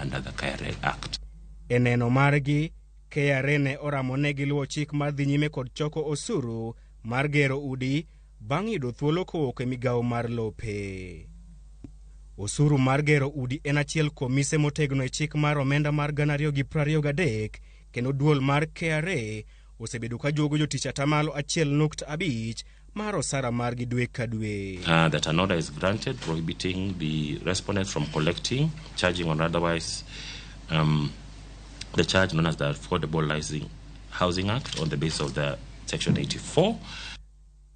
under the KRA Act. E neno margi, KRA ne oramo ne giluwo chik mar dhi nyime kod choko osuru mar gero udi bang' yudo thuolo kowuok e migawo mar lope. Osuru mar gero udi en achiel kuom mise motegno e chik mar omenda mar 2023 kendo duol mar KRA osebedo ka juogo jotich atamalo 1.5 mar osara margi dwe ka dwe. That an order is granted prohibiting the respondents from collecting, charging or otherwise the charge known as the Affordable Housing Act on the basis of the Section 84.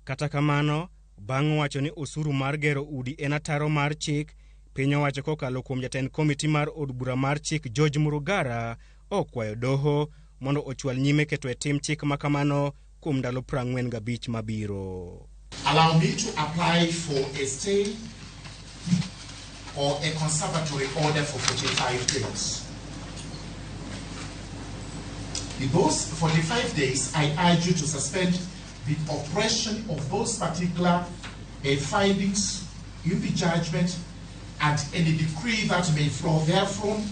Kata kamano, bang' wacho ni osuru mar gero udi en ataro mar chik, piny owacho kokalo kuom jatend komiti mar od bura mar chik George Murugara okwayo doho mondo ochwal nyime keto e tim chik ma kamano kuom ndalo 45 mabiro. Allow me to apply for a stay or a conservatory order for 45 days. In those 45 days, I urge you to suspend the operation of those particular findings in the judgment and any decree that may flow therefrom,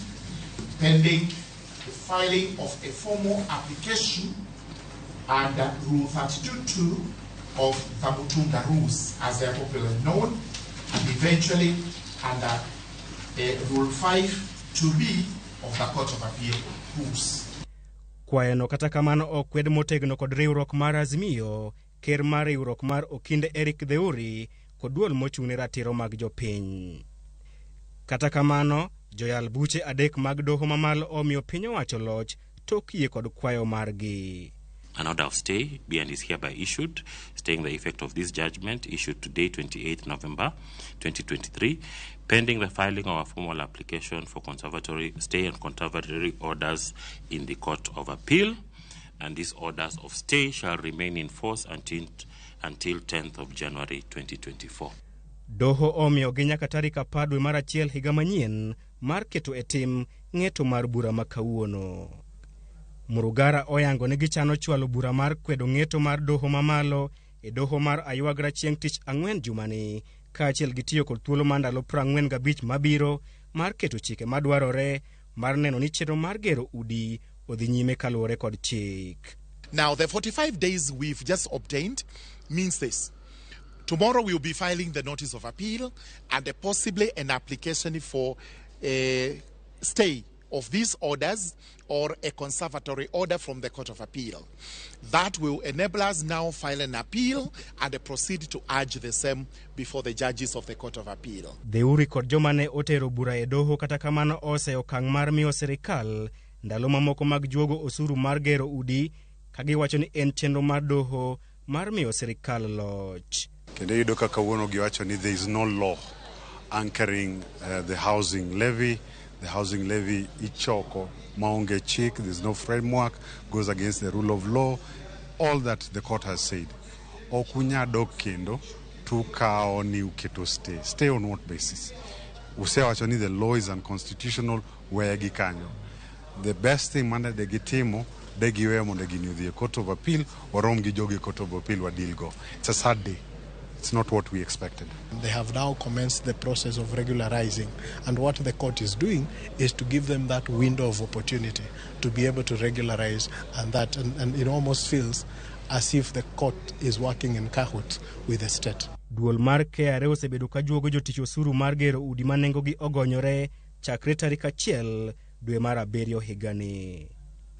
pending the filing of a formal application under Rule 32.2 of the Mutunga Rules, as they are popularly known, and eventually under Rule 5.2b of the Court of Appeal Rules. Kwayono kata kamano okwed motegno kod riwruok mar Azimio, ker mar riwruok mar Okinde Eric Theuri kod duol mochung'ne ratiro mag jopiny. Kata kamano, joyal buche adek mag doho mamalo omiyo piny owacho loch tok yie kod kwayo margi. An order of stay be and is hereby issued, staying the effect of this judgment issued today, 28 November 2023, pending the filing of a formal application for conservatory stay and conservatory orders in the Court of Appeal. And these orders of stay shall remain in force until 10th of January 2024. Doho omiyogi nyaka tarik 10 dwe mar achiel higa manyien mar keto e tim ng'eto mar bura ma kawuono. Murugara oyango ni gichano chwalo bura mar kwedo ng'eto mar doho mamalo e doho mar Aywagra chieng' tich ang'wen jumani, kaachiel gi tiyo kod thuolo mar ndalo 45 mabiro mar keto chike madwarore mar neno ni chenro mar gero udi odhi nyime kaluwore kod chik. Now, the 45 days we've just obtained means this. Tomorrow we'll be filing the notice of appeal and possibly an application for a stay of these orders or a conservatory order from the Court of Appeal. That will enable us now file an appeal and proceed to urge the same before the judges of the Court of Appeal. Theuri kod joma ne otero bura e doho kata kamano ose okang' mar miyo sirikal ndalo mamoko mag juogo osuru mar gero udi ka giwacho ni en chenro mar doho mar miyo sirikal loch. Kendo iyudo ka kawuono giwacho ni there is no law anchoring the housing levy. The housing levy ichoko maonge chik, there is no framework, goes against the rule of law, all that the court has said. Ok unya dok kendo tukawo ni uketo stay. Stay on what basis? Usewacho ni the law is unconstitutional, wegi kanyo. The best thing mane de gitimo, de giweyo mondo gini odhi e Court of Appeal, warom gi jogi e Court of Appeal wadeal go. It's a sad day. It's not what we expected. They have now commenced the process of regularizing, and what the court is doing is to give them that window of opportunity to be able to regularize, and it almost feels as if the court is working in cahoots with the state. Duol mar KRA osebedo ka juogo jotich osuru mar gero udi ma nengogi ogonyore chakre tarik 1 dwe mar 7 higani.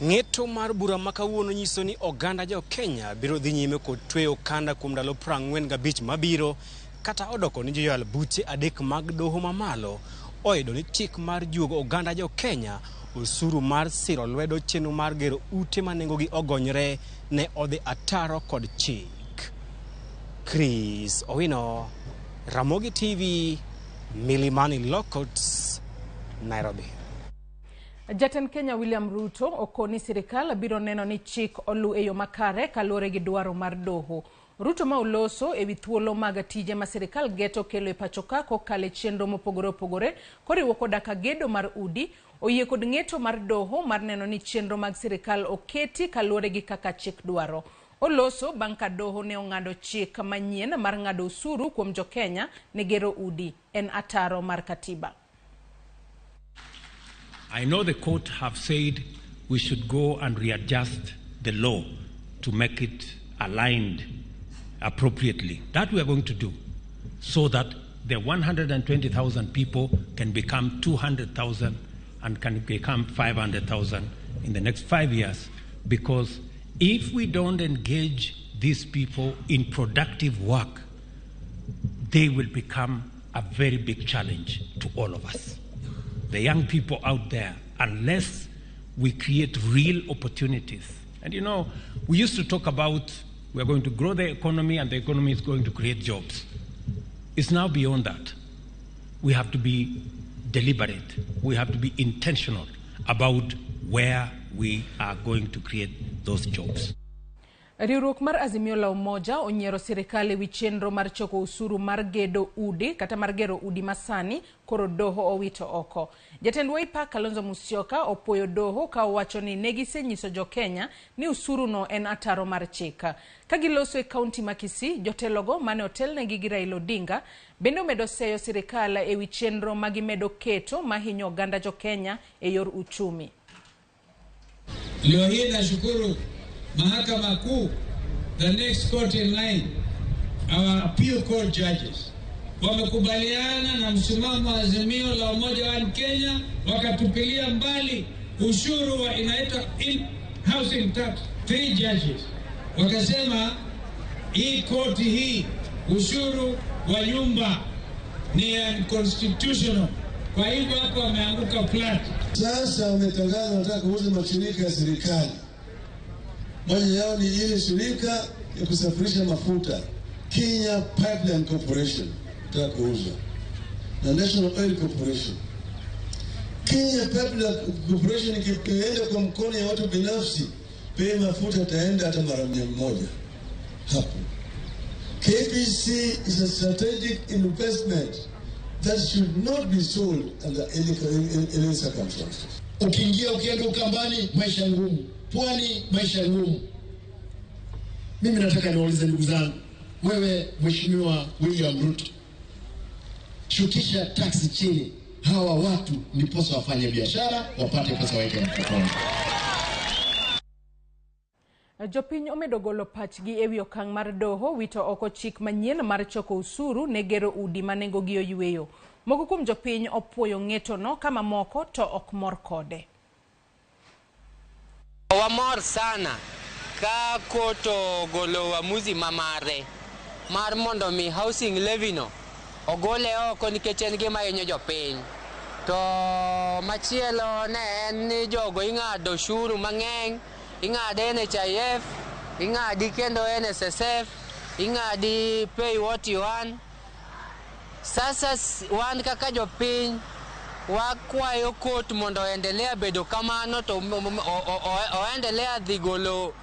Ng'eto mar bura ma kawuono nyiso ni oganda jo Kenya biro dhi nyime kod tweyo okanda kuom ndalo 45 mabiro, kata odoko ni joyal buche adek mag doho mamalo oyudo ni chik mar juogo oganda jo Kenya osuru mar siro lwedo chenro mar gero ute ma nengogi ogonyore ne odhi ataro kod chik. Chris Owino, Ramogi TV, Milimani Law Courts, Nairobi. Jatend Kenya William Ruto okoni sirikal biro neno ni chik olu e yo makare kaluwore gi dwaro mar doho. Ruto ma oloso ewi thuolo mag tije ma sirikal geto kelo e pacho ka kokalo e chenro mopogore opogore koriwo koda ka gedo mar udi, oyie kod ng'eto mar doho mar neno ni chenro mag sirikal oketi kaluwore gi kaka chik dwaro. Oloso bang' ka doho ne ong'ado chik manyien mar ng'ado osuru kuom jo-Kenya ne gero udi en ataro mar katiba. I know the court have said we should go and readjust the law to make it aligned appropriately. That we are going to do so that the 120,000 people can become 200,000 and can become 500,000 in the next 5 years. Because if we don't engage these people in productive work, they will become a very big challenge to all of us. The young people out there, unless we create real opportunities. And you know, we used to talk about we're going to grow the economy and the economy is going to create jobs. It's now beyond that. We have to be deliberate. We have to be intentional about where we are going to create those jobs. Riwruok mar Azimio la Umoja onyiero sirikal ewi chenro mar choko osuru mar gedo udi kata mar gero udi masani koro doho owito oko. Jatend Wiper Kalonzo Musyoka opuoyo doho ka owacho ni negisenyiso jo-Kenya ni osuru no en ataro mar chik. Ka giloso e kaunti ma Kisii, jotelogo mane otelnegi gi Raila Odinga bende omedo seyo sirikal ewi chenro ma gimedo keto mahinyo oganda jo-Kenya e yor uchumi. Leo hii nashukuru Mahakama Kuu, the next court in line, our appeal court judges wamekubaliana na msimamo wa Azimio la Umoja wa Kenya, wakatupilia mbali ushuru wa inaitwa housing tax. 3 judges wakasema hii koti hii ushuru wa nyumba ni unconstitutional. Kwa hivyo hapo wameanguka flat. Sasa wametangaza wanataka kuuza mashirika ya serikali. Moja yao ni ile shirika ya kusafirisha mafuta, Kenya Pipeline Corporation, nataka kuuza, na National Oil Corporation. Kenya Pipeline Corporation ikienda kwa mkono ya watu binafsi, bei mafuta itaenda hata mara 100 hapo. KPC is a strategic investment that should not be sold under any circumstances. Ukiingia ukienda Ukambani, maisha ngumu. Pwani, maisha ngumu. Mimi nataka niwaulize ndugu zangu, wewe Mheshimiwa William Ruto, shukisha taksi chini, hawa watu ndiposa wafanye biashara, wapate pesa waweke mfukoni. Jopiny omedo golo pachgi ewi okang' mar doho wito oko chik manyien mar choko osuru ne gero udi ma nengogi oyweyo. Moko kuom jopiny opuoyo ng'etono ka mamoko to ok mor kode. Wamor sana ka kot ogolo uamuzi mamare mar mondo mi housing levy no ogole oko nikech en gima hinyo jopiny. To machielo ne en ni jogo ing'ado ushuru mang'eny, ing'ade NHIF, ing'adi kendo NSSF, ing'adi pay what you earn. Sasa wan kaka jopiny wakwayo kot mondo oendelea bedo kamano to oendelea dhi golo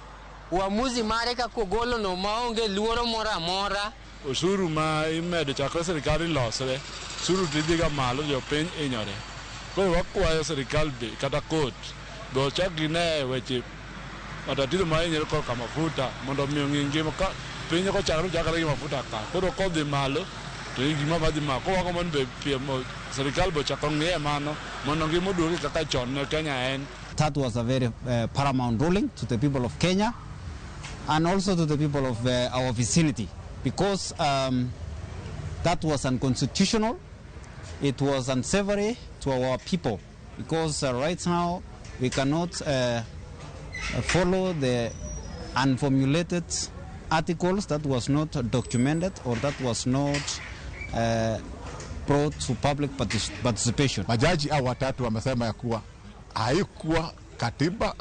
uamuzi mare kaka ogolo no maonge luoro moro amora. Osuru ma imedo chakre sirikal losre, osuru tidhiga malo, jopiny hinyore. Koro wakwayo sirikal be kata kot be ochak gine weche matatizo ma hinyore korka mafuta mondo omi ong'i ngima ka piny kochakre ochakre gi mafuta ka koro kodhi malo to gima madhi malo. Koro wagombo ni be sirikal be ochak ong'iye mano mondo ngima oduogi kaka chon ne Kenya en. That was a very paramount ruling to the people of Kenya and also to the people of our vicinity, because that was unconstitutional. It was unsavory to our people, because right now we cannot follow the unformulated articles that was not documented or that was not brought to public participation. Majaji hao watatu wamesema ya kuwa haikuwa katiba,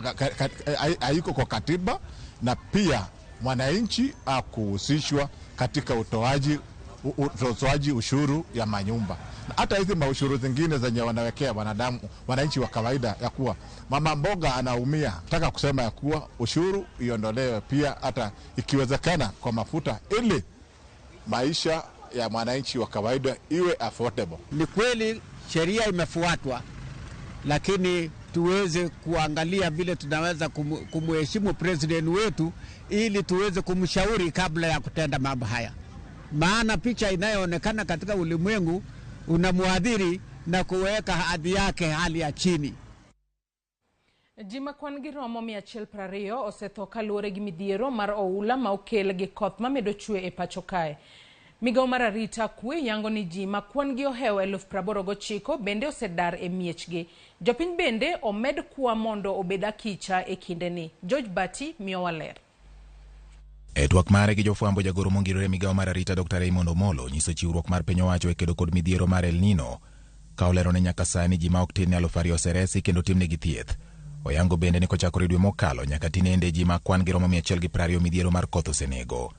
haiko kwa katiba, na pia mwananchi hakuhusishwa katika utoaji ushuru ya manyumba. Na hata hizi maushuru zingine zenye wanawekea wanadamu, wananchi wa kawaida, ya kuwa mama mboga anaumia. Nataka kusema ya kuwa ushuru iondolewe pia hata ikiwezekana kwa mafuta, ili maisha ya mwananchi wa kawaida iwe affordable. Ni kweli sheria imefuatwa, lakini tuweze kuangalia vile tunaweza kumheshimu president wetu ili tuweze kumshauri kabla ya kutenda mambo haya. Maana picha inayoonekana katika ulimwengu unamuadhiri na kuweka hadhi yake hali ya chini. Ji ma kwan gi romo 120 osetho kaluwore gi midhiero mar oula ma okel gi koth mamedo chwe e pacho kae. Migawo mar arita kwe yango ni ji ma kwan gi ohewo 89,000 bende osedar e miechgi. Jopiny bende omed kwa mondo obed akicha e kindeni. George Bati miyowa ler. E twak mare gi jofwambo, jagoro mongirore migawo mar arita Dr. Raymond Omolo nyiso chiwruok mar piny owacho e kedo kod midhiero mar El Nino, ka olero ni nyaka sani ji ma ok tin ne 2,000 oseresi kendo timnegi thieth. Oyango bende ni kochakore dwe mokalo nyaka tinende ji ma kwan gi romo 120 midhiero mar koth osenego.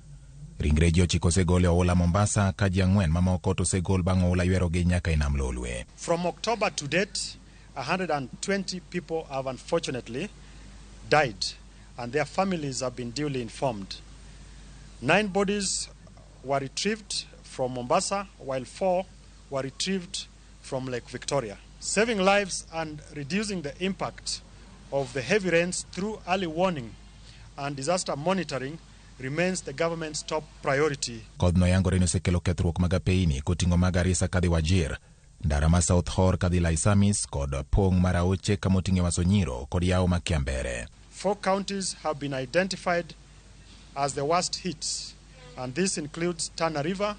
Ringre ji 9 osegol e oula Mombasa ka ji 4 mamoko to osegol bang' oula ywerogi nyaka e nam Lolwe. From October to date, 120 people have unfortunately died and their families have been duly informed. 9 bodies were retrieved from Mombasa, while 4 were retrieved from Lake Victoria. Saving lives and reducing the impact of the heavy rains through early warning and disaster monitoring remains the government's top priority. Kodhno yangore ni osekelo kethruok mag apeyni koting'o mag Garissa kadhi Wajir, ndara ma South Horr kadhi Laisamis kod pong' mar aoche kamoting'e Wasonyiro kod yawo ma Kiambere. 4 counties have been identified as the worst hits, and this includes Tana River,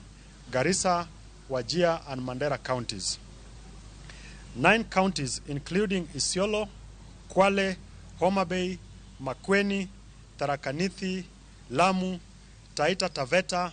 Garissa, Wajir and Mandera counties. 9 counties including Isiolo, Kwale, Homa Bay, Makueni, Tharaka Nithi, Lamu, Taita Taveta,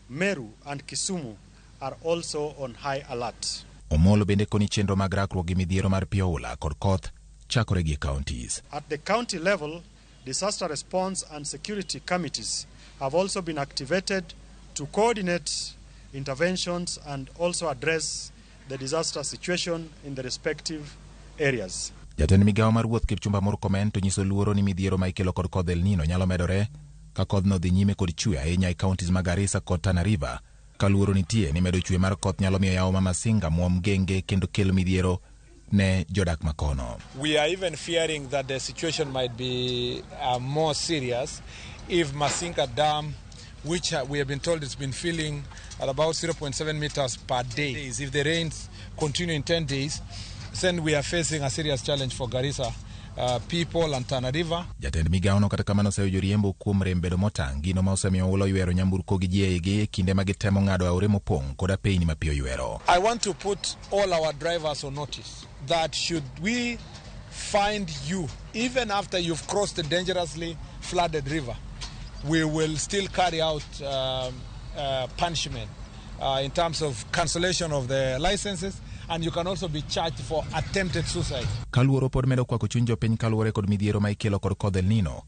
Meru and Kisumu are also on high alert. Omolo bende koni chenro mag rakruok gi midhiero mar pi oula kod koth chakore gi counties. At the county level, disaster response and security committees have also been activated to coordinate interventions and also address the disaster situation in the respective areas. Jatend migawo mar wuoth Kipchumba Murkomen to nyiso luoro ni midhiero ma ikelo kod kodh El Nino nyalo medore ka kodhno dhi nyime kod chwe ahinya e counties mag Garissa kod Tana River. Ka luoro nitie ni medo chwe mar koth nyalo miyo yawo ma Masinga muom genge kendo kel midhiero ne jodak makono. We are even fearing that the situation might be more serious if Masinga Dam, which we have been told it's been filling at about 0.7 meters per day. If the rains continue in 10 days, then we are facing a serious challenge for Garissa people and Tana River. Jatend migawono kata kamano oseyo joriembo kuom rem bedo motang' gino ma osemiyo oula oywero nyamburko gi ji eigi e kinde ma gitemo ng'ado aore mopong' kod apeyni ma pi oywero. I want to put all our drivers on notice that should we find you, even after you've crossed the dangerously flooded river, we will still carry out punishment in terms of cancellation of the licenses, and you can also be charged for attempted suicide. Ka luoro pod medo kwako chuny jopiny kaluwore kod midhiero ma ikelo kod kodh El Nino,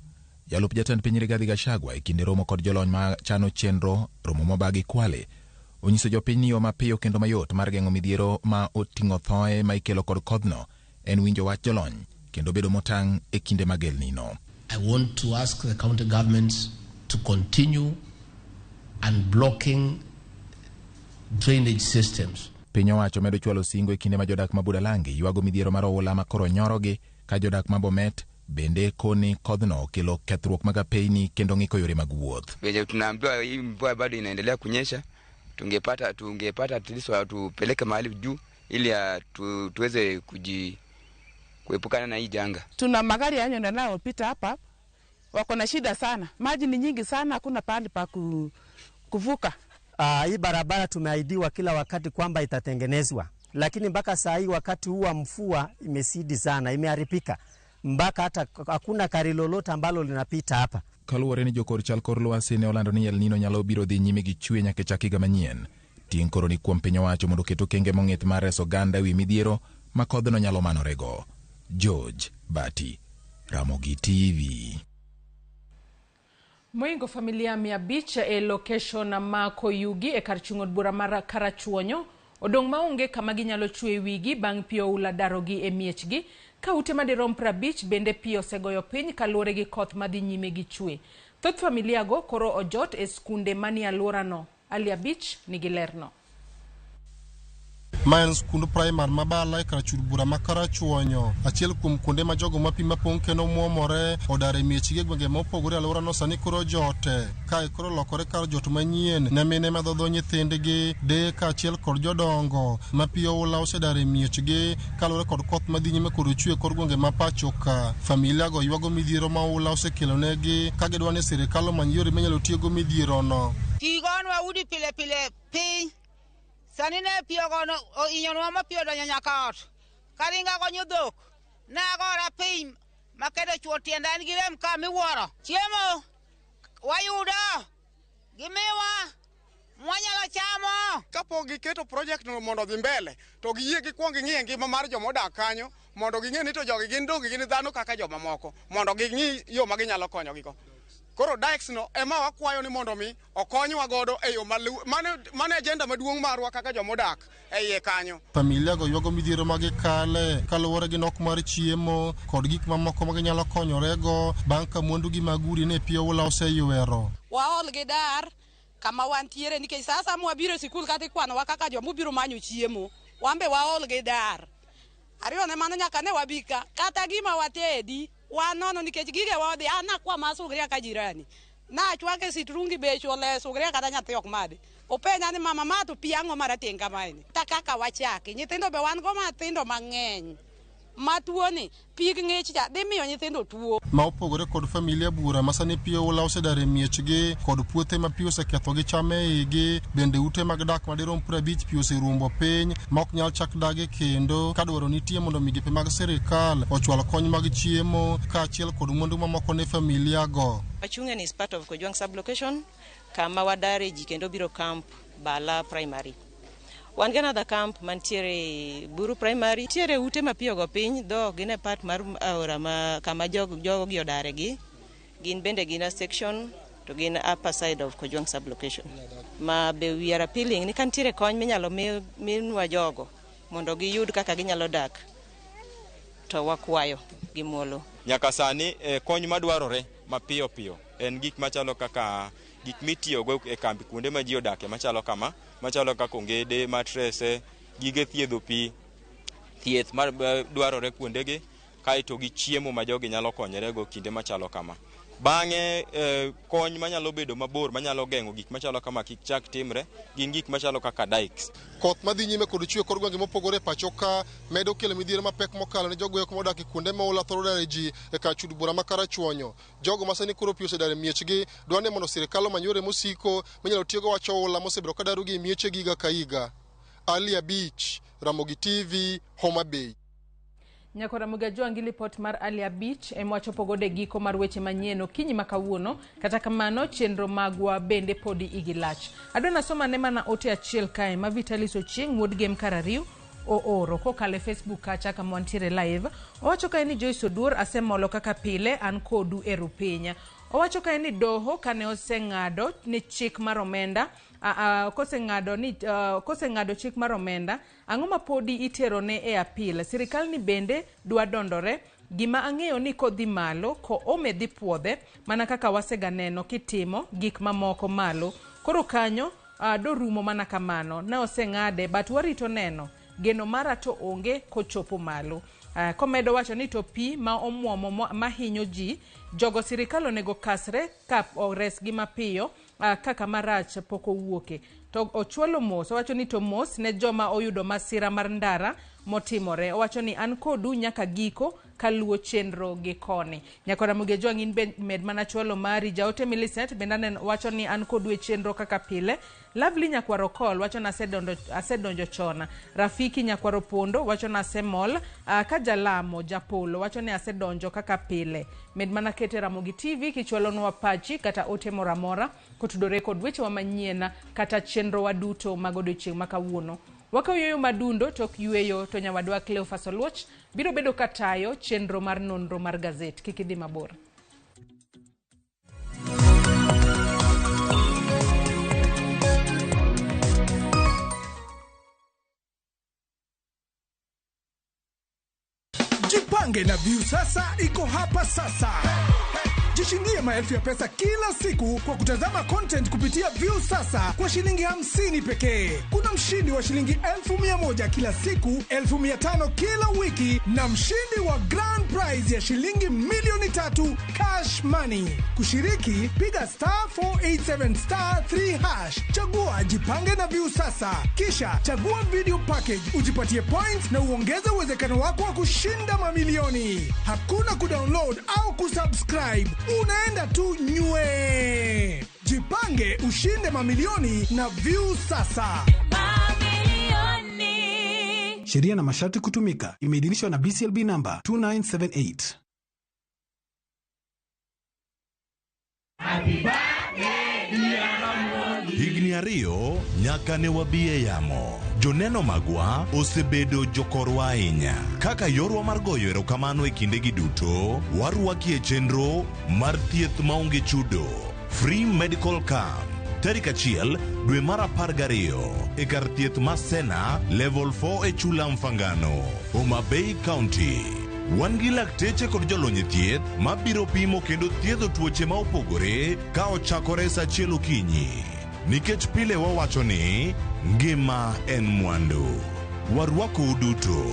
jalup jatend piny Rigathi Gachagua e kinde romo kod jolony ma chano chenro romo mobagi Kwale onyiso jopiny ni yo mapiyo kendo mayot mar geng'o midhiero ma oting'o thoe ma ikelo kod kodhno en winjo wach jolony kendo bedo motang' e kinde mag El Nino. I want to ask the county governments to continue unblocking drainage systems. Piny owacho medo chwalo singo e kinde ma jodak ma Budalangi ywago midhiero mar oula ma koro nyorogi ka jodak ma Bomet bende koni kodhno okelo kethruok mag apeyni kendo ng'iko yore mag wuoth. Venye tunaambiwa hii mvua bado inaendelea kunyesha, tungepata at least watupeleke mahali juu ili tuweze kuepukana na hii janga. Tuna magari yanayopita hapa wako na shida sana, maji ni nyingi sana, hakuna pahali pa kuvuka. Hii barabara tumeahidiwa kila wakati kwamba itatengenezwa, lakini mpaka saa hii wakati huu wa mvua imesidi sana, imeharibika mpaka hata hakuna gari lolote ambalo linapita hapa. Kaluwore ni jokor chal kor lwasi ne olando ni El Nino nyalo biro dhi nyime gi chwe nyaka chak higa manyien. Ting' koro ni kuom piny owacho mondo oket okenge mong'ith mar reso oganda ewi midhiero ma kodhno nyalo manorego. George Bati, Ramogi TV. Moingo familia 500 e location ma Koyugi e kar chung' od bura mar Karachuonyo odong' maonge kama ginyalo chwe wigi bang' pi oula darogi e miechgi ka ute madirom 50 bende pi osegoyo piny kaluwore gi koth madhi nyime gi chwe. Thoth familiago koro ojot e skunde manie alworano. Ali Abich nigi lerno. Ma en skund primar ma Bala e kar chud bura ma Karachuonyo, achiel kuom kuonde ma jogo ma pi mapong' kendo muomore odar e miechgi e gwenge mopogore e alworano sani koro jote. Kae koro olokore kar jot manyien ne mine madhodho nyithindgi, deye kaachiel kod jodongo ma pi oula osedar e miechgi kaluwore kod koth madhi nyime kod chwe e kor gwenge ma pacho ka. Familia go ywago midhiero ma oula osekelonegi ka gidwa ni sirikal omany yore minyalo tiego midhierono. Pi gonwa udi pile pile piny. Sani ne pi ogono ohinyonwa ma pi odonjo nyaka ot. Karinga gonyo dhok. Nagora piny makedo chuo tienda en gi rem ka miwuoro. Chiemo wayudo gimiwa mwanyalo chamo. Kapok giketo project no mondo odhi mbele, to giyie gikwong ging'i ngima mar joma odak kanyo, mondo ging'e ni to jogi gin donge gin dhano kaka jomamoko, mondo ging'i yo ma ginyalo konyogigo. Koro dikes no ema wakwayo ni mondo mi okonywa godo e yo mano agenda maduong' marwa kaka joma odak e iye kanyo. Familia go ywago midhiero ma gikale kaluwore gi nok mar chiemo kod gik mamoko ma ginyalo konyorego bang' ka mwandugi mag udi ne pi oula oseywero. Waol gi dar kama wantiere nikech sasa mwabiro e sikul kata ikwanowa kaka joma obiro manyo chiemo, wan be waol gi dar. Ariyo ne mano nyaka ne wabi ka, kata gima watedi wanono nikech gige wadhi an nakwa sugria ka jirani nachwake sitrungi bech ole sugria kata nyathi ok madhi. Openja ni mama ma to pi ang'o marateng' kamaeni. Kata kaka wachaki nyithindo be wan go matindo mang'eny ma tuoni pig ng'ich cha dhi miyo nyithindo tuo. Ma opogore kod familia bura ma sani pi oula osedar e miechgi kod puothe ma pi oseketho gi cham e igi, bende ute mag dak madirom 50 pi oserumbo piny ma ok nyal chak dagi kendo ka dwaro nitie mondo migepe mag sirikal ochwal kony mag chiemo kaachiel kod mwandu mamoko ne familia go. Achungen is part of Kojwang sub-location kama wadare ji kendo biro camp Bala Primary. Wan gi another camp mantiere Buru Primary. Nitiere ute ma pi ogo piny, though gin e part mar aora ma kama jogi odare gi. Gin bende gin a section to gin upper side of Kojwang sub-location. Ma be we are appealing ni ka nitiere kony minyalo minwa jogo mondo giyud kaka ginyalo dak to wakwayo gi muolo. Nyaka sani kony madwarore mapiyo piyo en gik machalo kaka gik mitiyogo e kambi kuonde ma ji odake machalo kama, machalo kaka ongede, matrese, gige thiedho pi, thieth ma dwarore kuondegi, kaeto gi chiemo ma jogi nyalo konyorego kinde machalo kama. Bang'e kony manyalo bedo mabor manyalo geng'o gik machalo kama kik chak timre gin gik machalo kaka dikes. Koth madhi nyime kod chwe kor gwenge mopogore e pacho ka medo kelo midhiero mapek mokalo ne jogo eko modak e kuonde ma oula thoro dare ji e kar chud bura ma Karachuonyo. Jogo ma sani koro pi osedar e miechgi dwa ni mondo sirikal omany yore mosiko minyalo tiyogo wach oula mosebedo ka darogi e miechegi higa ka higa. Ali Abich, Ramogi TV, Homa Bay. Nyakora Ramogi Ajwang' lipot mar Ali Abich ema wachopo godo e giko mar weche manyien okinyi ma kawuono. Kata kamano chenro magwa bende podi igi lach. Adwa nasoma ne mana ote achiel kae ma Vitalis Ochieng' wuod Gem Karariu ooro kokalo e Facebook kacha kama wantiere live. Owacho kae ni Joyce Oduor asemolo kaka pile an kodu e rupiny. Owacho kae ni doho kane oseng'ado ni chik mar omenda koseng'ado chik mar omenda ang'o ma podi itero ne e apil. Sirikal ni bende dwa dondore. Gima ang'eyo ni kodhi malo ko ome dhi puodhe mana kaka waseganeno kitimo gik mamoko malo. Koro kanyo dorumo mana kamano. Ne oseng'ade but warito neno. Geno mara to onge kochopo malo. Komedo wacho ni to pi ma omuomo mahinyo ji jogo sirikal onego kasre ka oresgi mapiyo kaka marach pok owuoke. To ochwalo mos, owacho ni to mos ne joma oyudo masira mar ndara motimore. Owacho ni an kodu nyaka giko kaluwo chenro gi koni. Nyakora Ramogi Ajwang' in be med mana chwalo mari. Jaote Millicent bende aneno wacho ni an kodu e chenro kaka pile. Lovely Nyakwaro Kol wacho ni asedonjo chon. Rafiki Nyakwaro Pondo wacho ni asemol. Ka Jalamo Japolo wacho ni asedonjo kaka pile. Med mana kete Ramogi TV kichwalonwa pachi kata ote moro amora kotudore kod wechewa manyien kata chenro waduto mag odiochieng' ma kawuono. Wakaw yueyo madundo tok yueyo to nyawadwa Cleophas Oluoch biro bedo katayo chenro mar nonro mar gazet. Kik idhi mabor. Jipange na Viusasa iko hapa sasa. Jishindie maelfu ya pesa kila siku kwa kutazama content kupitia Viusasa kwa shilingi 50 pekee. Kuna mshindi wa shilingi 100,000 kila siku, 500,000 kila wiki na mshindi wa grand prize ya shilingi 3,000,000 cash money. Kushiriki, piga star 487 star 3 hash, chagua jipange na Viusasa, kisha chagua video package ujipatie points na uongeze uwezekano wako wa kushinda mamilioni. Hakuna kudownload au kusubscribe, unaenda tu nywe. Jipange ushinde mamilioni na Viusasa. Sheria na masharti kutumika. Imeidhinishwa na BCLB number 2978. Higni 2 nyaka ne wabi e yamo. Joneno magwa osebedo jokorwa ahinya. Kaka yorwa mar goyo erokamano e kindegi duto, warwaki e chenro mar thieth maonge chudo. Free Medical Camp. Tarik 1 dwe mar 12 e kar thieth ma Sena Level 4 e Chula Mfangano, Homa Bay County. Wan gi lakteche kod jolony e thieth mabiro pimo kendo thiedho tuoche ma opogore ka ochakore sa 1 okinyi. Nikech pile wawacho ni ngima en mwandu. Warwakou duto.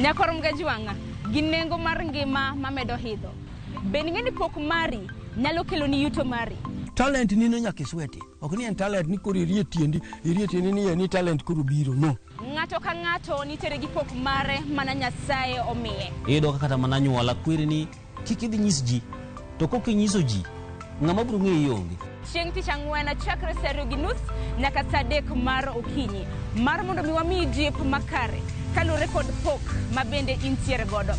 Nyakor Mgajwang'a gi nengo mar ngima mamedo hidho. Be ing'e ni pok mari nyalo keloni yuto mari? Talent nino nyaka isweti. Ok ni en talent ni koro irie tiendi, irie tiendi ni en ni talent koro biro, no. Ng'ato ka ng'ato nitiere gi pok mare mana Nyasaye omiye. Iyudo ka kata mana anyuola kweri ni kik idhi nyis ji, to kok inyiso ji, ng'ama biro ng'eyi onge. Chieng' tich ang'wen chakre saa 2:30 nyaka saa 3 mar okinyi mar mondo mi wamiyi jip makare kaluwore kod pok ma bende intiere godo.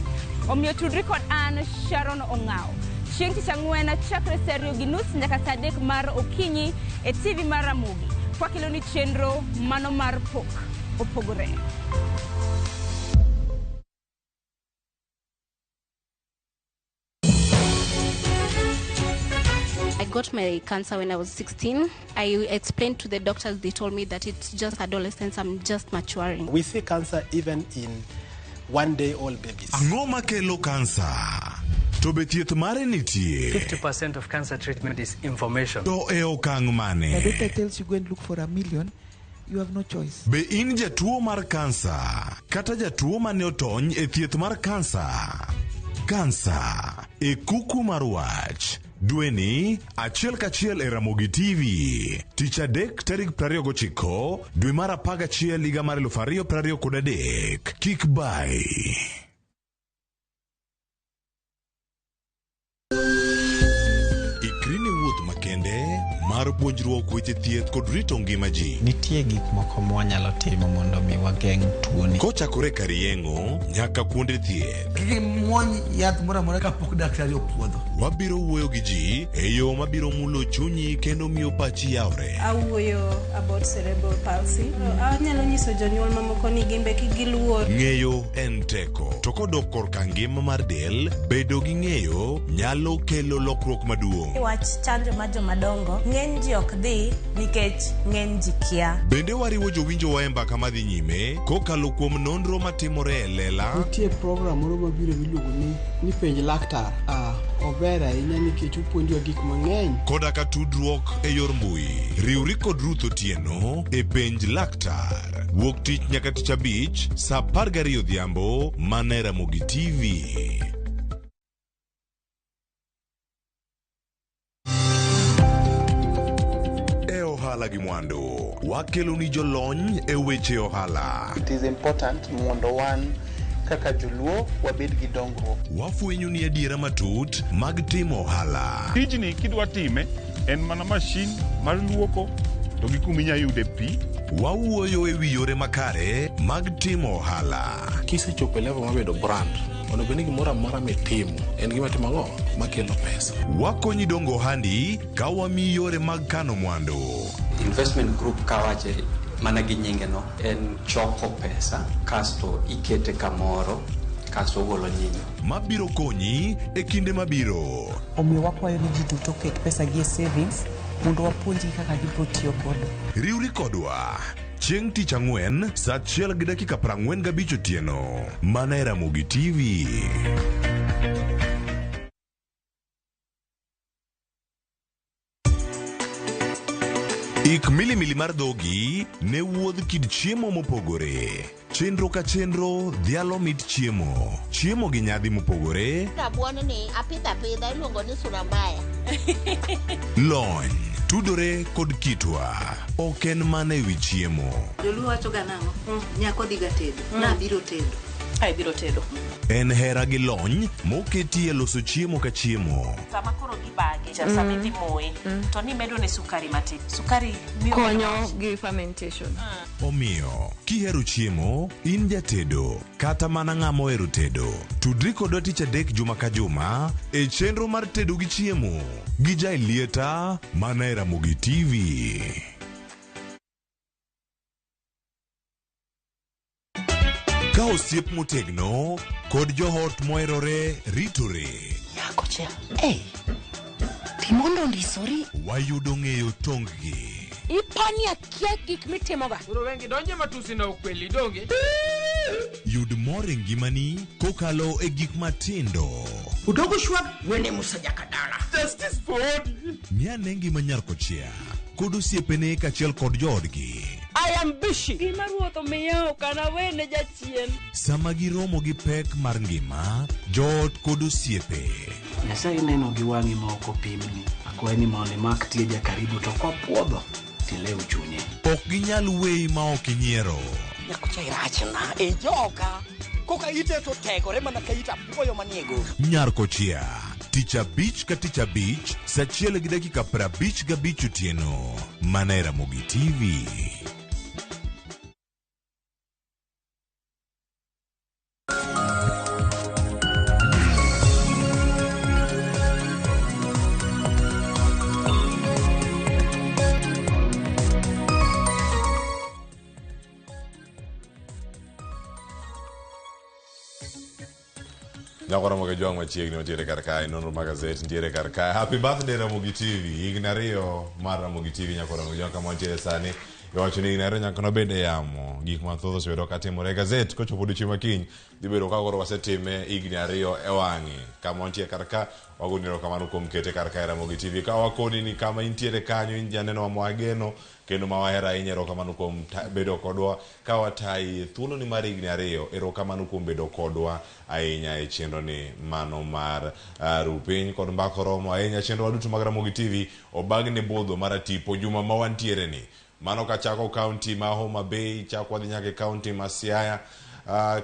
Omiyo tudri kod an Sharon Ong'awo. Chieng' tich ang'wen chakre saa 2:30 nyaka saa 3 mar okinyi e TV mar Ramogi. Kwakeloni chenro mano mar pok opogore. I got my cancer when I was 16. I explained to the doctors, they told me that it's just adolescence, I'm just maturing. We see cancer even in one-day-old babies. Ang'o makelo kansa? To be thieth mare nitie? 50% of cancer treatment is information. To e okang' mane? The doctor tells you go and look for $1 million, you have no choice. Be in jatuo mar kansa kata jatuo mane otony e thieth mar kansa? Kansa e kuku mar wach. Dweni 1 ka 1 e Ramogi TV. Tich adek tarik 29 dwe mar 11 higa mar 2023. Kik bai. Ikri ne wuoth makende mar puonjruok weche thieth kod rito ngima ji. Nitie gik moko mwanyalo timo mondo mi wageng' tuoni. Kochakore kar yeng'o nyaka kuonde thieth. Kik imuony yath moro amora kapok daktari opuodho. Wabiro wuoyo gi ji e yo mabiro mulo chunyi kendo miyo pachi yawre. Awuoyo about cerebral palsy. Anyalo nyiso jonyuol mamoko ni gimbe kik giluor. Ng'eyo en teko. To kodok korka ngima mar del, bedo gi ng'eyo nyalo kelo lokruok maduong'. Wach chanjo mar jomadongo, ng'eny ji ok dhi nikech ng'eny ji kia. Bende wariwo jowinjowa e mbaka madhi nyime kokalo kuom nonro matimore e lela. Nitie program moro mabiro miluongo ni penj laktar. Ober ahinya nikech opuonjowa gik mang'eny. Koda ka tudruok e yor mbui. Riwri kod Ruth Otieno e penj laktar. Wuok tich nyaka tich abich saa 12 odhiambo mana e Ramogi TV. E ohala gi mwandu, wakelo ni jolony e weche ohala. It is important mondo wan kaka joluo wabed gi dongruok. Wafwenyo ni adiera matut mag timo ohala. Tijni kidwa time en mana mashin mar luoko to gi kuma inyalo yude pi. Wawuoyo e wi yore makare mag timo ohala. Kisechopo e level mar bedo brand, onego bed ni gimoro amora mitimo en gima timo ang'o makelo pesa. Wakonyi dongo ohandi ka wamiyi yore mag kano mwandu. Investment group kawache mana gi nyinge no en choko pesa kasto ikete kamoro kasto ogolo nyinyo. Mabiro konyi e kinde mabiro. Omiyo wakwayo ni ji duto oket pesa gi e savings mondo wapuonjgi kaka gibiro tiyo godo. Riwri kodwa. Chieng' tich ang'wen saa achiel gi dakika 45 otieno. Mana e Ramogi TV. Ik milimili mar dhogi ne wuodh kit chiemo mopogore. Chenro ka chenro dhialo mit chiemo. Chiemo gi nyadhi mopogore. Rabuon ni apidho apidha iluongo ni sura mbaya. Lony tudore kod kitwa. Ok en mana e wi chiemo. Joluo wacho ga nang'o? Nyako dhi ga tedo. Nabiro tedo. Ai biro tedo. En hera gi lony moketi e loso chiemo ka chiemo. Sama koro gibage, sama idhi moye, to nimedo ne sukari matin. Sukari miyo konyo gi fermentation. Omiyo, kihero chiemo, in jatedo, kata mana ng'ama ohero tedo, tudri kodwa tich adek juma ka juma e chenro mar tedo gi chiemo gi Jaelieta mana e Ramogi TV. Ka osiep motegno kod joot moherore ritore. Nyako cha. Hey. Timondo ndisori. Wayudo ng'eyo tonggi. Ipani akia gik mitimoga. Koro wengi donje matusi na ukweli donge. Yud mor e ngimani kokalo e gik matindo. Udogo shwag wene Musa Jakadala. Justice for Odi. Ng'ane ngima nyar kochia kod osiepene kaachiel kod joodgi. I am busy. Gima ruoth omiya ok anawene jachien. Sama giromo gi pek mar ngima, joot kod osiepe. Nyasaye neno gi wang'i ma ok opimni. Akwayi ni mondo imak tie jakaribu to kopuodho tilew chunye. Ok ginyal weyi ma ok inyiero. Nyakocha irachna e joka. Koka ite to tegore mana ka it apuoyo manie goro. Nyar kochia, tich abich ka tich abich, saa achiel gi dakika 55 otieno. Mana e Ramogi TV. Nyako Ramogi Jwang' machiegni wantiere kar kae, nonro mag gazet nitiere kar kae. Happy birthday Ramogi TV, higni ariyo mar Ramogi TV Nyako Ramogi Jwang' kama wantiere sani. Iwacho ni higni ariyo nyaka nobed e yamo. Gik mathoth osebedo ka timore e gazet kochopo odiochieng' ma kiny dhi bedo ka koro wasetime higni ariyo e wang'e. Kama wantie kar ka, wagoni erokamano kuom kete kar kae Ramogi TV. Ka wakoni ni kama intiere kanyo in janeno ma wageno kendo ma wahero ahinya, erokamano kuom bedo kodwa ka watayi e thuoloni mar higni ariyo. Erokamano kuom bedo kodwa ahinya e chenro ni mano mar ru piny kod mbaka oromo ahinya. Chenro waduto mag Ramogi TV obagne budho mar tipo juma ma wantiere ni. Mano kachako kaunti ma Homa Bay, chako wadhi nyaka e kaunti ma Siaya.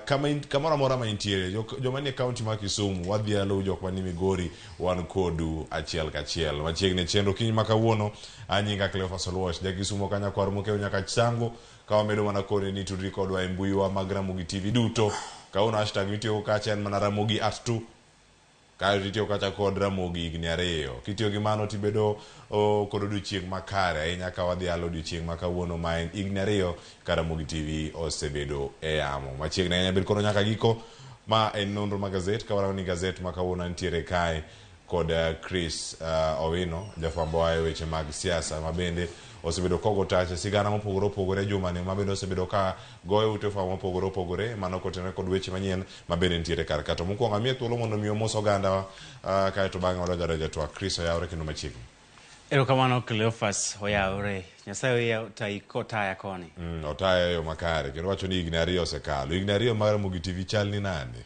Kamoro amora ma intiere, joma nie kaunti ma Kisumu, wadhialo jok manie Migori, wan kodu achiel kachiel. Machiegni e chenro kiny ma kawuono, an nyinga Cleophas Oluoch, ja Kisumo ka nyakwar Mokeo nyaka Chango, ka wamedo mana koni ni tudri kodwa e mbuiwa mag Ramogi TV duto. Kawuono hashtag mitiyogo kacha en mana Ramogi at 2. Kaeto itiyo kacha kod Ramogi higni ariyo. Kitiyo gi mano tibedo kod odiochieng' makare ahinya ka wadhialo odiochieng' ma kawuono ma en higni ariyo ka Ramogi TV osebedo e yamo. Machiegni ahinya bed kono nyaka giko. Ma en nonro mag gazet, ka warango ni gazet ma kawuono nitiere kae kod Chris Owino, jafwambo wa e weche mag siasa ma bende osebedo kogo tach sigana mopogore opogore jumani, ma bende osebedo ka goyo ute fwambo mopogore opogore, mano kotenore kod weche manyien ma bende nitiere kar ka. To mokwongo amiye thuolo mondo mi omos ogandawa, kaeto bang'e wadonjo adonja twak. Chris oyawre kendo machiegni. Erokamano Cleophas, oyawre. Nyasaye otayi kotaya koni. Otaya e yo makare kendo wacho ni higni ariyo osekalo. Higni ariyo mar Ramogi TV chal ni nade?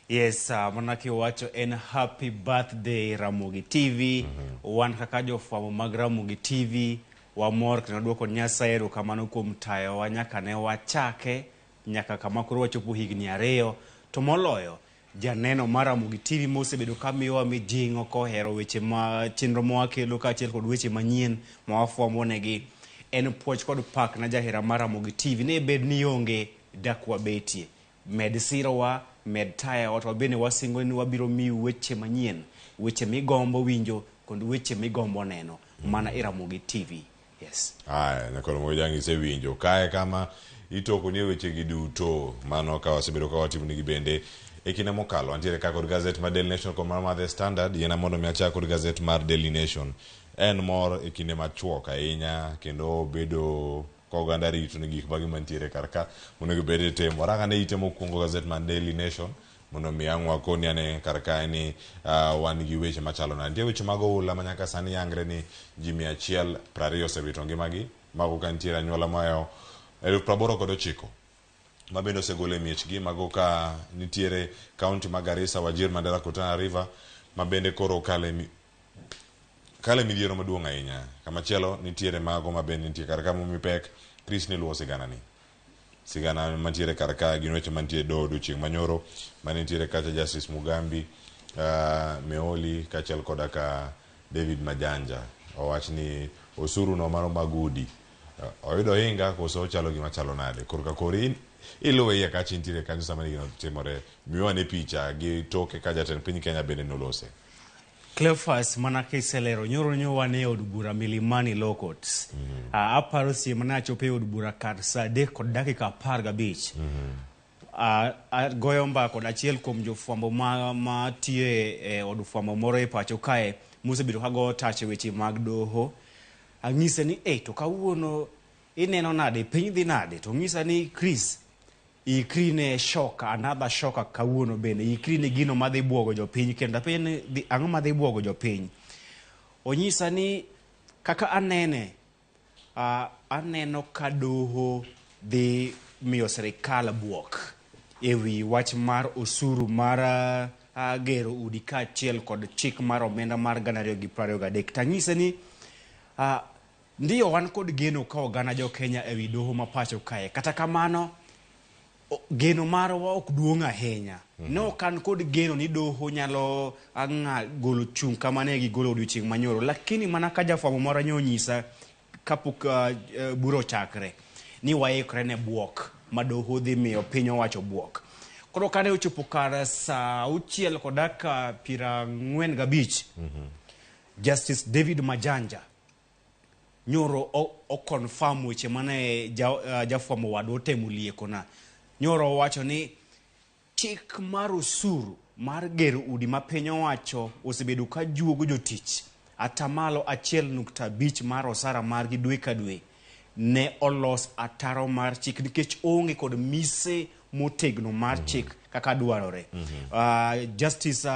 Yes, mana kiwacho en happy birthday Ramogi TV. Wan kaka jofwambo mag Ramogi TV wamor kendo duoko Nyasaye erokamano kuom tayowa nyaka ne wachake nyaka kama koro wachopo higni ariyo. To moloyo janeno mar Ramogi TV mosebedo ka miyowa mijing'o kohero weche ma chenro mawakelo kaachiel kod weche manyien ma wafwambo negi. En puoch kod pak na jahera mar Ramogi TV ne bed ni onge dak wabetie. Med sirowa, med tayowa, to wabende wasingo ni wabiro miyi weche manyien, weche migombo winjo kod weche migombo neno mana e Ramogi TV. Yes. Aya, nyakoro Ramogi Jang' isewinjo kae kama itoko nie weche gi duto mano ka wasebedo ka watimo nigi bende e kinde mokalo. Antiere ka kod gazet mar Daily Nation kod mar The Standard. Yiena mondo mi achak kod gazet mar Daily Nation. En mor e kinde machuok ahinya kendo bedo Ka oganda rito ni gik magi mantiere kar ka onego bed ni timo. Warang ane ite mokwongo gazet mar Daily Nation mondo mi ang' wakoni ane kar kae ni wan gi weche machalo nade. Nitie weche mag oula ma nyaka sani yangre ni ji 120 osewito ngimagi. Mago ka nitiere anyuola mohewo 89,000 ma bende osegol e miechgi. Mago ka nitiere kaunti ma Garissa, Wajir, Mandera kod Tana River ma bende koro kale kale midhiero maduong' ahinya. Kamachielo nitiere mago ma bende nitie kar ka momi pek. Chris ne luwo sigana ni. Sigana mantiere kar ka gin weche mantie e doho odiochieng' manyoro mane nitiere kacha Justice Mugambi Meoli kaachiel koda ka David Majanja owach ni osuru no mano mag udi oyudo ohinga koso ochalo gima chalo nade. Korka kori iluwe iye kacha intiere kanyo sama gino timore. Miwa ane picha gi toke ka jatend piny Kenya bende nolose. Cleophas mana kiselero nyoro nyo wan e od bura Milimani Law Courts. Aparo sie mana achopo e od bura kar saa 3 kod dakika 15. Agoyo mbaka kod achiel kuom jofwambo ma tiyo e od fwambo moro e pacho kae mosebedo ka goyo tach e weche mag doho. Ang'ise ni to kawuono ineno nade, piny dhi nade? To ong'isa ni Chris, ikri ne shock, another shock kawuono bende, ikri ne gino madhi buogo jopiny kendo apenje ni ang'o madhi buogo jopiny? Onyisa ni kaka anene, aneno ka doho dhi miyo sirikal buok ewi wach mar osuru mar gero udi kaachiel kod chik mar omenda mar 2023. Tanyise ni ndiyo wan kod geno ka oganda jo Kenya ewi doho ma pacho kae. Kata kamano geno marwa ok duong' ahinya. Ne ok an kod geno ni doho nyalo golo chung' kama ne gigolo odiochieng' manyoro. Lakini mana ka jafwambo moro nyo onyisa kapok bura ochakre ni waikre ne buok ma doho dhi miyo piny owacho buok. Koro kane ochopo kar saa 6 kod dakika 45, Justice David Majanja nyoro o confirm weche mane jafwambo wadwa otemo liekona. Nyoro owacho ni chik mar osuru mar gero udi ma piny owacho osebedo ka juogo jotich atamalo 1.5 mar osara margi dwe ka dwe ne olos ataro mar chik nikech onge kod mise motegno mar chik kaka dwarore. Justice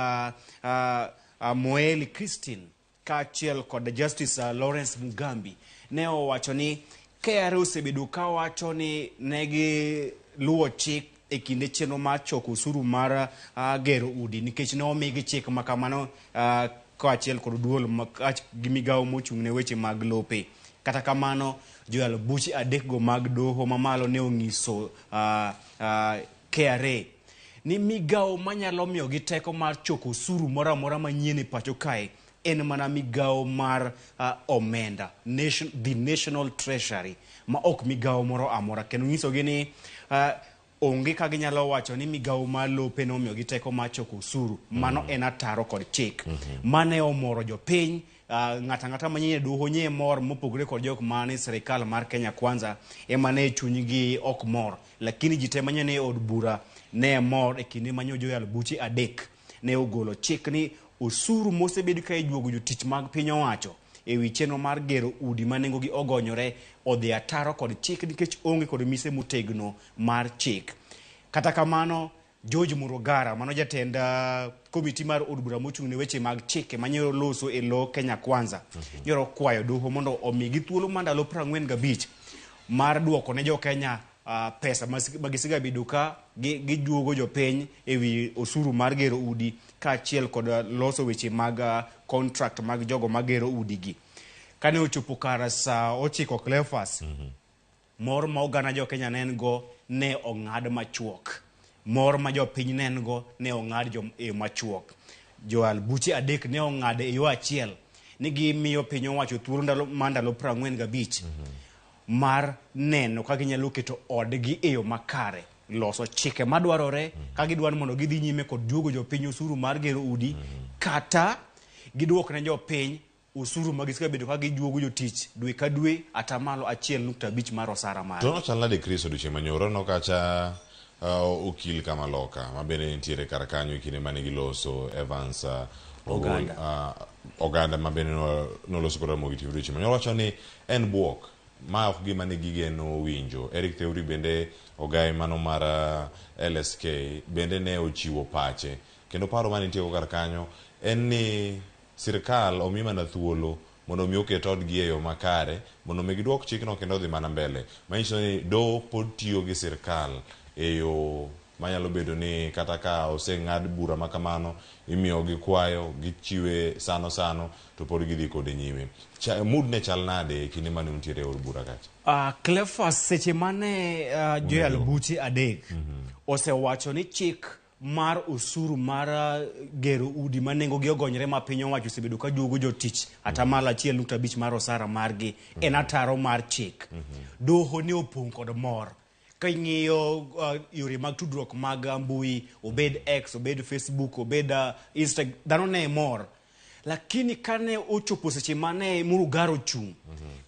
Moeli Christine kaachiel kod Justice Lawrence Mugambi ne owacho ni KRA osebedo ka wacho ni negi luwo chik e kinde chenro mar choko osuru mar gero udi nikech ne omigi chik ma kamano kaachiel kod duol gi migawo mochung' ne weche mag lope. Kata kamano joyal buche adekgo mag doho mamalo ne onyiso KRA ni migawo manyalo miyogi teko mar choko osuru moro amora manyien e pacho kae en mana migawo mar omenda, the National Treasury, ma ok migawo moro amora. Kendo nyisogi ni onge ka ginyalo wacho ni migawo mar lope nomiyogi teko mar choko osuru. Mano en ataro kod chik. Mane omoro jopiny, ng'ato ang'ata manie doho nye mor mopogore kod jok mane sirikal mar Kenya Kwanza ema ne chunygi ok mor. Lakini ji te manie od bura ne mor e kinde ma joyal buche adek ne ogolo chik ni osuru mosebed ka ijuogo jotich mag piny owacho ewi chenro mar gero udi ma nengogi ogonyore odhi ataro kod chik nikech onge kod mise motegno mar chik. Kata kamano George Murugara, mano jatend komiti mar od bura mochung' ne weche mag chike manyoro loso e lo Kenya Kwanza, nyoro kwayo doho mondo omigi thuolo mar ndalo 45 mar duoko ne jo Kenya pesa ma gisegabedo ka gijuogo jopiny ewi osuru mar gero udi kaachiel kod loso weche mag contract mag jogo magero udigi. Kane ochopo kar saa 9 Cleophas, mor ma oganda jo Kenya ne en go ne ong'ad machuok. Mor ma jopiny ne en go ne ong'ad e machuok. Joyal buche adek ne ong'ado e yo achiel ni gimiyo piny owacho thuolo mar ndalo 45 mar neno ka ginyalo keto odgi e yo makare, loso chike madwarore ka gidwaro mondo gidhi nyime kod juogo jopiny osuru mar gero udi, kata giduok ne jopiny osuru ma gisebedo ka gijuogo jotich dwe ka dwe atamalo 1.5 mar osara margi. To nochal nade Chris odiochieng' manyoro no kacha okil Kamaloka ma bende nitiere kar kanyo e kinde mane giloso Evans Oganda. Oganda ma bende noloso kod Ramogi TV odiochieng' manyoro wacho ni en buok Ma ok gima ne gigeno winjo. Eric Theuri bende ogaye mano mar LSK bende ne ochiwo pache. Kendo paro mane nitie go kar kanyo en ni sirkal omi mana thuolo mondo mi oket odgi e yo makare mondo mi giduok chikno kendo odhi mana mbele. Manyiso ni doho pod tiyo gi sirkal e yo manyalo bedo ni kata ka oseng'ad bura ma kamano, imiyogi kwayo, gichiwe sano sano to pod gidhi kode nyime. Cha, mood ne chal nade e kinde mane untiere e od bura kacha? Cleophas, seche mane joyal buche adek osewacho ni chik mar osuru mar gero udi ma nengogi ogonyre ma piny owacho osebedo ka juogo jotich atamalo 1.5 mar osara margi en ataro mar chik. Doho ne opong' kod mor. Ka ing'iyo yore mag tudruok mag mbui, obed X, obed Facebook, obed Instagram, dhano ne mor. Lakini kane ochopo seche mane Murugara ochung'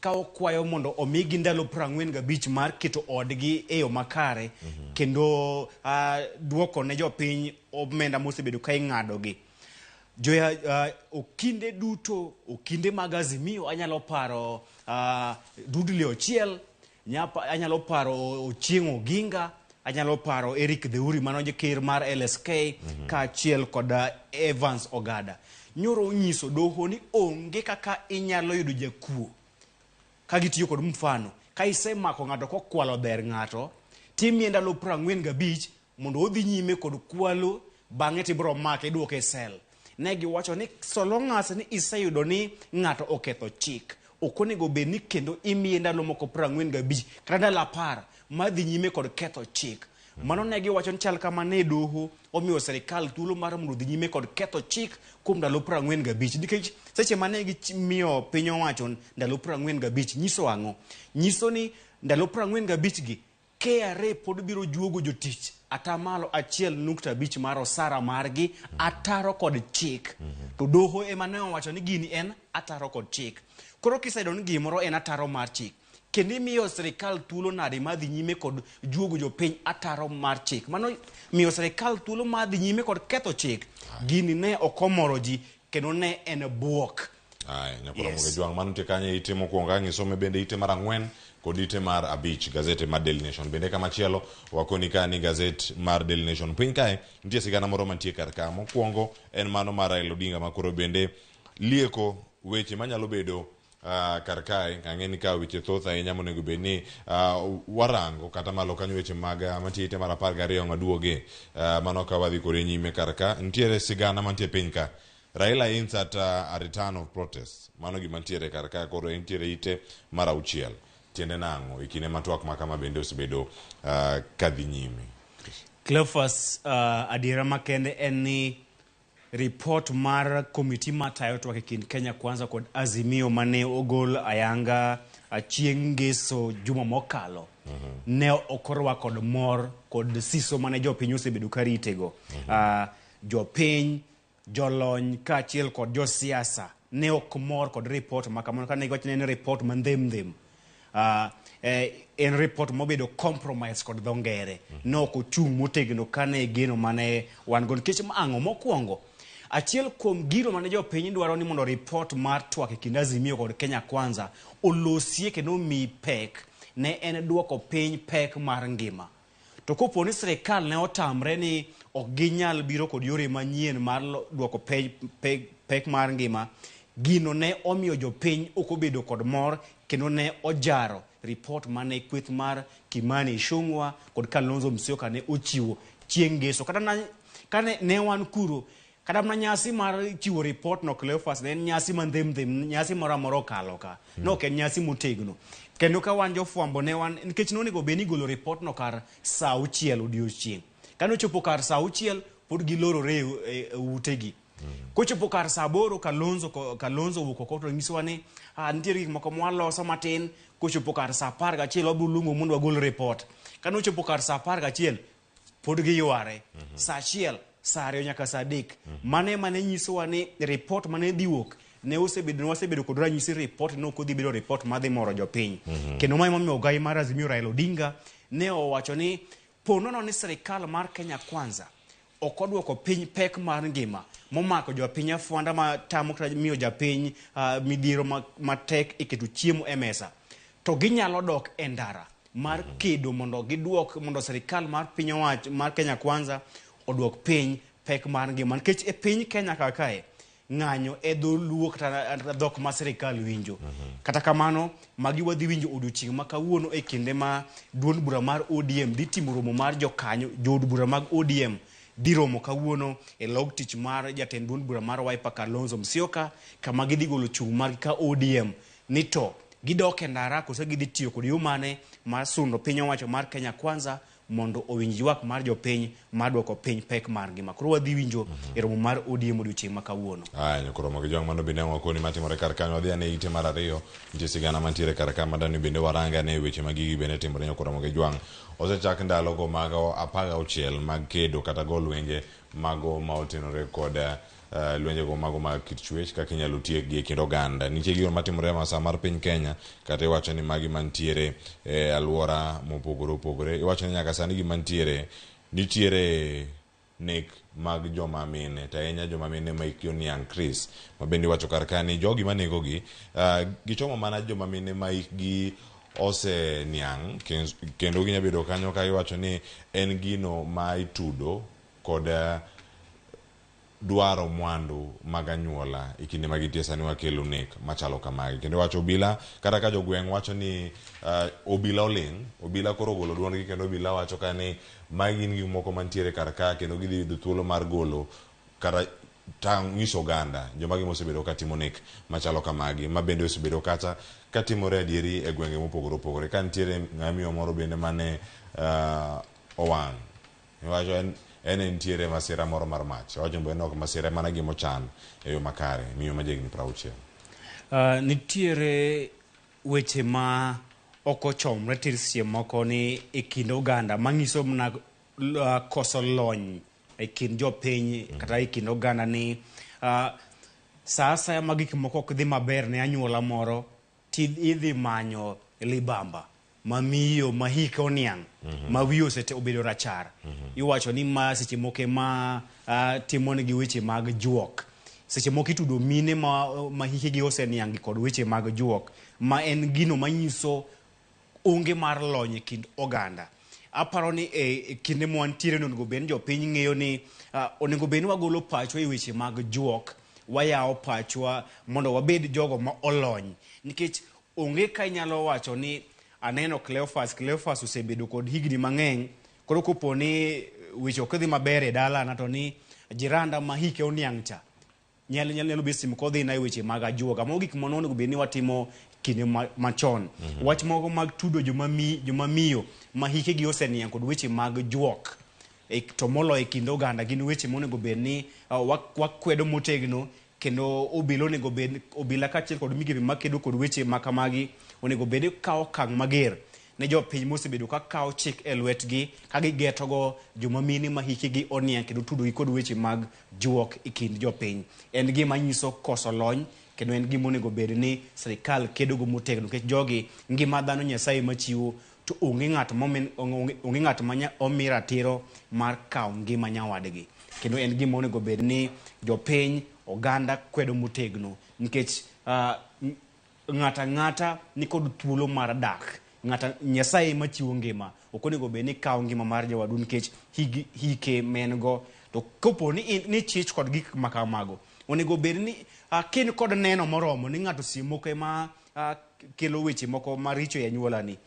ka okwayo mondo omigi ndalo 45 mar keto odgi e yo makare kendo duoko ne jopiny omenda mosebedo ka ing'adogi. Joya okinde duto, okinde mag Azimio, anyalo paro Dudley Ochiel, anyalo paro Ochieng' Oginga, anyalo paro Eric Theuri mano ker mar LSK kaachiel kod Evans Ogada. Nyoro onyiso doho ni onge kaka inyalo yudo jakuo ka gitiyo kod mfano. Ka isemako ng'ato kokwalo dher ng'ato, timiye ndalo 45 mondo odhi nyime kod kwalo, bang'e tibiro make iduoke e sel. Ne giwacho ni so long as ni iseyudo ni ng'ato oketho chik, ok onego bed ni kendo imiye ndalo moko 45 kata ndalo 10 madhi nyime kod ketho chik. Mano ne giwacho ni chal kama ne doho omiyo sirikal thuolo mar mondo odhi nyime kod ketho chik kuom ndalo 45. Nikech seche mane gimiyo piny owacho ndalo 45 nyiso ang'o? Nyiso ni ndalo 45 gi KRA pod biro juogo jotich atamalo 1.5 mar osara margi ataro kod chik. To doho ema ne owacho ni gini en ataro kod chik. Koro kiseyudo ni gimoro en ataro mar chik, kendo imiyo sirikal thuolo nade mar dhi nyime kod juogo jopiny ataro mar chik. Mano miyo sirikal thuolo mar dhi nyime kod ketho chik. Gini ne ok omoro ji kendo ne en buok. Aya, nyakoro yes. Jwang' mano nitie kanyo ite mokwongo ang' isome bende ite mar 4 kod ite mar 5 gazete mar Daily Nation. Bende kamachielo wakoni ka ni gazet mar Daily Nation piny kae nitie sigana moro mantie kar ka. Mokwongo en mano mar Raila Odinga ma koro bende lieko weche manyalo bedo kar kae. Ang'e ni ka weche thoth ahinya monego bed ni warango kata malo kanyo weche mag mantie ite mar 12 maduoge mano ka wadhi kode nyime kar ka. Nitiere sigana mantie piny ka. Raila hints at a return of protests. Mano gima nitiere kar ka koro nitiere ite mar 6. Tiende nang'o e kinde ma twak ma kama bende osebedo kadhi nyime? Cleophas, adiera makende en ni report mar komiti matayo twak e kind Kenya Kwanza kod Azimio mane ogol ayanga chieng' ngeso juma mokalo ne ok orwak kod mor kod siso mane jopiny osebedo ka ritego. Jopiny, jolony kaachiel kod josiasa ne ok mor kod report ma kamano kane giwacho ni en report ma ndhem ndhem. En report mobedo compromise kod dho ngere. Ne ok ochung' motegno kane geno mane wan go. Nikech ang'o? Mokwongo, achiel kuom gino mane jopiny dwaro ni mondo report mar twak e kind Azimio kod Kenya Kwanza olosie kendo omi pek ne en duoko piny pek mar ngima. To kopo ni sirikal ne otamre ni ok ginyal biro kod yore manyien mar duoko pek mar ngima, gino ne omiyo jopiny ok obedo kod mor kendo ne ojaro report mane kweth mar Kimani Ichung'wa kod Kalonzo Musyoka ne ochiwo chieng' ngeso. Kata kane ne wan kuro, kata mana nyasi mar chiwo report no Cleophas ne en nyasi ma ndhem ndhem, nyasi moro amora okalo ka. Ne ok en nyasi motegno. Kendo ka wan jofwambo ne wan, nikech nonego bed ni igolo report no kar saa 6 odiochieng'. Kane ochopo kar saa 6 pod gilorore e utegi. Kochopo kar saa 8 Kalonzo owuok oko to nyisowa ni nitiere gik moko mwaloso matin. Kochopo kar saa 11 wabiro luongo mondo wagol report. Kane ochopo kar saa 11 pod giyware. Saa 1, saa 2 nyaka saa 3. Mano ema ne nyisowa ni report mane dhi wuok ne osebedo, wasebedo kod ranyisi report ne ok odhi bedo report madhi moro jopiny. Kendo mae emomiyo ogai mar Azimio Raila Odinga ne owacho ni po nono ni sirikal mar Kenya Kwanza ok oduoko piny pek mar ngima momako jopiny afwanda ma tamo kata miyo japiny midhiero matek e keto chiemo e mesa. to ginyalo dok e ndara mar kedo mondo giduok mondo sirikal mar piny owacho mar Kenya Kwanza oduok piny pek mar ngima nikech e piny Kenya kar kae ng'anyo e dholuo kata dhok ma sirikal winjo. Kata kamano, magi wadhi winjo odiochieng' ma kawuono e kinde ma duond bura mar ODM dhi timo romo mar jokanyo, jood bura mag ODM dhi romo kawuono e log tich mar jatend duond bura mar Wiper Kalonzo Musyoka kama gidhi golo chung' margi ka ODM ni to gidok e ndara koso gidhi tiyo kod yo mane mar sundo piny owacho mar Kenya Kwanza mondo owinj ywak mar jopiny mar duoko piny pek mar ngima. Koro wadhi winjo e romo mar ODM odiochieng' ma kawuono. Aya, nyakoromo gi jwang' mano bende ang' wakoni matimore kar kanyo. Wadhi ane ite mar ariyo. Nitie sigana mantiere kar ka madani bende warang ane weche ma gigi bende timore nyakoromo gi jwang'. Osechak ndalogo mag 16 mag kedo kata go lwenje mago ma otenore kod lwenjego mago mag kit chwech kaka inyalo tiekgi e kind oganda. Nitie gigo matimore e masaa mar piny Kenya kata iwacho ni magi mantiere e alwora mopogore opogore. Iwacho ni nyaka sani gima nitiere, nitiere nek mag joma mine to ahinya joma mine ma hikgi oniang' Chris ma bende iwacho kar ka ni jogi manegogi gichomo mana joma mine ma hikgi oseniang' kendo ginya bedo kanyo ka iwacho ni en gino ma itudo kod dwaro mwandu mag anyuola e kinde ma gintie sani wakelo nek machalo kamagi. Kendo iwacho obila kata ka jogweng' wacho ni obila oling', obila koro ogolo duondgi kendo obila wacho ka ni magi gin gik moko mantiere kar ka kendo gidhi yudo thuolo mar golo kata tang' nyiso oganda joma gima osebedo ka timo nek machalo kamagi ma bende osebedo kata katimore adieri e gwenge mopogore opogore. Ka nitiere ng'ama miyo moro bende mane owang' Iwacho en en entiere masira moro mar mach. Owacho ni en ok masira, en mana gima ochan e yo makare. Miyo ma jahigni 60. Nitiere weche ma ok ochomre tir seche moko ni e kind oganda manyiso mana koso lony e kind jopiny kata e kind oganda ni sa asaya ma gik moko ok dhi maber ne anyuola moro to idhi manyo libamba ma miyo ma hike oniang' ma wiye osete obedo rachar. Iwacho ni ma seche moko ema timonegi weche mag juok. Seche moko itudo mine ma hikegi oseniang' gi kod weche mag juok ma en gino manyiso onge mar lony e kind oganda. Aparo ni e kinde ma wantiere ni onego bed ni jopiny ng'eyo ni onego bed ni wagolo pachwa e weche mag juok, wayawo pachwa mondo wabed jogo ma olony. Nikech onge ka inyalo wacho ni aneno Cleophas, Cleophas osebedo kod higni mang'eny, koro kopo ni weche ok dhi maber e dalana to ni jiranda ma hike oniang' cha nyalo nyalo bet sim kodhi na e weche mag ajuoga. Mago gik mane onego bed ni watimo kinde machon. Wach moko mag tudo joma miyo ma hikegi oseniang' kod weche mag juok to moloyo e kind oganda gin weche monego bed ni wakwedo motegno kendo obila onego bed obila kaachiel kod migepe makedo kod weche ma kamagi onego bed ni kawo okang' mager ne jopiny mosebedo ka kawo chik e lwetgi ka gigetogo joma mine ma hikgi oniang' kendo tudogi kod weche mag juok e kind jopiny. En gima nyiso koso lony kendo en gima onego bed ni sirikal kedogo motegno nikech jogi ngima dhano Nyasaye machiwo to onge ng'at momi, onge ng'at ma omi ratiro mar kawo ngima nyawadgi. Kendo en gima onego bed ni jopiny, oganda kwedo motegno nikech ng'ato ang'ata nikod thuolo mar dak. Ng'ata Nyasaye ema chiwo ngima. Ok onego bed ni ikawo ngima mar jawadu nikech hike ma en go. To kopo ni ni chich kod gik ma kamago, onego bed ni ka in kod neno moromo ni ng'ato seche moko ema kelo weche moko maricho e anyuolani.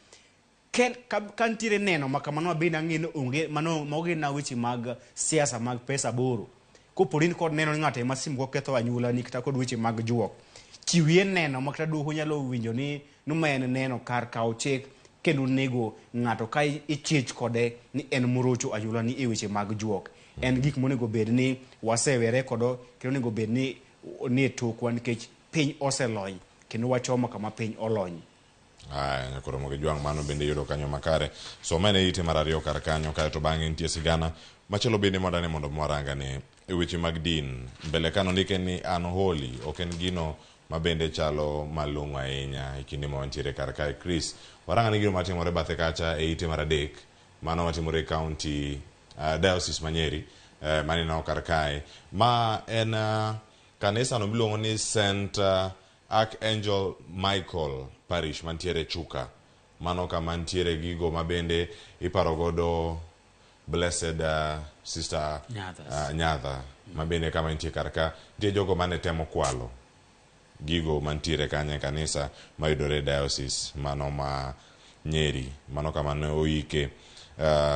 Ken, ka, ka nitiere neno ma kamano ma bende ang'e ni onge mano mago gin na weche mag siasa mag pesa boro. Kopo ni in kod neno ni ng'ato ema sim ketho anyuolani kata kod weche mag juok, chiwie neno ma kata doho nyalo winjo ni ma en neno kar kawo chik kendo nego ng'ato ka ichich kode ni en morocho anyuolani e weche mag juok. En gik monego bed ni wasewere kodo kendo onego bed ni nie tokwa nikech piny oselony kendo wachomo kama piny olony. Aya, nyakoro mogi jwang' mano bende yudo kanyo makare. Soma ne ite mar ariyo kar kanyo kae to bang'e nitie sigana machielo bende madane mondo mwaranga ne e weche mag din. Mbele ka nondike ni unholy ok en gino ma bende chalo malong'o ahinya e kinde ma wantiere kar kae. Chris, waranga ne gino matimore bathe kacha e ite mar adek mano matimore e county diocese ma Nyeri maneno kar kae. Ma en kanisa no miluongo ni St. Archangel Michael Parish mantiere Chuka. Mano kama ntiere gigo ma bende iparo godo Blessed Sister Nyatha. Nyatha ma bende kama nitie kar ka nitie jogo mane temo kwalo gigo mantiere kanyo e kanisa mayudore e diocese mano ma Nyeri. Mano kama ne oike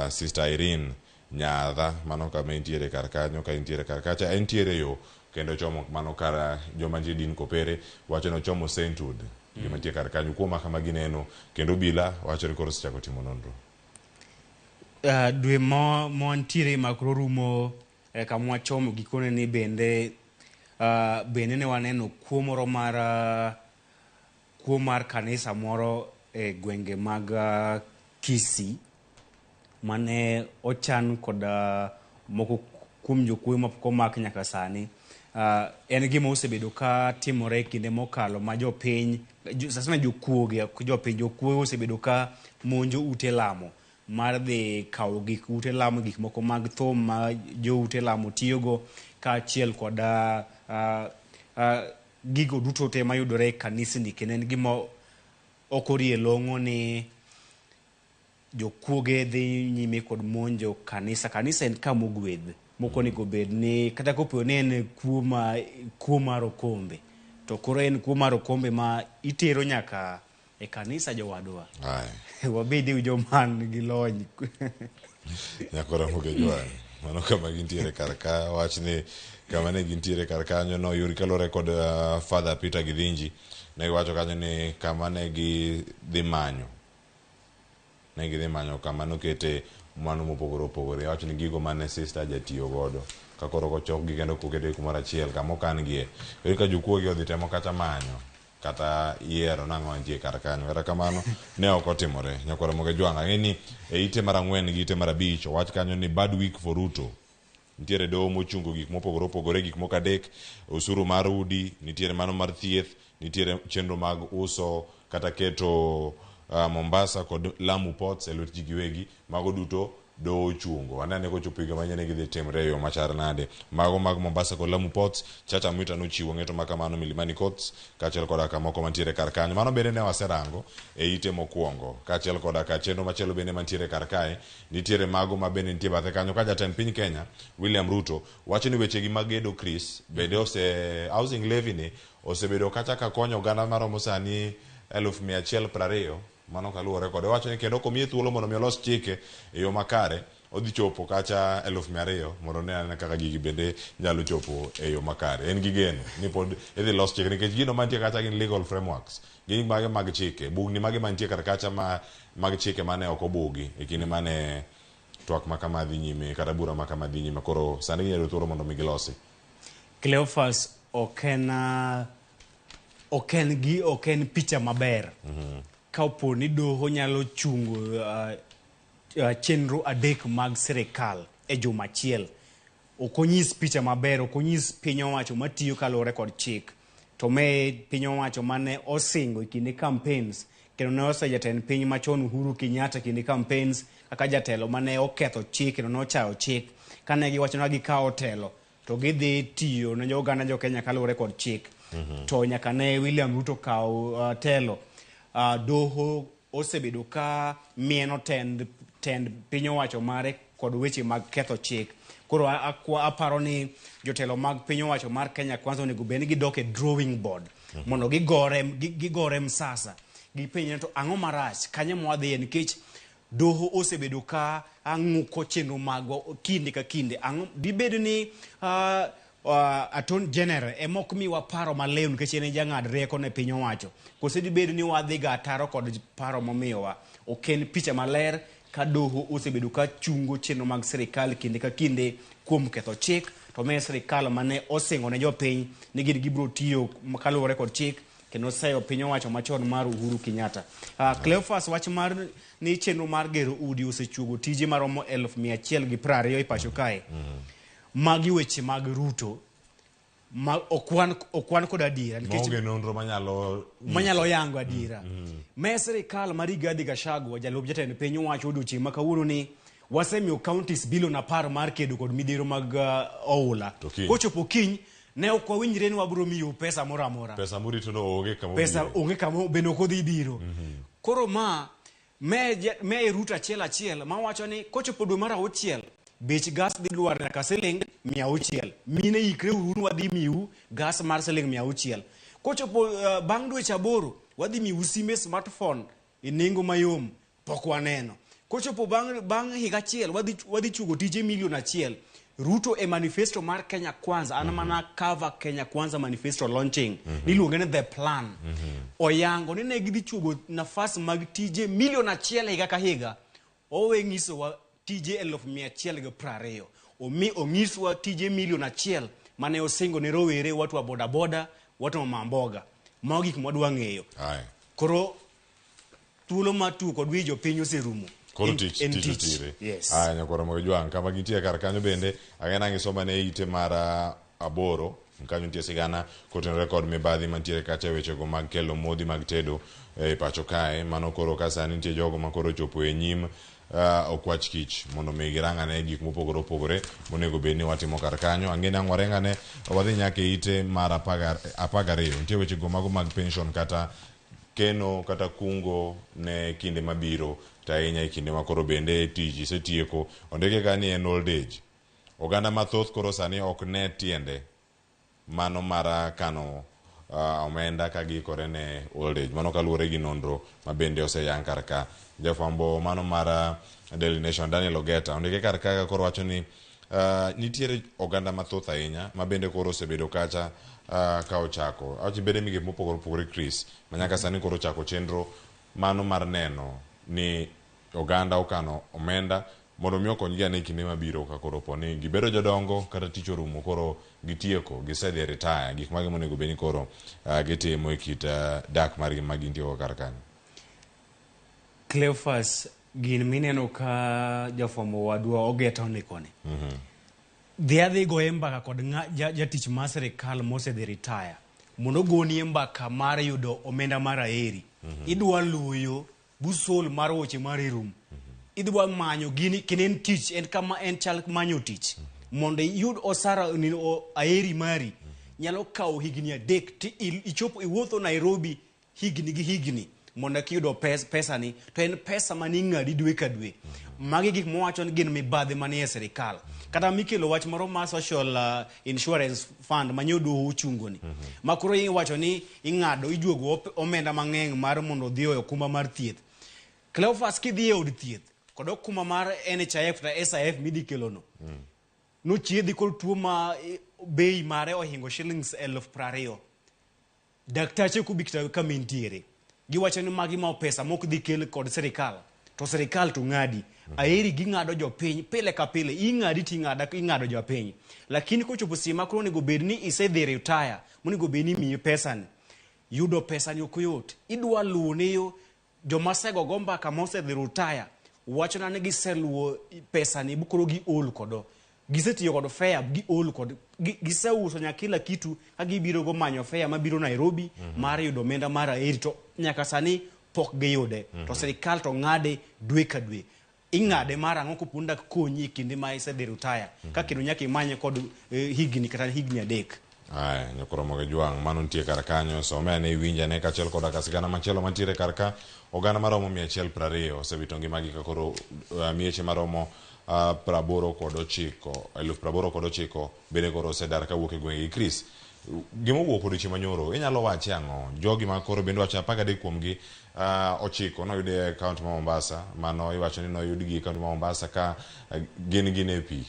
Sister Irene Nyadha, mano kama entiere kar kanyo, ka entiere kar kacha, entiere yo kendo chomo mano kar joma nitie din kopere wacho ni ochomo Sainthood gima nitie kar kanyo kuom kama gineno kendo obila wacho ni koro osechako timo nonro. Dwe ma wantiere ma koro rumo kama wachomo gikone ni bende bende ne waneno kuo moro mar kuo mar kanisa moro e gwenge mag Kisii mane ochan kod moko kuom jokuoye mapok omak nyaka sani. En gima osebedo ka timore e kinde mokalo ma jopiny, sasana jokuoge, ok jopiny, jokuoge osebedo ka monjo ute lamo mar dhi kawo gik ute lamo, gik moko mag thum ma jo ute lamo tiyogo, kaachiel kod gigo duto te mayudore e kanisni. Kendo en gima ok orie long'o ni jokuoge dhi nyime kod monjo kanisa. Kanisa en kama ogwedh mok onego bed ni kata kopo ni en kuo mar okombe, to koro en kuo mar okombe ma itero nyaka e kanisa jowadwa. Wabed joman gi lony. Nyakora Mugejwang', mano kama gintiere kar ka, wach ni kama ne gintiere kar kanyo no yud kaluwore kod Father Peter Githinji, ne giwacho kanyo ni kama ne gidhi manyo, ne gidhi manyo kama nokete mwandu mopogore opogore. Wacho ni gigo mane sister jatiyo godo ka koro kochokgi kendo koketgi kumoro achiel kama okan-gie. Iyudo ka jokuoge odhi temo kata manyo kata yiero nang'o nitie kar kanyo. Kata kamano ne ok otimore. Nyakwar Mugejwang', ang'e ni e ite mar 4 gi ite mar 5 owach kanyo ni bad week for Ruto. Nitiere doho mochungo gik mopogore opogore, gik moko 3, osuru mar udi, nitiere mano mar thieth, nitiere chenro mag uso kata keto Mombasa kod Lamu ports e lwet ji giwegi. Mago duto doho ochungo. Anene kochopo higa manyien ni gidhi timre e yo machal nade. Mago mag Mombasa kod Lamu ports, Chacha Mwita nochiwo ng'eto makamano Milimani Courts, kaachiel koda ka moko mantiere kar kanyo. Mano bende ne waserango e ite mokwongo. Kaachiel koda ka chenro machielo bende mantiere kar kae, nitiere mago ma bende nitie bathe kanyo ka jatend piny Kenya, William Ruto, wacho ni wechegi mag gedo Chris, bende ose housing levy ni osebedo kacha ka konyo oganda maromo sani 120,000, mano kaluwore kode. Owacho ni kendo komiye thuolo mondo mi olos chike e yo makare, odhi chopo kacha 200,000 mondo ne ane kaka gigi bende nyalo chopo e yo makare. En gi geno ni pod idhi los chike nikech gino mantie kacha gin legal frameworks, gin mage mag chike, bugni mage mantie kar kacha ma mag chike mane ok obugi e kinde mane twak ma kama dhi nyime kata bura ma kama dhi nyime. Koro sani ginyalo thuolo mondo mi gilosi. Cleophas, ok en picha maber. Ka opo ni doho nyalo chungo chenro 3 mag sirikal e juma achiel, ok onyis picha maber, ok onyis piny owacho matiyo kaluwore kod chik. To me piny owacho mane osingo e kinde campaigns, kendo ne oseyo jatend piny machon Uhuru Kenyatta kinde campaigns kaka jatelo mane oketho chik kendo nochayo chik. Kane giwacho ni gikawo telo to gidhi tiyo ne oganda jo Kenya kaluwore kod chik. To nyaka ne William Ruto kaw telo, doho osebedo ka mieno tend piny owacho mare kod weche mag ketho chik. Koro aparo ni jotelo mag piny owacho mar Kenya Kwanza onego bed ni gidok e drawing board mondo gigore msasa. Gipenjre to ang'o marach, kanye mwadhiye, nikech doho osebedo ka ang'uko chenro magwa kinde ka kinde. Ang'o dibed ni Attorney General ema ok miwa paro maliw nikech en e jang'ad rieko ne piny owacho, kose dibed ni wadhi ga ataro kod paro momiyowa? Ok en picha maler ka doho osebedo ka chungo chenro mag sirikal kinde ka kinde kuom ketho chik, to me sirikal mane osingo ne jopiny ni gin gibiro tiyo kaluwore kod chik kendo seyo piny owacho machon mar Uhuru Kenyatta. Cleophas, wach mar ni chenro mar gero udi osechuogo tije maromo 120,000 e pacho kae. Magi weche mag Ruto ma okwan kod adiera nikech maonge nonro manyalo yango adiera. Me sirikal mar Rigathi Gachagua, jalup jatend piny owacho odiochieng' ma kawuono ni wasemiyo counties bilion 10 mar kedo kod midhiero mag oula. Kochopo kiny Ne ok wawinjre ni wabiro miyou pesa moro amora. Pesa murito no onge kama Pesa obire. onge kama bende ok odhi biro. Koro ma me me Ruto achiel achiel mawacho ni kochopo dwe mar auchiel bech gas dhi lwar nyaka siling 600. Mine ikre uru ni wadhi miu gas mar siling 600. Kochopo bang' dweche 8 wadhi miu simbe smartphone e nengo mayom pok waneno. Kochopo bang' higa achiel wadhi chugo tije milion 1. Ruto e manifesto mar Kenya Kwanza, an mana cover Kenya Kwanza manifesto launching, niluonge ni The Plan. Oyango ni ne gidhi chugo nafas mag tije milion 1 higa ka higa. Owe nyisowa tije 120,000. Omi onyiswa tije milion 1 mane osingo ne rowere, watu wa boda boda, watu wa mamboga. Mago gik mwadwa ng'eyo. Koro thuolo mar tugo kod wi jopiny oserumo. Koro tich En tich tich. otire. Yes. Aya nyakwara Mojwang' kama gintie kar kanyo bende agena ngisoma ne ite mar 8 kanyo nitie sigana kotenore kod mibadhi mantiere kacha e wechego mag kelo modhi mag tedo e pacho kae. Mano koro ka sani nitie jogo ma koro ochopo e nyim okwach kich mondo mi girang ane gik mopogore opogore monego bed ni watimo kar kanyo. Ang'e ni ang' wareng ane wadhi nyaka e ite mar 12. Nitie wechego mago mag pension kata keno kata kungo ne kinde mabiro, to ahinya e kinde ma koro bende tich isetieko. Ondike ka ni en old age. Oganda mathoth koro sani ok ne tiende mano mar kano omenda ka giikore ne old age. Mano kaluwore gi nonro ma bende oseyang kar ka. Jafwambo mano mar Daily Nation Daniel Ogeta ondike kar ka koro wacho ni nitiere oganda mathoth ahinya ma bende koro osebedo kacha ka ochako. Awacho bende migepe mopogore opogore Chris, ma nyaka sani koro ochako chenro mano mar neno ni oganda okano omenda mondo mi okonygi ane kinde mabiro ka koro po ni gibedo jodongo kata tich orumo koro gitieko, gisedhi e retire, gik mage monego bed ni koro gitimo e kit dak margi ma gintie go kar kanyo. Cleophas, gin mineno ka jafwambo wadwa Ogeta ondikoni. Dhi adhi goye mbaka kod jatich mar sirikal mosedhi retire mondo ogonie mbaka mar yudo omenda mar aheri. Idwa luyo busol mar weche mar erum. Idwa manyo gini kendo en tich, en kama en chal manyo tich. Mondo iyud osara ni, aheri mari nyalo kawo higni 3 ti ichopo iwuotho Nairobi higni gi higni mondo kiyudo pesa ni to en pesa mane ing'adi dwe ka dwe. Magi gik mwawacho ni gin mibadhi manie sirikal. Kata mikelo wach moro mar social insurance fund ma doho ochungo ni. Ma koro iwacho ni ing'ado ijuogo omenda mang'eny mar mondo odhi e okumba mar thieth. Cleophas kidhi e od thieth kod okumba mar NHIF kata SIF midhi kelono. Nochiedhi kod tuo ma bei mare ohingo shillings 20,000. Daktache ok obi kata kama entiere. Giwacho ni magi ma pesa mok dhi kel kod sirikal. To sirikal to ng'adi. Aheri ging'ado jopiny pile ka pile. Ing'adi to ing'ado jopiny. Lakini kochopo seche ma koro onego bed ni isedhi retire, monego bed ni imiyi pesani. Yudo pesani ok yot. Idwa luwo ne yo joma osegogo mbaka mosedhi retire wachona ni giseluwo pesani koro giol kodo. Gisetiyo kod fare, giol kod, giseuso nyaka kila kitu ka gibiro go manyo fare mabiro Nairobi mar yudo omenda mar aheri to nyaka sani pok giyude. To sirikal to ng'ade dwe ka dwe. Ing'ade mar ang'o kopo ni dak konyi e kinde ma isedhi retire. Ka kendo nyaka imanye kod higni kata higni 3. Aya, nyakoro moge jwang', mano nitie kar kanyo, some ane iwinj ane kaachiel koda ka sigana machielo mantiere kar ka. Oganda maromo 120 osewito ngimagi ka koro mieche maromo 89, 89,000 bende koro osedar kawuok e gwenge gi. Chris, gima owuok odiochieng' manyoro, inyalo wache ang'o? Jogi ma koro bende wacho 13 kuomgi 9 noyud e kaunti ma Mombasa, mano iwacho ni noyudgi e kaunti ma Mombasa ka gin e pi.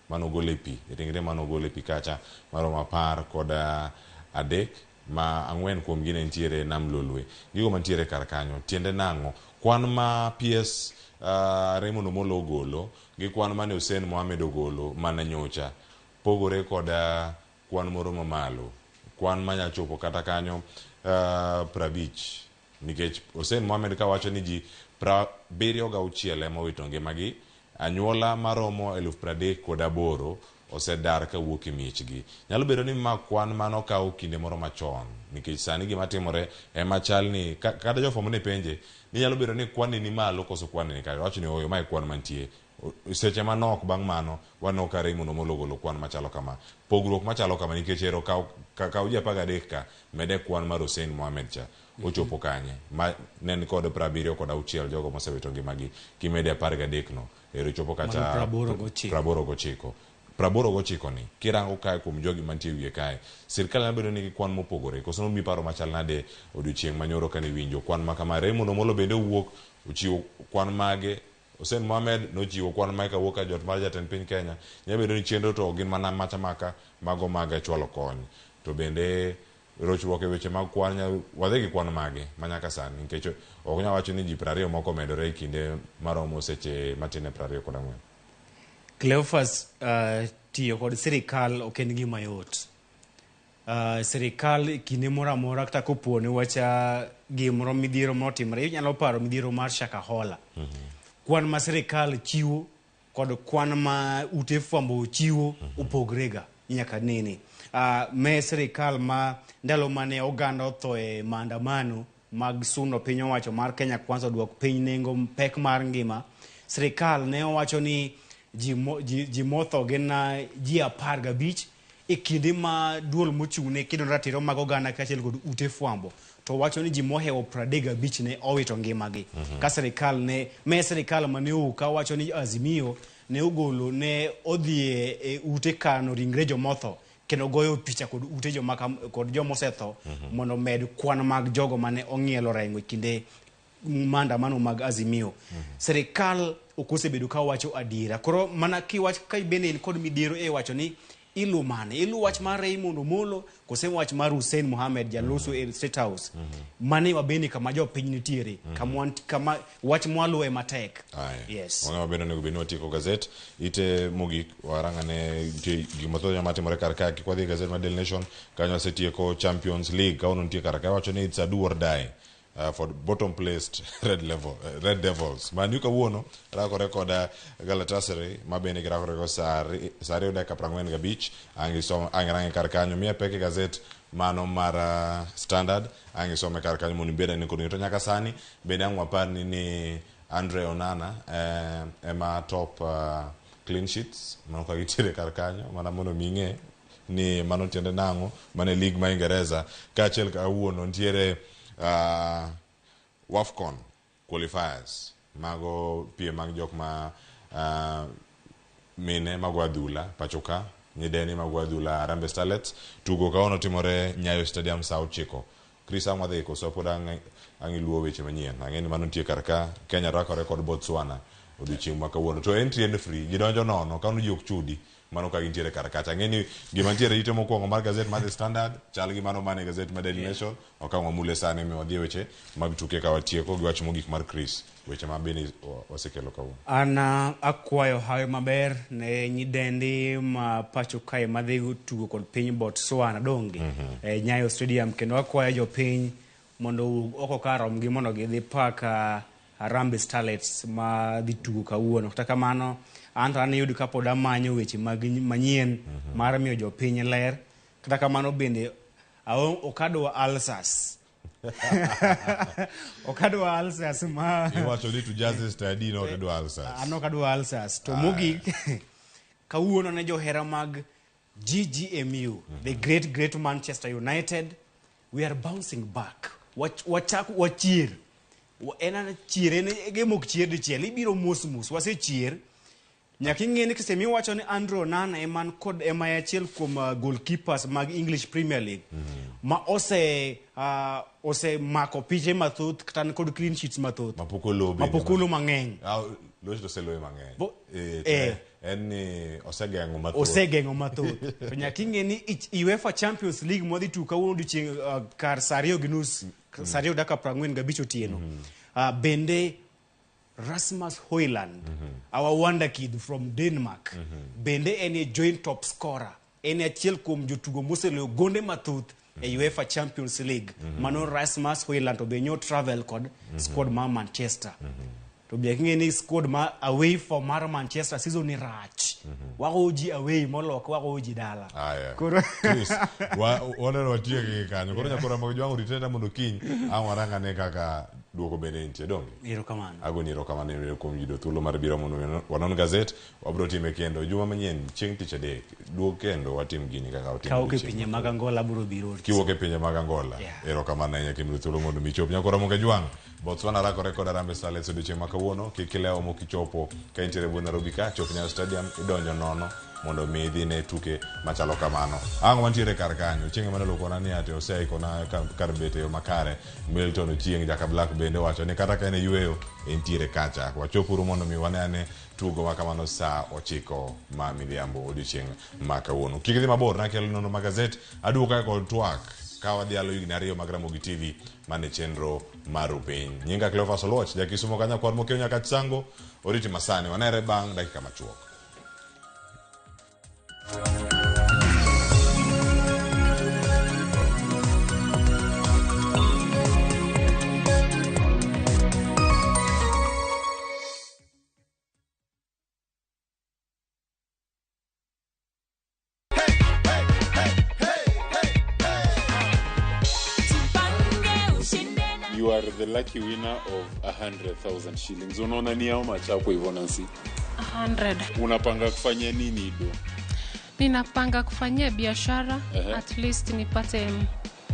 Mano ogol e pi, ringre mano ogol e pi kacha maromo 13 ma 4 kuomgi ne nitiere Nam Lolwe. Gigo mantiere kar kanyo, tiende nang'o? Kwan ma PS Raymond Omolo ogolo gi kwan mane Hussein Mohamed ogolo mana nyocha pogore kod kwan moro mamalo. Kwan manya chopo kata kanyo 50. Nikech Hussein Mohamed kawacho ni ji 76 ema owito ngimagi, anyuola maromo 38,000 osedar kawuok e miechgi. Nyalo bedo ni ma kwan mano kawo kinde moro machon, nikech sani gima timore ema chal ni kata jofwambo ne penje ni nyalo bedo ni kwan ni malo koso kwan ni kare. Wacho ni ooyo, mae kwan mantie. Seche manok bang' mano waneno ka Raymond Omolo ogolo kwan machalo kama. Pogruok machalo kama nikech ero kaw kaw ji 13 ka mede kwan mar Hussein Mohamed cha ochopo kanye ma ne ni kod 76 jogo mosewito ngimagi kimede 13 no ero chopo kata 89. 89 ni kirango kae kuom jogi mantie e wiye kae sirkal nyalo bedo ni gi kwan mopogore koso nomiyi paro machal nade odiochieng' manyoro kane iwinjo kwan ma kama Raymond Omolo bende owuok ochiwo kwan mage Hussein Mohamed nochiwo kwan mage kawuok ka jot mar jatend piny Kenya. Nyalo bedo ni chenro to ok gin mana machamaka mago mag chwalo kony. To bende rochruok e weche mag kwan nyalo wadhi gi kwan mage ma nyaka sani nikech ok nyal wacho ni ji 20 moko omedore e kinde maromo seche matin e 24. Cleophas, tiyo kod sirikal ok en gima yot. Sirikal e kinde moro amora kata kopo ni wach gimoro midhiero moro otimore, inyalo paro midhiero mar Shakahola. Kwan ma sirikal chiwo kod kwan ma ute fwambo chiwo opogre ga nyaka nene. Me sirikal ma ndalo mane oganda otho e maandamano mag suno piny owacho mar Kenya Kwanza oduok piny nengo pek mar ngima, sirikal ne owacho ni ji motho gin ji 15 e kinde ma duol mochung' ne kedo ratiro mag oganda kaachiel kod ute fwambo to wacho ni ji mohewo 35 ne owito ngimagi. Ka sirikal ne me sirikal mane owuok ka wacho ni Azimio ne ogolo ne odhi e ute kano ringre jomotho kendo goyo picha kod ute joma kod joma osetho mondo omed kwan mag jogo mane ong'ielo rengo e kinde maandamano mag Azimio. Sirikal ok osebedo ka wacho adiera. Koro mana kiwach ka bende in kod midhiero e wacho ni ilu mane? Ilu wach mar Raymond Omolo kose wach mar Hussein Mohamed jaloso e State House? Mane wabende kama jopiny nitiere, kama kama wach mwaluwe matek. Yes. Wang'e maber onego bed ni watieko gazet ite mogik warang'ane nitie gik mathoth matimore kar kae kik wadhi e gazet mar Daily Nation kanyo wasetieko Champions League kawuono nitie kar kae wacho ni it's a do or die for bottom placed Red Devils. Man U kawuono rakore kod Galatasaray ma bende girakore go saa 2:45 ang' isom ang' irange kar kanyo miya pek e gazet mano mar Standard ang' isome kar kanyo mondo ibed ane kod ng'eyo. To nyaka sani bende ang' waparni ni Andre Onana ema top clean sheets mano ka gitiere kar kanyo mana mondo mi ing'e ni mano tiende nang'o mane league ma Ingereza kaachiel kawuono nitiere WAFCON qualifiers mago piem mag jok ma mine mago adhula pacho ka nyideni mago adhula Harambee Starlets tugo kawuono timore Nyayo Stadium saa 9. Chris ang' wadhi koso pod ang' iluwo weche manyien ang'e ni mano nitie kar ka Kenya rakore kod Botswana odiochieng' ma kawuono to entry en free gidonjo nono kawuono ji ok chudi mano ka gintiere kar kacha ang'e ni gima ntiere ite mokwongo mar gazet mar The Standard chal gi mano man e gazet mar Daily Nation ok ang' wamule sani mi wadhi e weche mag tuke ka watieko gi wach mogik mar Chris weche ma bende wasekelo kawuono. An akwayo hawi maber ne nyidendi ma pacho kae madhi tugo kod piny Botswana donge e Nyayo Stadium kendo akwayo jopiny mondo owuog oko kar romgi mondo gidhi pak Harambee Starlets ma dhi tugo kawuono. Kata kamano an to an iyud kapod amanyo weche mag manyien mar miyo jopiny ler. Kata kamano bende ok adwa ulcers. Ok adwa ulcers ma iwacho ni tujaze stadi no ok adwa ulcers. An ok adwa ulcers. To mogik kawuono ne johera mag GGMU, the great great Manchester United, we are bouncing back. Wachak wachier. En ana chier, en game ok chier dichiel, ibiro mos mos, wasechier. Nyaka ing'e ni kisemi wacho ni Andre Onana ema an kod ema e achiel kuom goalkeepers mag English Premier League ma ose mako piche mathoth kata an kod clean sheets mathoth. Mapok olo bende. Mapok olo mang'eny. Loch to oseloye mang'eny. En ni osegeng'o mathoth. Osegeng'o mathoth. To nyaka ing'e ni UEFA Champions League mwadhi tugo kawuono odiochieng' kar saa 2:30, saa 2:45 otieno. Bende Rasmus Højlund, our wonder kid from Denmark, bende en e joint top scorer. En e achiel kuom jotugo moseloyo gonde mathoth e UEFA Champions League. Mano Rasmus Højlund to be nyo travel kod squad mar Manchester. To be ing'e ni squad ma away form mar Manchester season ni rach. Wagoyo ji away moloyo wagoyo ji dala. Aya. Koro Chris, waneno watiek gi kanyo. Koro nyakora mag jwang'o ritreta mondo kiny ang' warang ane kaka Duoko bende nitie donge? Erokamano. Agoni erokamano ero kuom yudo thuolo mar biro mondo wanon gazet. Wabiro time kendo juma manyien chieng' tich adek. Duog kendo watim gini kaka watimo Kawuok e odiochieng'. pinje mag Angola abiro biro. Kiwuok e pinje mag Angola. Erokamano ahinya kuom yudo thuolo mondo mi ichop. Nyakoro Ramogi Ajwang', Botswana rakore kod Harambee Starlets odiochieng' ma kawuono. Kik ilew mok ichopo ka intiere e Nairobi ka, chop Nyayo Stadium, idonjo nono mondo mi idhi ne tuke machalo kamano. Ang' wantiere kar kanyo. Chieng' mane olokona ni ati oseikona kar bet e yo makare. Milton Ochieng' Jaka Black bende wacho ni kata ka en e yueyo, entiere kacha. Wachopuru mondo mi wane ane tugo ma kamano saa 9 ma midhiambo odiochieng' ma kawuono. Kik idhi mabor, nakelo nonro mag gazet, aduogo kae kod twak ka wadhialo higni 2 mag Ramogi TV mane chenro mar Rupiny. Nyinga Cleophas Oluoch, jakisumo ka nyakwar Mokeo nyaka Chisango, oriti masani, wanere bang' dakika machuok. You are the lucky winner of 100,000 shillings. Unaona ni how much hapo hivyo Nancy? 100. Unapanga kufanya nini do? Ninapanga kufanyia biashara. Ehe. At least nipate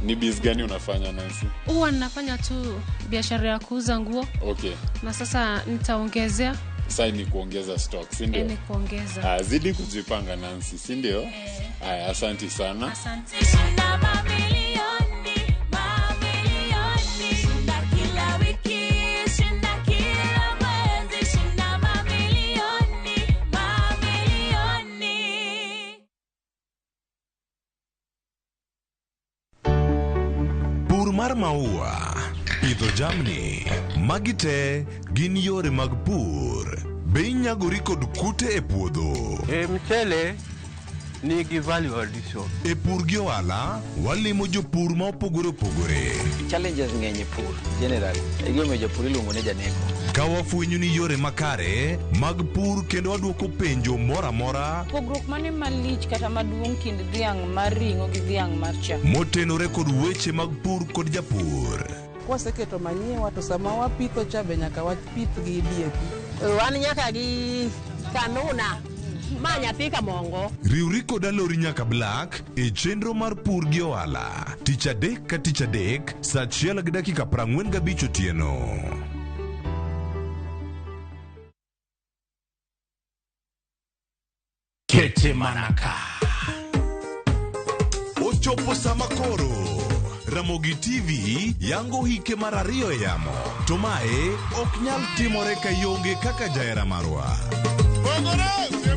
Ni biz gani unafanya Nancy? Huwa ninafanya tu biashara ya kuuza nguo. Okay. Na sasa nitaongezea. Sasa ni kuongeza stock, si ndio? Ni kuongeza. Ah, zidi kujipanga Nancy, si ndio? Haya, asante sana. Asante. Shinda mamilioni, mamilioni. Shinda kila wiki, shinda kila mwezi, shinda mamilioni, mamilioni. Pur mar maua, pidho jamni, magi te gin yore mag pur. Be inyagori kod kute e puodho? E mchele nigi value addition. E pur gi ohala, walimo jopur ma opogore opogore. Challenges ng'eny e pur generally. E gimomiyo japur iluongo ni janeko. Ka wafwenyo ni yore makare mag pur kendo wadwoko penjo moro amora Pogruok mane malich kata maduong' kind dhiang' mar ring'o gi dhiang' mar chak? motenore kod weche mag pur kod japur. Kwaseketo manyiwa to sama wapitho cha be nyaka wapith gi DAP. Wan nyaka gi kanuna ma nyathi kamongo. Riwri kod Alori nyaka Black e chenro mar pur gi ohala. Tich adek ka tich adek, saa 1:45 otieno. Kete manaka. Ochopo sama koro Ramogi TV yango hike mar 2 e yamo. To mae ok nyal timore ka ionge kaka jahera marwa.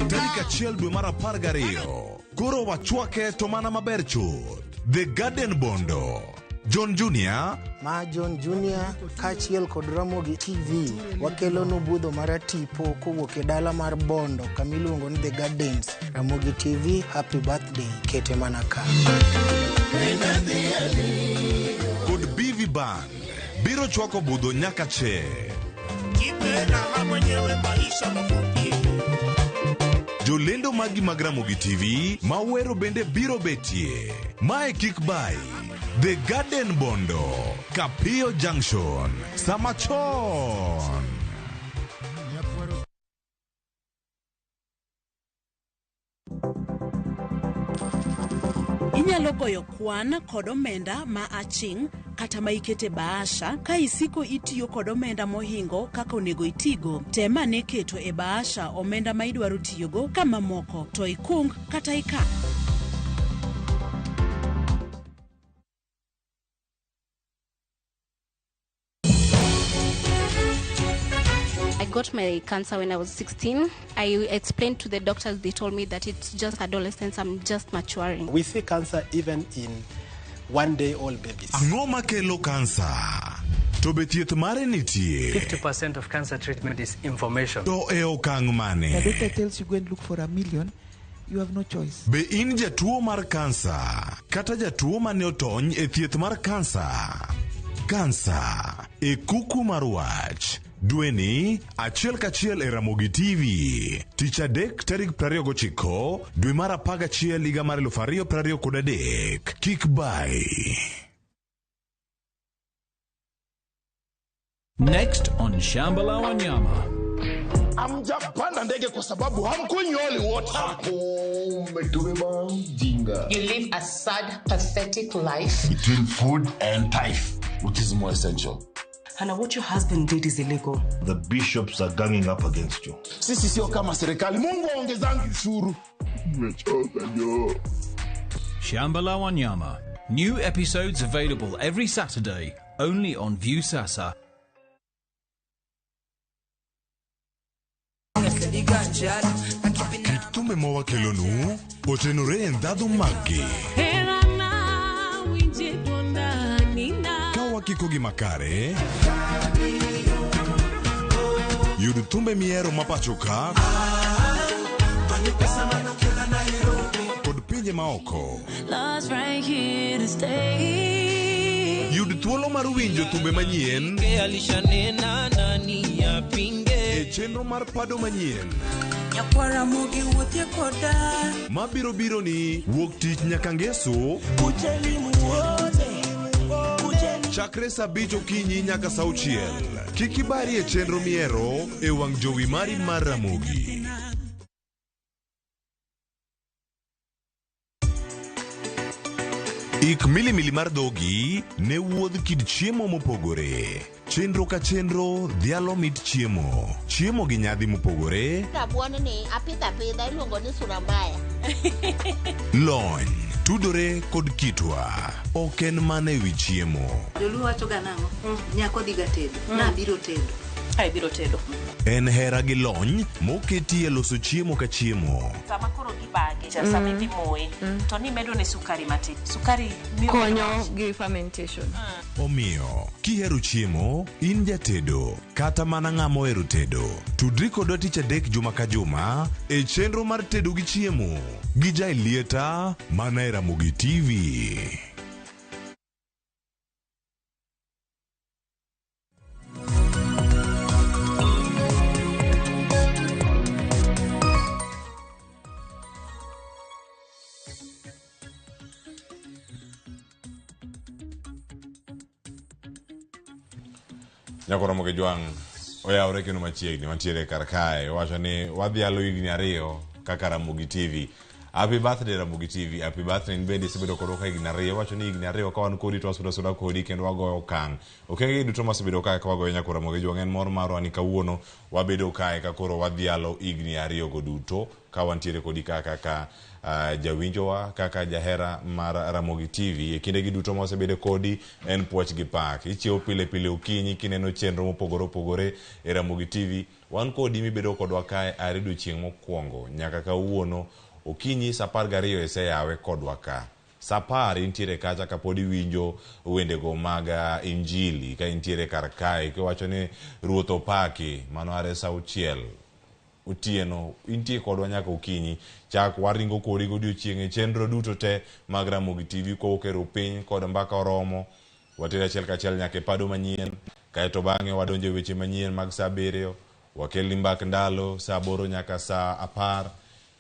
Tarik 1 dwe mar 12. Koro wachwake to mana maber chuth. The Garden Bondo. John Junior Ma John Junior kaachiel kod Ramogi TV wakelonu budho mar tipo kowuok e dala mar Bondo kama iluongo ni The Gardens. Ramogi TV, happy birthday, kete mana ka. Kod BV Band biro chwako budho nyaka che. Jolendo magi mag Ramogi TV mawero bende biro betie. Mae kik bai. The Garden Bondo, Kapio Junction, sama chon. Inyalo goyo kwan kod omenda ma aching' kata ma ikete bahasha ka isiko itiyo kod omenda mohingo kaka onego itigo. Tem ane keto e bahasha omenda ma idwaro tiyogo ka mamoko to ikung kata ika. I got my cancer when I was 16. I explained to the doctors, they told me that it's just adolescence, I'm just maturing. We see cancer even in one-day-old babies. Ang'o makelo kansa? To be thieth mare nitie? 50% of cancer treatment is information. To e okang' mane? The doctor tells you go and look for $1 million, you have no choice. Be in jatuo mar kansa kata jatuo mane otony e thieth mar kansa? Kansa e kuku mar wach. Dweni achiel kachiel e Ramogi TV. Tich adek tarik 29 dwe mar 11 higa mar 2023. Kik bai. Next on Shamba la Wanyama. Hamjapanda ndege kwa sababu hamkunywi holy water. Umetubeba mjinga. You live a sad, pathetic life. Between food and tithe, which is more essential? Hannah, what your husband did is illegal. The bishops are ganging up against you. Sisi sio kama serikali. Mungu aongezangi ushuru. Nimechoka jo. Shamba la Wanyama. New episodes available every Saturday, only on Viusasa. Kit thumbe ma wakelonu otenore e ndhadhu maggi. Ka wakikogi makare, yud thumbe mihero ma pacho ka kod pinje maoko. Love's right here to stay. Yud thuolo mar winjo thumbe manyien e chenro mar pado manyien Nyakwara mogi wuothie koda mabiro biro ni wuok tich nyaka ngeso chakre saa 5 okinyi nyaka saa 6. Kik ibari e chenro mihero e wang' jowi mari mar Ramogi. Ik milimili mar dhogi ne wuodh kit chiemo mopogore. Chenro ka chenro dhialo mit chiemo. Chiemo gi nyadhi mopogore. Rabuon ni apidho apidha iluongo ni sura mbaya. Lony, tudore kod kitwa. Ok en mana ewi chiemo. Joluo wacho ga nang'o? Nyako dhiga tedo. Nabiro tedo. Ai biro tedo. En hera gi lony moketi e loso chiemo ka chiemo. Sama koro gibage cha sama idhi moye to nimedo ne sukari matin. Sukari miyo konyo gi fermentation. Omiyo, kihero chiemo, in jatedo, kata mana ng'ama ohero tedo, tudri kodwa tich adek juma ka juma e chenro mar tedo gi chiemo gi Jaelieta mana e Ramogi TV. Nyakoro Ramogi Jwang' oyawre kendo machiegni wantiere kar kae owacho ni wadhialo higni 2 kaka Ramogi TV. Happy birthday Ramogi TV, happy birthday in bende isebedo kodwa ka higni 2. Owacho ni higni 2 ka wan kodi to wasudo asuda kodi kendo wagoyo okang'. Okenge duto masebedo kae ka wagoyo Nyakoro Ramogi Jwang' en mor marwa ni kawuono wabedo kae ka koro wadhialo higni 2 go duto ka wantiere kodi ka kaka jawinjowa kaka jahera mar Ramogi TV. E kindegi duto ma wasebedo kodi en puoch gi pak. Ichiewo pile pile okinyi kineno chenro mopogore opogore e Ramogi TV. Wan kodi mibedo kodwa kae are odiochieng' mokwongo nyaka kawuono okinyi saa 12 iseyawe kodwa ka. Saa 10 intiere kacha kapod iwinjo wendego mag injili ka intiere kar kae kiwacho ni Ruoth opaki, mano are saa 6 otieno intie kodwa nyaka okinyi. Chak waringo kodi godiochieng' e chenro duto te mag Ramogi TV kowuok e piny kod mbaka oromo. Watere achiel kachiel nyaka e pado manyien, kaeto bang'e wadonjo e weche manyien mag saa 7, wakelni mbak ndalo saa 8 nyaka saa 10,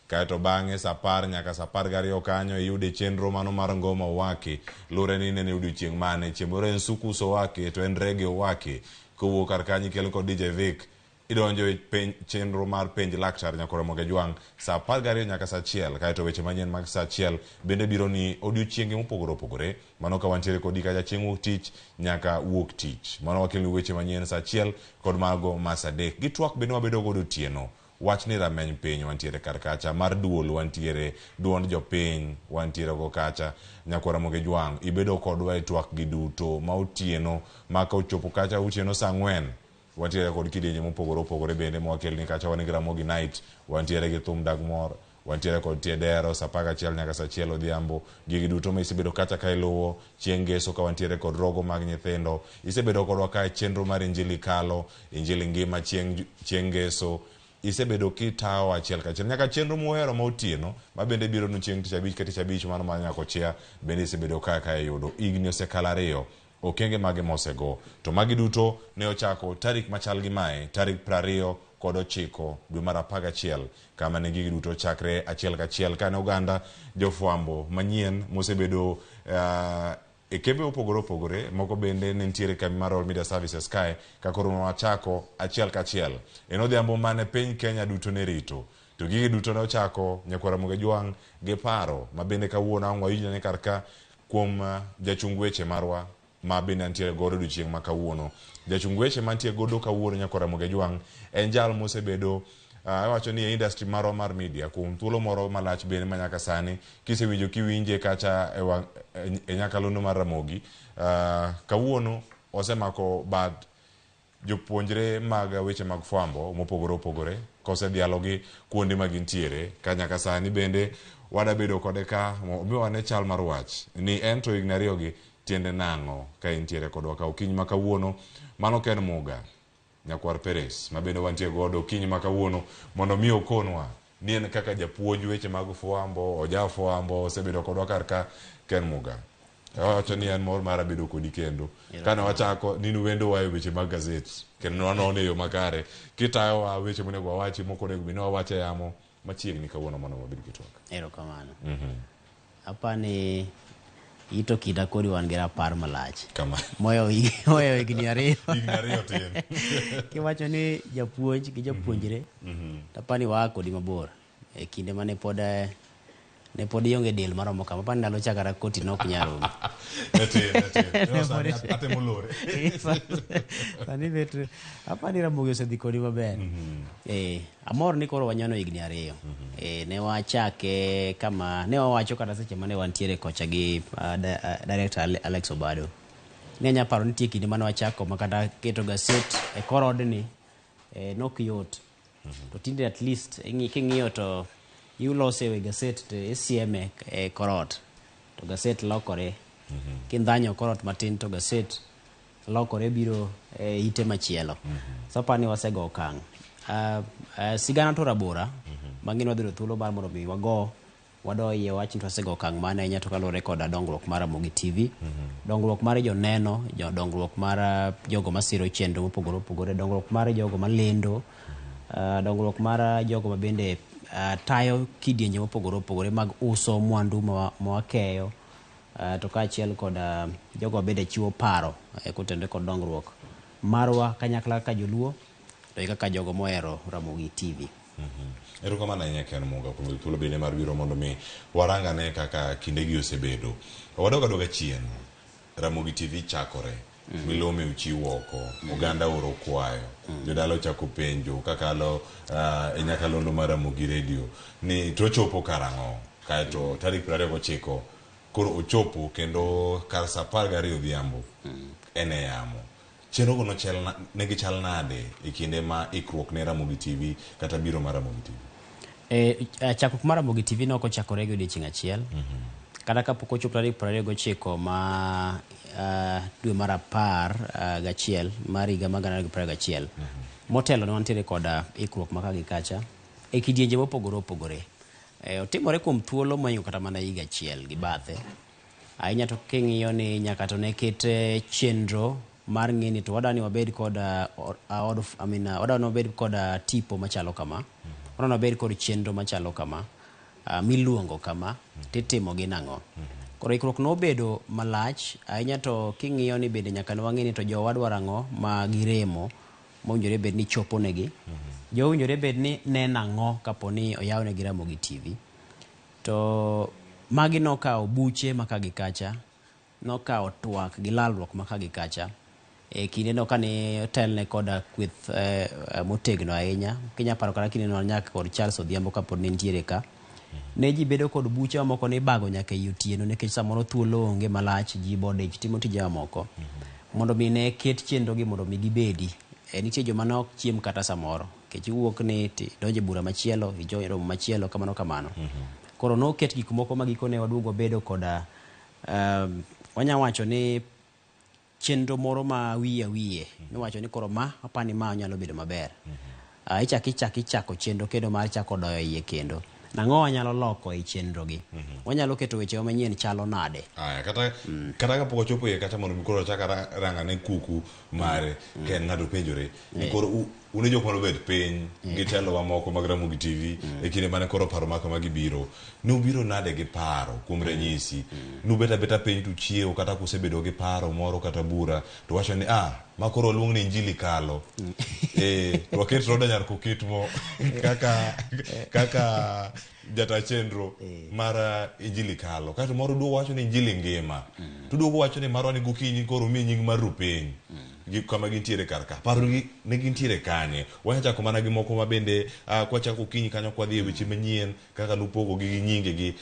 kaeto bang'e saa 10 nyaka saa 12 kanyo iyude chenro mano mar ngoma owaki. Lure ni inene odiochieng' mane, chieng' moro en sukus owaki to en rege owaki. Kowuok kar kanyo ikelo kod DJ Vic, idonjo e chenro mar penj laktar Nyakoro Ramogi Jwang' saa 12 nyaka saa 1, kaeto weche manyien mag saa 1 bende biro ni odiochienge mopogore opogore. Mano ka wantiere kodi kacha chieng' wuok tich nyaka wuok tich. Mano wakelni weche manyien saa 1 kod mago ma saa 3. Gi twak bende wabedo godo otieno. Wach ni rameny piny wantiere kar kacha, mar duol wantiere, duond jopiny wantiere go kacha. Nyakoro Ramogi Jwang' ibedo kodwa e twak gi duto ma otieno ma ka ochopo kacha otieno saa 4 wantiere kod kidienje mopogore opogore bende mwakelni kacha. Wan gi Ramogi Night, wantiere gi thum dag mor, wantiere kod tie dero saa 11 nyaka saa 1 odhiambo. Gigi duto ma isebedo kacha ka iluwo chieng' ngeso ka wantiere kod rogo mag nyithindo. Isebedo kodwa ka e chenro mar Injili kalo, Injili ngima chieng' ngeso. Isebedo kitawo achiel kachiel nyaka chenro muhero ma otieno ma bende biro nu chieng' tich abich ka tich abich mano mar Nyakochia bende isebedo kaka iyudo. Higni osekalo 2, okenge mage mosego. To magi duto ne ochako tarik machal gi mae, tarik 29 dwe mar 11, kama ne gigi duto chakre achiel kachiel kane oganda jofwambo manyien mosebedo E kembe mopogore opogore, moko bende ne nitiere kambi mar Royal Media Services kae, ka koro wachako achiel kachiel. En odhiambo mane piny Kenya duto ne rito. To gigi duto ne ochako nyakwar Ramogi Ajwang' gi paro ma bende kawuono ang' wawinjne kar ka kuom jachung weche marwa ma bende antiere godo odiochieng' ma kawuono. Jachung weche mantie godo kawuono nyakwar Ramogi Ajwang' en jal mosebedo awacho ni e industry marwa mar media kuom thuolo moro malach bende ma nyaka sani kisewinjo kiwinje kacha e, wang, e nyakalondo mar Ramogi kawuono osemako bad jopuonjre mag weche mag fwambo mopogore opogore kosedhialogi kuonde ma gintiere ka nyaka sani bende wadabedo kode ka omiwa ne chal mar wach ni en to higni ariyogi tiende nang'o ka entiere kodwa ka okinyi ma kawuono mano Ken Muga nyakwar Peres ma bende wantie godo okinyi ma kawuono mondo mi okonwa ni en kaka japuonj weche mag fwambo oja fwambo osebedo kodwa kar ka Ken Muga awacho ni en mor mara bedo kodi kendo kane wachako ni nuwendowa e weche mag gazet kendo nwanone e yo makare kitayowa weche monego wawachi mok onego bed ni wawacho e yamo machiegni kawuono mondo wabed gi twak. Erokamano. Apani ito kinda kodi wan gi rapar malach. Kama. Moyo higni ariyo. Higni ariyo tin. Kiwacho ni japuonj gi japuonjre, tapani waa kodi mabor. E kinde mane pod ne pod ionge del maromo kama, apani ndalo cha kata koti nok nyal romo. Ne tin, ne tin. Ne sani atemo lore. Sani bet apani Ramogi osedhi kodi maber. Amor ni koro wanyono higni ariyo. Ne wachake kama ne wawacho kata seche mane wantiere kocha gi director Alex Obado. Ne anya paro nitie kinde mane wachako ma kata keto gaset e kor odni nok yot. To tinde at least king'iyo to ilose e gaset to isieme e kor ot to gaset lokore. Kindhanyo kor ot matin to gaset lokore biro e ite machielo. So apani wasego okang'. Sigana to rabora mang'eny wadhi thuolo mar mondo mi wago wado iye wach ni wasego okang' mane ahinya to kaluwore koda dongruok mar Ramogi TV, dongruok mar joneno, dongruok mar jogo masiro chenro mopogore opogore, dongruok mar jogo malendo, dongruok mar jogo ma bende tayo kidienje mopogore opogore mag uso mwandu ma wakeyo, to kaachiel kod jogo bende chiwo paro kotenore kod dongruok marwa kanyakla kaka joluo to kaka jogo mohero Ramogi TV. Erokamano ahinya Ken Muga kuom thuolo bende mar biro mondo mi warangane kaka kindegi osebedo. Wadog adoga chien, Ramogi TV chakore, milome ochiw oko, oganda oro kwayo, jodala ochako penjo kakalo e nyakalondo mar Ramogi Radio ni to ochopo karang'o, kaeto tarik 29 koro ochopo kendo kar saa 12 odhiambo en e yamo. Chenro go ne gichal nade e kinde ma ikruok ne Ramogi TV kata biro mar Ramogi TV? Chakruok mar Ramogi TV ne ok ochakore gi odiechieng' achiel. Kata kapok ochopo tarik 29 ma dwe mar 11 mar higa mar 2021. Motelo ne wantiere koda ikruok ma ka gi kacha e kidienje mopogore opogore. Otimore kuom thuolo mohingo kata mana higa achiel gi bathe. Ahinya to king'iyo ni nyaka to ne ket chenro mar ng'eni to wadwani wabed kod wadwani wabed kod tipo machalo kama, wadwani wabed kod chenro machalo kama, miluongo kama, titimo gi nang'o. Koro ikruok nobedo malach ahinya to king'iyo ni bende nyaka ne wang'e ni to jowa dwaro ang'o ma giremo mowinjore bed ni chopo negi. Jo owinjore bed ni neno ang'o kapo ni oyaw negi Ramogi TV. To magi nokawo buche ma ka gi kacha, nokawo twak gi lalruok ma ka gi kacha. E kinde no kane otelne koda kweth motegno ahinya, kinya paro kata kinde no nyaka kod Charles Odhiambo kapod ne nitiere ka. Ne ji bedo kod buche mamoko ni ibago nyaka ei otieno nikech samoro thuolo onge malach, ji bodich timo tije mamoko. Mondo mi ne ket chenro gi mondo mi gibedi. Nitie joma ne ok chiem kata samoro, nikech iwuok ni idonjo e bura machielo, ijoin romo machielo, kamano kamano. Koro noket gik moko ma gikone waduogo wabedo koda wanya wacho ni chenro moro ma wiye wiye miwacho ni koro ma apani ma nyalo bedo maber. Ichako chenro kendo mar chako doyo iye kendo. Nang'o wanyalo loko e chenro gi? Wanyalo keto weche manyien chalo nade? Aya, kata kapok ochopo iye kacha mondo mi koro ochak rangane kuku mare, ken ng'ato penjore ni koro Un e jok mane obet piny gi telo mamoko mag Ramogi TV e kinde mane koro paro ma kamagi biro. Nubiro nade gi paro kuom ranyisi? Nubet abeta piny to uchiewo kata kusebedo gi paro moro kata bura to wacho ni ah ma koro waluong ni injili kalo. Eh, to waket Roda nyar koketmo kaka kaka jata chenro mar injili kalo. Kaeto moro duogo wacho ni injili ngima. To duogo wacho ni marwa ni gokinyi koro mi nying mar rupiny. Gi kama gintiere kar ka. Paro gi ne gintiere kanye? Wanya chako mana gi moko ma bende kwachako okinyi kanyo kwadhi e weche manyien kaka nupogo gi gi nyinge gi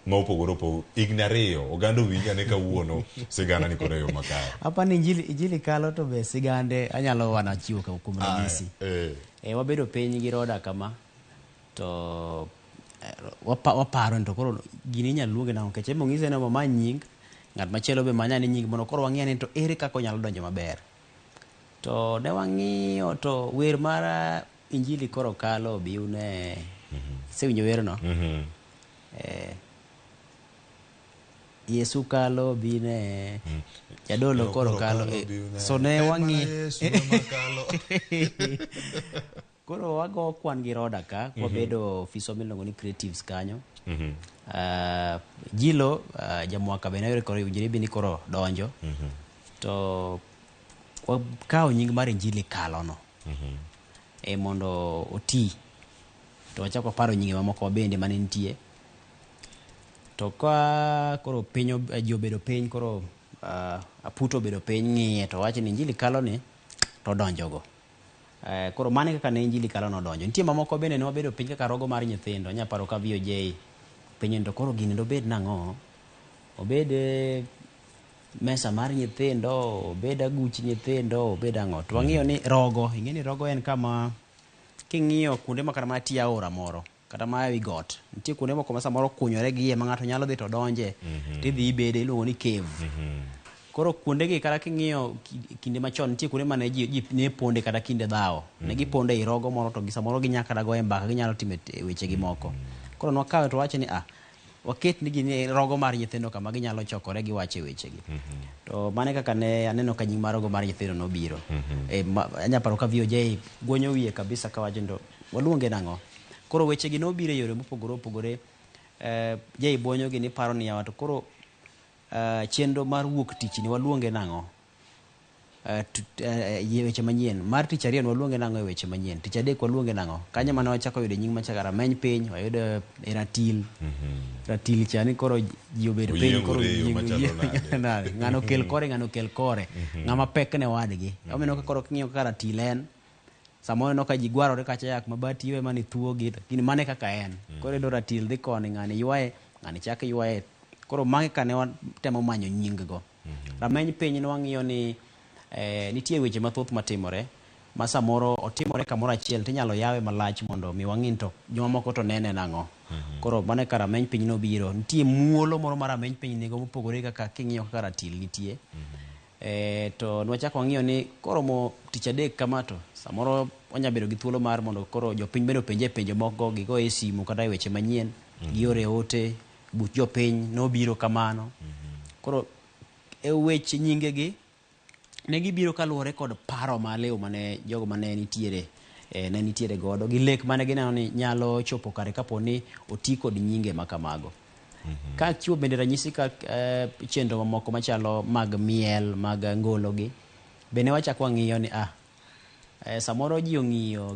ma opogore opogore. Higni ariyo oganda owinj ane kawuono sigana ni koro e yo makare. Apa ni injili, injili kalo to be sigande anyalo wana chiwo ka- kuom ranyisi. E, wabedo piny gi Roda kama to waparo ni to koro gini inyalo luonge nang'o nikech ema ong'ise ni omany nying ng'at machielo be manya ni nying mondo koro wang'i ane to ere kaka onyalo donjo maber. To ne wang'iyo to wer mar injili koro kalo obi une isewinjo werno? Yesu kalo bine jadolo koro kalo so ne wang'i koro wago kwan gi Roda ka kwabedo ofiswa miluongo ni creatives kanyo. Jilo jamwaka be ne koro winjore bi ni koro donjo to wakawo nying mar injili kalo no e mondo oti to wachako waparo nyinge mamoko bende mane nitie to ka koro piny ji obedo piny koro aputo obedo piny ng'iye to wacho ni injili kalo ni to donjogo. Koro mano e kaka ne injili kalo nodonjo. Nitie mamoko bende ne wabedo piny kaka rogo mar nyithindo. Anya paro ka VOJ penjo ni to koro gini dobed nang'o? Obed mesa mar nyithindo, obed aguch nyithindo, obed ang'o? To wang'iyo ni rogo, ing'e ni rogo en kama king'iyo kuonde ma kata mana tie aora moro kata ma ewi got nitie kuonde moko ma samoro kunyore gi iye ma ng'ato nyalo dhi to donje tidhi ibede iluongo ni cave. Koro kuondegi kata king'iyo kinde machon nitie kuonde mane ji ne ponde kata kinde dhawo. Ne gipondo ei rogo moro to gi samoro ginya kata goye mbaka ginyalo timo wechegi moko. Koro nwakawe to wawacho ni ah, waket ni gini rogo mar nyithindo kama ginyalo chokore giwache wechegi. To mano e kaka ne aneno ka nying mar rogo mar nyithindo nobiro. Anya paro ka VOJ gwonyo wiye kabisa kawacho ni to waluonge nang'o? Koro wechegi nobiro e yore mopogore opogore. Jay bwonyo gi ni paro ni yawa to koro chenro mar wuok tich ni waluonge nang'o? Weche manyien mar tich ariyo ni waluonge nang'o e weche manyien? Tich adek waluonge nang'o? Kanyo mane wachako yudo nying machako rameny piny, wayudo e ratil. Ratil cha ni koro ji obed piny koro nade? Ng'ano kel kore, ng'ano kel kore. Ng'ama pek ne wadgi. Omiyo ka koro king'iyo kaka ratil en, samoro ineno ka ji gwarore kacha yak mabati iwe mani thuogi, lakini mano e kaka en. Koro iyudo ratil dhi koni, ng'ani ywaye, ng'ani chak ywaye. Koro magi ka ne watemo manyo nying go. Rameny piny ne wang'iyo ni nitie weche mathoth matimore ma samoro otimore kamoro achiel tinyalo yawe malach mondo mi wang'i to jomamoko to nene nang'o. Koro mano e ka rameny piny nobiro. Nitie muolo moro ma rameny piny nigo mopogore kaka king'iyo kaka ratil nitie. To nwachako wang'iyo ni koromo tich adek kama to samoro wanya bedo gi thuolo mar mondo koro jopiny bende openje penjo moko gigoye e simu kata e weche manyien, giore ote, buch jopiny nobiro kamano. Koro e weche nyingegi ne gibiro kaluwore kod paro maliw mane jogo mane nitiere ne nitiere godo gi lek mane gineno ni nyalo chopo kare kapo ni oti kod nyinge ma kamago. Ka chiwo bende ranyisi ka chenro mamoko machalo mag miel mag ngolo gi bende wachako wang'iyo ni samoro ji ong'iyo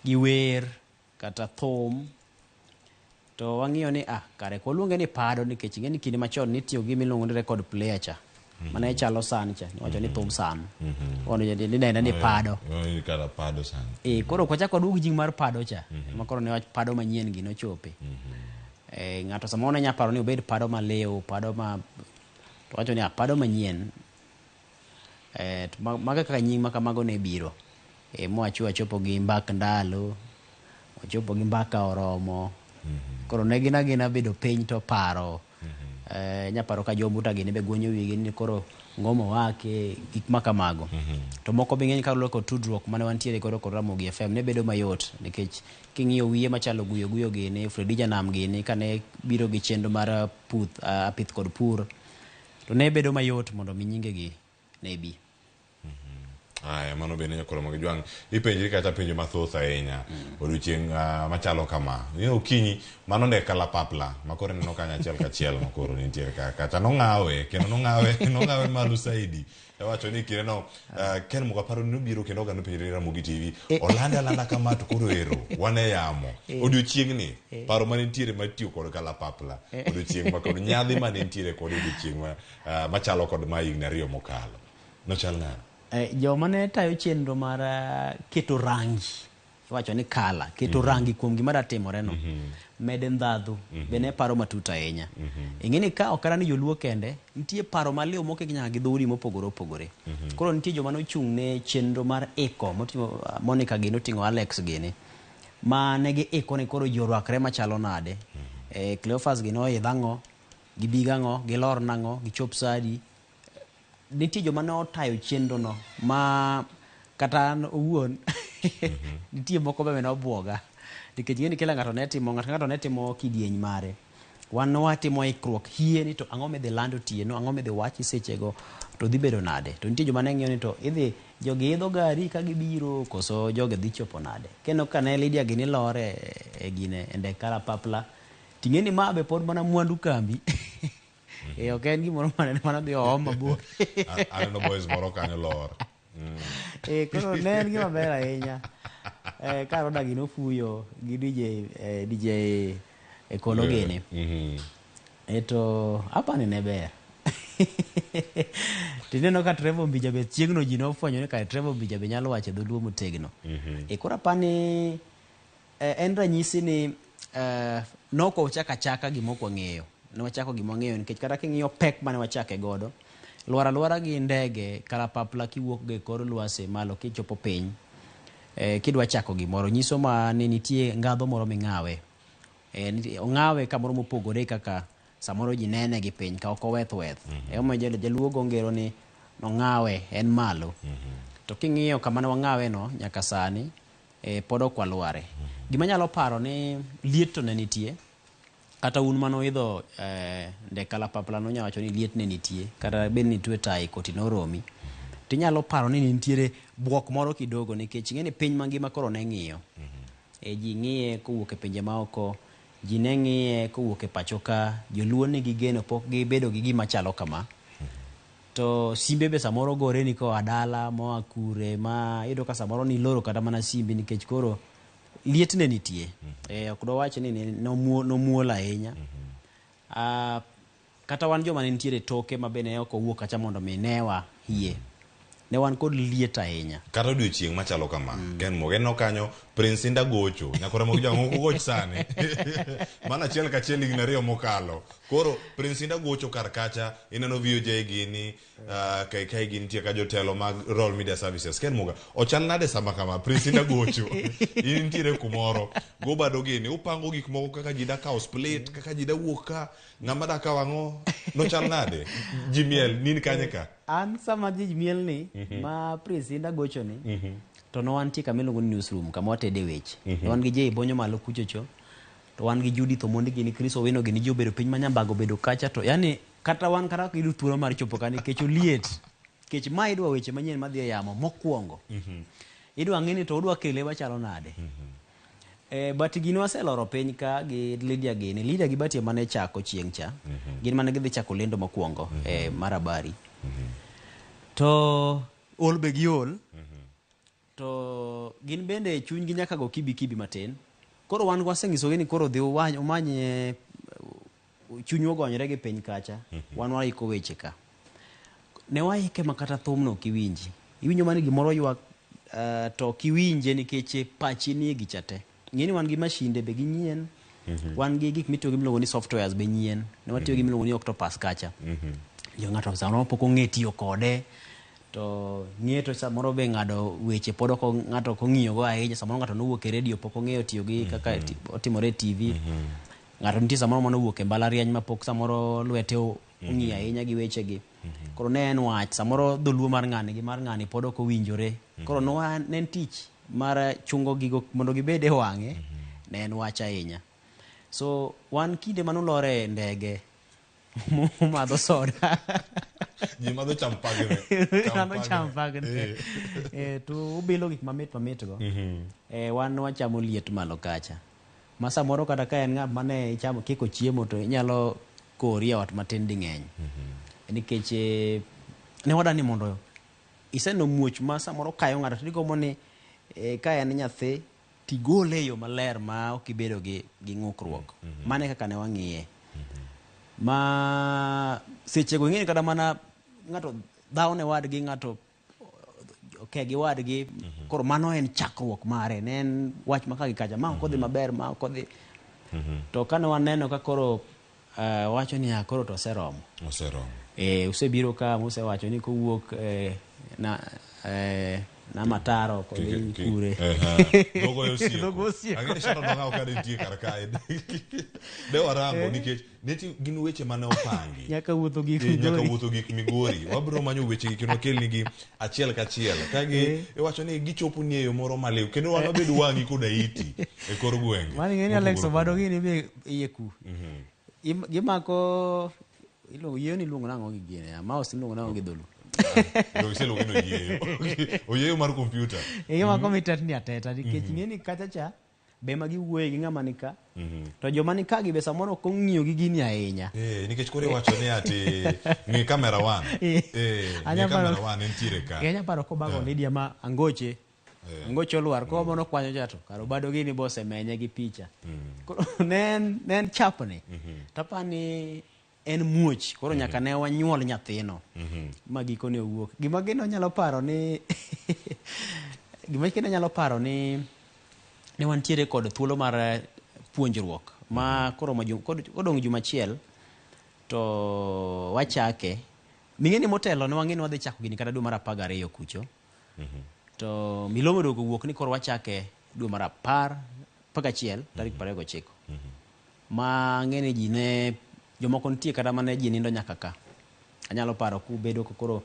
gi wer kata thum to wang'iyo ni kare kwaluonge ni pado nikech ing'e ni kinde machon nitiyo gi miluongo ni record player cha mane chalo san cha niwacho ni thum san ono ni ni pado kata pado san koro kwachako waduog nying mar pado cha ema koro ne wach pado manyien gi nochope. Ng'ato samoro ne nya paro ni obed pado maliw, pado ma to wacho ni pado manyien. To mago kaka nying ma kamago ne biro. Mwacho wachopo gi mbak ndalo, wachopo gi mbaka oromo. Koro ne gin agina bedo piny to paro. Nya paro ka jombuta gini be gwonyo wigi ni koro ngomo wake gik ma kamago. To moko be ng'eny kaluwore kod tudruok mane wantiere godo kod Ramogi FM ne bedo mayot nikech king'iyo wiye machalo guyo guyo gini, Fredi Janam gini kane biro gi chenro mar puth, apith kod pur to ne bedo mayot mondo mi nyingegi ne bi. Aya, mano bende nyakoro mag jwang' ipenjri kata penjo mathoth ahinya odiochieng' machalo kama. Ni okinyi mano ne kalapapla ma koro ineno kanyo achiel kachiel ma koro nitiere ka kacha nong'awe kendo nong'awe nong'awe malo saidi. Ewacho ni kindeno Ken Mugaparo nobiro kendo oganda openjore Ramogi TV olande alanda kama to koro ero wan e yamo. Odiochieng'ni paro mane nitiere mar tiyo kod kalapapla odiochieng' ma kod nyadhi mane nitiere kod odiochieng' ma, machalo kod ma higni 2 mokalo. Nochal nade? Joma ne tayo chenro mar keto rangi, iwacho ni kala, keto rangi kuom gima da timore no, mede ndhadhu, be ne paro matut ahinya. Ing'e ni ka ok kata ni joluo kende, nitie paro maliw mokik nyaka gi dhoudi mopogore opogore. Koro nitie joma nochung' ne chenro mar iko, moting'o Monica gini, oting'o Alex gini, ma ne giiko ni koro ji orwakre machalo nade. Cleophas gini oidh ang'o, gibig ang'o, gilor nang'o, gichop sa adi. Nitie joma ne otayo chenro no ma kata an owuon nitie moko be nobuoga nikech ing'e ni kila ng'ato ne timo ng'ato ka ng'ato ne timo kidieny mare. Wan ne watimo ikruok hie ni to ang'o midhi land otieno, ang'o midhi wachi sechego to dhi bedo nade. To nitie joma ne ng'iyo ni to idhi jogi idho gari ka gibiro koso jogi dhi chopo nade. Kendo ka ne Lydia gini lore e gine e ndek kalapapla ting'e ni ma be pod mana mwandu kambi. Ok en gimoro mane mano dhi oom mabor. Aneno boys moro kanyo lor. Koro ne en gima ber ahinya. Ka Roda gino fuyo gi DJ Ekolo gini. To apani ne ber. Tineno ka Trevor Mbija be chieng'no ji nofwenyo ni kare Trevor Mbija be nyalo wacho dholuo motegno. Koro apani en ranyisi ni nok wachako achaka gima ok wang'eyo. Ne wachako gima wang'eyo nikech kata king'iyo pek mane wachake godo, lwar alwara gi ndege kalapapla kiwuok go e kor lwasi malo kichopo piny, kidwa chako gimoro nyiso ma ni nitie ngadho moro ming'awe. Ong'awe kamoro mopogore kaka samoro ji nene gi piny ka ok oweth weth. Emomiyo jaluo go ngero ni nong'awe en malo. To king'iyo kama ne wang'awe no nyaka sani, pod ok walware. Gima anyalo paro ni liet to ne nitie. Kata un manoidho ndek kalapapla nonya wacho ni liet ne nitie, kata bed ni itwe tai koti noromi. Tinyalo paro ni nitiere buok moro kidogo nikech ing'e ni piny mangima koro ne ng'iyo. Ji ng'iye kowuok e pinje maoko, ji ne ng'iye kowuok e pacho ka, joluo nigi geno pok gibedo gi gima chalo kama. To simbe be samoro gore ni koa dala, moa kure, ma iyudo ka samoro niloro kata mana simbi nikech koro liet ne nitie. Ok dwawach ni nomuol ahinya. Kata wan joma ne nitiere toke ma be ne ok owuok kacha mondo mi newa hie. Ne wan kod liet ahinya. Kata odiochieng' machalo kama, Ken Muga, ineno kanyo Prince Indah gocho, nyakora mag jang'o ok ogoch sani. Mano achiel kachiel higni 2 mokalo. Koro Prince Indah gocho kar kacha, ineno VOJ gini, KK gini nitie ka jotelo mag Royal Media Services. Ken Muga, ochal nade sama kama Prince Indah gocho? In nitiere kumoro, go bado gini, upango gik moko kaka ji da kawo split, kaka ji da wuok ka, ng'ama da kawo ang'o, nochal nade? Ji miel, nin kanye ka? An sama ji miel ni, ma Prince Indah gocho ni, to ne wantie kama iluongo ni newsroom, kama watede weche. To wan gi Jay Bonyo malo kuchocho, to wan gi Judith Omondi gini, Chris Owino gini, ji obedo piny ma Nyambago obedo kacha, to yani kata wan kata ok iyud thuolo mar chopo ka nikech oliet. Nikech ma idwa weche manyien madhi e yamo mokwongo. Idwa ng'e ni to udwa kele machalo nade. But gini waseloro piny ka gi Lydia gini. Lydia gi Bati ema ne chako chieng' cha. Gin mane gidhi chako lendo mokwongo, mar habari. To ol be giol. To gin bende chunygi nyaka go kibi kibi matin. Koro wan waseng'isogi ni koro dhi umany chunyu ogonyre gi piny kacha. Wan waiko weche ka. Ne waike ma kata thumno ok iwinji. Iwinjo mana ni gimoro ywak, to ok iwinje nikech pachi nie gicha te. Ing'e ni wan gi mashinde be ginyien. Wan gi gik mitiyo gi miluongo ni softwares be nyien. Ne watiyo gi miluongo ni Octopus kacha. Jo ng'ato samoro pok ong'e tiyo kode. To ng'e to samoro be ng'ado weche pod ok ng'ato ok ong'iyo go ahinya. Samoro ng'ato nowuok e radio pok ong'eyo tiyo gi kaka otimore e TV. Ng'ato nitie samoro manowuok e mbalariany ma pok samoro lwete ong'iyo ahinya gi weche gi. Koro ne en wach, samoro dholuo mar ng'ani gi mar ng'ani pod ok owinjore. Koro ne en tich mar chungo gigo mondo gibed e wang'e, ne en wach ahinya. So wan kinde manulore e ndege, Madho soda. Ji madho champagne. Madho champagne. Eh, to ubilo gik mamit mamit go. Eh, wan wachamo liet malo kacha. Ma samoro kata ka en ng'at mane ichamo kiko chiemo to inyalo kori e ot matin ding'eny. Nikech eh, ne wadani mondo iseneno muoch ma samoro kayo ng'ato to igombo ni eh, ka en nyathi tigole e yo maler ma ok ibedo gi, gi ng'ukruok. Mano e kaka ne wang'iye. Ma sechego ing'e ni kata mana ng'ato dhawo ne wadgi ng'ato oke gi wadgi koro mano en chakruok mare ne en wach ma ka gi kacha ma ok odhi maber ma ok odhi to kane waneno ka koro eh, wacho niya koro to oseromo Oseromo. eh, usebiro ka musewacho ni kowuok eh, na, eh, Namataro kodhi kure Dhogo osieko. Dhogo osieko. Ang'e ni Sharon Ong'awo ka nitie kar kae. Ne warango nikech nitie gin weche mane opangi. nyaka wuotho gik Eh, nyaka Migori. wuotho gik Migori. Wabiro manyo weche gi kendo kelnigi achiel kachiel. Ka gi Eh. iwacho ni gichopo ni e yo moro maliw kendo wan wabed wang'i koda iti e kor gwenge. Mano ing'e ni Alex Mopogore Obado gini be iye ku. Mhm. Gimako iluongo yieyo ni iluongo nang'o gi gini? Mouse iluongo nang'o gi dholuo? Donge iseluonge ni oyieyo. Oyieyo mar kompyuta. Eh, gimako mitetni ateta nikech Mhm. ing'e ni kacha cha be ma giwuoye gi ng'ama ni ka Mhm. to joma ni ka gi be samoro ok ong'iyo gi gini ahinya. Eh, nikech koro iwacho ni ati ng'i kamera wan. Eh. Eh, ng'i Anya kamera paro- wan entiere ka. Anya paro kobago Eh. Lydia ma angoche. Angoche olwar ko mono kwanyo cha to kar obado gini bosemenye gi picha. Koro ne en ne en chapni. Tapani en muoch koro nyaka ne wanyuol nyathino. Ma gikone owuok. Gima gino nyalo paro ni gima kendo nyalo paro ni ne wantiere kod thuolo mar eh, puonjruok ma koromo kodong' juma achiel to wachake. Ming'e ni motelo ne wang'e ni wadhi chako gini kata dwe mar 12 kucho. To milome oduogo wuok ni koro wachake dwe mar 11 tarik 29. Ma ang'e ni ji ne jomoko nitie kata mane ji nindo nyaka ka. Anyalo paro kubedo ka koro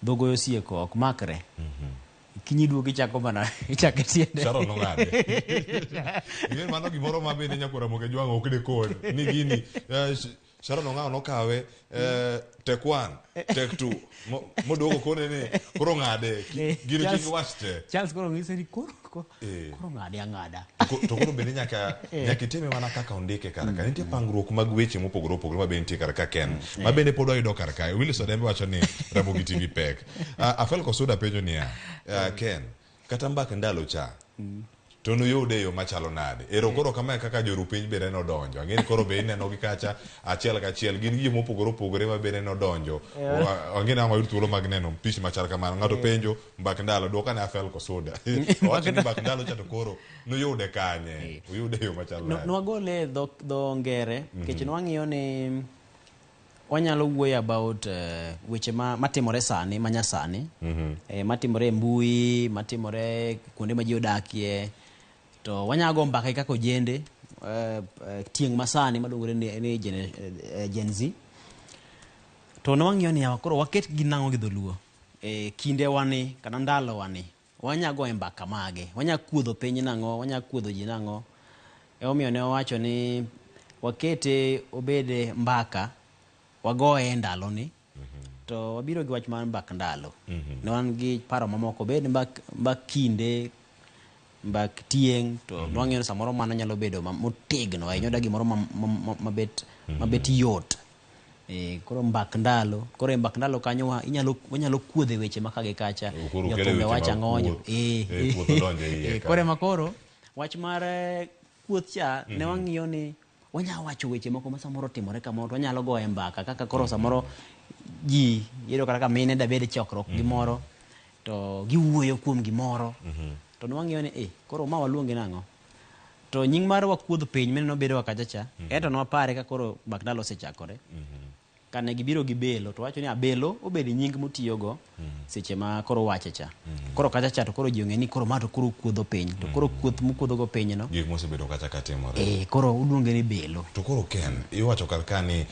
dhogo osieko ok makre. Kinyi duogo ichako mana ichako e tiende. Sharon nong'ade. Ing'e mano gimoro ma bende nyakwar Ramogi Ajwang' ok dekon ni gini eh, Sharon Ong'awo nokawe eh, tek one, tek two moduogo kone ni koro ng'ade gini Charles- kik iwach te. Charles koro ng'ise ni koro koro Eh. koro ng'ade ang'ada. To koro bende nyaka Eh. nyaka itime mana kaka ondike kar ka. Nitie pangruok mag weche mopogore opogore ma bende nitie kar ka Ken. Ma bende pod wayudo kar kae. Willis Odembe wacho ni Ramogi TV pek. Afel Kosuda penjo niya, Ken, kata mbak ndalo cha to nuyude e yo machalo nade? Ero koro kamae kaka jorupiny bende nodonjo. Ang'e ni koro be ineno gi kacha achiel kachiel. Gin gi mopogore opogore ma bende nodonjo. Eh. Ang'e ni ang' wayud thuolo mag neno pichni machal kamano. Ng'ato Eh. penjo mbak ndalo, duoka ne Afel Kosuda. Owacho ni mbak ndalo cha to koro nuyude kanye? Uyude e yo machalo nade? Nwagole e dho ngere nikech nwang'iyo ni wanyalo wuoyo about weche matimore sani manyasani matimore e mbui matimore kuonde ma ji odakie to wanyalo go mbaka kaka ojende tieng' masani maluongore ni Gen Z to ne wang'iyo ni yawa koro waket gi nang'o gi dholuo e kindewani kata ndalowani wanya goye mbaka mage wanya kuodho piny nang'o wanya kuodho ji nang'o emomiyo ne wawacho ni wakete obed mbaka wagoye e ndaloni to wabiro gi wach mar mbak ndalo ne wan gi paro mamoko obed mbak kinde mbak tieng' to nwang'iyo ni samoro mano nyalo bedo motegno ahinya oda gimoro mabet yot koro mbak ndalo koro e mbak ndalo kanyo wanyalo kuodhe weche ma ka gi kacha Koro ukele jothumbe weche wacho mag ang'o kuoth. Kuoth odonjo e iye ka. Koro ema koro wach mar kuoth cha ne wang'iyo ni wanyalo wacho weche moko ma samoro timore kamoro to wanyalo goye mbaka kaka koro samoro ji iyudo kata ka mine dabed e chokruok gimoro to giwuoyo kuom gimoro to ne wang'iyo ni koro ma waluonge nang'o to nying mar wakuodh piny mineno bedo wa kacha cha ento ne wapare ka koro mbak ndalo osechakore. Kane gibiro gi Belo to wacho ni Abelo obedo nying motiyogo seche ma koro wache cha. Koro kacha cha to koro ji ong'e ni koro ma to koro kuodho piny. To koro kuoth mokuodhogo piny no, Gik mosebedo kacha ka timore. Koro uluonge ni Belo. To koro Ken, iwacho kar ka ni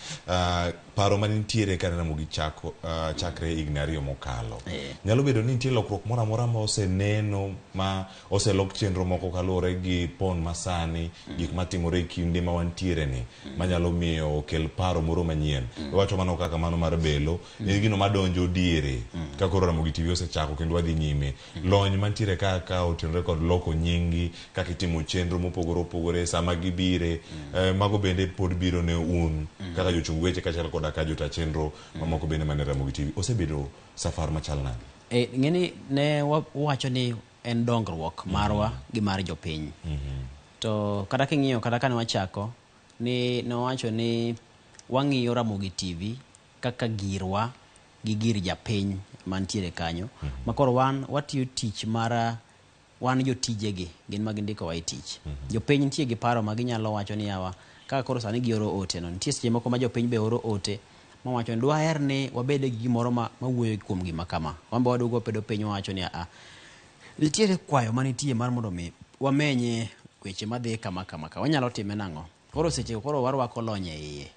paro manitiere ka Ramogi chako chakre higni 2 mokalo. Nyalo bedo ni nitie lokruok moro amora ma oseneno ma oselok chenro moko kaluwore gi pon masani, gik matimore e kinde ma wantiere ni, manyalo miyo okel paro moro manyien. Iwacho mano kaka mano mar Belo, en gino madonjo diere ka koro Ramogi TV osechako kendo wadhi nyime. Lony mantiere ka ka otenore kod loko nyingi, kaka itimo chenro mopogore opogore sama gibire, mago bende pod biro ne un kaka jochung weche kaachiel koda ka jota chenro mamoko bende mane Ramogi TV. Osebedo safar machal nade? Ng'eni ne wawacho ni en dongruok marwa gi mar jopiny. To kata king'iyo kata kane wachako ni nowacho ni wang'iyo Ramogi TV kaka girwa gi gir japiny mantiere kanyo. Ma koro wan watiyo tich mar wan jotijegi gin ma gindikowa e tich. Jopiny nitie gi paro ma ginyalo wacho ni yawa kaka koro sani gioro ote no. Nitie seche moko ma jopiny be oro ote mawacho ni dwaher ni wabed gi gimoro mawuoyo kuom gima kama. Wan be waduogo wapedo piny wawacho ni a nitiere kwayo manitie mar mondo mi wamenye weche madhi kama kama ka wanyalo time nang'o. Koro seche koro warwako lony e iye.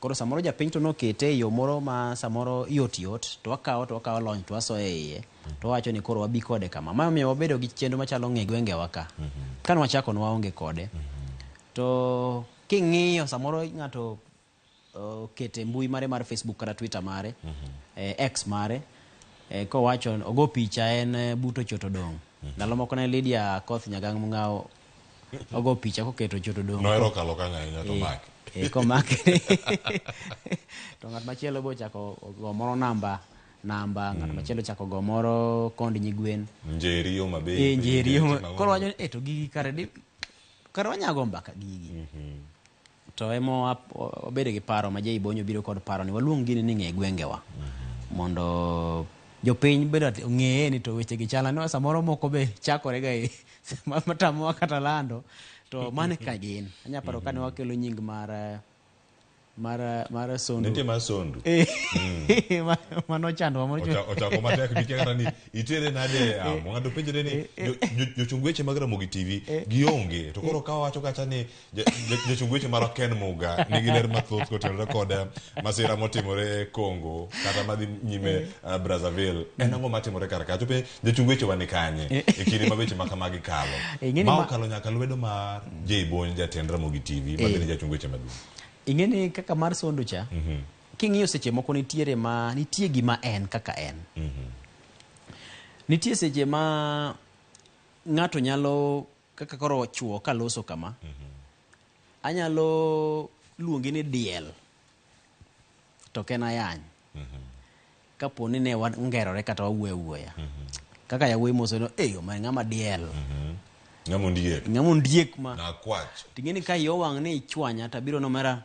Koro samoro japiny to nokete e yo moro ma samoro yot yot to wakawo lony to wasoye e iye to wawacho ni koro wabi kode kama. Ma omiyo wabedo gi chenro machalo ng'e gwengewa ka. Kane wachako ne waonge kode. To king'iyo samoro ng'ato okete mbui mare mar Facebook kata Twitter mare, X mare, kowacho ogo picha en buto choto dong. Ndalo moko ne Lydia Koth Nyagang' Mung'ao ogo picha koketo choto dong. Nohero kalo kanyo ahinya to make. Komake. To ng'at machielo be ochako ogo moro namba, ng'at machielo ochako ogo moro kond nyigwen. Njeri Homa Bay. Njeri Homa. Koro wacho ni to gigi kare di kare wanyago mbaka gigi. To ema wabedo gi paro ma Jay Bonyo biro kod paro ni waluong gini ni ng'e gwengewa. Mondo jopiny bende ong'eye ni to weche gi chal ni samoro moko be chakore ga e matamowa kata lando to mano ka gin. Anya paro kane wakelo nying mar Sondu. Nitie mar Sondu. Mano chandwa moro. Ochako matek nikia kata ni itere nade amo. Ng'ato penjore ni jochung weche mag Ramogi TV gionge. To koro ka wawacho kacha ni jochung weche mar Ken Muga nigi ler mathoth kotenore kod masira motimore Congo kata madhi nyime Brazzaville. En ang'o matimore kar kacha? Pe jochung weche wa ni kanye e kinde ma weche ma kamagi kalo? Ma okalo nyaka lwedo mar Jay Bonyo jatend Ramogi TV ma bende jachung weche maduong'. Ing'eni kaka mar Sondu cha, king'iyo seche moko nitiere ma nitie gima en kaka en. Nitie seche ma ng'ato nyalo kaka koro chuo kaloso kama. Anyalo luongi ni diel to ok en ayany. Kapo ni ne wangerore kata wawuoyo awuoya. Kaka yawuoyi moso no, ma ng'ama diel. Ng'ama ondiek. Ng'ama ondiek ma. Nakwach. Ting'eni ka iyo wang' ni ichwanya to abiro nomera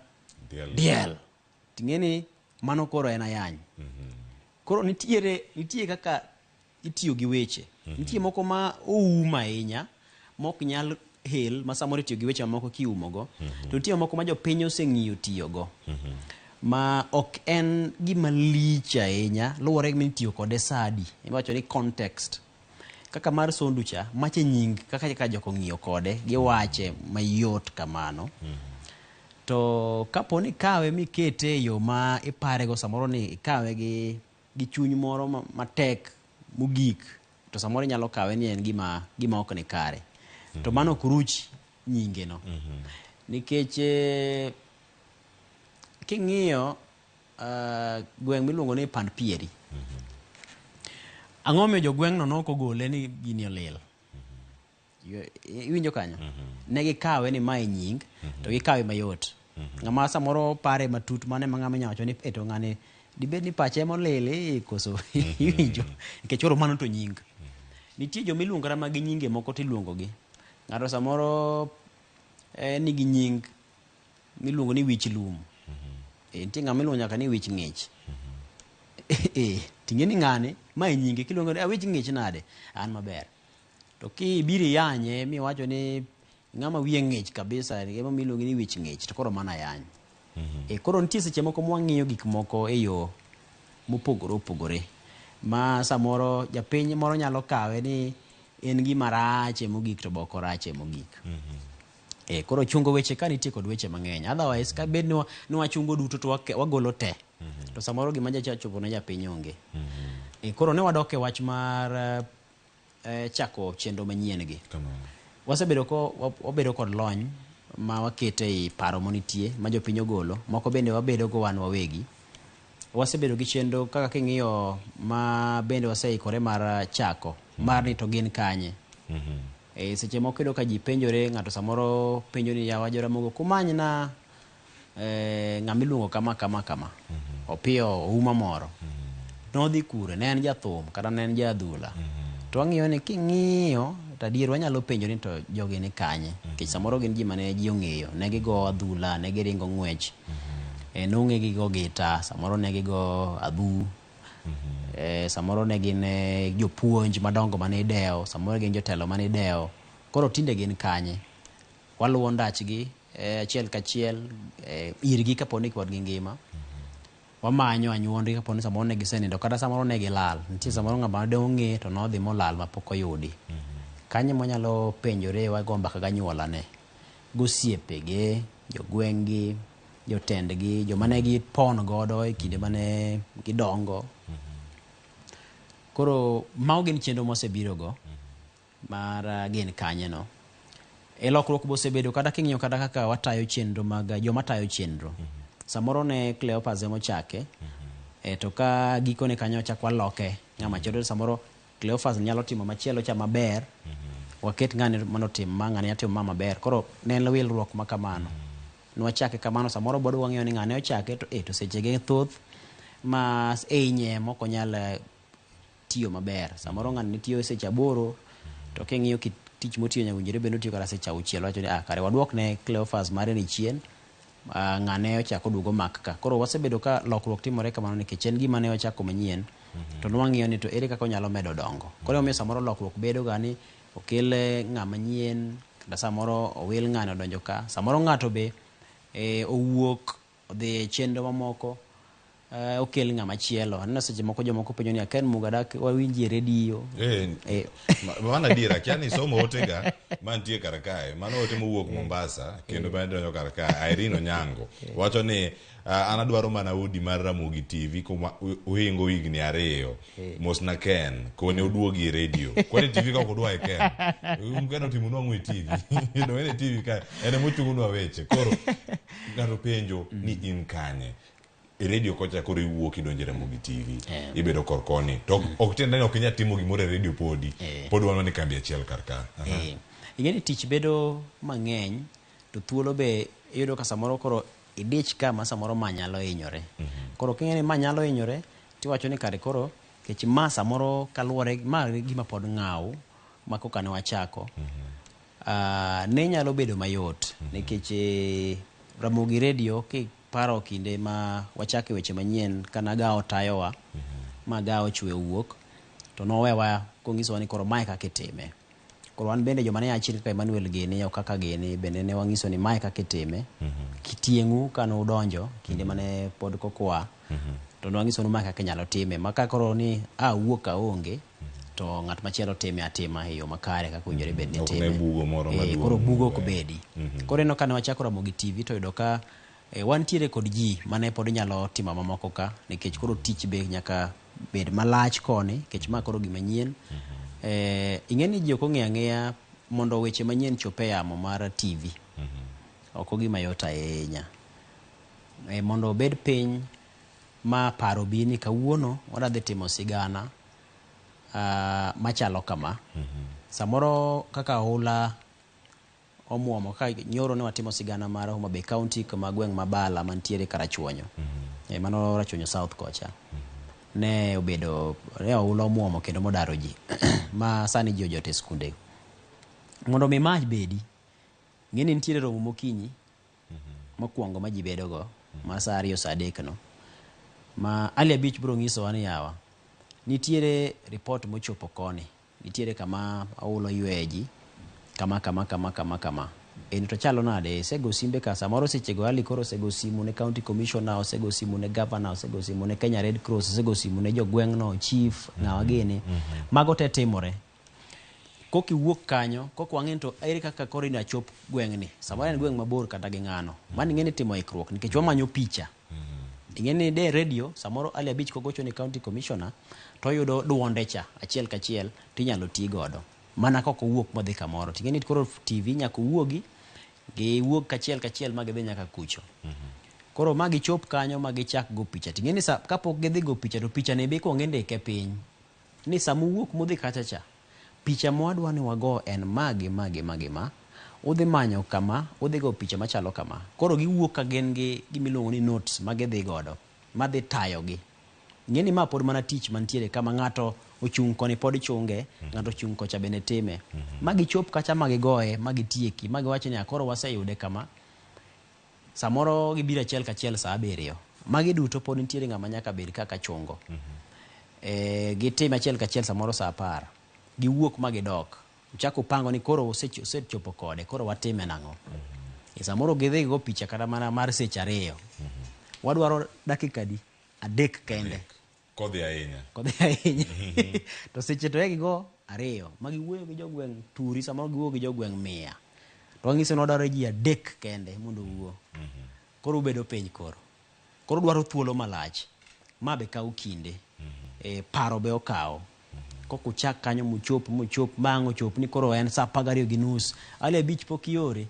diel. Diel. Ting'eni mano koro en ayany. Koro nitie kaka itiyo gi weche. Nitie moko ma oum ahinya mok nyal hel ma samoro itiyo gi weche mamoko kiumogo. To nitie moko ma jopiny oseng'iyo tiyogo. Ma ok en gima lich ahinya luwore gi mitiyo kode sadi. Iwacho ni context. Kaka mar Sondu cha, mache nying kaka joko ng'iyo kode, giwache mayot kamano. To kapo ni ikawe mikete e yo ma iparego samoro ni ikawe gi chuny moro matek mogik, to samoro inyalo kawe ni en gima ok ni kare. To mano ok ruch nyinge no. Nikech king'iyo gweng' miluongo ni Pand Pieri. Ang'o miyo jogweng'no nok ogole ni gini olil? Iwinjo kanyo? Ne gikawe ni mae nying, to gikawe mayot. Ng'ama samoro pare matut mane ma ng'ama inyalo wacho ni to ng'ani dibed ni pache ema olil koso iwinjo? Nikech koro mano to nying. Nitie joma iluongo kata ma gi nyinge moko tiluongo gi. Ng'ato samoro nigi nying miluongo ni wich lum. Nitie ng'ama iluongo nyaka ni wich ng'ich. Ting'e ni ng'ani ma e nyinge kiluongo ni wich ng'ich nade? An maber. To kibiro iyanye miwacho ni ng'ama wiye ng'ich kabisa ema miluongo ni wich ng'ich to koro mano ayany. E, koro nitie seche moko mwang'iyo gik moko e yo mopogore opogore ma samoro japiny moro nyalo kawe ni en gima rache mogik to be ok orache mogik. E, koro chungo weche ka nitie kod weche mang'eny otherwise ka bed ni ni wachungo duto to wagolo te to samoro gima jacha chopo ne japiny onge. E, koro ne wadok e wach mar chako chenro manyien gi. Wasebedo ko wabedo kod lony ma wakete ei paro monitie ma jopiny ogolo moko bende wabedo go wan wawegi. Wasebedo gi chenro kaka king'iyo ma bende waseikore mar chako mar ni to gin kanye. E, seche moko iyudo ka ji penjore ng'ato samoro penjo ni yawa Joramogo kumanyna ng'ama iluongo kama kama kama. Opiyo Ouma moro. Nodhi kure ne en jathum kata ne en jaadhula. To wang'iyo ni king'iyo to adier wanyalo penjo ni to jogi ni kanye. Nikech samoro gin ji mane ji ong'eyo. Ne gigo adhula, ne giringo ng'wech. Nong'e gigo gita, samoro ne gigo adhu. Samoro ne gin jopuonj madongo mane idewo, samoro gin jotelo mane idewo. Koro tinde gin kanye? Waluwo ndachgi achiel kachiel irgi kapo ni pod gingima. Wamanyo anyuondgi kapo ni samoro ne gisenindo kata samoro ne gilal. Nitie samoro ng'ama de ong'e to nodhi molal mapok oyudi. Kanyo mwanyalo penjore wago mbaka gi anyuolane, gosiepege, jogweng'gi, jotendgi, joma ne gipon godo e kinde mane gidongo. Koro mago gin chenro mosebiro go mar gin kanye no. E lokruok bosebedo kata king'iyo kata kaka watayo chenro mag joma tayo chenro. Samoro ne Cleopas emochake, to ka gikone kanyo wachak waloke ng'ama chielo samoro Cleopas nyalo timo machielo cha maber, waket ng'ani mondo otim ma ng'ani nyalo timo ma maber. Koro ne en wilruok ma kamano. Nwachake kamano samoro bod wang'iyo ni ng'ane ochake to to sechege thoth ma e inye mok onyal tiyo maber. Samoro ng'ani ne tiyo seche 8 to king'iyo kit tich motiyo nyaka winjore bende otiyo kata seche 6 wacho ni kare waduok ne Cleopas mare ni chien. Ng'ane ochako oduogo mak ka. Koro wasebedo ka lokruok timore kamano nikech en gima ne wachako manyien to nwang'iyo ni to ere kaka onyalo medo dongo. Koro emomiyo samoro lokruok bedo ga ni okel ng'ama nyien kata samoro owil ng'ani odonjo ka. Samoro ng'ato be owuok odhi e chenro mamoko okel ng'ama chielo. Aneno seche moko jomoko penjo ni Ken Muga dak wawinji e redio. Mano adier akia ni somo otega mantie kar kae. Mano ote mowuok Mombasa kendo bende donjo kar kae. Irene Onyango wacho ni an adwaro mana udi mar Ramogi TV kuma uhingo higni 2. Mosna Ken kone oduogi e redio. Kwani TV ka ok odwa e Ken. Ken otimonwa ang'o e TV? To en e TV kae en ema ochungonwa weche. Koro ng'ato penjo ni in kanye? E redio kocha koro iwuok idonjo e Ramogi TV. Ibedo kor koni. To ok tiende ni ok inyal timo gimoro e redio podi. Pod wan mana e kambi achiel kar ka. Ing'e ni tich bedo mang'eny to thuolo be iyudo ka samoro koro idich ka ma samoro ma nyalo hinyore. Koro king'e ni ma nyalo hinyore tiwacho ni kare koro kech ma samoro kaluwore ma gima pod ng'aw ma koka ne wachako. Ne nyalo bedo mayot nikech Ramogi Radio kiparo kinde ma wachake weche manyien kana gawo tayowa ma gawo chwe owuok to nowewa konyisowa ni koro mae kaka itime. Koro wan bende joma ne achil kaka Emmanuel gini okaka gini bende ne wang'iso ni mae kaka itime. Kitieng'u kane udonjo kinde mane pod kokwa to ne wang'iso ni mae kaka inyalo time ma ka koro ni awuok aonge to ng'at machielo time atima e yo makare kaka owinjore bed ni Ok ne time. bugo moro maduong' Koro bugo ok bedi. Koro ineno kane wachako Ramogi TV to yudo ka wantiere kod ji mane pod nyalo timo mamoko ka nikech koro tich be nyaka bed malach koni nikech ma koro gima nyien. Ing'e ni ji ok ong'eyo ang'eya mondo weche manyien chop e yamo mar TV. Ok ogima yot ahinya. Mondo obed piny ma paro bi ni kawuono wadwa dhi timo sigana machalo kama. Samoro kaka oula omuomo ka nyoro ne watimo sigana mar Homa Bay County kama gweng' ma Bala mantiere Karachuonyo. Mano Rachuonyo South kocha. Ne obedo ne oula omuomo kendo modaro ji ma sani ji ojot e skunde. Mondo mi mach bedi, ng'e ni nitiere romo mokinyi mokwongo ma ji bedogo ma saa 2 saa 3 no. Ma Ali Abich biro nyisowa ni yawa nitiere report mochopo koni. Nitiere kama oula oyweyo ji kama kama kama kama kama. En to chalo nade? Isego simbe ka samoro sechego Ali koro osego simu ne county commissioner, osego simu ne governor, osego simu ne Kenya Red Cross, osego simu ne jogweng'no, chief, ng'awa gini. Mago te timore. Kokiwuok kanyo, kok wang'e ni to ere kaka koro inachop gweng'ni. Samoro en gweng' mabor kata gi ng'ano. Mano ing'e ni timo ikruok nikech wamanyo picha. Ing'e ni de radio samoro Ali Abich kogocho ne county commissioner to oyudo duonde cha achiel kachiel tinyalo ti godo. Mana kok owuok modhi kamoro. Ting'e ni koro TV nyaka owuogi, giwuog kachiel kachiel ma gidhi nyaka kucho. Koro ma gichop kanyo ma gichak go picha. Ting'e ni kapok gidhi go picha to picha ni be ikuongo indike piny. Ni sama uwuok mudhi kacha cha, picha mwadwa ni wago en ma gi ma gi ma gi ma. Udhi manyo kama, udhi go picha machalo kama. Koro giwuok ka gin gi gimiluongo ni notes ma gidhi godo, madhi tayogi. Ing'e ni ma pod mana tich mantiere kama ng'ato ochung' koni pod chunge, ng'ato ochung' kocha bende time. Ma gichop kacha ma gigoye, ma gitieki, ma giwach ni koro waseyude kama. Samoro gibiro achiel kachiel saa 7. Magi duto pod nitiere ng'ama nyaka bed kaka chungo. Gitime achiel kachiel samoro saa 10. Giwuok ma gidok. Uchako pango ni koro osechopo kode, koro watime nang'o? Samoro gidhi go picha kata mana mar seche 2. Wadwaro dakika adi? 3 kende. Kodhi ahinya. Kodhi ahinya. To seche to gigo 2. Ma giwuoyo gi jogweng' turi, samoro giwuoyo gi jogweng' 100. To wanyiso ni wadwaro ji 3 kende mondo owuo. Koro ubedo piny koro. Koro dwaro thuolo malach. Ma be kawo kinde. Paro be okawo. Kok uchak kanyo muchop muchop ma ang' ochop ni koro en saa 12:30. Ali Abich pok iore.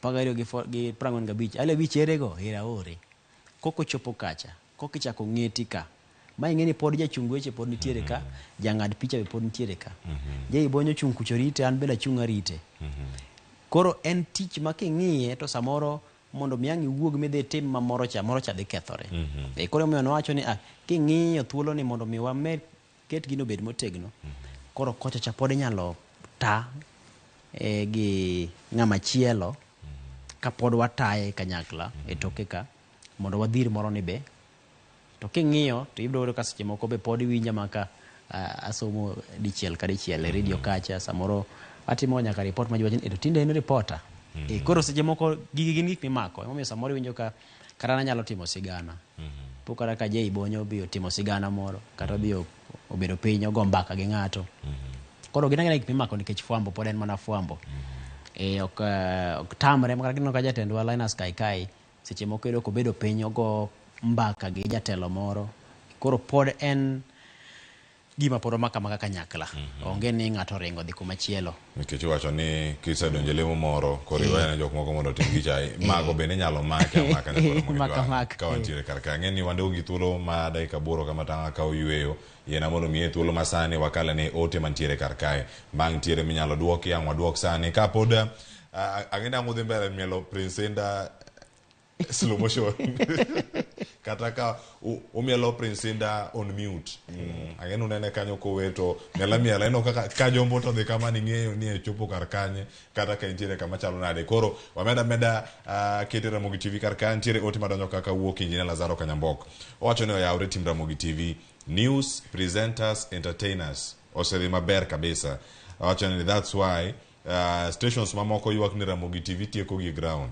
12:45. Ali Abich ere go? Era ore. Kok ochopo kacha. Kok ichako ng'eti ka. Ma ing'e ni pod jachung weche pod nitiere ka, jang'ad picha be pod nitiere ka. Jai Bonyo ochung' kucho rite, an bende achung' arite. Koro en tich ma king'iye to samoro mondo mi ang' iwuog midhi itim ma moro cha, moro cha dhi kethore. Koro emomiyo nowacho ni king'iyo thuolo ni mondo mi wamed ket gino obed motegno. Koro kocha cha pod inyalo ta gi ng'ama chielo kapod wataye kanyakla e toke ka mondo wadhir moro ni be. To king'iyo to ibiro yudo ka seche moko be pod iwinja maka asomo dichiel ka dichiel e radio kacha, samoro atimo nyaka report ma ji wacho ni to tinde en reporter. Koro seche moko gigi gin gik mimako, emomiyo samoro iwinjo ka kata nanyalo timo sigana. Po kata ka Jay Bonyo obi otimo sigana moro, kata odhi obedo piny ogo mbaka gi ng'ato. Koro gin agina gik mimako nikech fwambo pod en mana fwambo. Ok tamre, kata kineno ka jatendwa Linus Kaikai seche moko iyudo kobedo piny ogo mbaka gi jatelo moro. Koro pod en gima pod omako amaka kanyakla. Onge ni ng'ato oringo dhi kuma chielo. Nikech iwacho ni kisedonjo e lemo moro, koro iweyo ne jok moko mondo otim gicha. Mago bende inyalo make amaka ne koro mondo Maka idwar. maka. Ka wantiere kar ka. Ang'e ni wandeo gi thuolo ma dakika 8 kama tang' akaw yueyo. Yiena mondo miye thuolo ma sani wakale ne ote mantiere kar kae. Bang' tiere minyalo duoki, ang' waduok sani. Kapod ang'e ni ang' udhi mbele mielo Prince Indah slow motion. Kata ka umielo Prince Indah on mute. Ang'e ni unene kanyo kower to miela miela. Ineno kaka ka jombo to dhi kama ni ng'eyo ni e chopo kar kanye, kata ka intiere kama chalo nade. Koro wameda meda kete Ramogi TV kar ka. Nitiere ote madonjo kaka wuok Engineer Lazaro Kanyambok. Owacho ni oyawre tim Ramogi TV. News, presenters, entertainers. Osedhi maber kabisa. Owacho ni that's why stations mamoko ywak ni Ramogi TV tieko gi ground.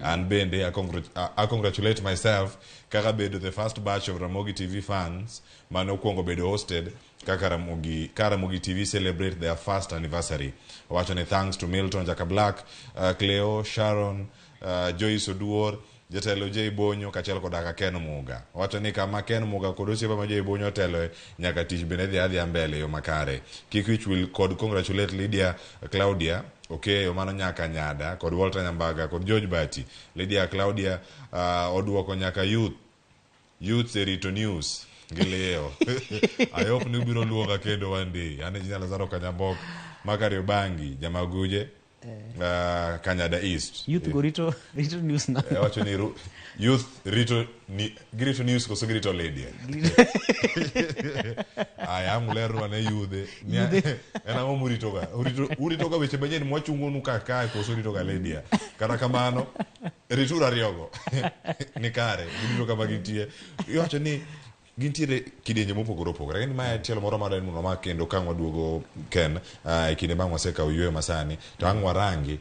An bende I congratulate myself kaka bedo the first batch of Ramogi TV fans mane okwongo bedo hosted kaka Ramogi, ka Ramogi TV celebrate their first anniversary. Owacho ni thanks to Milton Jaka Black, Cleo, Sharon, Joyce Oduor, jatelo Jay Bonyo kaachiel kod kaka Ken Muga. Owacho ni kama Ken Muga kod osiepe ma Jay Bonyo oteloe nyaka tich bende dhi adhiya mbele e yo makare. Kik wich wil kod congratulate Lydia Claudia Okeyo mano nyaka Nyada kod Walter Nyambaga kod George Bati. Lydia Claudia oduoko nyaka youth e rito news gi liyo. I hope ni ubiro luonga kendo one day. An Engineer Lazaro Kanyambok ma Kariobangi, Jamaguje, Kanyada East. Youth go rito news na. Wacho ni youth rito ni, girito news koso girito Lydia. Aya, ang' ulerwa ne yudhe. En ang'o murito ga? Urito ga weche manyien mwachungo nu ka kae koso urito ga Lydia. Kata kamano, rituru ariyogo. Ni kare, girito kama gintie. Iwacho ni gintiere kidienje mopogore opogore. Lakini mae tielo moro madwa ni mondo wamak kendo ka waduogo Ken, e kinde bang' wasekawo yueyo masani, to ang' warangi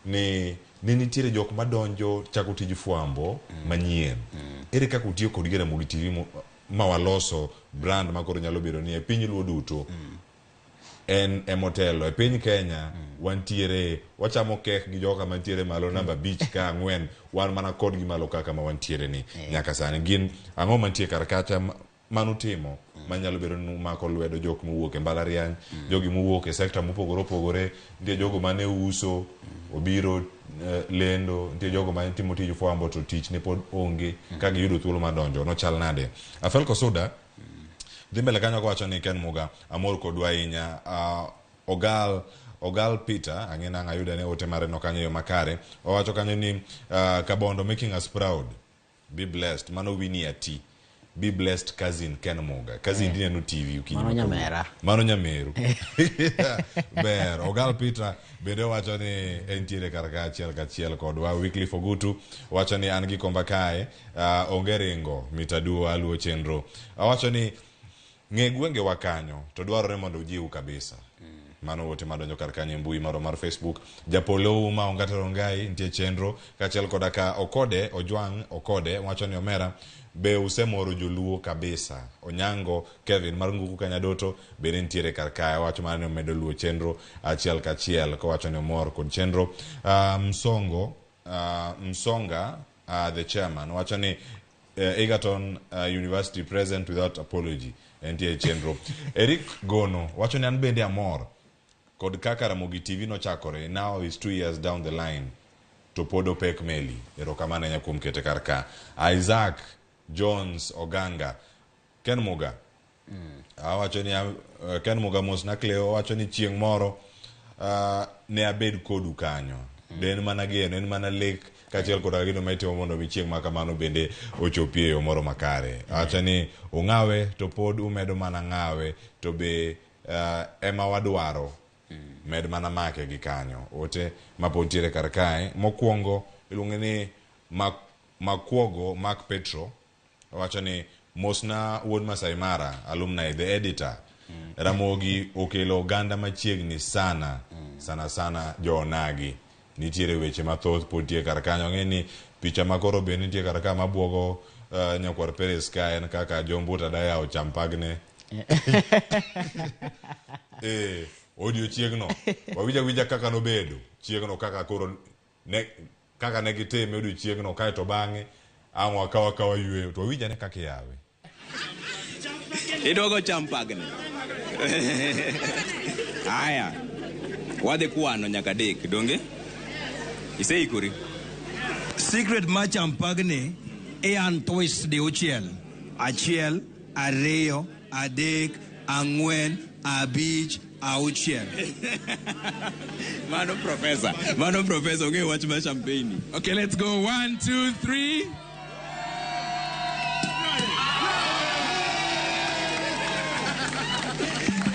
ni nitiere jok madonjo chako tij fwambo manyien. Ere kaka utiyo kod gi Ramogi TV ma waloso brand ma koro nyalo bedo ni e piny Luo duto en emotelo. E piny Kenya wantiere, wachamo kek gi joka mantiere malo namba 5 ka 4, wan mana kodgi malo kaka ma wantiere ni nyaka sani. Gin ang'o mantie kar kacha manutimo manyalo bedo ni umako lwedo jok mowuok e mbalariany, jogi mowuok e sekta mopogore opogore, nitie jogo mane uso obiro lendo, nitie jogo mane timo tij fwambo to tich ne pod onge ka giyudo thuolo mar donjo, nochal nade? Afelko Suda dhi mbele kanyo kowacho ni Ken Muga amor kodwa ahinya. Ogal Peter ang'e nang' ayude ne ote mare no kanyo e yo makare. Owacho kanyo ni Kabondo making us proud, be blessed. Mano Winnie Ati, be blessed cousin Ken Muga. Cousin dineno TV okinyi Mano ma kawuono. nyamera. Mano nyameru. Ber. Ogal Peter bende wacho ni entiere kar ka achiel kachiel kodwa. Wycliffe Ogutu wacho ni an gi komba kae, onge ringo mitaduo aluwo chenro. Owacho ni ng'e gwengewa kanyo to dwarore mondo ujiw kabisa. Mano ote madonjo kar kanyo e mbui marwa mar Facebook. Japolo Uma Ongata Rongai nitie chenro kaachiel koda ka Okode Ojwang' Okode wacho ni omera be usemoro joluo kabisa. Onyango Kevin mar Nguku Kanyadoto bende nitiere kar kae, wacho mana ni omedo luwo chenro achiel kachiel kowacho ni omor kod chenro. Msonga the chairman wacho ni Egerton University present without apology entie chenro. Eric Gono wacho ni an bende amor kod kaka Ramogi TV nochakore, now is 2 years down the line to pod opek meli. Erokamano ahinya kuom kete kar ka. Isaac Jones Oganga Ken Muga awacho ni Ken Muga mosna Cleo wacho ni chieng' moro ne abed kodu kanyo. De en mana geno, en mana lek kaachiel koda gino ma itimo mondo mi chieng' ma kamano bende ochopie e yo moro makare. Awacho ni ung'awe to pod umedo mana ng'awe to be ema wadwaro med mana make gi kanyo. Ote ma pod nitiere kar kae mokwongo iluonge ni Makwogo Mark Petro wacho ni mosna wuod Masai Mara alumni the editor. Ramogi okelo oganda machiegni sana sana sana jo-onagi. Nitiere weche mathoth pod nitie kar kanyo. Ang'e ni picha ma koro be nitie kar ka mabuogo nyakwar Perez ka en kaka Jombuta dayawo champagne. Odiochieng'no wawinjo awinja kaka nobedo chieng'no, kaka koro ne kaka ne gitime odiochieng'no, kaeto bang'e ang' wakaw akawa yueyo to wawinj ane kaka iyawe. Idwogo champagne. Aya. Wadhi kwano nyaka 3, donge? Iseikori? Secret mar champagne e twist diuchiel. 1, 2, 3, 4, 5, 6. Mano professor. Mano professor ong'eyo wach mar champagne. Okay, let's go. 1, 2, 3.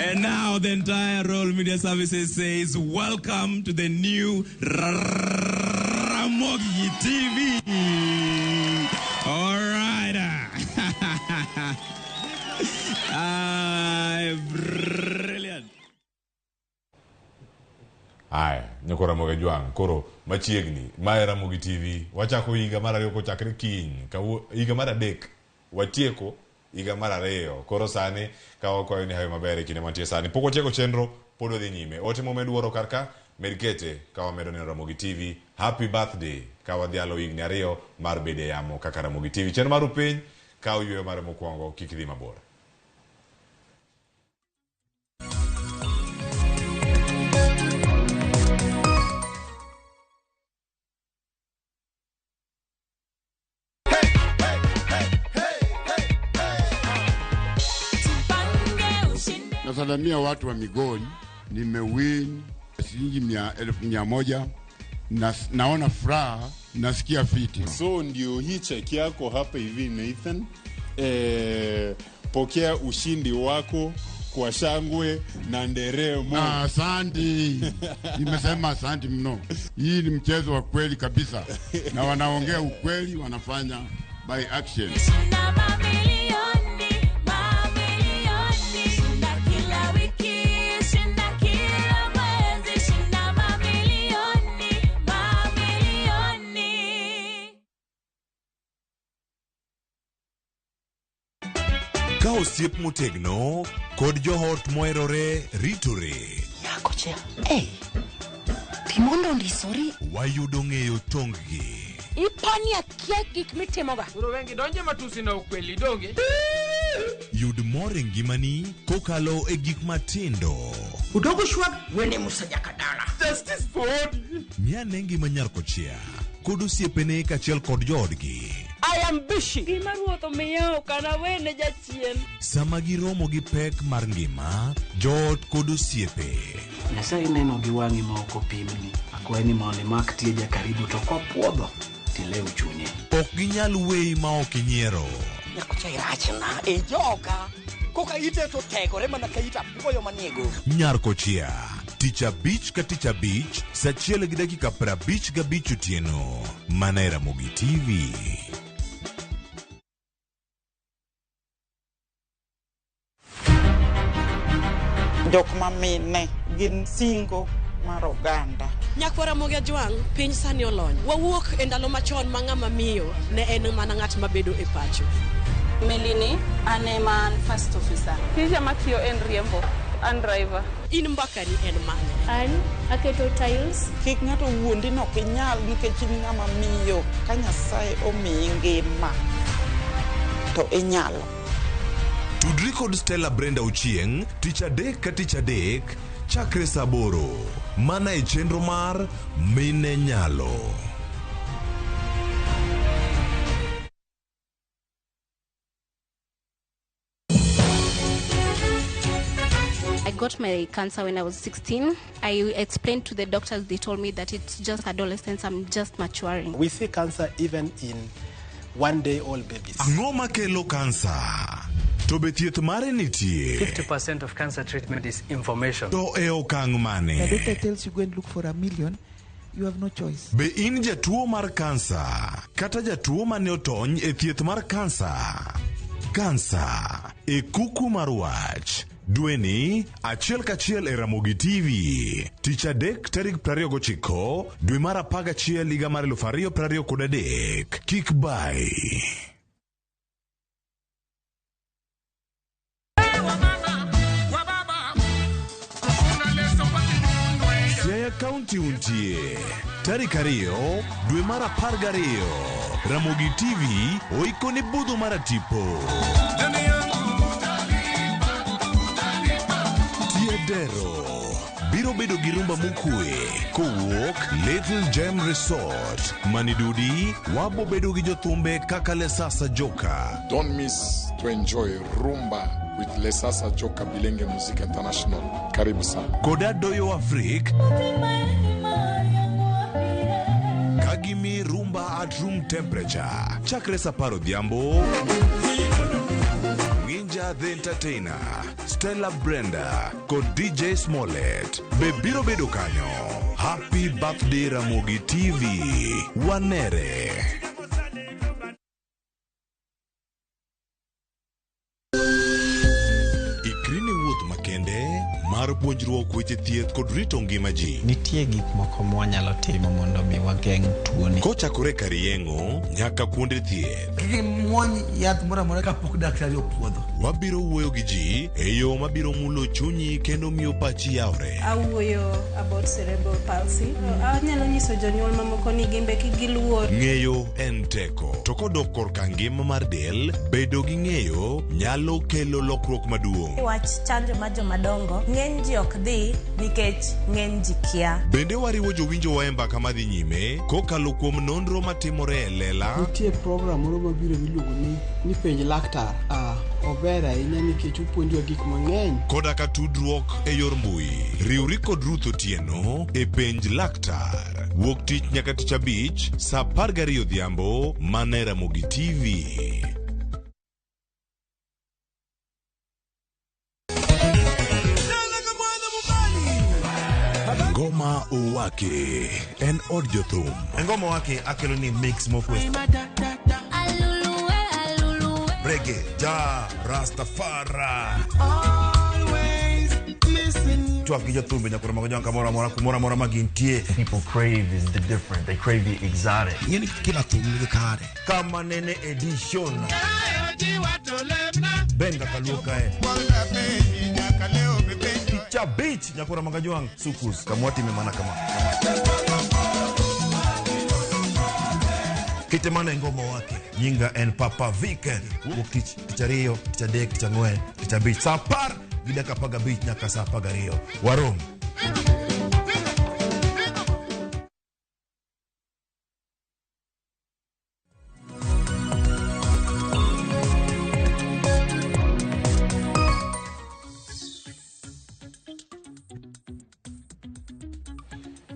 And now the entire Royal Media Services says, welcome to the new Ramogi TV. All right. Brilliant. Aya, nyoko Ramogi Jwang', koro machiegni, mae Ramogi TV. Wachako higa mar 2 kochakre kiny, higa mar 3 watieko higa mar 2. Koro sani ka wakwayo ni hawi maber e kinde mantie sani. Pok watieko chenro, pod wadhi nyime. Ote momed wuoro kar ka, med kete ka wamedo neno Ramogi TV. Happy birthday ka wadhialo higni 2 mar bedo e yamo kaka Ramogi TV. Chenro mar upiny, kaw yweyo mare mokwongo, kik idhi mabor. Nasalamia watu wa Migori, nimewin shilingi 1,100 na naona furaha, nasikia fiti. So ndio hii cheki yako hapa hivi Nathan. Pokea ushindi wako kwa shangwe na nderemo. Asante. Nimesema asante mno. Hii ni mchezo wa kweli kabisa. Na wanaongea ukweli, wanafanya by action. Ka osiep motegno kod joot moherore ritore. Nyako cha, hey, pi mondo ondisori. Wayudo ng'eyo tong-gi. Ipani akia gik mitimoga. Koro wengi donje matusi na ukweli donge. Yud mor e ngimani kokalo e gik matindo. Udogo shwag wene Musa Jakadala. Justice for Odi. Ng'ane ngima nyar kochia kod osiepene kaachiel kod joodgi. I am busy. Gima ruoth omiya ok anawene jachien. Sama giromo gi pek mar ngima, joot kod osiepe. Nyasaye neno gi wang'i ma ok opimni. Akwayi ni mondo imak tieja karibu to kopuodho tilew chunye. Ok ginyal weyi ma ok inyiero. Nyako cha irachna e joka. Koka ite to tegore mana ka it apuoyo manie go. Nyar kochia, tich abich ka tich abich, saa achiel gi dakika 55 otieno. Mana e Ramogi TV. Jok ma mine gin singo mar oganda. Nyakwar Ramogi Ajwang', piny sani olony. Wawuok e ndalo machon ma ng'ama miyo ne en mana ng'at mabedo e pacho. Melini, an ema an first officer. Tija matiyo en riembo, an driver. In mbakani en mane? An aketo tiles. Kik ng'ato wuondi ni ok inyal nikech in ng'ama miyo. Ka Nyasaye omiyi ngima to inyalo. Tudri kod Stella Brenda Ochieng' tich adek ka tich adek chakre saa aboro mana e chenro mar Mine Nyalo. I got my cancer when I was 16. I explained to the doctors, they told me that it's just adolescence, I'm just maturing. We see cancer even in one-day-old babies. Ang'o makelo kansa? To be thieth mare nitie? 50% of cancer treatment is information. To e okang' mane? The doctor tells you go and look for a million, you have no choice. Be in jatuo mar kansa kata jatuo mane otony e thieth mar kansa? Kansa e kuku mar wach. Dweni achiel kachiel e Ramogi TV. Tich adek tarik 29 dwe mar 11 higa mar 2023. Kik bai. Siaya County untie. Tarik 2 dwe mar 12. Ramogi TV oikoni budho mar tipo. Tiedero biro bedo gi rumba mokwe kowuok Little Gem Resort. Manidudi wabo bedo gi jothumbe kaka Lesasa Joka. Don't miss to enjoy rumba with Lesasa Joka Bilenge Music International. Karibu sana. Koda Doyo Afrik Kagimi rumba at room temperature. Chakre saa 10 odhiambo. Ninja the Entertainer, Stella Brenda kod DJ Smollett be biro bedo kanyo. Happy birthday Ramogi TV. Wanere. Ikri ne wuoth makende mar puonjruok weche thieth kod rito ngima ji. Nitie gik moko mwanyalo timo mondo mi wageng' tuoni. Kochakore kar yeng'o nyaka kuonde thieth. Kik imuony yath moro amora kapok daktari opuodho. Wabiro wuoyo gi ji e yo mabiro mulo chunyi kendo miyo pachi yawre. Awuoyo about cerebral palsy. Anyalo nyiso jonyuol mamoko ni gin be kik giluor. Ng'eyo en teko. To kodok korka ngima mar del, bedo gi ng'eyo nyalo kelo lokruok maduong'. Wach chanjo mar jomadongo, ng'eny ji ok dhi nikech ng'eny ji kia. Bende wariwo jowinjowa e mbaka madhi nyime kokalo kuom nonro matimore e lela. Nitie program moro mabiro miluongo ni penj laktar. Ober ahinya nikech opuonjowa gik mang'eny. Koda ka tudruok e yor mbui. Riwri kod Ruth Otieno e penj laktar. Wuok tich nyaka tich abich saa 12 odhiambo mana e Ramogi TV. Ngoma Owake en od jothum. Ngoma Owake akelo ni mix mokwe. Reggae, ja, Rastafari. Twak gi jothumbe nyaka romo gi kamoro amora kumoro amora ma gintie. People crave is the different. They crave the exotic. Ng'eni kila thum nigi kare. Kama nene edition. Benga kaluo kae. Tich abich nyakora Magajwang' Sukus kamwatime mana kama. Kite mana e ngoma wake. Nyinga en Papa Vic. Wuok tich, tich ariyo, tich adek, tich ang'wen, tich abich. Saa 10 gi dakika 15 nyaka saa 12. Warom.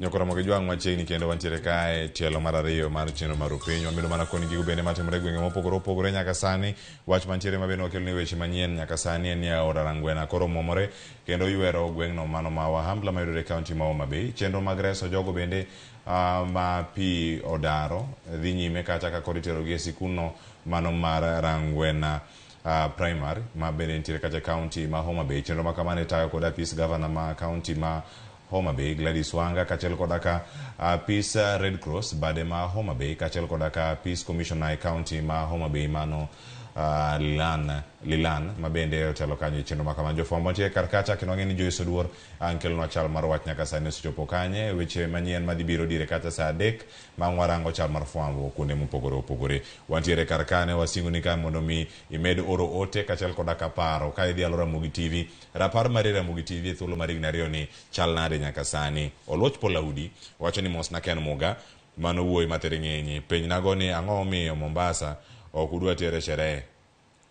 Nyokora mogi jwang' machiegni kendo wantiere kae tielo mar ariyo mar chenro mar Upiny. Wamedo mana koni gigo bende matimore e gwenge mopogore opogore nyaka sani. Wach mantiere ma bende wakeloni weche manyien nyaka sani en ni aora Rangwena koro omwomore kendo ywero gweng'no mano ma Wahambla mayudore e kaunti ma Homa Bay. Chenro mag reso jogo bende ma pi odaro dhi nyime kacha ka koro iterogi e sikundno mano mar Rangwena Primary ma bende nitiere kacha e kaunti ma Homa Bay. Chenro ma kamano itayo kod apis gavana ma kaunti ma Homa Bay Gladys Wanga kaachiel koda ka apis Red Cross bade ma Homa Bay kaachiel koda ka apis commissioner e kaunti ma Homa Bay mano Lilan, Lilan ma bende otelo kanyo e chenro ma kamano. Jofwambo mantie kar kacha kendo ang'e ni Joyce Oduor ang' kelonwa chal mar wach nyaka sani osechopo kanye, weche manyien madhi biro diere kacha saa 3 ma ang' warango chal mar fwambo kuonde mopogore opogore. Wantiere kar kane wasingo ni ka mondo mi imed oro ote kaachiel koda ka paro ka idhi alo Ramogi TV. Rapar mari Ramogi TV e thuolo mar higni 2 ni chal nade nyaka sani. Oluoch Polaudi wacho ni mosna Ken Muga mano wuoyi mathiring'inyi. Penjnago ni ang'o momiyo Mombasa ok udwa tere sherehe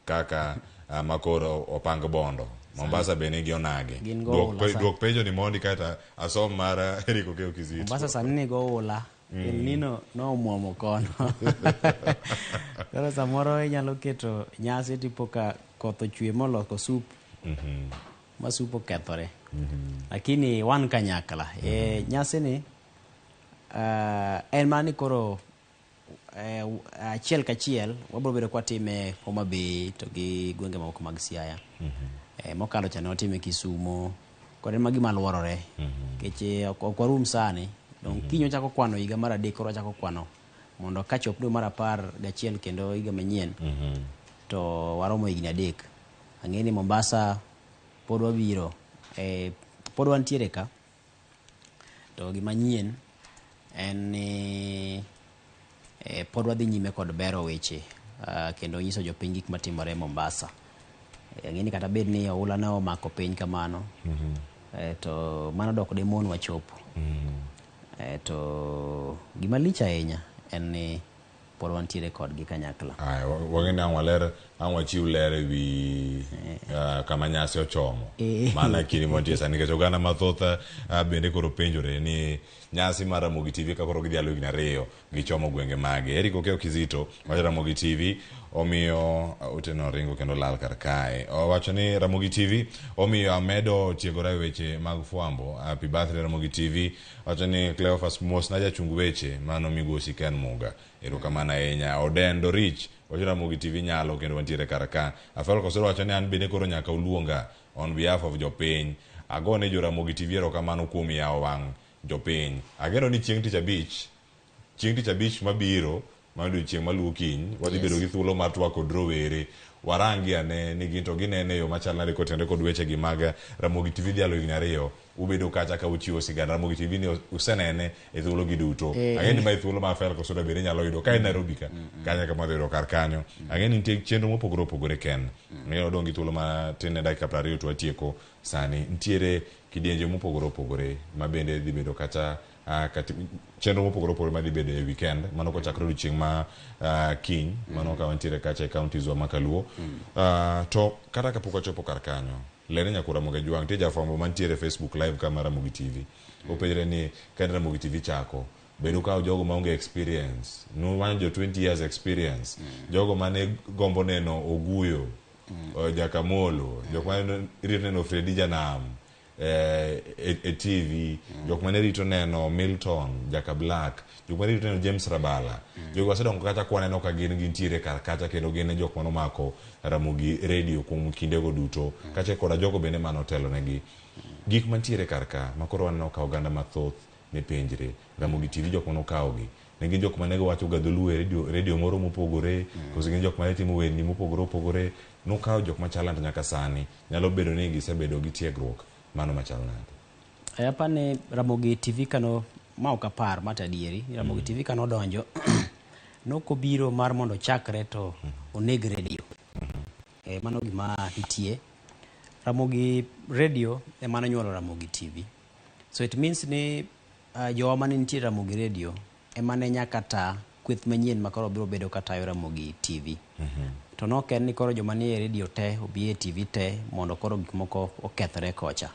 kaka makoro opang Bondo. Mombasa be nigi onagi. Gin go oula sa. Duok penjo ni mondi kaeto asom mar Eric Okeyo Kizito. Mombasa sani nigo oula. El Nino nomuomo kono. Koro samoro inyalo keto nyasi tipo ka koth ochwe moloko sup. Ma sup okethore. Lakini wan kanyakla. Nyasi ni en mana ni koro achiel kachiel wabiro bedo kwatime Homa Bay to gi gwenge mamoko mag Siaya. Mokalo cha ne watime Kisumo kod en ma gima luorore. Nikech ok warum sani. Dong kiny wachako kwano higa mar 3 koro wachako kwano mondo kachop dwe mar 11 kendo higa manyien to waromo higni 3. Ang'e ni Mombasa pod wabiro. Pod wantiere ka. To gima nyien en ni pod wadhi nyime kod bero weche kendo nyiso jopiny gik matimore Mombasa. Ang'e ni kata bed ni oula ne omako piny kamano, to mano dok de mon wachopo. To gima lich ahinya en ni pod wantiere kodgi kanyakla. Aya, wang'e ni ang' waler, ang' wachiw ler e wi kama nyasi ochomo. Mana kinde mwantie sani nikech oganda mathoth bende koro penjore ni nyasi mar Ramogi TV ka koro gidhi alo higni 2 gichomo gwenge mage. Eric Okeyo Kizito wacho Ramogi TV omiyo oteno ringo kendo lal kar kae. Owacho ni Ramogi TV omiyo amedo tiegora e weche mag fwambo. Happy birthday Ramogi TV. Wacho ni Cleophas mos na jachung weche mano migosi Ken Muga. Erokamano ahinya. Odendo Rich wacho Ramogi TV nyalo kendo wantiere kar ka. Afel Kosoro wacho ni an bende koro nyaka uluonga on behalf of jopiny. Agone jo Ramogi TV erokamano kuom yawo wang' jopiny. Ageno ni chieng' tich abich, chieng' tich abich mabiro, mano odiochieng' maluwo kiny, wadhi bedo gi thuolo mar twak kod rowere. Warangi ane ni gin to ginene e yo machal nade kotenore kod weche gi mag Ramogi TV dhialo higni 2. Ubedo kacha ka uchiwo sigana Ramogi TV ni usenene e thuolo gi duto. Ang'e ni mae thuolo ma Afel Kosoda bende inyalo yudo ka en Nairobi ka. Kanyo kama wadhi yudo kar kanyo. Ang'e ni nitie chenro mopogore opogore Ken. Ang'e wadong' gi thuolo matin ne dakika 20 to watieko sani. Nitiere kidienje mopogore opogore ma bende dhi bedo kata chenro mopogore opogore madhi bedo e weekend mano kochakore odiochieng' ma kiny mano ka wantiere kacha e counties wa ma Kaluo. To kata kapok wachopo kar kanyo, lerne nyakor Ramogi Ajwang' nitie jafwambo mantiere Facebook live ka mar Ramogi TV. Openjre ni ka en Ramogi TV chako bedo kawo jogo maonge experience nuwanyo jo 20 years experience jogo mane gombo neno Oguyo Jakamolo jok mane rito neno Fredi Janam e TV jok mane rito neno Milton Jaka Black jok mane rito neno James Rabala jogo wasedongo kacha kwaneno ka gin gintiere kar kacha kendo gin e jok manomako Ramogi Radio kuom kindego duto kacha koda jogo bende manotelo negi gik mantiere kar ka makoro waneno ka oganda mathoth ne penjre Ramogi TV jok manokawogi Ne gin jok mane wacho ga dholuo e radio, radio moro mopogore, koso gin jok mane timo werni mopogore opogore. Nukawo jok ma talanta nyaka sani, nyalo bedo ni gisebedo gi tiegruok mano machal nade? Apani Ramogi TV kano ma ok apar ma to adieri ni Ramogi TV kano donjo nokobiro mar mondo ochakre to oneg redio. Mano gima nitie. Ramogi Radio ema nonyuolo Ramogi TV. So it means ni jowa mane nitie Ramogi Radio ema ne nyaka ta kweth manyien ma koro biro bedo ka tayo Ramogi TV. To nok en ni koro joma nie redio te obi e TV te mondo koro gik moko okethre kocha.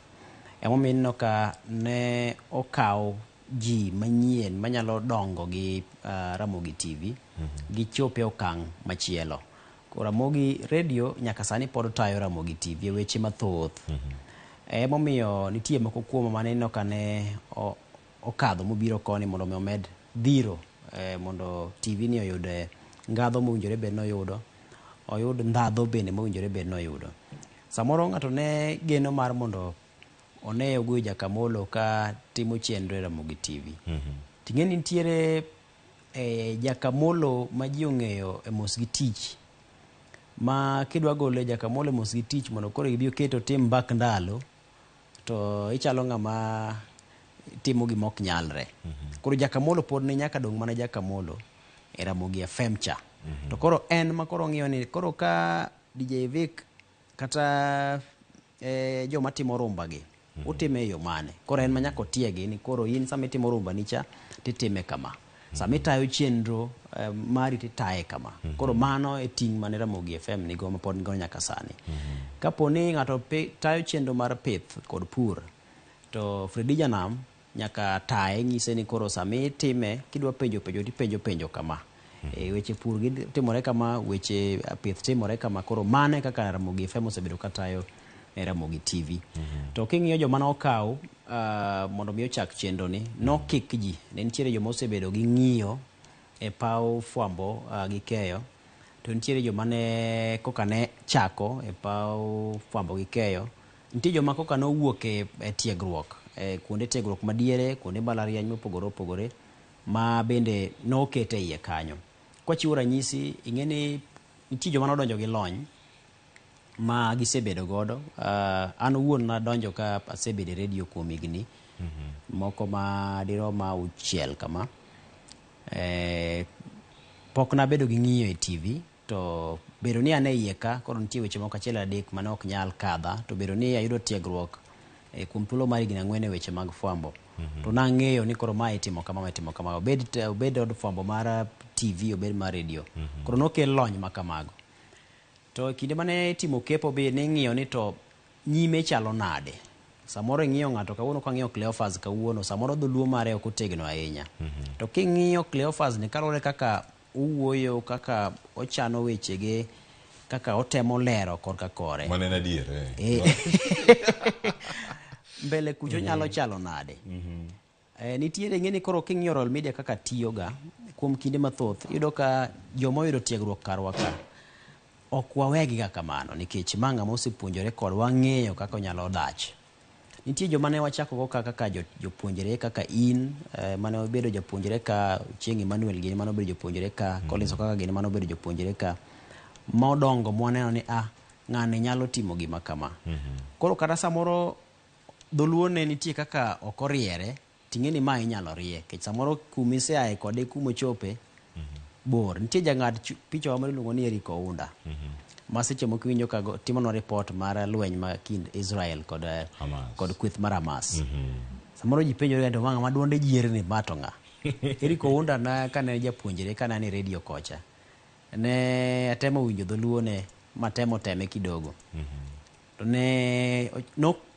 Emomiyo ineno ka ne okaw ji manyien manyalo dongo gi Ramogi TV gichop e okang' machielo. Koro Ramogi Radio nyaka sani pod tayo Ramogi TV e weche mathoth. Emomiyo nitie moko kuom mane ineno ka ne okadho mobiro koni mondo mi omed dhiro mondo TV ni oyud ngadho mowinjore bed noyudo, oyud ndhadho bende mowinjore bed noyudo. Samoro ng'ato ne geno mar mondo one Oguyo Jakamolo ka timo chenro e Ramogi TV. Ting'e ni nitiere Jakamolo ma ji ong'eyo e mos gi tich ma kidwa gole Jakamolo e mos gi tich mondo koro ibi oket otim mbak ndalo to ichalo ng'ama timo gima ok nyalre. Koro Jakamolo pod ne nyaka dong' mana Jakamolo e Ramogi FM cha. To koro en ma koro ng'iyo ni koro ka DJ Vic kata joma timo rumba gi utime e yo mane. Koro en ma nyaka otiegi ni koro in sama itimo rumba ni cha titime kama. Sama itayo chenro mari titaye kama. Koro mano e ting' mane Ramogi FM nigo ma pod nigo nyaka sani. Kapo ni ng'ato tayo chenro mar pith kod pur to Fredi Janam nyaka taye ng'ise ni koro sama itime kidwa penjo penjo tipenjo penjo kama. Weche pur gi timore kama, weche pith timore kama. Koro mano e kaka Ramogi FM osebedo ka tayo Ramogi TV. To king'iyo joma nokaw mondo mi ochak chenro ni, nokik ji. Ne nitiere joma osebedo gi ng'iyo e paw fwambo gi keyo, to nitiere joma ne koka ne chako e paw fwambo gi keyo, nitie joma koka nowuok e tiegruok, kuonde tiegruok madiere, kuonde mbalariany mopogore opogore ma bende noket e iye kanyo. Kwachiwo ranyisi, ing'e ni nitie joma nodonjo gi lony ma gisebedo godo. An owuon nadonjo ka asebedo e redio kuom higni moko ma dirom 6 kama. Pok nabedo gi ng'iyo e TV, to bedo ni an e iye ka, koro nitie weche moko 1 3 mane ok nyal kadha, to bedo ni ayudo tiegruok kuom thuolo mar higni 4 e weche mag fwambo. To nang'eyo ni koro mae itimo kama, mae itimo kama, obed od fwambo mar TV, obed mar redio. Koro nokel lony ma kamago. To kinde mane itimo kepo be ning'iyo ni to nyime chalo nade. Samoro ing'iyo ng'ato kawuono, kang'iyo Cleophas kawuono, samoro dholuo mare ok otegno ahinya. To king'iyo Cleophas ni kaluwore kaka owuoyo, kaka ochano wechege, kaka otemo lero korka kore. Mano en adier. Mbele kucho nyalo chalo nade. Nitiere ng'e ni koro king'iyo Royal Media kaka tiyoga kuom kinde mathoth, iyudo ka joma oyudo tiegruok karwa ka ok wawegiga kamano, nikech ma ng'ama osepuonjore kodwa wang'eyo kaka onyalo dach. Nitie joma ne wachakogo kaka jopuonjre, kaka in mane obedo japuonjre ka, Chieng' Emmanuel gini mane obedo jopuonjre ka, Collins Okaka gini mane obedo jopuonjre ka, modongo mwaneno ni ng'ani nyalo timo gima kama. Koro kata samoro dholuo ne nitie kaka ok oriere, ting'e ni ma inyalo rie, nikech samoro kumiseaye kode kumochope bor. Nitie jang'ad picha wa miluongo ni Eric Ounda, ma seche moko iwinjo ka timonwa report mar lweny ma kind Israel kod kweth mar Hamas. Samoro ji penjore to ng'ama duonde jierni ma to ng'a? Eric Ounda na kane japuonjre, kane an e redio kocha, ne atemo winjo dholuo ne matemo teme kidogo. To ne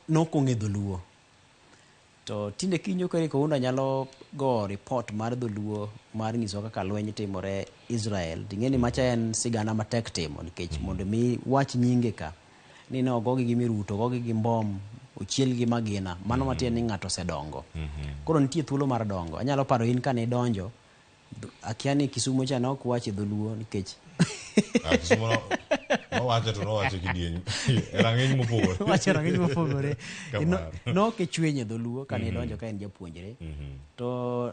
nokong'e dholuo. To tinde kiwinjo ka Eric Ounda nyalo go report mar dholuo mar nyiso kaka lweny timore Israel, ting'e ni macha en sigana matek timo, nikech mondo mi wach nyinge ka ni ne ogogi gi miruto, ogogi gi mbom, ochiel gi magina, mano matiende ni ng'ato osedongo. Koro nitie thuolo mar dongo. Anyalo paro in kane idonjo, akia ni Kisumo cha ne ok wach e dholuo nikech Kisumo nowacho to nowacho kidieny e rang'iny mopogore. Wacho e rang'iny mopogore. No ok ichwenye dholuo kane idonjo ka en japuonjre. To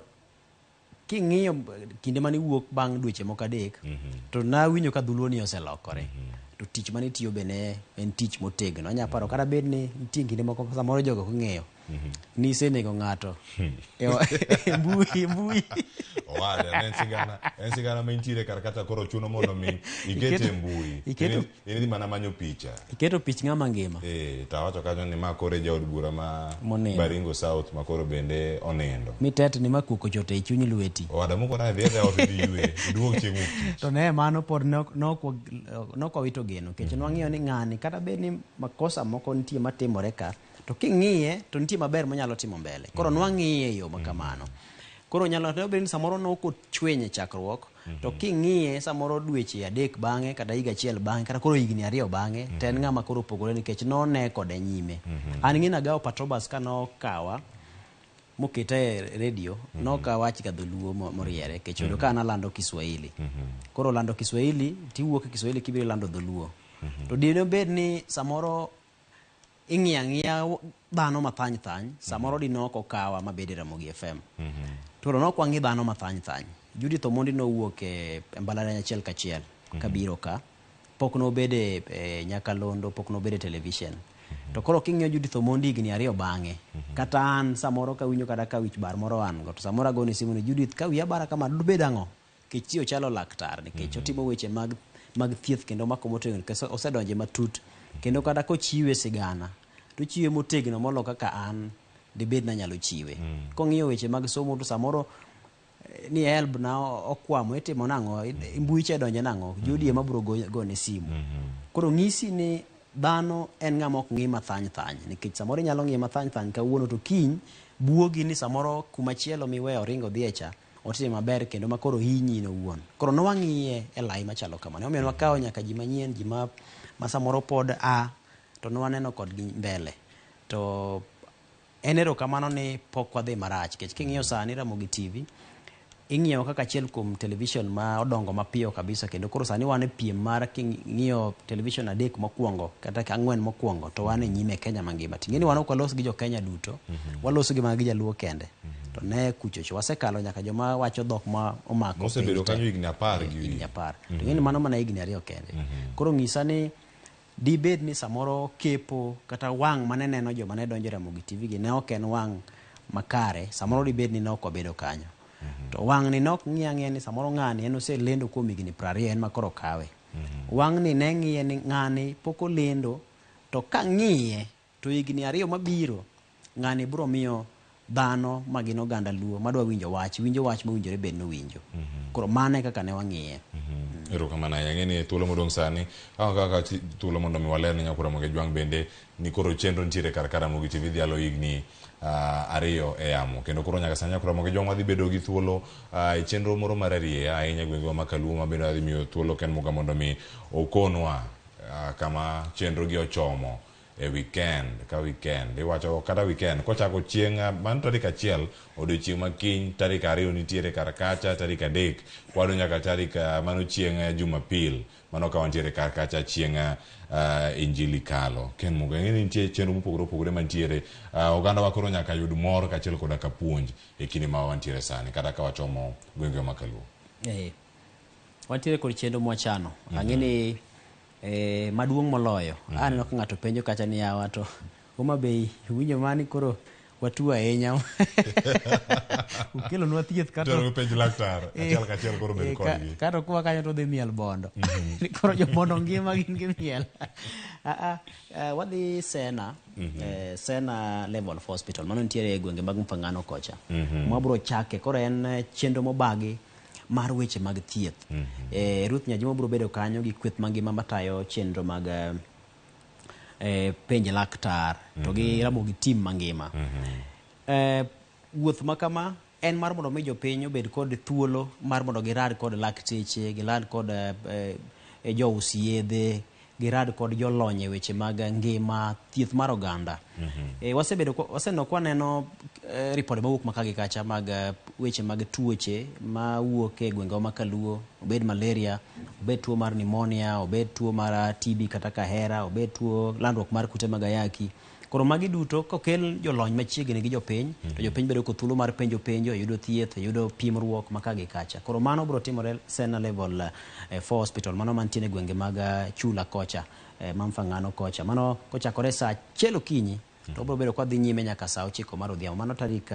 King'iyo kinde mane iwuok bang' dweche moko 3 to nawinjo ka dholuo ni oselokore. To tich mane itiyo be ne en tich motegno. Anya paro kata bed ni nitie kinde moko samoro jogo ok ong'eyo ni isenego ng'ato e mbui. Owada, en sigana ma intiere kar kata koro chuno mondo mi ikete e mbui. In idhi mana manyo picha. Iketo pich ng'ama ngima. To awacho kanyo ni ma koro e jaod bura ma Monindo. Baringo South ma koro bende onindo. Mitetni ma kuok ochoto e chuny lweti. Owada moko na dhi e ot idhi ywe, iduog chieng' wuok tich. To ne mano pod ne ok wawito geno nikech nwang'iyo ni ng'ani kata bed ni makosa moko nitie matimore ka to king'iye to nitie maber monyalo timo mbele. Koro nwang'iye e yo ma kamano. Koro nyalo bedo ni samoro ne ok ochwiny e chakruok to king'iye samoro dweche 3 bang'e kata higa 1 bang'e kata koro higni 2 bang'e to en ng'ama koro opogore nikech none kode nyime. An ing'e nagawo Patrobas ka nokawa moketa e redio nokawach ga dholuo moriere nikech oyudo ka an alando Kiswahili. Koro lando Kiswahili tiwuok e Kiswahili kibiro lando dholuo. To dine bed ni samoro ing'iyo ang'iya dhano mathany thany samoro dine ok okawa mabed e Ramogi FM. To ne ok wang'i dhano mathany thany. Judith Omondi nowuok e mbalariany achiel kachiel kabiro ka. Pok nobede e Nyakalondo, pok nobede e television. To koro king'iyo Judith Omondi higni 2 bang'e, kata an samoro kawinjo kata ka wich bar moro an go, to samoro agone simu ni Judith ka wiya bara kama dubed ang'o? Nikech chi ochalo laktar, nikech otimo weche mag thieth kendo omako motegno, nikech osedonje matut. Kendo kata kochiwe sigana, to ochiwe motegno molo kaka an dibed nanyalo chiwe. Kong'iyo weche mag somo to samoro ni helb na okwamo itimo nang'o, mbui cha donje nang'o, Judy ema biro gone simu. Koro ng'isi ni dhano en ng'ama ok ng'i mathany thany, nikech samoro inyalo ng'iye mathany thany kawuono to kiny buogi ni samoro kumachielo miweyo oringo odhi e cha otime maber kendo ma koro hinyi in owuon. Koro nwang'iye e lai machalo kamano. Omiyo nwakawo nyaka ji manyien, ji ma samoro pod a to nwaneno kodgi mbele. To en erokamano ni pok wadhi marach, nikech king'iyo sani Ramogi TV ing'iyo kaka achiel kuom television ma odongo mapiyo kabisa, kendo koro sani wan e piem mar king'iyo television 3 mokwongo kata 4 mokwongo to wan e nyime e Kenya mangima. Ting'e ni wan ok walos gi jo Kenya duto, waloso gi mana gi jaluo kende. To ne kuchocho wasekalo nyaka joma wacho dhok ma omako Mosebedo kanyo higni 10 gi higni 10. To ing'e ni mano mana higni 2 kende. Koro ng'isa ni dibed ni samoro kepo kata wang' mane neno joma ne donjo e Ramogi TV gi ne ok en wang' makare, samoro dibed ni ne ok wabedo kanyo. To wang' ni ne ok ng'i ang'iya ni samoro ng'ani en oselendo kuom higni 20 en ma koro kawe. Wang' ni ne ng'iye ni ng'ani pok olendo, to ka ng'iye to higni 2 mabiro ng'ani biro miyo dhano ma gin oganda Luo madwa winjo wach, winjo wach mowinjore bed nowinjo. Koro mano e kaka ne wang'iye. Erokamano ahinya. Ang'e ni thuolo modong' sani, kaka thuolo mondo mi waler ne nyakwa Ramogi Ajwang' bende ni koro chenro nitiere kar ka Ramogi TV dhialo higni 2 e yamo. Kendo koro nyaka sani nyakwa Ramogi Ajwang' wadhi bedo gi thuolo e chenro moro mar arieya ahinya e gwengewa ma Kaluo ma bende wadhi miyo thuolo Ken Muga mondo mi okonwa kama chenro gi ochomo e weekend ka weekend. Iwacho kata weekend kochako chieng' mano tarik 1 odiochieng' ma kiny, tarik 2 nitiere kar kacha, tarik 3 kwado nyaka tarik mano chieng' Jumapil, mano ka wantiere kar kacha chieng' Injili kalo. Ken Muga, ing'e ni nitie chenro mopogore opogore mantiere. Oganda wa koro nyaka yud mor kaachiel koda ka puonj e kinde ma wantiere sani kata ka wachomo gwengewa ma Kaluo. Wantiere kod chenro mwachano. Ang'e ni maduong' moloyo. Aneno ka ng'ato penjo kacha ni yawa to Homa Bay winjo mani koro watuo ahinya. Ukelonwa thieth kato Tero penj laktar achiel kachiel koro bed kodgi. Kato kwa kanyo to dhi miel bondo. Koro jobondo ngima gin gi miel. Wadhi Sena, Sena Level 4 Hospital mano nitiere e gwenge mag Mfangano kocha. Mwabro chake koro en chenro mobagi mar weche mag thieth. Ruth Nyajimo biro bedo kanyo gi kweth mangima matayo chenro mag penj laktar to gi Ramogi team mangima. Wuoth ma kama en mar mondo mi jopiny obed kod thuolo mar mondo girad kod lakteche, girad kod jous yedhe, girad kod jolony e weche mag ngima, thieth mar oganda. Wasebedo waseneno kwaneno ripode mawuok maka gi kacha mag weche mag tuoche mawuok e gwengewa ma Kaluo, obed malaria, obed tuo mar pneumonia, obed tuo mar TB kata kahera, obed tuo landruok mar kute mag ayaki. Koro magi duto kokel jolony machiegni gi jopiny to jopiny bedo kod thuolo mar penjo penjo, yudo thieth, yudo pimruok ma ka gi kacha. Koro mano biro timore Sena Level 4 Hospital, mano mantie e gwenge mag Chula kocha, ma Mfangano kocha. Mano kochakore saa 1 okinyi to biro bedo kwa dhi nyime nyaka saa 9 mar odhiambo. Mano tarik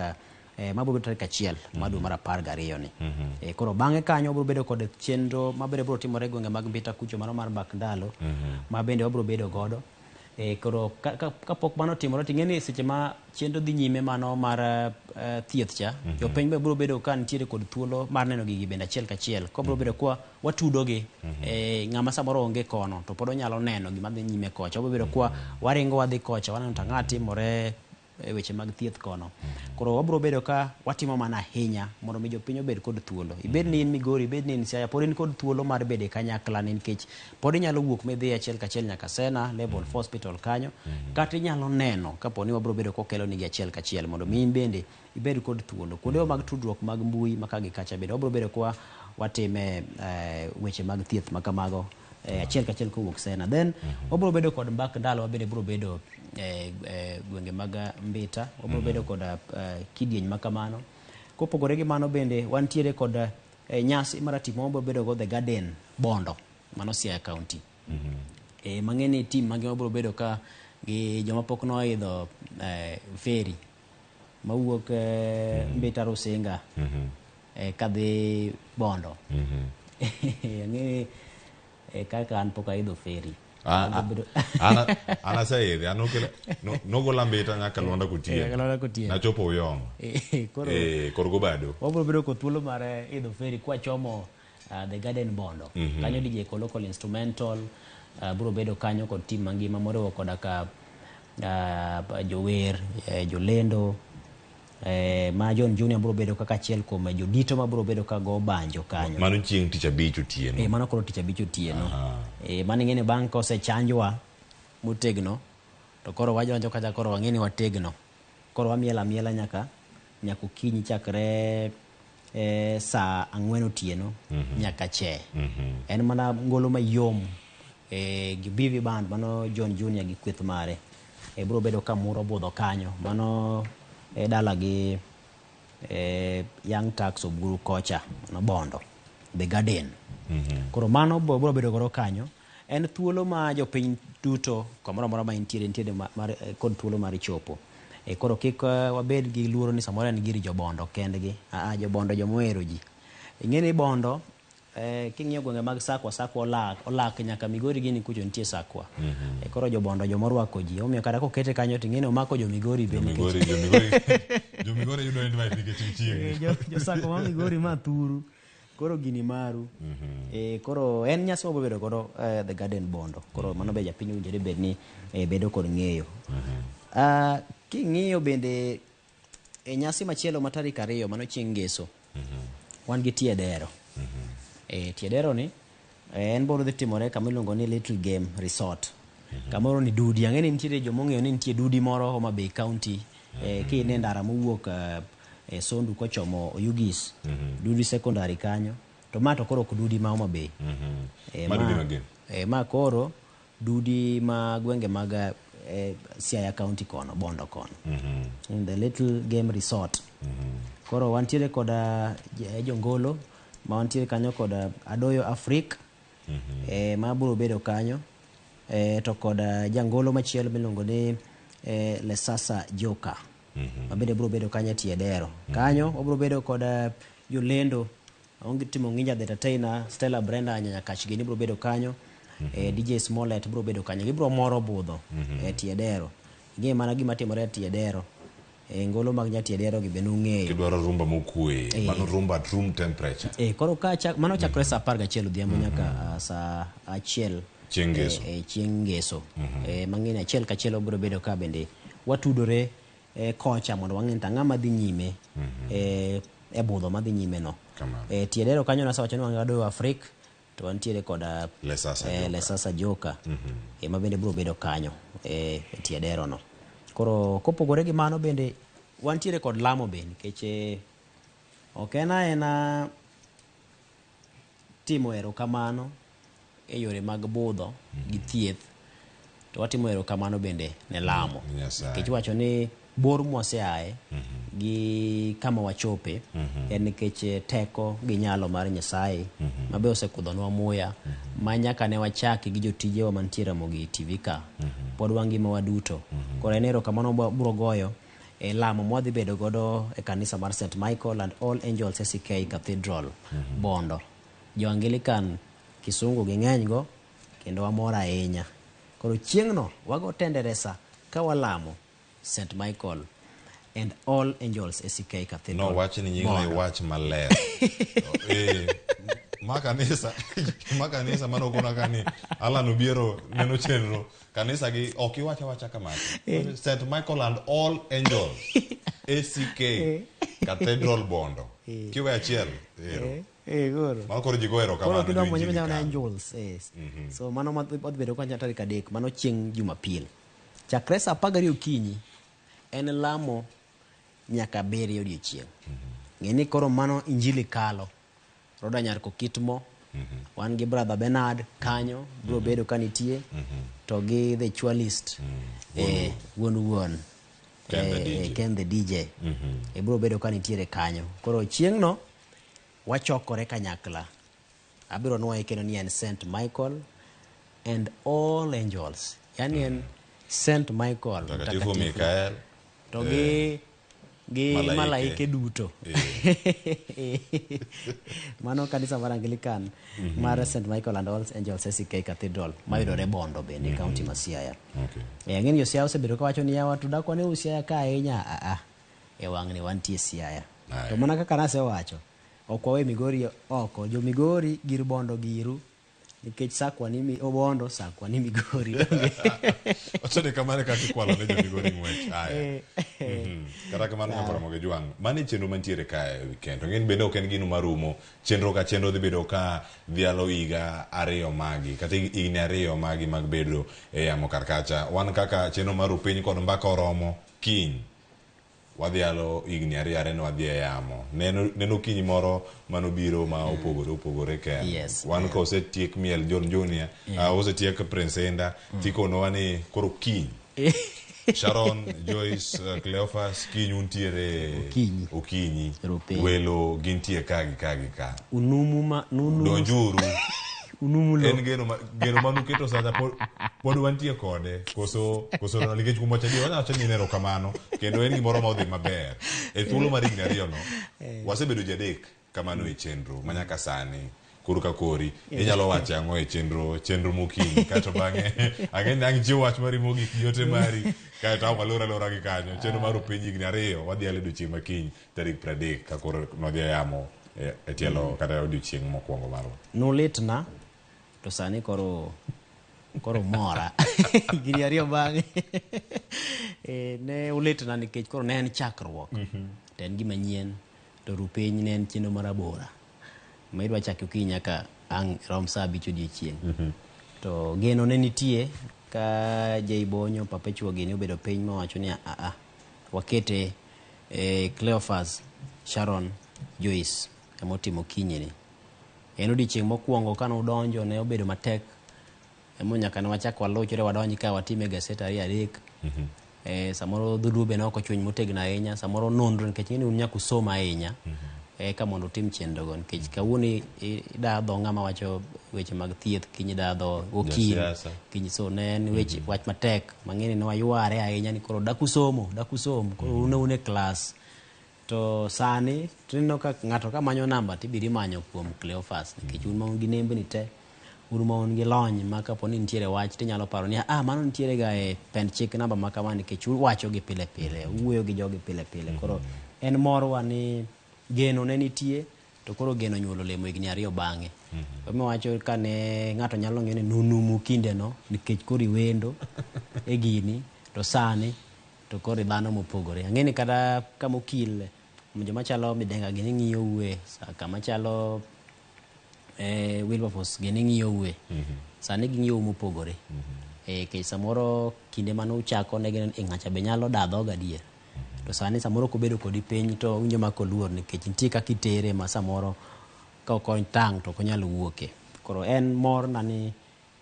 mabiro bedo tarik 1 mar dwe mar 12 ni. Koro bang'e kanyo biro bedo kod chenro mabende biro timore e gwenge mag Mbita kucho, mano mar Mbak Ndalo, ma bende wabiro bedo godo. Koro kapok mano otimore to ing'e ni seche ma chenro dhi nyime mano mar thieth cha, jopiny be biro bedo ka nitiere kod thuolo mar neno gigi bende achiel kachiel. Ko biro bedo kwa watudogi, ng'ama samoro onge kono to pod onyalo neno gima dhi nyime kocha. Wabiro bedo kwa waringo wadhi kocha, waneno to ang'o timore e weche mag thieth kono. Koro wabiro bedo ka watimo mana ahinya mondo mi jopiny obed kod thuolo. Ibed ni in Migori, ibed ni in Siaya, pod in kod thuolo mar bedo e kanyakla ni nikech pod inyalo wuok midhi achiel kachiel nyaka Sena Level 4 Hospital kanyo, kata inyalo neno kapo ni wabiro bedo kokelo nigi achiel kachiel mondo mi in bende ibed kod thuolo. Kuonde mag tudruok mag mbui ma ka gi kacha bende wabiro bedo kwa watime weche mag thieth ma kamago achiel kachiel kowuok Sena. Then wabiro bedo kod mbak ndalo, wabende biro bedo gwenge mag Mbita, wabiro bedo kod kidieny ma kamano. Kopogore gi mano bende wantiere kod nyasi mar tipo mabiro bedo go The Garden Bondo, mano Siaya County. Mang'e ni team mangima biro bedo ka gi joma pok noidho ferry mawuok Mbita Rusinga kadhi Bondo. Ang'e kaka an pok aidho ferry. An aseidhe, an nogola Mbita nyaka Lwanda Kotieno. Lwanda Kotieno. Nachopo Uyoma. Koro gobado. Wabiro bedo kod thuolo mar idho ferry kwachomo The Garden Bondo. Kanyo DJ Kolokol Instrumental biro bedo kanyo kod team mangima moriwo koda ka jower, jolendo, ma John Junior biro bedo kaka achiel kuom jodito ma biro bedo ka go banjo kanyo. Mano chieng' tich abich otieno. Mano koro tich abich otieno. Mano ing'e ni bang' kosechanjwa motegno to koro wadonjo kacha, koro wang'e ni wategno. Koro wamielo amiela nyaka okinyi chakre saa 4 otieno nyaka che. En mana ngolo mayom gi BV Band, mano John Junior gi kweth mare. Biro bedo ka muro budho kanyo. Mano dala gi Young Tax Oburu kocha, mano Bondo, The Garden. Koro mano biro bedo godo kanyo. En thuolo ma jopiny duto kamoro amora ma intiere mar kod thuolo mar chopo. Koro kik wabed gi luoro ni samoro en gir jobondo kendgi. Jobondo jomohero ji. Ing'e ni Bondo king'iyo gwenge mag Sakwa, Sakwa olak nyaka Migori gini kucho nitie Sakwa. Koro jobondo jomorwako ji. Omiyo kata kokete kanyo to ing'e ni omako jo Migori be nikech Jo Migori yudo invite nikech nitie. Jo Sakwa ma Migori ma thuru. Koro gini maru. Koro en nyasi mabiro bedo godo The Garden Bondo. Koro mano be japiny owinjore bed ni bedo kod ng'eyo. King'iyo bende e nyasi machielo ma tarik 2 mano chieng' Ngeso. Wan gi Tiedero. Tiedero ni en biro dhi timore kama iluongo ni Little Game Resort. Kamoro ni dudi. Ang'e ni nitiere joma ong'eyo ni nitie dudi moro Homa Bay County. Kine ndara mowuok Sondu kochomo Oyugis. Dudi secondary kanyo. To ma to koro ok dudi ma Homa Bay. Ma dudi mag ma koro dudi ma gwenge mag Siaya County kono, Bondo kono. In the Little Game Resort. Koro wantiere kod jongolo ma wantiere kanyo kod Adoyo Afrik ma biro bedo kanyo, to kod jangolo machielo miluongo ni Lesasa Joka ma bende biro bedo kanyo e Tiedero. Kanyo wabiro bedo kod jolendo onge timo Nginja the Entertainer, Stella Brenda Nyakach gini biro bedo kanyo. DJ Smollett biro bedo kanyo. Gibiro moro budho e Tiedero. Ing'e mana gima timore e Tiedero. Ngolo mag Nyatiedero gi bende ung'eyo. Kidwaro rumba mokwe, mano rumba at room temperature. Koro ka mano chakore saa 11 odhiambo nyaka saa 1 chieng' Ngeso. Chieng' Ngeso. Mang'eny achiel kachiel obiro bedo ka bende watudore kocha mondo wang'e ni ang'ama dhi nyime e budho madhi nyime no. Tiedero kanyo nasewacho ni wan Adoyo Afrik to wantiere kod Lesasa Joka ma bende biro bedo kanyo e Tiedero no. Koro kopogore gi mano bende wantiere kod lamo be nikech ok en aena timo erokamano e yore mag budho gi thieth To watimo erokamano bende ne lamo. Nyasaye. Nikech iwacho ni bor mwaseaye gi kama wachope en nikech teko gi nyalo mar Nyasaye ma be osekudhonwa muya ma nyaka ne wachaki gi jotijewa mantie Ramogi TV ka pod wangima waduto. Koro en erokamano bro goyo e lamo mwadhi bedo godo e kanisa mar St. Michael and All Angels ACK Cathedral Bondo. Jo Anglican Kisungu ging'eny go kendo wamor ahinya. Koro chieng'no wago tenderesa ka walamo St. Michael and All Angels ACK Cathedral. No wach ni nyingno Bondo. iwach maler. Ma kanisa ma kanisa mano okona ka ni Alan Obiero neno chenro kanisa gi ok iwach awacha kamano. St. Michael and All Angels ACK Cathedral Bondo. Kiwe achiel ero. Koro. Mano koro ji go Koro erokamano kidwa jo monjo injili minyalo kanyo. Angels. Yes. So mano madhi bedo kocha tarik 3 mano chieng' Jumapil. Chakre saa 12 okinyi en lamo nyaka 7 odiochieng'. Ng'e ni koro mano injili kalo. Roda Nyar Kokitmo, wan gi brother Bernard kanyo biro bedo ka nitie to gi the Chualist wuon wuon Ken the DJ. Ken the DJ biro bedo ka nitiere kanyo. Koro chieng'no wachokore kanyakla. Abiro nuoye kendo ni en St. Michael and All Angels. Yani en St. Michael Mtakatifu Mikael to gi Malaike. malaike duto. Mano kanisa mar Anglican mar St. Michael and All Angels ACK Cathedral mayudore Bondo bende county ma Siaya. Okay. Ang'e ni jo Siaya osebedo kawacho ni yawa to dak wane Siaya ka ahinya. E wang'ni wantie Siaya. Aye. To mana kaka nasewacho, ok wawe Migori oko. Jo Migori gir Bondo giru nikech sakwa ni Obondo, sakwa ni Migori. Wacho ni kamano kaka ikwalo ne jo Migori ng'wech. Aya. Kata kamano nyaka Ramogi Jwang', mano e chenro mantiere kae e weekend. To ng'eni bende ok en gino marumo. Chenro ka chenro dhi bedo ka dhialo higa 2 magi, kata higni 2 magi mag bedo e yamo kar kacha. Wan kaka chenro mar Rupiny kod Mbaka oromo kiny. Wadhialo higni 2 are ne wadhi e yamo. Neno kinyi moro manobiro ma opogore opogore kende. Yes. Wan ka osetiek miel John Junior, osetiek Prince Indah, tikonowa ni koro kiny. Sharon, Joyce, Cleophas, kiny untiere Okinyi. Okinyi. Rupiny. Welo gintie ka gi ka gi ka. Unumu ma nunu. Donjuru. Unumu lo. En geno manuketo sacha pod wantie kode. Koso nikech kuom wacho adier, wanyalo wacho ni en erokamano, kendo en gimoro ma odhi maber. E thuolo mar higni 2 no, wasebedo ji 3 kamano e chenro ma nyaka sani. Koro ka kori, inyalo wacho ang'o e chenro mokinyi, kato bang'e, ang'e ni ang' chiwo wach mari mogik gi ote mari, kaeto ang' walor alora gi kanyo. Chenro mar Rupiny higni 2, wadhi alo odiochieng' ma kiny, tarik 30, ka koro nodhi e yamo e tielo kata odiochieng' mokwongo marwa. Nulitna, to sani koro mora. Higni 2 bang'e. Ne ulitna nikech koro ne en chakruok. To en gima nyien, to Rupiny ne en chenro marabora. Ma idwa chako okinyi nyaka ang' rom saa 5 odiochieng'. To geno ne nitie ka Jay Bonyo Perpetual gini obedo piny mowacho ni a wakete Cleophas, Sharon, Joyce emotimo okinyi ni. En odiochieng' mokwongo kane udonjo ne obedo matek. Emo nyaka ne wachak walochore wadonj ka watime gaset 2 3. Samoro dholuo be ne ok ochwiny motegno ahinya, samoro nonro nikech ing'e ni un nyaka usom ahinya. Eka mondo utim chenrogo nikech kawuono ida dho ng'ama wacho weche mag thieth, kiny ida dho okil, kiny so ne en weche wach matek mang'eni ne wayware ahinya ni koro dak usomo, dak usom, koro un e klas. To sani tineno ka ng'ato ka manyo namba tibiro imanyo kuom Cleophas nikech un ma un gi nembni te, un ma un gi lony ma kapo ni nitiere wach tinyalo paro ni mano nitiere ga e pend chik namba ma kama nikech uwacho gi pile pile, uwuoyo gi jogi pile pile. Koro en morwa ni geno ne nitie to koro geno nyuolo lemo higni 2 bang'e. Ema wacho ka ne ng'ato nyalo ng'eyo ni nunumu kindeno nikech koro iwendo e gini to sani to koro dhano mopogore. Ang'e ni kata kama okil joma chalo Midenga gini ng'iyo ue, kama chalo Wilberforce gini ng'iyo ue. Sani ging'iyo mopogore. Nikech samoro kinde mane uchako ne gineno ni ng'acha be nyalo daa dhoga adier. To sani samoro kobedo kodi piny to owinjo ma koluor nikech nitie kaka itere ma samoro ka ok otang' to ok onyal wuoke. Koro en mor na ni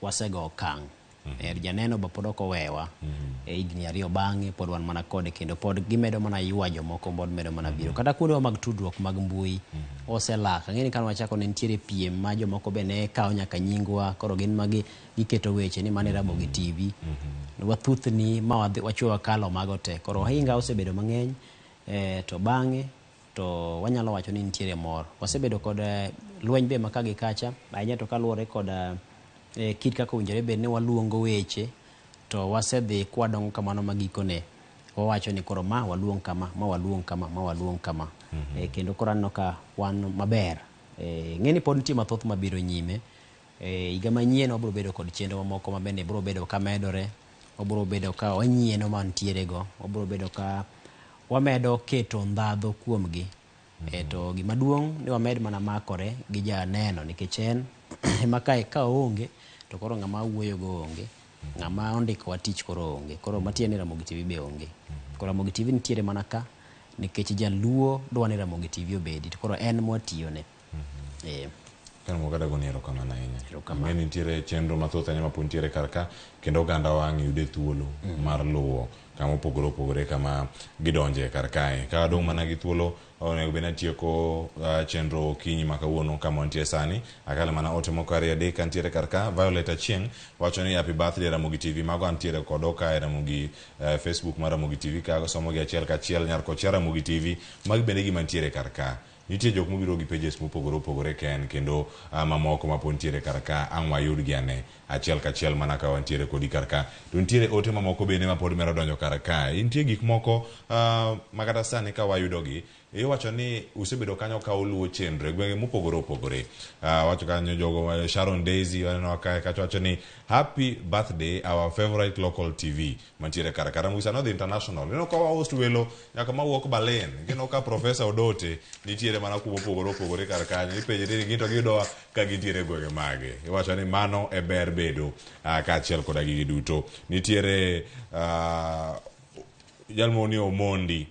wasego okang'. Janeno be pod ok owewa. Higni 2 bang'e pod wan mana kode kendo pod gimedo mana ywa jomoko pod medo mana biro. Kata kuondewa mag tudruok mag mbui oselak. Ang'e ni kane wachako ne nitiere piem ma jomoko be ne kawo nyaka nyingwa, koro gin ma giketo weche ni mane Ramogi TV. Wathuthni ma wachwe wakalo mago te. Koro ohinga osebedo mang'eny, to bang'e to wanyalo wacho ni nitiere mor. Wasebedo kod lweny be ma ka gi kacha, ahinya to kaluwore kod kit kaka owinjore bed ni waluongo weche, to wasedhi kwadongo kamano ma gikone wawacho ni koro ma waluong kama, ma waluong kama, ma waluong kama. Kendo koro aneno ka wan maber. Ng'e ni pod nitie mathoth mabiro nyime. Higa manyien wabiro bedo kod chenro mamoko ma bende biro bedo ka medore, wabiro bedo ka wanyieno mantiere go, wabiro bedo ka wamedo keto ndhadhu kuomgi. To gima duong' ni wamed mana makore gi janeno nikech en ema kae ka oonge to koro ng'ama wuoyo go onge, ng'ama ondikowa tich koro onge. Koro matiende ni Ramogi TV be onge. Koro Ramogi TV nitiere mana ka nikech jaluo dwa ni Ramogi TV obedi, to koro en mwatiyone. Kane kata goni erokamano ahinya. Ang'e ni nitiere chenro mathoth ahinya mapod nitiere kar ka, kendo oganda wang' yude thuolo mar luwo kama opogore opogore kama gidonje kar kae. Ka adong' mana gi thuolo, onego bed ni atieko chenro okinyi ma kawuono kama wantie sani. Akalo mana ote moko 2 3 kantiere kar ka. Violet Achieng' wacho ni happy birthday Ramogi TV. Mago antiere kodo ka e Ramogi Facebook mar Ramogi TV ka somo gi achiel kachiel. Nyar kocha Ramogi TV. Magi bende gima nitiere kar ka. Nitie jok mobiro gi pages mopogore opogore ken kendo mamoko mapod nitiere kar ka, ang' wayudgi ane achiel kachiel mana ka wantiere kodi kar ka. To nitiere ote mamoko bende mapod medo donjo kar ka. Nitie gik moko ma kata sani ka wayudogi, iwacho ni usebedo kanyo ka uluwo chenro e gwenge mopogore opogore. Wacho kanyo jogo Sharon Daisy waneno kae kacha wacho ni happy birthday our favorite local TV mantiere kar ka. Ramogi sani odhi international. Ineno ka wa host welo nyaka mawuok Berlin. Ineno ka Professor Odote nitiere mana kuma opogore opogore kar kanyo. Ipenjri ni gin to giyudowa ka gintiere e gwenge mage. Iwacho ni mano e ber bedo kaachiel koda gigi duto. Nitiere jal moro ni Omondi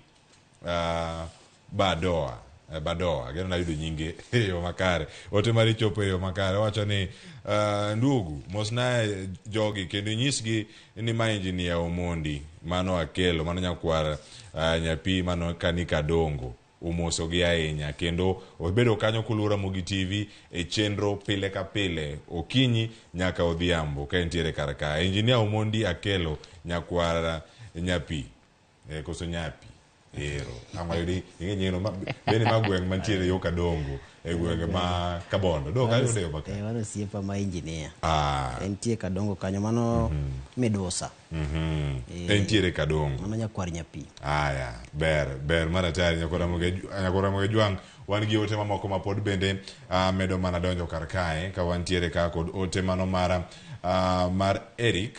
Badoa, ageno nayudo nyinge e yo makare. Ote mari chopo e yo makare. Owacho ni ndugu, mosna jogi kendo inyisgi ni ma engineer Omondi mano Akelo, mano nyakwar nyapi mano Kanika Dongo. Omosogi ahinya kendo obedo kanyo koluwo Ramogi TV e chenro pile ka pile okinyi nyaka odhiambo ka entiere kar ka. Engineer Omondi Akelo nyakwar nyapi koso nyapi ero ang' wayudi ing'e nyingno ma bende ma gweng' mantiere yo Kadongo e gwenge ma Kabondo do kanyo yude yo makare. Mano osiepa ma engineer. Entie Kadongo kanyo mano Midusa. Entiere Kadongo. Mano nyakwar nyapi. Aya, ber mar atari nyakwar Ramogi Jwang'. Wan gi ote mamoko ma pod bende medo mana donjo kar kae ka wantiere ka kod ote mano mar Eric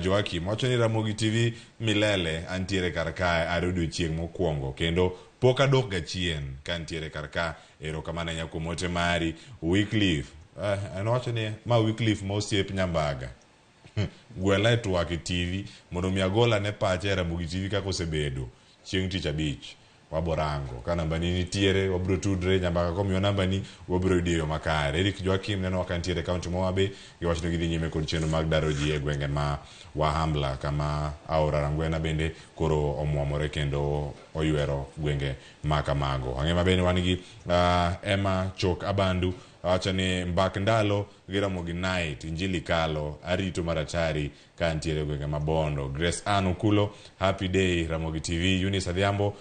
Joakim wacho ni Ramogi TV milele antiere kar kae are odiochieng' mokwongo kendo pok adok ga chien ka antiere kar ka. Erokamano ahinya kuom ote mari. Wycliffe en owacho ni ma Wycliffe ma osiep Nyambaga. Gwela e twak e TV mondo mi agol ane pacha e Ramogi TV kaka osebedo chieng' tich abich. Waborango ka nambani nitiere, wabiro tudre. Nyambaga komiwa nambani wabiro yudo e yo makare. Eric Joakim neno ka nitiere kaunti ma Homa Bay, giwacho ni gidhi nyime kod chenro mag daro ji e gwenge ma Wahambla kama aora Rangwena bende koro omwomore kendo oywero gwenge ma kamago. Ang'e maber ni wan gi Emma Chok Abandu wacho ni mbak ndalo gi Ramogi Night, Injili kalo, arito maratari ka nitiere gwenge ma Bondo. Grace Ann Okulo, happy day Ramogi TV. Eunice Adhiambo,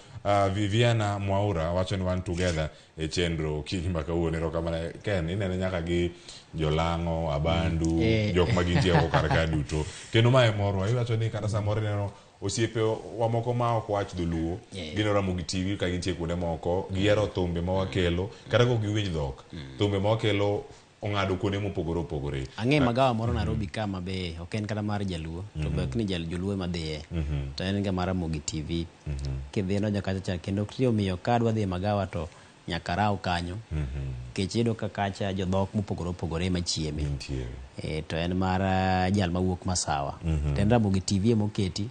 Viviana Mwaura wacho ni wan together e chenro okinyi ma kawuono. Erokamano Ken, inene nyaka gi Jolang'o, Abandu, jok ma gintie oko kar ka duto. Kendo mae morwa, iwacho ni kata samoro ineno osiepe wa moko ma ok wach dholuo, gineno Ramogi TV ka gintie kuonde moko, gihero thumbe ma wakelo, kata ka ok giwinj dhok, thumbe ma wakelo ong'ado kuonde mopogore opogore. Ang'e magawa moro Nairobi ka ma be ok en kata mar jaluo, to be ok ni joluo ema dhiye, to en ga mar Ramogi TV. Kidhi donjo kacha cha, kendo omiyo ka adwa dhi e magawa to nyaka raw kanyo. Nikech iyudo ka kacha jodhok mopogore opogore ema chieme. To en mar jal mawuok Masawa. To en Ramogi TV ema oketi.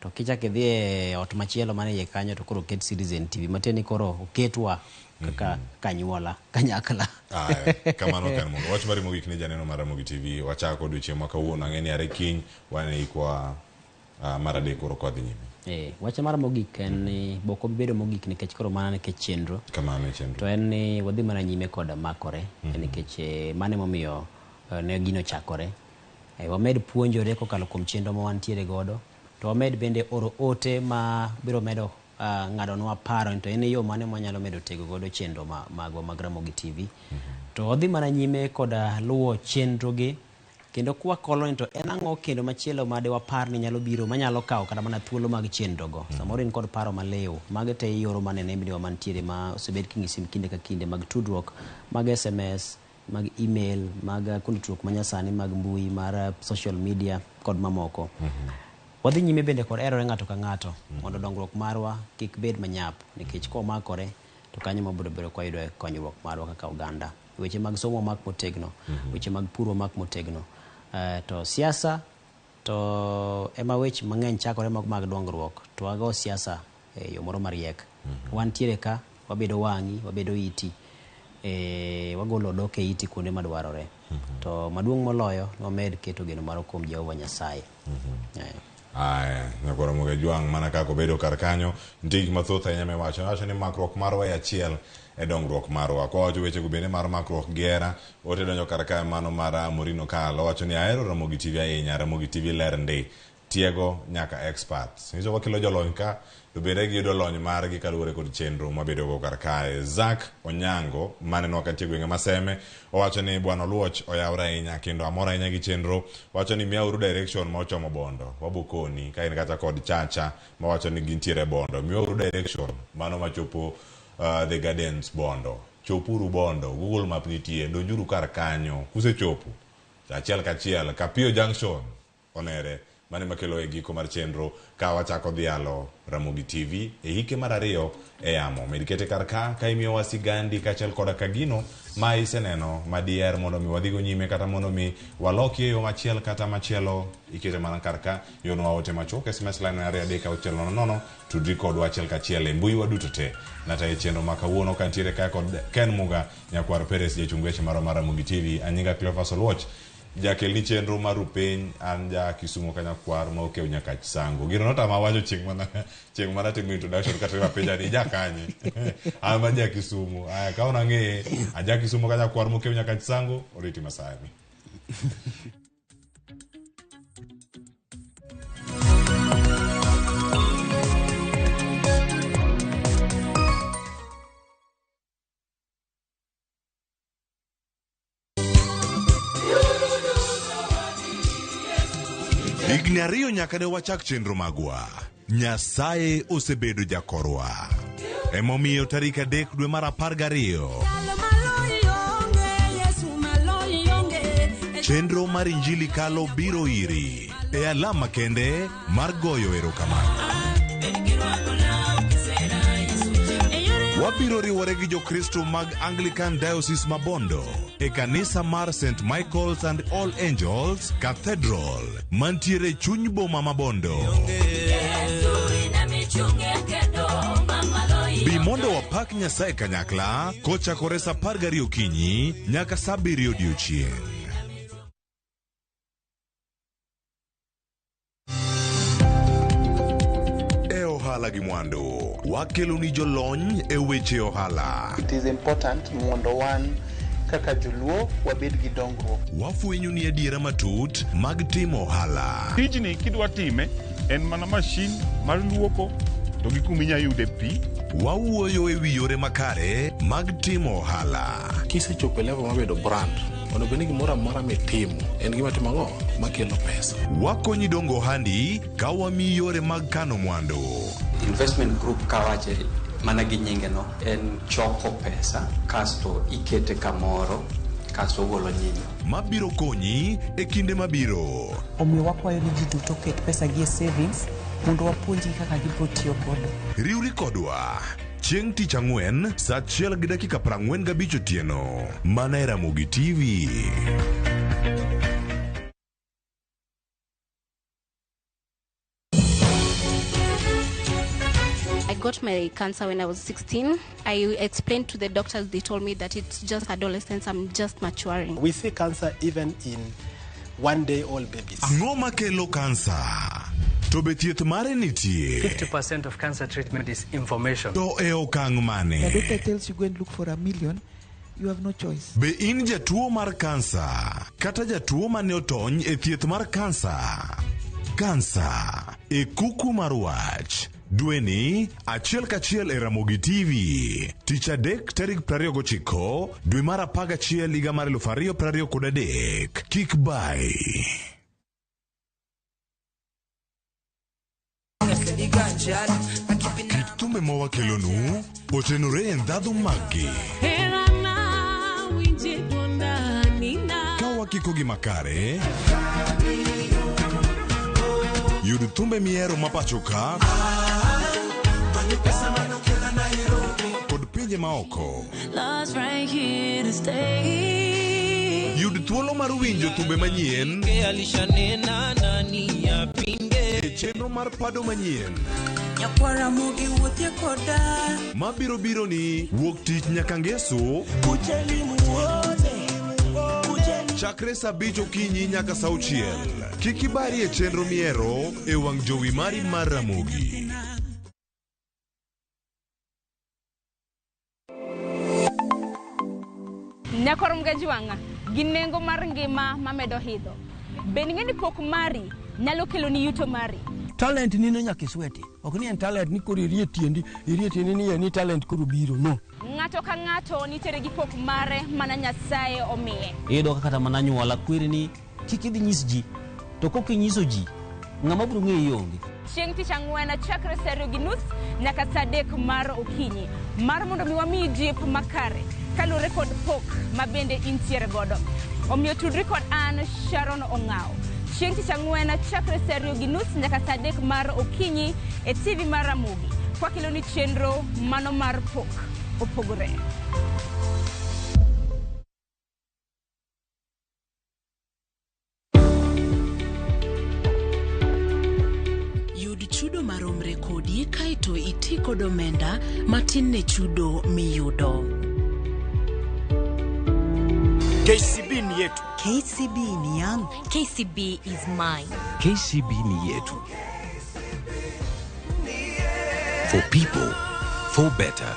To kichak idhi e ot machielo man e iye kanyo to koro oket Citizen TV. Matiende ni koro oketwa kaka kanyuola, kanyakla. Aya, kamano Ken Muga. Wach mari mogik ne janeno mar Ramogi TV. Wachako odiochieng' ma kawuono. Ang'e ni are kiny wan e hikwa mar adek koro kwa dhi nyime. Wach mar mogik en ni bok obi bedo mogik nikech koro mana nikech chenro. Kamano e chenro. To en ni wadhi mana nyime kod makore nikech mano emomiyo ne gino chakore. Wamed puonjore kokalo kuom chenro ma wantiere godo. To wamed bende oro ote ma biro medo ng'adonwa paro to en yo mane mwanyalo medo tego godo chenro magwa mag Ramogi TV. To wadhi mana nyime koda luwo chenro gi kendo kwakolo ni to en ang'o kendo machielo ma de wapar ni nyalo biro manyalo kawo kata mana thuolo mag chenro go. Samoro in kod paro maliw, mage te ioro mana e nembni wa mantiere ma osebed king'isi kinde ka kinde mag tudruok, mag SMS, mag email, mag kuonde tudruok manyasani mag mbui mar social media kod mamoko. Wadhi nyime bende kod herore ng'ato ka ng'ato mondo dongruok marwa kik bed manyap nikech komakore to kanyo mabiro bedo kwayudo konyruok marwa kaka oganda. Weche mag somo wamak motegno, weche mag pur wamak motegno. To siasa to ema weche mang'eny chakore mag dongruok to wago siasa e yo moro mariek. Wantiere ka, wabedo wang'i, wabedo iti, wagolo odok e iti kuonde madwarore. To maduong' moloyo wamed keto geno marwa kuom Jehova Nyasaye. Aya, nyakwar Ramogi Ajwang' mana kaka obedo kar kanyo, nitie gik mathoth ahinya miwacho. Iwacho ni makruok marwa e achiel e dongruok marwa. Kwawacho wechego bende mar makruok gi hera, ote donjo kar kae mano mar Morino Kal. Owacho ni ahero Ramogi TV ahinya, Ramogi TV ler ndi. Tiego nyaka experts. Nyiso wakelo jolony ka, to bende giyudo lony margi kaluwore kod chenro mabedo go kar kae. Zack Onyango, manenwa kantie gwenge ma Seme, owacho ni bwana Oluoch oyawre ahinya kendo amor ahinya gi chenro. Owacho ni miyauru direction ma ochomo Bondo. Wabokoni ka in kata kod Chacha mawacho ni gintiere Bondo. Miwauru direction mano machopo The Gardens Bondo. Chopuru Bondo, Google Map nitie, donjuru kar kanyo. Kusechopo, achiel kachiel, Kapio Junction onere. Mane makelo e giko mar chenro ka wachako dhialo Ramogi TV e hike mar ariyo e yamo. Med kete kar ka ka imiyowa sigandi kaachiel koda ka gino ma iseneno ma diher mondo mi wadhigo nyime kata mondo mi waloki e yo machiel kata machielo, ikete mana kar ka. Iornwa ote machuok, SMS line 2 3 6 0 0, tudri kodwa achiel kachiel e mbui wa duto te. Natayo chenro ma kawuono kantiere ka kod Ken Muga, nyakwar Perez, jachung weche marwa mar Ramogi TV. Anyinga Cleophas Oluoch, jakelni chenro mar Rupiny, an ja Kisumo ka nyakwar ma okew nyaka Sango. Gino notama wacho chieng' mana timo introduction kata mapenja ni ja kanye. An ma ja Kisumo. Aya ka unang'e, aja Kisumo ka nyakwar mokew nyaka Sango, oriti masani. Higni ariyo nyaka ne wachak chenro magwa. Nyasaye osebedo jakorwa. Emomiyo tarik 3 dwe mar 12 chenro mar Injili Kalo biro iri e alama kende mar goyo erokamano. Wabiro riwore gi Jokristo mag Anglican Diocese ma Bondo e kanisa mar St. Michael's and All Angels Cathedral mantiere chuny boma ma Bondo. Bi mondo wapak Nyasaye kanyakla kochakore saa 12 okinyi nyaka saa 7 odiochieng'. E ohala gi mwandu, wakelo ni jolony e weche ohala. It is important mondo wan kaka joluo wabed gi dongruok. Wafwenyo ni adiera matut mag timo ohala. Tijni kidwa time en mana mashin mar luoko to gi kuma inya yude pi. Wawuoyo e wi yore makare mag timo ohala. Kisechopo e level mar bedo brand, onego bed ni gimoro amora mitimo en gima timo ang'o makelo pesa. Wakonyi dongo ohandi ka wamiyi yore mag kano mwandu. Investment group kawache mana gi nyinge no en choko pesa kasto ikete kamoro kasto ogolo nyinyo. Mabiro konyi e kinde mabiro. Omiyo wakwayo ni ji duto oket pesa gi e savings mondo wapuonjgi kaka gibiro tiyo godo. Riwri kodwa chieng' tich ang'wen saa 1:45 otieno mana e Ramogi TV. got my cancer when I was 16. I explained to the doctors, they told me that it's just adolescence, I'm just maturing. We see cancer even in one day old babies. Ang'o makelo kansa? To be thieth mare nitie? 50% of cancer treatment is information. To e okang' mane? The doctor tells you go and look for a million, you have no choice. Be in jatuo mar kansa kata jatuo mane otony e thieth mar kansa? Kansa e kuku mar wach. Dweni achiel kachiel e Ramogi TV. Tich adek tarik 29 dwe mar 11 higa mar 2023. Kik bai. Kit thumbe mawakelonu otenore e ndhadhu maggi. Ka wakiko gi makare, yud thumbe mihero mapacho ka kod pinje maoko. Yud thuolo mar winjo thumbe manyien e chenro mar pado manyien mabiro biro ni wuok tich nyaka ngeso chakre saa 5 okinyi nyaka saa 6. Kik ibari e chenro mihero e wang' jowi mari mar Ramogi. Nyakor Mgajuanga, gi nengo mar ngima mamedo hidho. Be ing'e ni pok mari nyalo kelo ni yuto mari? Talent ni no nyaka isweti. Ok ni en talent ni koro irie tiendi ni en talent koro biro, no. Ng'ato ka ng'ato nitiere gi pok mare mana Nyasaye omiye. Iyudo kaka kata mana anyuola kweri ni kik idhi nyis ji, to kok inyiso ji, ng'ama biro ng'eyi onge. Chieng' tich ang'wen chakre saa 2:30 nyaka saa 3 mar okinyi mar mondo mi wamiyi jip makare kaluwore kod pok ma bende intiere godo. Omiyo tudri kod an Sharon Ong'awo. Chieng' tich ang'wen chakre saa 2:30 nyaka saa 3 mar okinyi e TV mar Ramogi. Kwakelo ni chenro mano mar pok opogore. Yud chudo maromre kodi kaeto iti kod omenda matin ne chudo miyudo. KCB ni yetu. KCB ni yangu. KCB is mine. KCB ni yetu. For people, for better.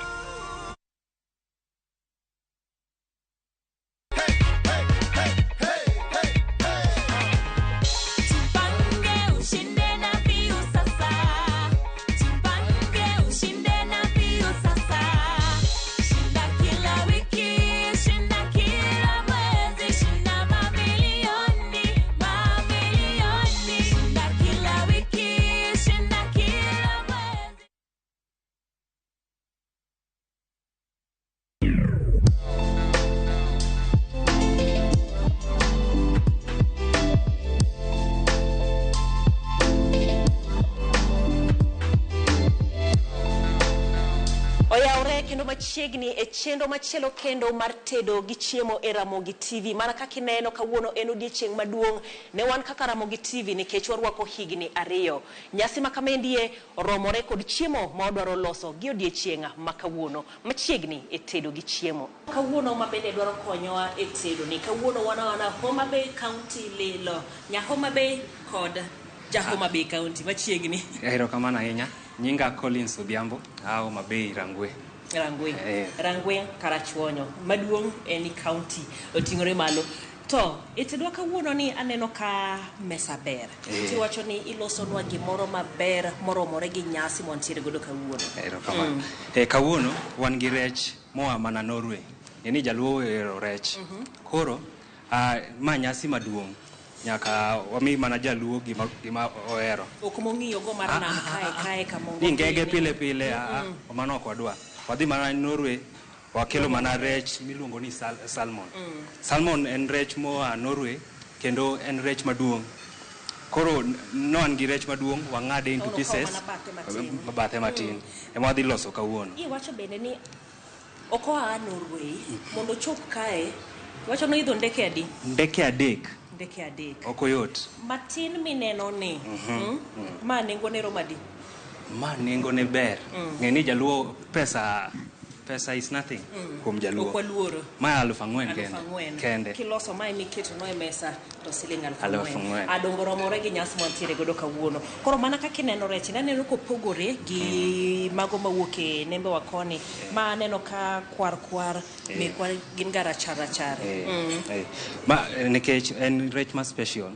Machiegni e chenro machielo kendo mar tedo gi chiemo e Ramogi TV. Mana kaka ineno kawuono en odiechieng' maduong' ne wan kaka Ramogi TV nikech warwako higni 2. Nyasi ma kamendie oromore kod chiemo ma wadwaro loso gi odiechieng' ma kawuono. Machiegni e tedo gi chiemo. Kawuono ma bende dwaro konyowa e tedo ni kawuono wana Homa Bay County lilo. Nya Homa Bay kod ja Homa Bay County machiegni. Erokamano ahinya. Nyinga Collins Odhiambo, a Homa Bay Rangwe. Rangwe. Rangwe Karachuonyo. Maduong' en county oting'ore malo. To e tedwa kawuono ni aneno ka mesa ber. Tiwacho ni ilosonwa gimoro maber moromore gi nyasi mwantiere godo kawuono. Erokamano. Kawuono wan gi rech moa mana Norway. Ni jaluo ohero rech. Koro ma nyasi maduong' nyaka wami mana jaluo gima ohero. Ok mong'iyo go mar nam kae kamongo. Ni ngege pile pile mano ok wadwa. Wadhi mana Norway wakelo mana rech miluongo ni salmon. Salmon en rech moa Norway kendo en rech maduong'. Koro no an gi rech maduong' wang'ade into pieces bathe matin. Ema wadhi loso kawuono. Iwacho bende ni ok oa Norway mondo ochop kae. Iwacho ni idho ndeke adi? Ndeke 3. Ndeke 3. Ok oyot. Matin mineno ni. Ma nengo ne romo adi? Ma nengone ber. Ng'e ni jaluo pesa pesa is nothing kuom jaluo. Ok waluoro. Ma 4,000 Aluf kende. ang'wen. Kende. Kiloso mae miketo no e mesa to siling Aluf 4,000. ang'wen. Adongo romore gi nyasi mwantiere godo kawuono. Koro mana kaka ineno rech, naneno kopogore gi mago mawuok e nembe wa koni. Ma aneno ka kwar kwar, mekwa gin ga rachar rachar. Ma nikech en rech ma special.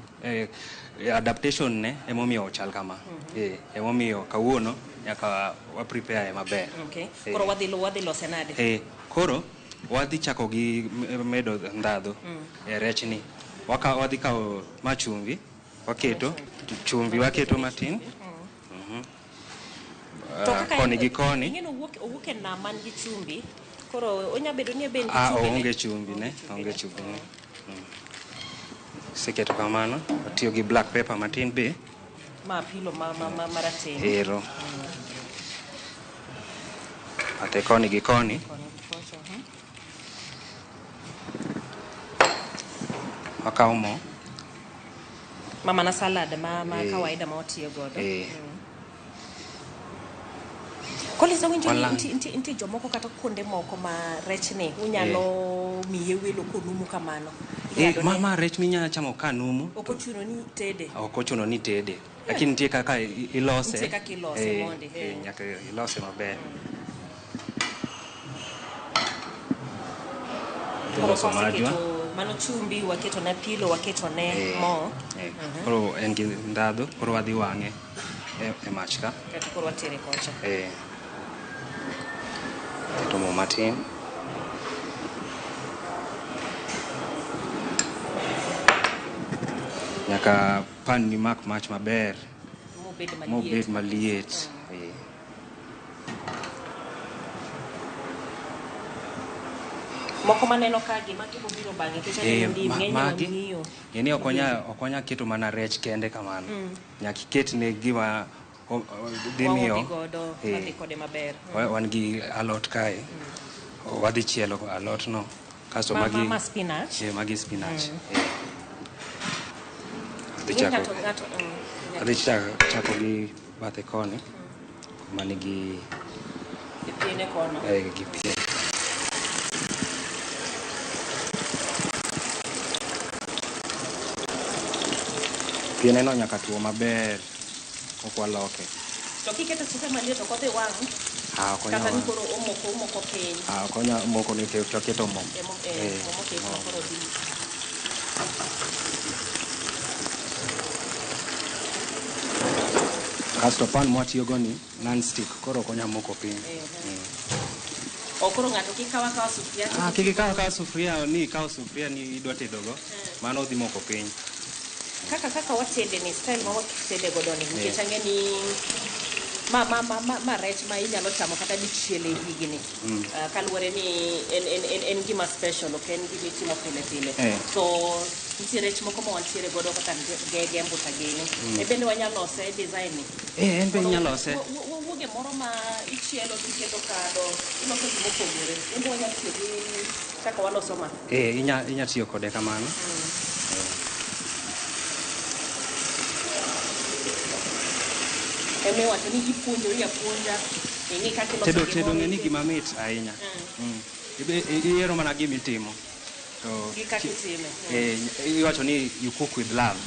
Adaptation ne emomiyo ochal kama. Emomiyo kawuono nyaka wa prepare maber. Okay. Koro wadhi lose nade? Koro wadhi chako gi medo ndhadhu e rechni. Wadhi kawo ma chumvi, waketo chumvi waketo matin. To kaka Koni gi koni. Ing'eno owuok e nam man gi chumbi. Koro onya bedo ni en gi chumbi ne? Oonge chumbi ne, onge chumbi ne. Seketo kamano, watiyo gi black pepper matin be. Ma apilo ma marateng'. Ero. Ate koni gi koni. Wakawo mo. Ma mana salad ma kawaida ma watiyo godo. Collins, awinjo ni nitie jomoko kata kuonde moko ma rechni unyalo miye welo konumu kamano. Ma rech minyalo chamo ka numu. Ok ochuno ni tede. Ok ochuno ni tede. Lakini nitie kaka ilose. Nitie kaka ilose mondi. Nyaka ilose maber. Iloso majwa. Mano chumbi, waketo ne pilo, waketo ne mo. Koro en gi ndhadhu, koro wadhi wang'e e mach ka. Kato koro watere kocha. Keto mo matin. Nyaka pan ni mak mach maber. Mobed maliet. Moko maneno ka gi magi biro bang'e nikech aneno ndim ng'eny wang'iyo. Ng'eni ok onya keto mana rech kende kamano. Nyaka iket ne gima dhi miyo wadhi kode maber. Wan gi alot kae. Wadhi chielo alot no. Kasto magi ma spinach. Magi spinach. Adhi chako gi bathe koni. Manigi piene kono. Gi piene. Piene no nyaka tuo maber ok waloke. To kiketo sufuria maliet ok odhi wang'? Kata ni koro omoko piny. Ok onya moko nikech waketo mo. Mo moket ma koro dhi. Kasto pan mwatiyogo ni non-stick, koro ok onya moko piny. O koro ng'ato kik kaw akawa sufuria. Kik ikaw akawa sufuria ni ikaw sufuria ni idwa tedogo, mano dhi moko piny. Kaka watede ni style ma watede godo ni nikech ang'e ni ma rech ma inyalo chamo kata dichiel e higni. Kaluwore ni en gima special, ok en gima itimo pile pile. To nitie rech moko ma wantiere godo kaka ngege, mbuta gini. E bende wanyalo lose design ni. En be inyalo lose. Wuoge moro ma ichielo tiketo kado, iloso gimopogore. En be wanyalo tiyo gi kaka waloso ma. Inya tiyo kode kamano. Emiwacho ni ipuonjori apuonja, ing'i kaka iloso gimoro. Tedo ng'e ni gima mit ahinya. Iyiero mana gima itimo. Gi kaka itime. Iwacho ni you cook with love.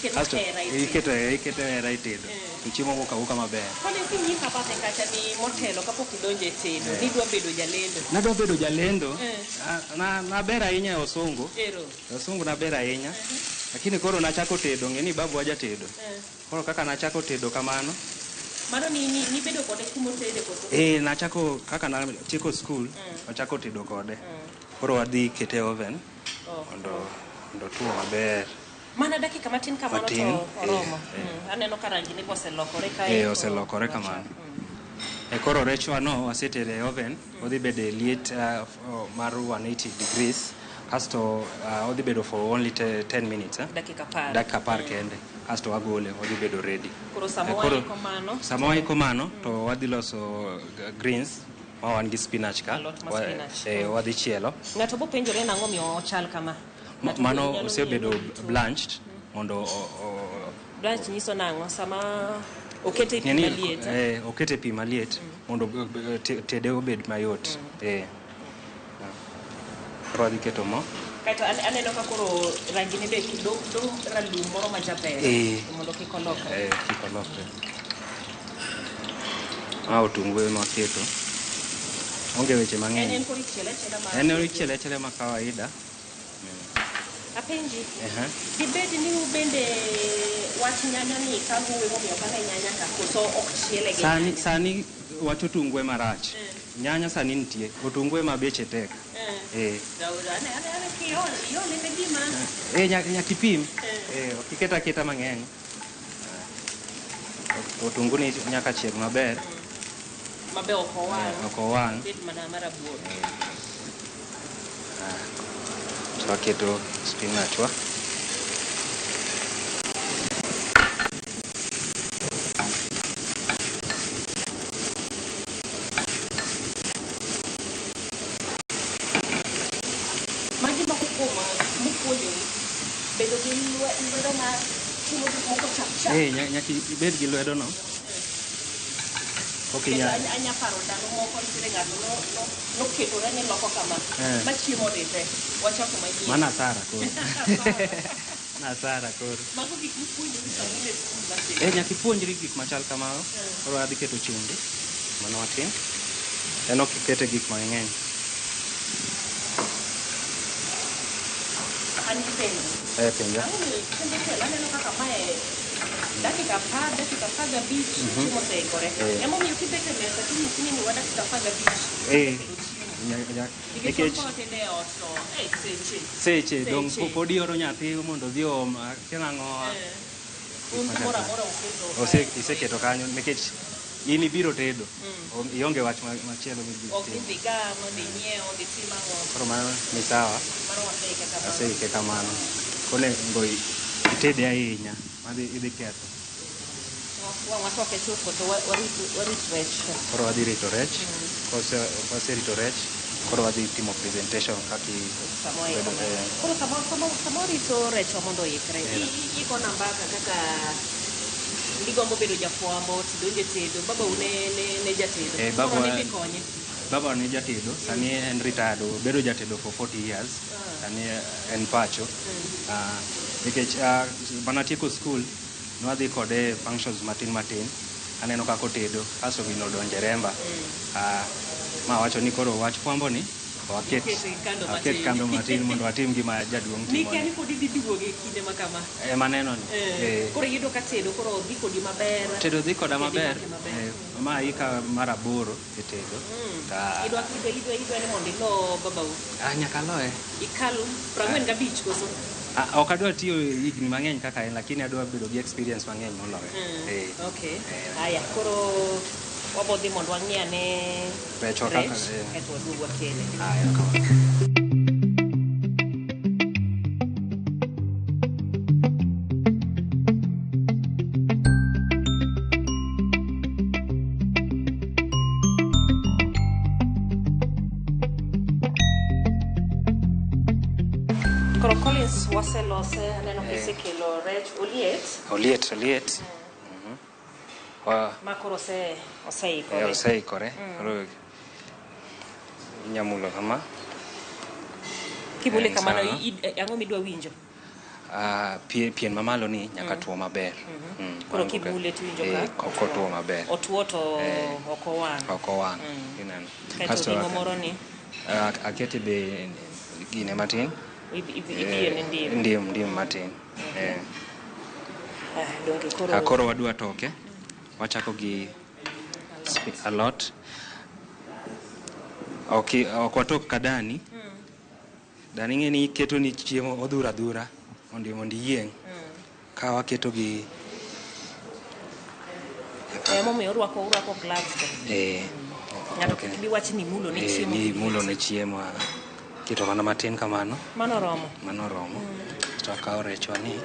Iketo hera itedo. To chiemo wuok awuoka maber. Kone kinyisa bathe kacha ni motelo kapok idonjo e tedo, nidwa bedo jalendo. Nadwa bedo jalendo. Naber ahinya e osungu. Osungu naber ahinya. Lakini koro nachako tedo, ng'e ni babu wajatedo. Koro kaka nachako tedo kamano. Mano ni bedo kode kumotede koso? Nachako kaka nachiko school, nachako tedo kode. Koro wadhi kete oven mondo tuo maber. Mana dakika matin kamano to oromo. Aneno ka rangi ne oselokore kae. Oselokore kamano. Koro rechwa no wasetere e oven, odhi bedo e liet mar 180 degrees. Kasto odhi bedo for only 10 minutes. Dakika 10. Dakika 10 kende. Kasto wagole, odhi bedo ready. Koro sama waiko mano. Sama waiko mano to wadhi loso greens, ma wan gi spinach ka. Wadhi chielo. Ng'ato bo penjore nang'o miyo ochal kama? Mano osebedo blanched mondo Blanch nyiso nang'o sama Okete e pi Ng'e ni, maliet. Okete e pi maliet mondo tede obed mayot. Koro adhi keto mo. Kaeto aneno ka koro rangi ne be dong' ralum moro ma jaber. Mondo kik olokre. Kik olokre. Ma otungu ema waketo. Onge weche mang'eny. En koro ichiele achiela ma En ichiele achiela ma kawaida. Apenji. Dibed ni ubende wach nyanya ni kaguwe momiyo ok ane nyanya ka koso ok chiele gi nyanya? Sani wach otungu ema rach. Nyanya sani nitie, otungu ema beche tek. Ane kiole ne gima. Nyaka ipim. Ok iket aketa mang'eny. Otungu ni nyaka chieg maber. Mabe ok owang'. Ok owang'. Bed mana marabuor. To waketo spinach wa. Magi moko kuom mupuonjori bedo gi lwedo ma timo gik moko chap chap. Nyaka ibed gi lwedo no. Ok inyal. Anya paro ndalo moko nitiere ng'ato noketore ni loko kama. Ma chiemo odhi te. Wachako manyien. Mano asara koro. Asara koro. Mago gik mipuonjori sama in e skul matin. Nyaka ipuonjri gik machal kamago. Koro adhi keto chumbi mana matin. En ok ikete gik mang'eny. An gi penjo. Penja. Ang'o miyo kinde telo aneno kaka mae dakika 10, dakika 15 chiemo oseikore. Emomiyo kibet e mesa tinyisi ni miwa dakika 15. Nikech Nikech watende e ot to seche. Seche, dong' pod ioro nyathi mondo odhi oom, akia nang'o. Un gimoro amora uketo. Iseketo kanyo nikech in ibiro tedo. Ionge wach machielo mibiro Ok timo. idhi gam, dhi nyiewo, dhi tim ang'o. Koro mano ni sawa. Mano waseike kamano. Aseike kamano. Koro onego itede ahinya, madhi idhi ketho. Watoke chuth koso warit rech. Koro wadhi rito rech. Koserito rech, koro wadhi timo presentation kaka Sama oikore. Koro sama warito rechwa mondo oikre, igona mbaka kaka nigombo bedo jafwambo, tidonje tedo, babau ne jatedo. Koro nidhi konye. Baba ne jatedo, sani en retired, obedo jatedo for 40 years, sani en pacho. Nikech mana tieko school, nwadhi kode functions matin matin, aneno kaka otedo, kasto gino odonjo e remba. Ma wacho ni koro wach fwambo ni, waket kando matin mondo watim gima jaduong' timo. Nikia ni pod idhi duogo e kinde ma kama. Ema neno ni. Koro iyudo ka tedo koro dhi kodi maber. Tedo dhi koda maber. Ma ika mar 8 e tedo. Idwa ni mondo ilo babau. Nyaka aloye. Ikal 45 koso? Ok adwa tiyo higni mang'eny kaka en, lakini adwa bedo gi experience mang'eny moloyo. Okay. Aya, koro wabodhi mondo wang'i ane rech kaka kaeto waduog wakele. Aya, kamano. Koro Collins waselose, aneno kisekelo rech oliet. Oliet. Ma koro oseikore. Oseikore. Koro inyamulo kama. Kimule kamano, ang'o midwa winjo? Pien mamalo ni nyaka tuo maber. Koro kimule tiwinjo ka? Kotuo maber. Otuo to ok owang'. Ok owang'. Ineno. Kaeto ring'o moro ni? Akete be gine matin. Ibiene ndim. Ndim matin. Donge koro Koro wadwa toke. Wachako gi alot. Ok watok ka dani. Dani ng'e ni iketo ni chiemo odhura dhura mondo iyieng'. Ka waketo gi Emomiyo urwako gloves go. Ng'ato kik bi wach ni imulo ne chiemo. Ni imulo ne chiemo. Keto mana matin kamano. Mano oromo. Mano oromo. To akawo rechwa ni.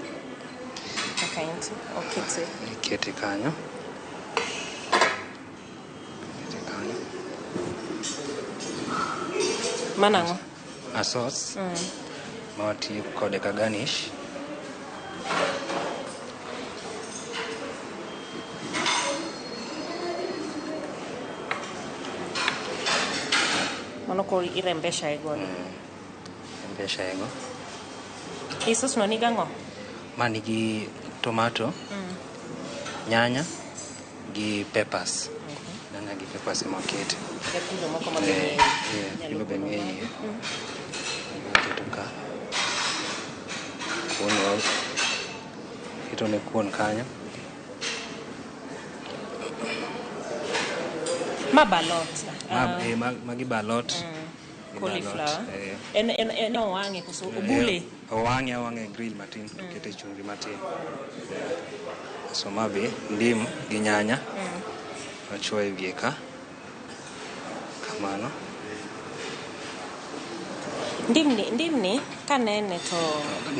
Kaka intie, okete. Ikete kanyo. Mano ang'o? A sauce. Ma watiyo kode ka garnish. Mano koro irembesha e godo. Rembesha ego. I sauce no nigi ang'o? Ma nigi tomato, nyanya gi peppers. Nyanya gi peppers ema wakete. Apilo moko ma be Eh, nie eh, nyalo apilo be golo nie mano. iye. Waketo ka. Kuon keto ne kuon kanyo. Ma balot. Ma, eh, magi balot. Gi Cauliflower. balot, eh. En owang'e koso obule? Eh, owang'e awang'a e grill matin to kete chumbi matin. So ma be ndim gi nyanya. Wachuoyo e wiye ka. Kamano. Ndimni kanene to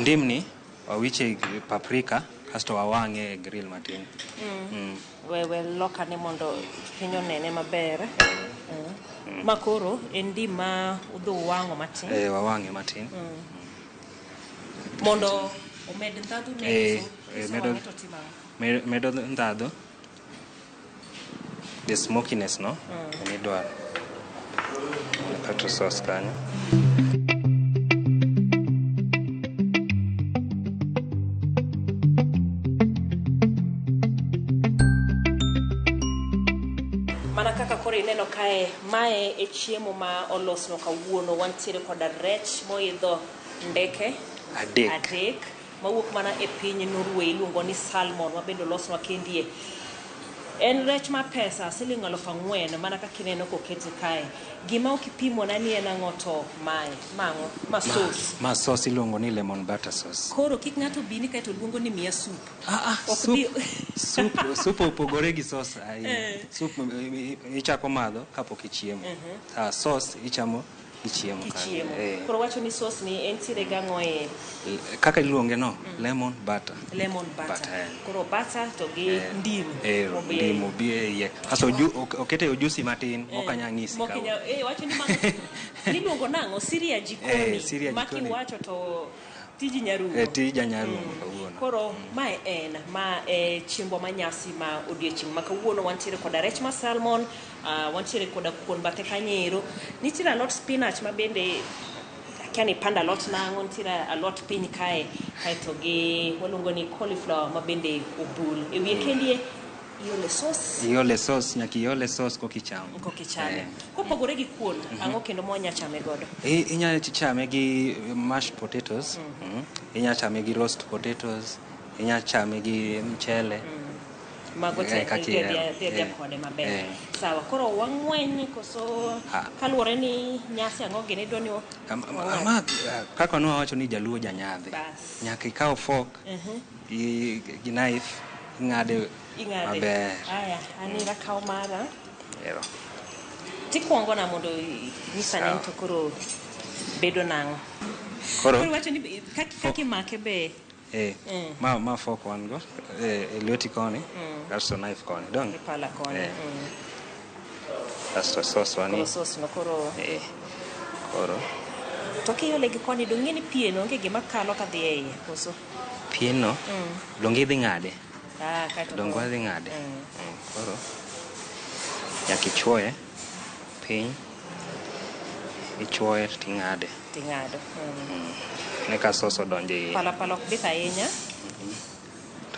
Ndimni wawiche gi paprika kasto wawang'e e grill matin. We lokane mondo piny onene maber. Ma koro en ndim ma udhi uwang'o matin. Eh, wawang'e matin. Mondo omed ndhadhu ne Eh, koso eh, kisewang'e to timo ang'o? Medo ndhadhu. The smokiness no ema idwaro. Kato sauce kanyo. Mana kaka koro ineno kae, mae e chiemo ma olosno kawuono. Wantiere koda rech moidho ndeke Adek. Mawuok mana e piny Norway, iluongo ni salmon, ma bende olosnwa kendie. En rech ma pesa siling 4,000 mana kaka ineno kokete kae. Gima ok ipimona ni en ang'o to mae, mang'o, ma sauce. Ma sauce iluongo ni lemon butter sauce. Koro kik ng'ato bi ni kaeto luongo ni miya soup. Ok Soup, bi- soup opogore gi sauce ahinya. Eh. Soup ichako madho kapok ichiemo. Ah, sauce ichamo gichiemo kanyo. Kichiemo. Eh. Koro wacho ni sauce ni entiere gang'o e Kaka iluonge no, lemon butter. lemon butter. Butter, eh. Koro butter to gi ndim. Eh, mobi e ndim obi e iye. Kasto okete ojusi matin mok anyal nyisi Mok ka. Wacho ni mano niluongo nang'o? Siria jikoni. Eh, Siria Ma jikoni. kiwacho to tiji nyarumo. Eh, tija nyarumo kawuono. Koro mae en ma e chiembwa ma nyasi ma odiochieng' ma kawuono. Wantiere koda rech ma salmon, wantiere koda kuon bathe kanyo. Nitiere alot spinach ma bende akia ni panda alot nang'o, nitiere alot piny kae, kaeto gi waluongo ni cauliflower ma bende obul. E wiye kendie iole sauce. Iole sauce, nyaka iole sauce kokichamo. Kokichame. Eh. Kopogore gi kuon, ang'o kendo mwanya chame godo? Inyalo chame gi mashed potatoes. Inyalo chame gi roast potatoes. Inyalo chame gi mchele. Mago te Eh, kaka dhi ihero. adhiya Eh. kode maber. Eh. Sawa, koro wang'weny koso Ah. kaluwore ni nyasi ang'o gini idwa ni Ama kaka nwawacho ni jaluo janyadhi. Bas. Nyaka ikaw fork gi knife ing'ade Ing'ade. maber. Aya, anira kaw mara. Ero. Tikwongo na mondo nyisa ni Sawa. to koro bedo nang'o. Koro Koro iwacho ni kaka imake be eh, ma fork wan go e lweti koni kasto knife koni dong. Gi pala koni. Eh. Kasto sauce wani. Koro sauce no koro Eh. Koro to kiole gi koni dong ng'e ni pien onge gima kalo kadhi e iye koso. pien no donge idhi ng'ade. Ah, kaeto Donge koro- wadhi ng'ade. Koro nyaka ichuoye piny, ichuoye ting'ade. Ting'ado. Ne ka sauce odonjo e iye. Pala pala ok bith ahinya.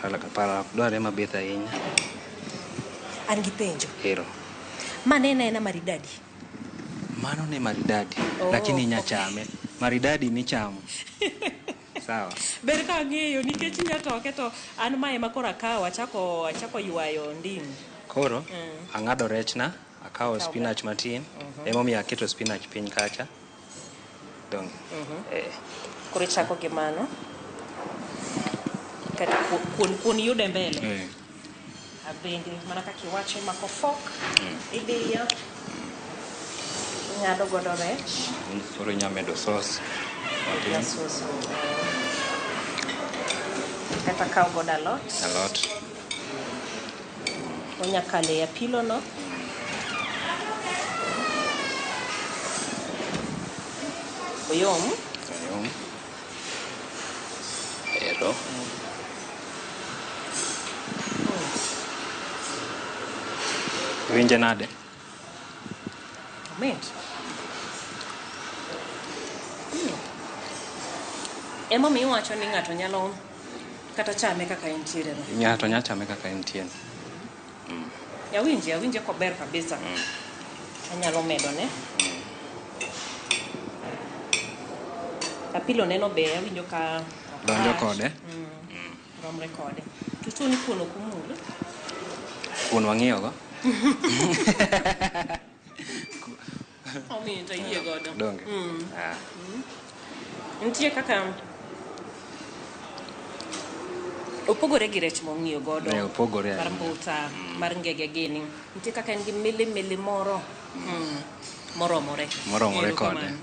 Pala pala ok dwarre mabith ahinya. An gi penjo. Ero. Ma ne en aena maridadi. Mano ne maridadi. Oh, Lakini inya chame. Maridadi michamo. Sawa. Ber ka ang'eyo nikech inya toke to an mae ma koro akawo achako ywayo ndim. Koro ang'ado rechna, akawo Ikawo spinach matin. Emomiyo aketo spinach piny kacha. Dong. Eh. Koro ichako gi mano. Kaeto kuon yude mbele. Eh. Abende mana kaka iwacho imako fork, ibiyo, ing'ado godo rech. Koro inya medo sauce matin. Ya sauce. Kata kaw godo alot. Alot. Onya kalo e apilo no. Oyom. Oyom. Ero. Iwinje nade? Omit. Emomiyo iwacho ni ng'ato nyalo kata chame kaka entiere no. Ng'ato nyalo chame kaka entie. Awinje, awinje kober kabisa. Anyalo medo ne. Apilo neno be awinjo ka ok Donjo rach. kode. Romre kode. To ni kuon ok umul. Kuon wang'iyo go. Omiyo to ayie godo. Donge. Ah. Nitie kaka opogore gi rech mong'iyo godo. Ne, opogore Mar ahinya. mbuta, mar ngege gini. Nitie kaka en gi mili mili moro. Moromore. Moromore Ero kode. kamano.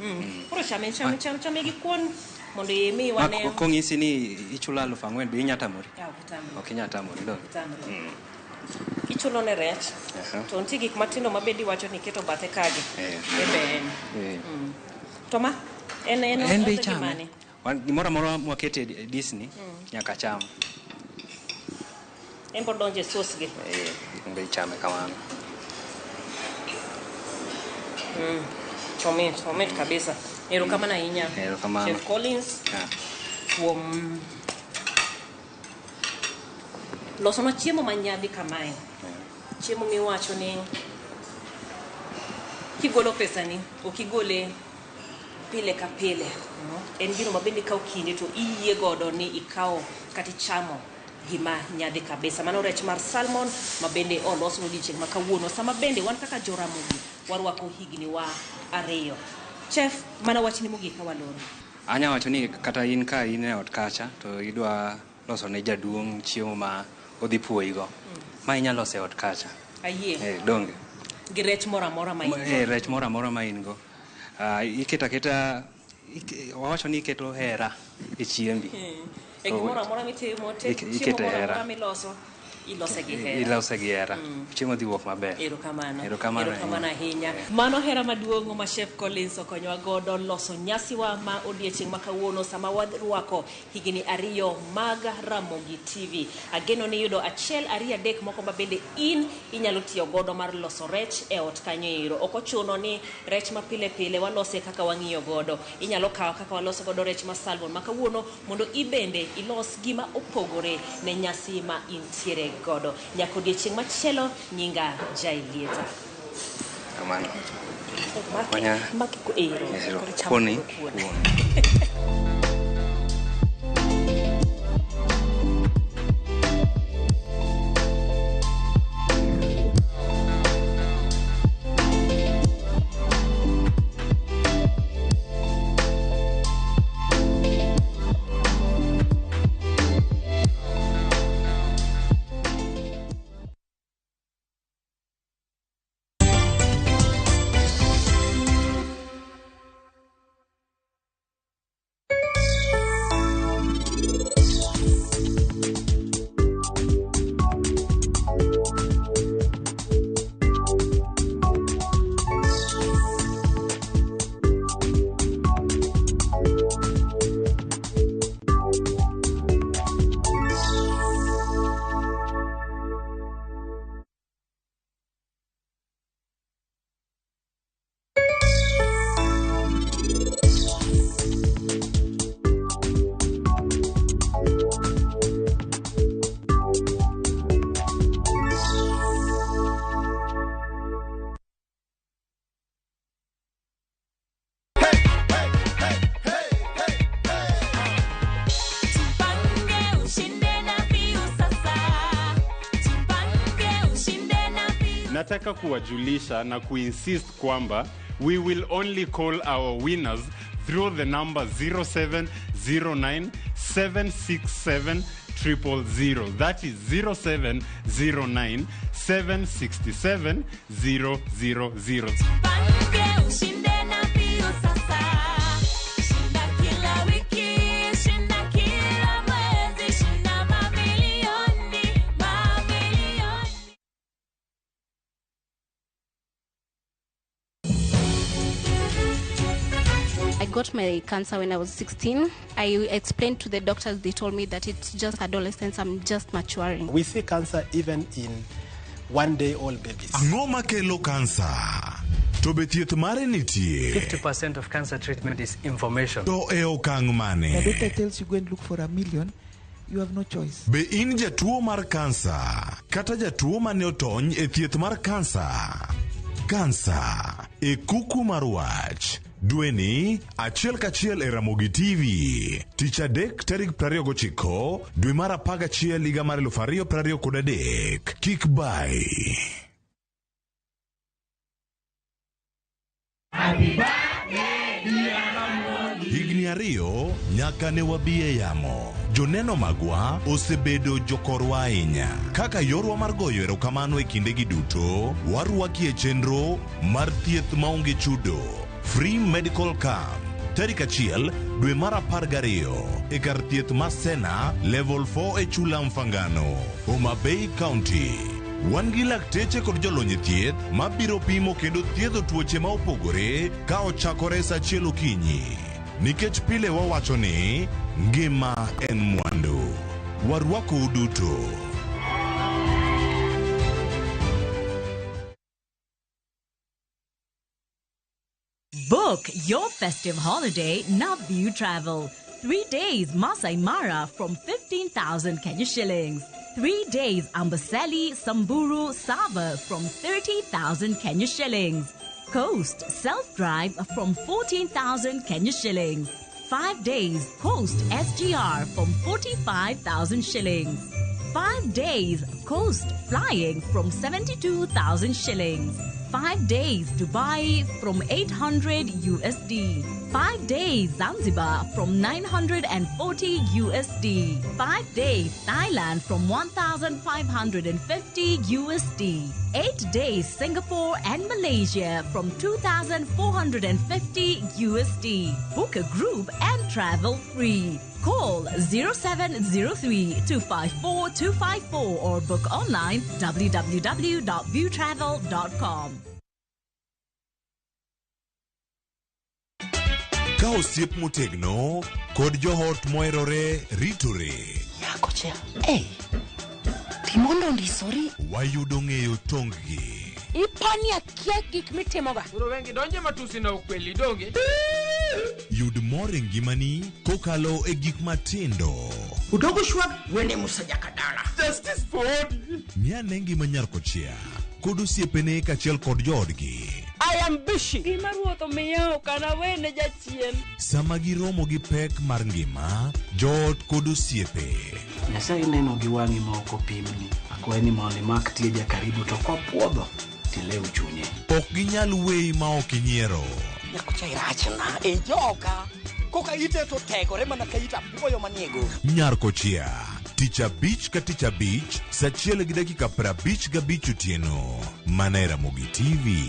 Koro chame chame chame chame gi kuon mondo imi Ma wane. kong'isi ni ichulo 4,000 be inya tamori? Ah, ok itamri. Ok inya tamori donge? Ok itamri. Ichulo ne rech. Aha. To nitie gik matindo ma bende iwacho ni iketo bathe kagi. E be en. To ma en En be odhi gi ichame. mane? Wan gimoro amora mwakete e disni nyaka cham. En bo donjo e sauce gi. En be ichame kamano. Omit, omit kabisa. Erokamano ahinya. Erokamano. Chef Collins kuom losonwa chiemo manyadhi kamae. Chiemo miwacho ni kigolo pesani, ok igole pile ka pile. En gino ma bende ikawo kinde to iyie godo ni ikawo kata ichamo gima nyadhi kabisa. Mano rech mar salmon ma bende olos odiochieng' ma kawuono. Sama bende wan kaka Joramogi warwako higni wa 2. Chef, mana wachni mogik ka waloro. Anya wacho ni kata in ka in e ot kacha to idwa loso ne jaduong' chiemo ma odhi puoyigo. Ma inya loso e ot kacha. Ayie. Donge. Gi rech moro amora ma in godo. Rech moro amora ma in go. Iketo aketa, wawacho ni iketo hera e chiembi. E gimoro amora mitimo, te chiemo Iketo moro hera. amora miloso, ilose gi hera. Ilose gi hera. Chiemo dhi wuok maber. Erokamano. Erokamano Erokamano ahinya. Mano hera maduong' ma Chef Collins okonyowa godo loso nyasiwa ma odiechieng' ma kawuono sama warwako higni 2 mag Ramogi TV. Ageno ni yudo 1, 2, 3 moko ma bende in inyalo tiyo godo mar loso rech e ot kanyo ero. Ok ochuno ni rech ma pile pile walose kaka wang'iyo godo. Inyalo kawo kaka waloso godo rech ma salmon ma kawuono mondo ibende ilos gima opogore ne nyasi ma intiere godo. Nyaka odiechieng' machielo, nyinga Jailieta. Kamano. Wanya- Maki ero. Ero. Koro chamo Kuoni. koro kuon. Kuon. Nataka kuwajulisha na kuinsist kwamba we will only call our winners through the number 0709 767 000. That is 0709 767 000. I got my cancer when I was 16. I explained to the doctors, they told me that it's just adolescence, I'm just maturing. We see cancer even in one-day-old babies. Ang'o makelo kansa? To be thieth mare nitie? 50% of cancer treatment is information. To e okang' The mane? doctor tells you go and look for a million, you have no choice. Be in jatuo mar kansa kata jatuo mane otony e thieth mar kansa? Kansa e kuku mar wach. Dweni achiel kachiel e Ramogi TV. Tich adek tarik 29 dwe mar 11 higa mar 2023. Kik bai. Higni ariyo nyaka ne wabi e yamo. Joneno magwa osebedo jokorwa ahinya. Kaka yorwa mar goyo erokamano e kindegi duto, warwaki e chenro mar thieth maonge chudo. Free Medical Camp. Tarik 1 dwe mar 12 e kar thieth ma Sena Level 4 e Chula Mfangano, Homa Bay County. Wan gi lakteche kod jolony e thieth mabiro pimo kendo thiedho tuoche ma opogore ka ochakore sa achiel okinyi. Nikech pile wawacho ni ngima en mwandu. Warwakou duto. Book your festive holiday Navview Travel. 3 days Masai Mara from 15,000 Kenya shillings. 3 days Amboseli, Samburu, Sava from 30,000 Kenya shillings. Coast self-drive from 14,000 Kenya shillings. 5 days Coast SGR from 45,000 shillings. 5 days Coast flying from 72,000 shillings. 5 days Dubai from 800 USD. 5 days Zanzibar from 940 USD. 5 days Thailand from 1,550 USD. 8 days Singapore and Malaysia from 2,450 USD. Book a group and travel free. Call 0703 254 254 or book online www.viewtravel.com. Ka osiep motegno kod joot moherore ritore. Nyakocha, hey, timondo ondisori. Wayudo ng'eyo tong-gi. Ipani akia gik mitimoga. Koro wengi donje matusi na ukweli donge. Yud mor e ngimani kokalo e gik matindo. Udogo shwag wene Musa Jakadala. Justice for Odi. Ng'i ngima nyar kochia kod osiepene kaachiel kod joodgi. I am busy. Gima ruoth omiya ok anawene jachien. Sama giromo gi pek mar ngima, joot kod osiepe. Nyasaye neno gi wang'i ma ok opimni. Akwayi ni mondo imak tieja karibu to kopuodho tilew chunye. Ok ginyal weyi ma ok inyiero. Nyakocha irachna e joka. Koka ite to tegore mana ka it apuoyo manie go. Nyar kochia, tich abich ka tich abich, sa achiel gi dakika 55 otieno. Mana e Ramogi TV.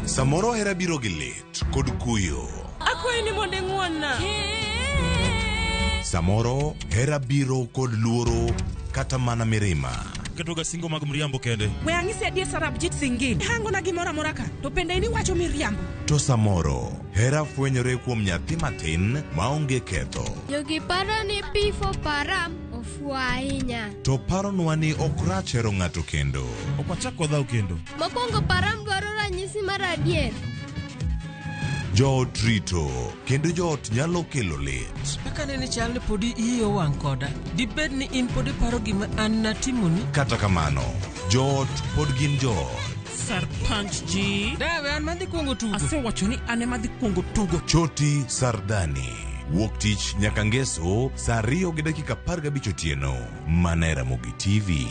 Samoro hera biro gi lit kod kuyo. Akwayi ni mondo ing'won-na. Samoro hera biro kod luoro kata mana mirima. Ketoga singo mag mriambo kende. We ang'isi adier Sarabjit Singh. Hangona gimoro amora ka to bende in iwacho miriambo. To samoro hera fwenyore kuom nyathi matin maonge ketho. Jogi paro ni P for Param ofuwo ahinya. To paronwa ni ok rach hero ng'ato kendo. Ok wachak wadhaw kendo. Mokwongo Param dwaro ranyisi mar adier. Joot rito kendo joot nyalo kelo lit. Kaka nene chal ni podi iyi owang' koda. Dibed ni in pod iparo gima an natimoni? Kata kamano, joot pod gin joot. Sarpanch ji. Dawe an madhi kuongo tugo. Asewacho ni an ema adhi kuongo tugo. Choti Sardani. Wuok tich nyaka ngeso saa 2:15 otieno. Mana e Ramogi TV.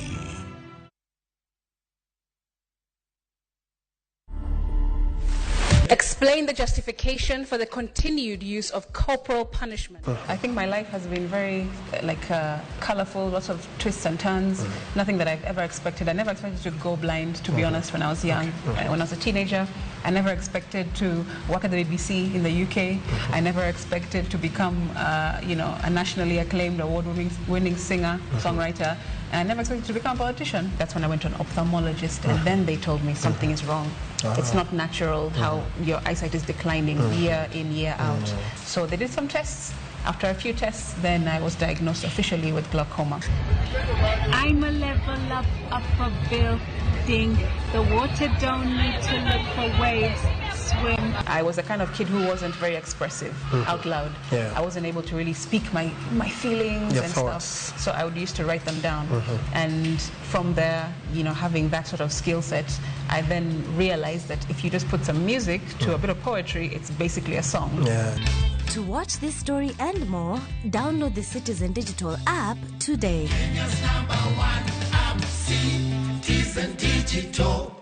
Explain the justification for the continued use of corporal punishment. I think my life has been very colorful, lots of twists and turns, nothing that I've ever expected. I never expected to go blind, to be honest, when I was young, when I was a teenager. I never expected to work at the BBC in the UK. I never expected to become, a nationally acclaimed award-winning singer, songwriter. And I never expected to become a politician. That's when I went to an ophthalmologist, and then they told me something is wrong. It's not natural how your eyesight is declining year in, year out. So they did some tests, After a few tests, then I was diagnosed officially with glaucoma. I'm a level up upper building. The water don't need to look for waves. Swim. I was the kind of kid who wasn't very expressive out loud. Yeah. I wasn't able to really speak my feelings Your and thoughts. stuff. So I would used to write them down. And from there, you know, having that sort of skill set, I then realized that if you just put some music to a bit of poetry, it's basically a song. Yeah. To watch this story and more, download the Citizen Digital app today. Kenya's number one app, Citizen Digital.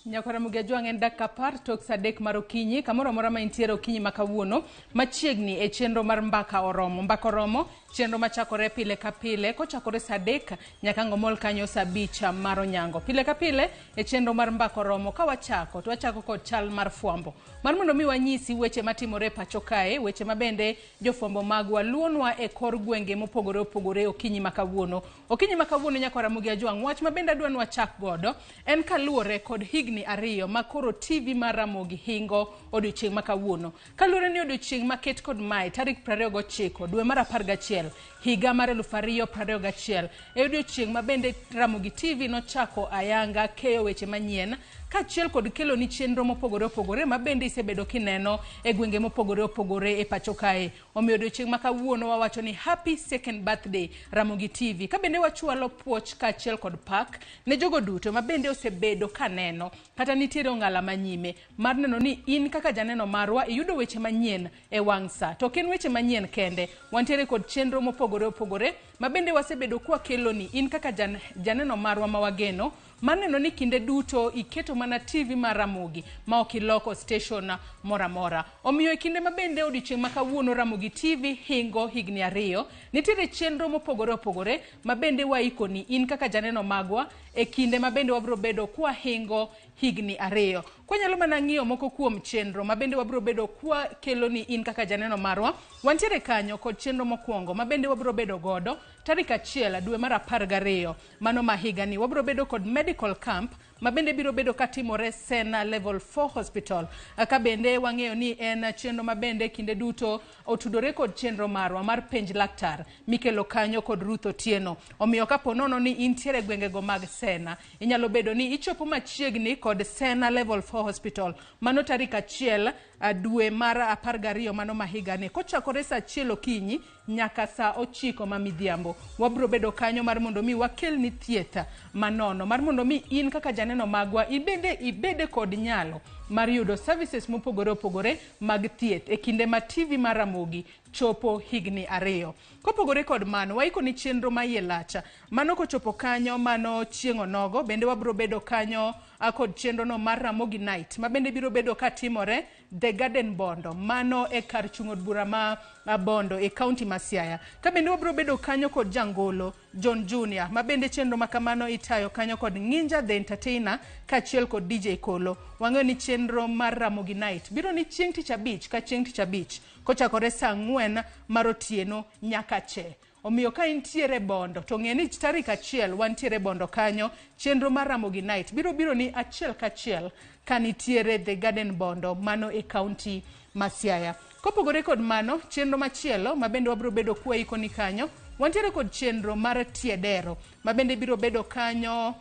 Nyakora Ramogi Ajwang' en dakika 10 tok sa 3 mar okinyi kamoro amora ma intiere okinyi ma kawuono machiegni e chenro mar Mbaka Oromo. Mbaka Oromo chenro machakore pile ka pile kochakore sa 3 nyaka ngomol kanyo sa 5 mar onyango. Pile ka pile e chenro mar Mbaka Oromo ka wachako to wachako kod chal mar fwambo mar mondo mi wanyisi weche matimore pacho kae, weche mabende jofwambo magwa luonwa e kor gwenge mopogore opogore okinyi ma kawuono. Okinyi ma kawuono Nyakora Ramogi Ajwang' wach mabende adwa ni wachak godo en kaluwore kod higni 2 ma koro TV mar Ramogi hingo odiochieng' ma kawuono. Kaluwore ni odiochieng' maket kod mae tarik 29 dwe mar 11 higa mar 2021 e odiochieng' ma bende Ramogi TV nochako ayanga keyo weche manyien kaachiel kod kelo ni chenro mopogore opogore ma bende isebedo kineno e gwenge mopogore opogore e pacho kae. Omiyo odiochieng' ma kawuono wawacho ni happy second birthday Ramogi TV. Ka bende wachwalo puoch kaachiel kod pak ne jogo duto ma bende osebedo kaneno kata nitiere ong'ala manyime mar neno ni in kaka janeno marwa iyudo weche manyien e wang' sa. To ok en weche manyien kende, wantiere kod chenro mopogore opogore ma bende wasebedo kwakelo ni in kaka janeno marwa ma wageno mar neno ni kinde duto iketo mana TV mar Ramogi ma ok iloko station moro amora. Omiyo e kinde ma bende odiochieng' ma kawuono Ramogi TV hingo higni 2, nitiere chenro mopogore opogore ma bende waikoni in kaka janeno magwa e kinde ma bende wabiro bedo kwa hingo higni 2. Kwanyalo mana ng'iyo moko kuom chenro ma bende wabiro bedo kwa kelo ni in kaka janeno marwa, wantiere kanyo kod chenro mokwongo ma bende wabiro bedo godo tarik 1 dwe mar 12 mano ma higani. Wabiro bedo kod medical camp ma bende biro bedo katimore Sena Level 4 Hospital. Ka bende wang'eyo ni en chenro ma bende kinde duto otudore kod chenro marwa mar penj laktar mikelo kanyo kod Ruth Otieno. Omiyo kapo nono ni intiere gwengego mag Sena, inyalo bedo ni ichopo machiegni kod Sena Level 4 Hospital mano tarik 1 dwe mar 12 mano ma higani kochakore sa 1 okinyi nyaka sa 9 ma midhiambo. Wabiro bedo kanyo mar mondo mi wakelni thieth manono mar mondo mi in kaka janeno magwa ibede kod nyalo mar yudo services mopogore opogore mag thieth e kinde ma TV mar Ramogi chopo higni 2. Kopogore kod mano, waiko ni chenro ma iye lacha mano kochopo kanyo mano chieng' onogo bende wabiro bedo kanyo kod chenro no mar Ramogi Night ma bende biro bedo katimore The Garden Bondo mano e kar chung' od bura ma Bondo e kaunti ma Siaya. Ka bende wabiro bedo kanyo kod jangolo John Junior ma bende chenro ma kamano itayo kanyo kod Nginja the Entertainer kaachiel kod DJ Kolo. Wang'eyo ni chenro mar Ramogi Night biro ni chieng' tich abich ka chieng' tich abich kochakore saa 4 mar otieno nyaka che. Omiyo ka intiere Bondo to ng'e ni tarik 1 wantiere Bondo kanyo, chenro mar Ramogi Night biro biro ni achiel kachiel ka nitiere The Garden Bondo mano e kaunti ma Siaya. Kopogore kod mano, chenro machielo ma bende wabiro bedo kwaiko ni kanyo, wantiere kod chenro mar Tiedero ma bende biro bedo kanyo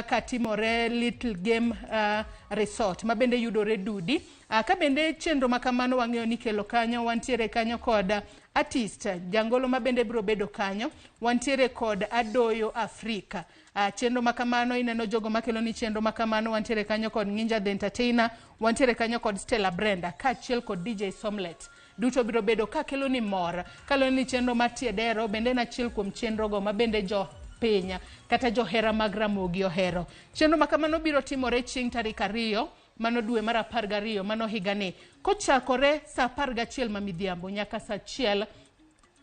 katimore Little Game Resort ma bende yudore Dudi. Ka bende chenro ma kamano wang'eyo ni kelo kanyo, wantiere kanyo kod artist jangolo ma bende biro bedo kanyo, wantiere kod Adoyo Afrika. Chenro ma kamano ineno jogo makelo ni chenro ma kamano, wantiere kanyo kod Nginja the Entertainer, wantiere kanyo kod Stella Brenda kaachiel kod DJ Somlet. Duto biro bedo kakelo ni mor. Kaluwore ni chenro mar Tiedero bende en achiel kuom chenrogo ma bende jo piny kata johera mag Ramogi ohero. Chenro ma kamano biro timore chieng' tarik 2 mano dwe mar 12 mano higani kochakore saa 11 ma midhiambo nyaka saa 1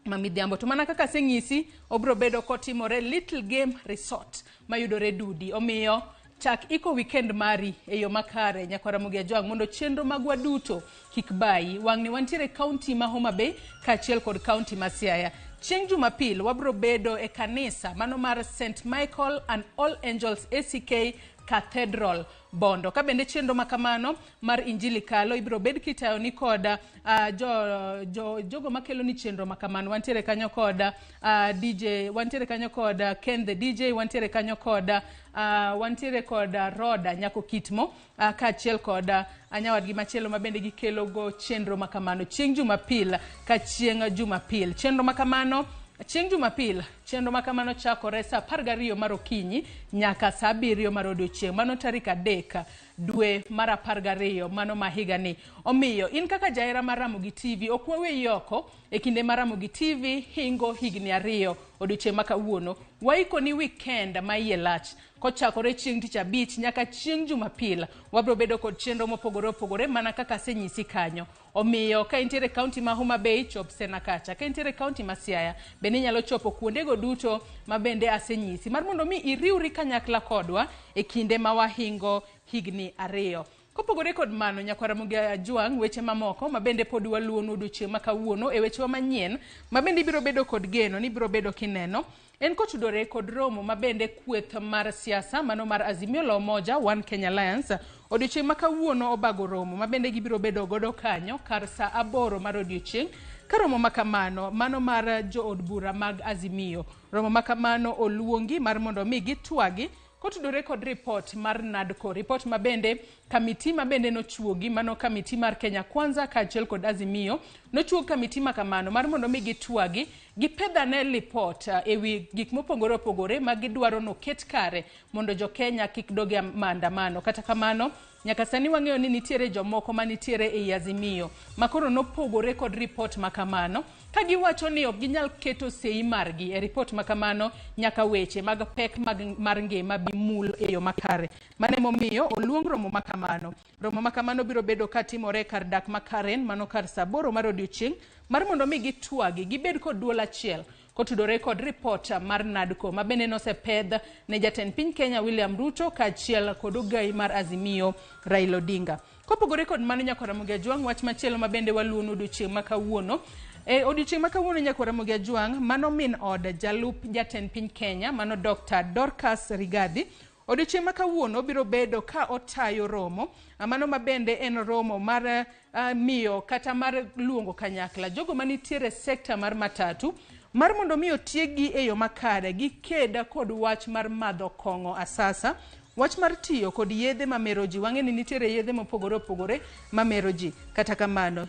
ma midhiambo. To mana kaka asenyisi, obiro bedo kotimore Little Game Resort mayudore Dudi. Omiyo chak iko weekend mari e yo makare nyakwa Ramogi Ajwang' mondo chenro magwa duto kik bayi. Wang'ni wantiere kaunti ma Homa Bay kaachiel kod kaunti ma Siaya. Chieng' Jumapil wabiro bedo e kanisa mano mar St Michael and All Angels ACK Cathedral Bondo. Ka bende chenro ma kamano mar Injili kalo ibiro bed kitayo ni kod jogo makelo ni chenro ma kamano. Wantiere kanyo kod DJ, wantiere kanyo kod Ken the DJ, wantiere kanyo kod wantiere kod Roda Nyako Kitmo kaachiel kod nyawadgi machielo ma bende gikelo go chenro ma kamano chieng' Jumapil ka chieng' Jumapil. Chenro ma kamano chieng' Jumapil, chenro ma kamano chakore saa 12 mar okinyi nyaka saa 7 mar odiochieng', mano tarik 3 dwe mar 12 mano ma higani. Omiyo in kaka jahera mar Ramogi TV ok waweyi oko e kinde mar Ramogi TV hingo higni 2 odiochieng' ma kawuono. Waikoni weekend ma iye lach kochakore chieng' tich abich nyaka chieng' Jumapil. Wabiro bedo kod chenro mopogore opogore mana kaka asenyisi kanyo. Omiyo ka intiere kaunti ma Homa Bay, chop Sena kacha. Ka intiere kaunti ma Siaya, bende inyalo chopo kuondego duto ma bende asenyisi mar mondo mi iriwri kanyakla kodwa e kinde ma wahingo higni 2. Kopogore kod mano, nyakwa Ramogi Ajwang', weche mamoko ma bende pod waluwonu odiochieng' ma kawuono e wechewa manyien ma bende ibiro bedo kod geno ni ibiro bedo kineno en kotudore kod romo ma bende kweth mar siasa mano mar Azimio la Umoja One Kenya Alliance odiochieng' ma kawuono obago romo ma bende gibiro bedo godo kanyo kar saa 8 mar odiochieng'. Ka romo ma kamano mano mar jood bura mag Azimio, romo ma kamano oluongi mar mondo mi gitwagi kotudore kod report mar NADCO, report ma bende kamiti ma bende nochuogi mano kamiti mar Kenya Kwanza kaachiel kod Azimio nochuog kamiti ma kamano mar mondo mi gitwagi gipedhane report ewi gik mopogore opogore ma gidwaro noket kare mondo jo Kenya kik dog e maandamano. Kata kamano nyaka sani wang'eyo ni nitiere jomoko manitiere ei Azimio makoro nopogore kod report ma kamano ka giwacho ni ok ginyal keto sei margi e report ma kamano nyaka weche mag pek mar ngima bi mul e yo makare. Mano emomiyo oluong romo ma kamano. Romo ma kamano biro bedo katimore kar dak ma Karen mano kar saa 8 mar odiochieng' mar mondo mi gitwagi gibed kod duol achiel kotudore kod report mar NADCO ma bende nosepedh ne jatend piny Kenya William Ruto kaachiel kod ogai mar Azimio Raila Odinga. Kopogore kod mano, nyakwa Ramogi Ajwang', wach machielo ma bende waluwonu odiochieng' ma kawuono. E odiochieng' ma kawuono, nyakwa Ramogi Ajwang', mano min od jalup jatend piny Kenya mano Dr. Dorcas Rigathi odiochieng' ma kawuono biro bedo ka otayo romo mano ma bende en romo mar miyo kata mar luongo kanyakla jogo manitiere sekta mar matatu mar mondo mi otieggi e yo makare gikeda kod wach mar madho kong'o asasa, wach mar tiyo kod yedhe mamero ji. Wang'e ni nitiere yedhe mopogore opogore mamero ji. Kata kamano,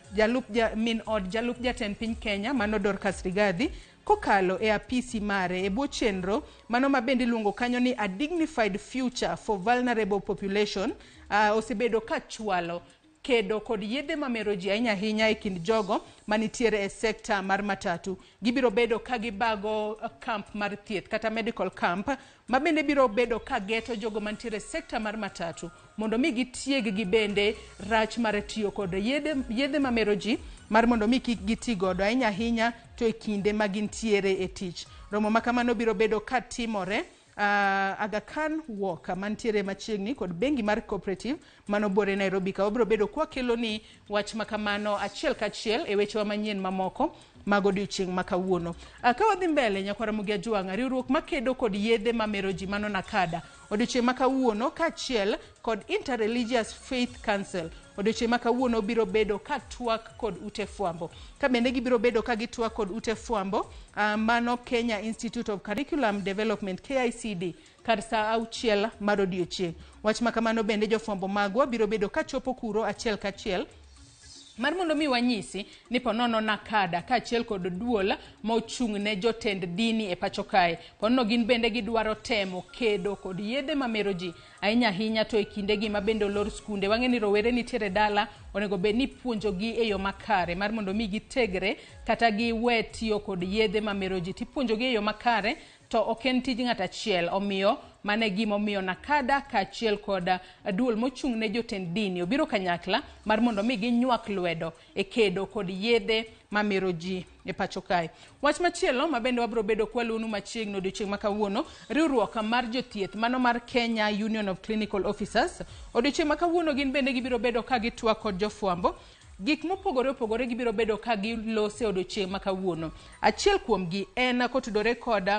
min od jalup jatend piny Kenya mano Dorcas Rigathi kokalo e apisi mare e bwo chenro mano ma bende iluongo kanyo ni A Dignified Future for Vulnerable Population osebedo ka chwalo kedo kod yedhe mamero ji ahinya ahinya e kind jogo manitiere e sekta mar matatu. Gibiro bedo ka gibago camp mar thieth kata medical camp ma bende biro bedo ka geto jogo mantiere e sekta mar matatu mondo mi gitieg gi bende rach mar tiyo kod yedhe mamero ji mar mondo mi kik giti godo ahinya ahinya to e kinde ma gintiere e tich. Romo ma kamano biro bedo ka timore Aga Khan Walk mantiere machiegni kod bengi mar Cooperative mano buore Nairobi ka. Wabiro bedo kwakelo ni wach makamano achiel kachiel e wechewa manyien mamoko mag odiochieng' ma kawuono. Ka wadhi mbele, nyakwa Ramogi Ajwang', riwruok makedo kod yedhe mamero ji mano NACADA odiochieng' ma kawuono kaachiel kod Interreligious Faith Council odiochieng' ma kawuono biro bedo ka twak kod ute fwambo. Ka bende gibiro bedo ka gitwak kod ute fwambo mano Kenya Institute of Curriculum Development KICD kar saa 6 mar odiochieng'. Wach ma kamano bende jofwambo magwa biro bedo ka chopo kuro achiel kachiel Mar mondo mi wanyisi ni ponono Nakada kaachiel kod duol ma ochung' ne jotend dini e pacho kae. Ponono gin bende gidwaro temo kedo kod yedhe mamero ji ahinya ahinya to e kindegi ma bende olor skunde. Wang'e ni rowere nitiere dala onego bed ni ipuonjogi e yo makare mar mondo mi gitegre kata giwe tiyo kod yedhe mamero ji. Tipuonjogi e yo makare to ok en tij ng'at achiel. Omiyo mano e gima omiyo Nakada kaachiel kod duol mochung' ne jotend dini obiro kanyakla mar mondo mi ginywak lwedo e kedo kod yedhe mamero ji e pacho kae. Wach machielo ma bende wabiro bedo kwaluonu machiegni odiochieng' ma kawuono, riwruok mar jothieth mano mar Kenya Union of Clinical Officers odiochieng' ma kawuono gin bende gibiro bedo ka gitwak kod jofwambo Gik mopogore opogore gibiro bedo ka gilose odiochieng' ma kawuono. Achiel kuomgi en kotudore kod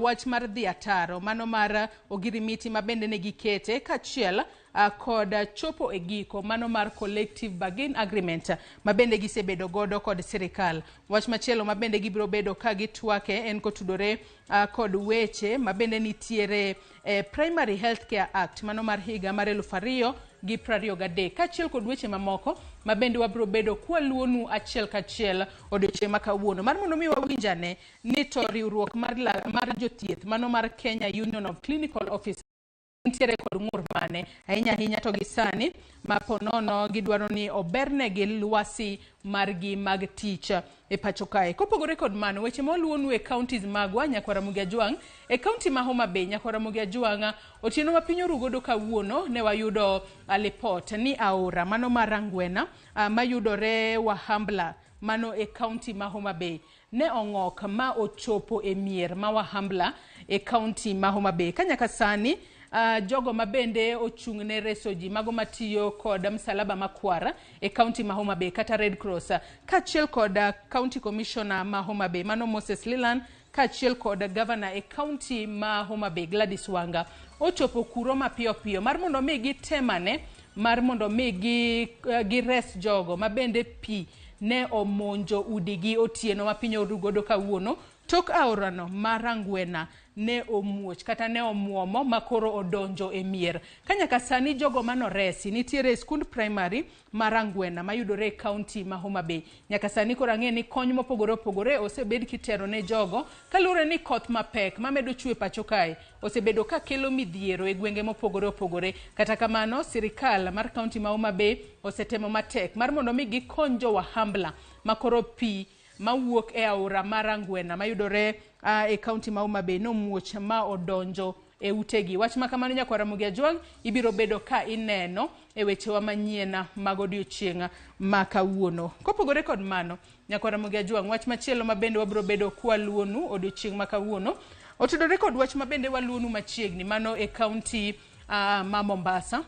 wach mar dhi ataro, mano mar ogirimiti ma bende ne gikete kaachiel kod chopo e giko mano mar collective bargain agreement ma bende gisebedo godo kod sirikal. Wach machielo ma bende gibiro bedo ka gitwake en kotudore kod weche ma bende nitiere e Primary Health Care Act mano mar higa mar 2023 kaachiel kod weche mamoko ma bende wabiro bedo kwaluonu achiel kachiel odiochieng' ma kawuono. Mar mondo mi wawinj ane ni to riwruok mar, mar jothieth mano mar Kenya Union of Clinical Officers nitiere kod ng'ur mane ahinya ahinya to gi sani ma ponono gidwaro ni obernegi lwasi margi mag tich e pacho kae. Kopogore kod mano, weche ma waluwonu e counties magwa Nyakwar Ramogi Ajwang', e county ma Homa Bay Nyakwar Ramogi Ajwang' otieno ma piny oru godo kawuono ne wayudo lipot ni aora mano mar Rangwena mayudore Wahambla mano e county ma Homa Bay ne ong'ok ma ochopo e mier ma Wahambla e county ma Homa Bay. Ka nyaka sani jogo ma bende ochung' ne reso ji mago matiyo kod msalaba makwar e county ma Homa Bay kata Red Cross kaachiel kod county commissioner ma Homa Bay mano Moses Lilan kaachiel kod governor e county ma Homa Bay Gladys Wanga ochopo kuro mapiyo piyo mar mondo mi gitemane mar mondo mi gires jogo ma bende pi ne omonjo udigi otieno ma piny oru godo kawuono tok aorano ma Rangwena ne omuoch kata ne omuomo ma koro odonjo e mier. Ka nyaka sani jogo manoresi nitiere e skund primary ma Rangwena mayudore e county ma Homa Bay. Nyaka sani koro ang'e ni kony mopogore opogore osebed kitero ne jogo kaluwore ni koth mapek mamedo chwe pacho kae osebedo ka kelo midhiero e gwenge mopogore opogore. Kata kamano sirikal mar county ma Homa Bay osetemo matek mar mondo mi gikony jo Wahambla ma koro pi mawuok e aora mar Rangwena mayudore e county ma Homa Bay nomuoch ma odonjo e utegi. Wach ma kamano Nyakwar Ramogi Ajwang' ibiro bedo ka ineno e wechewa manyien mag odiochieng' ma kawuono. Kopogore kod mano, Nyakwar Ramogi Ajwang', wach machielo ma bende wabiro bedo kwaluonu odiochieng' ma kawuono otudore kod wach ma bende waluonu machiegni mano e county ma Mombasa.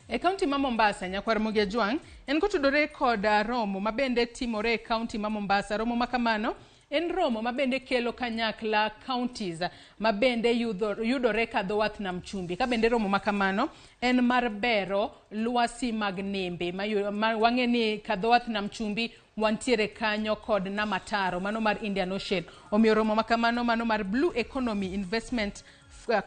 E kaunti ma Mombasa, Nyakwar Ramogi Ajwang' en kotudore kod romo ma bende timore e kaunti ma Mombasa. Romo ma kamano en romo ma bende kelo kanyakla counties ma bende yudore ka dho wath nam chumbi. Ka bende romo ma kamano en mar bero lwasi mag nembe. Ma wang'e ni ka dho wath nam chumbi wantiere kanyo kod nam ataro mano mar Indian Ocean. Omiyo romo ma kamano mano mar Blue Economy Investment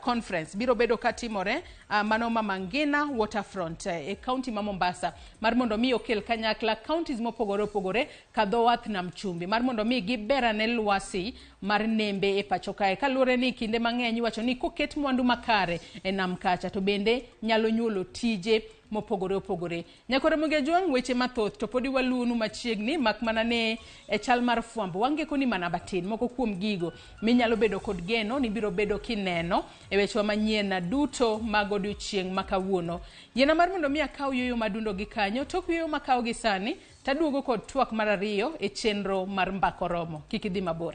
Conference biro bedo katimore mano ma Mangina Waterfront e county ma Mombasa mar mondo mi okel kanyakla counties mopogore opogore ka dho wath nam chumbi mar mondo mi giberane lwasi mar nembe e pacho kae. Kaluwore ni kinde mang'eny iwacho ni koket mwandu makare e nam kacha to bende nyalo nyuolo tije mopogore opogore. Nyakwar Ramogi Ajwang' weche mathoth to podi waluwonu machiegni mak mana ni e chal mar fwambo wangeko ni mana matin moko kuom gigo minyalo bedo kod geno ni biro bedo kineno e wechewa manyien duto mag odiochieng' ma kawuono. Yiena mar mondo mi akaw yueyo madundo gi kanyo, tok yueyo makaw gi sani taduogo kod twak mar ariyo e chenro mar Mbaka Oromo. Kik idhi mabor.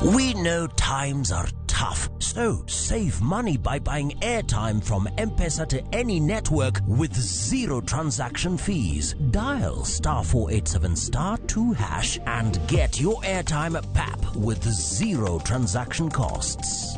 We know times are tough, so save money by buying airtime from M-Pesa to any network with zero transaction fees. Dial star 487 star 2 hash and get your airtime at PAP with zero transaction costs.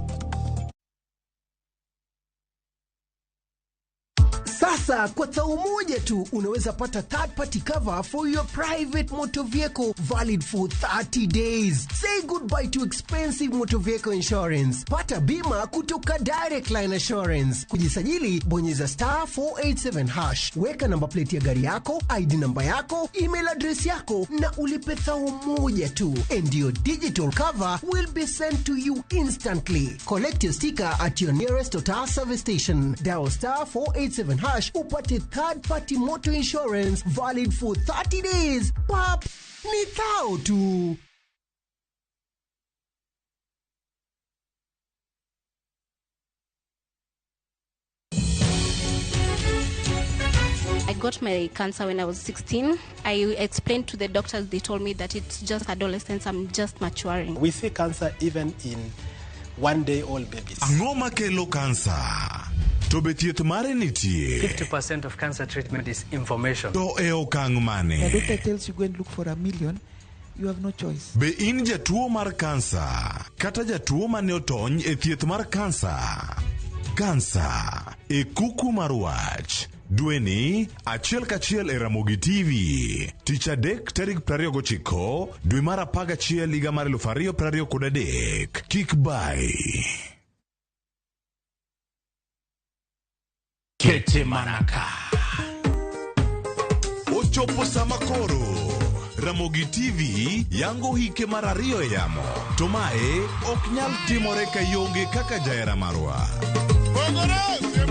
Sasa kwa thao moja tu unaweza pata third party cover for your private motor vehicle valid for 30 days. Say goodbye to expensive motor vehicle insurance. Pata bima kutoka Direct Line Assurance. Kujisajili, bonyeza star 487 hash. Weka namba plate ya gari yako, ID namba yako, email address yako na ulipe thao moja tu. And your digital cover will be sent to you instantly. Collect your sticker at your nearest Total service station. Dial star 487 hash upate third party motor insurance valid for 30 days. Pap, ni thao tu. I got my cancer when I was 16. I explained to the doctors, they told me that it's just adolescence, I'm just maturing. We see cancer even in one-day-old babies. Ang'o makelo kansa? To be thieth mare nitie? 50% of cancer treatment is information. To e okang' mane? The doctor tells you go and look for a million, you have no choice. Be in jatuo mar kansa kata jatuo mane otony e thieth mar kansa? Kansa e kuku mar wach. Dweni achiel kachiel e Ramogi TV. Tich adek tarik 29 dwe mar 11 higa mar 2023. Kik bai. Kete manaka. Ochopo sama koro Ramogi TV yango hike mar ariyo e yamo. To mae ok nyal timore ka ionge kaka jahera marwa.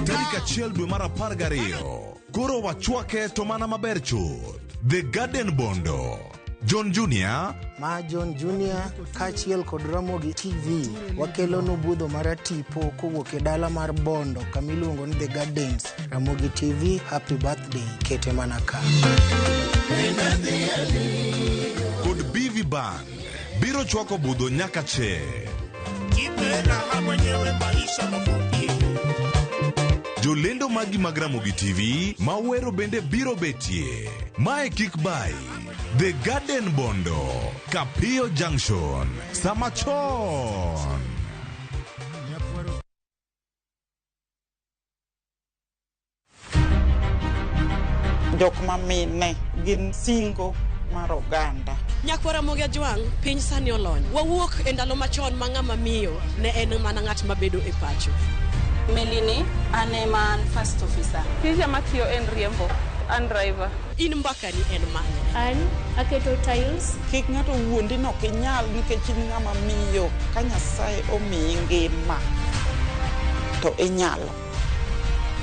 Tarik 1 dwe mar 12 koro wachwake to mana maber chuth. The Garden Bondo, John Junior, Ma John Junior kaachiel kod Ramogi TV wakelonu budho mar tipo kowuok e dala mar Bondo kama iluongo ni The Gardens. Ramogi TV, happy birthday, kete mana ka. Kod BV Band biro chwako budho nyaka che. Jolendo magi mag Ramogi TV mawero bende biro betie. Mae kik bai. The Garden Bondo, Kapio Junction, Samachon. Jok mamine gin singo mar oganda. Nyakwara Ramogi Ajwang', piny sani olony. Wawuok e ndalo machon ma ng'ama miyo ne en mana ng'at mabedo e pacho. Melini, an ema an first officer. Tija matiyo en riembo, an driver. In mbakani en mane? An aketo tiles. Kik ng'ato wuondi ni ok inyal nikech in ng'ama miyo. Ka Nyasaye omiyi ngima, to inyalo.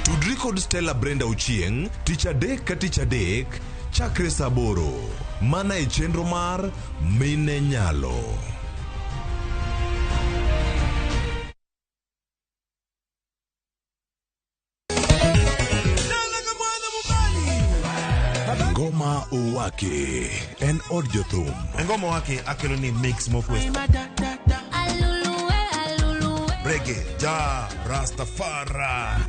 Tudri kod Stella Brenda Ochieng' tich adek ka tich adek chakre saa 8 mana e chenro mar Mine Nyalo. Ngoma Owake en od jothum. Ngoma Owake akelo ni mix mokwe. Reggae, ja, Rastafari.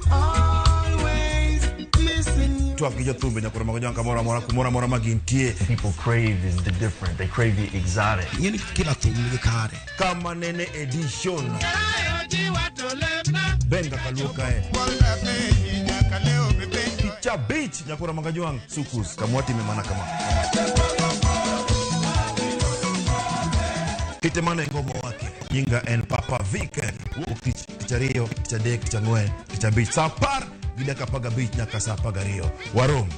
Twak gi jothumbe nyaka romo gi kamoro amora kumoro amora ma gintie. People crave is the different. They crave the exotic. Ng'eni kila thum nigi kare. Kama nene edition. Benga kaluo kae. Cha beach nyakura magajuang sukus kamwati memana kama. Kitemane ngoma wake. Nyinga en Papa Vic. Tich ariyo, tich adek, tich ang'wen, tich abich. Saa apar gi dakika 15 nyaka saa 12. Warom.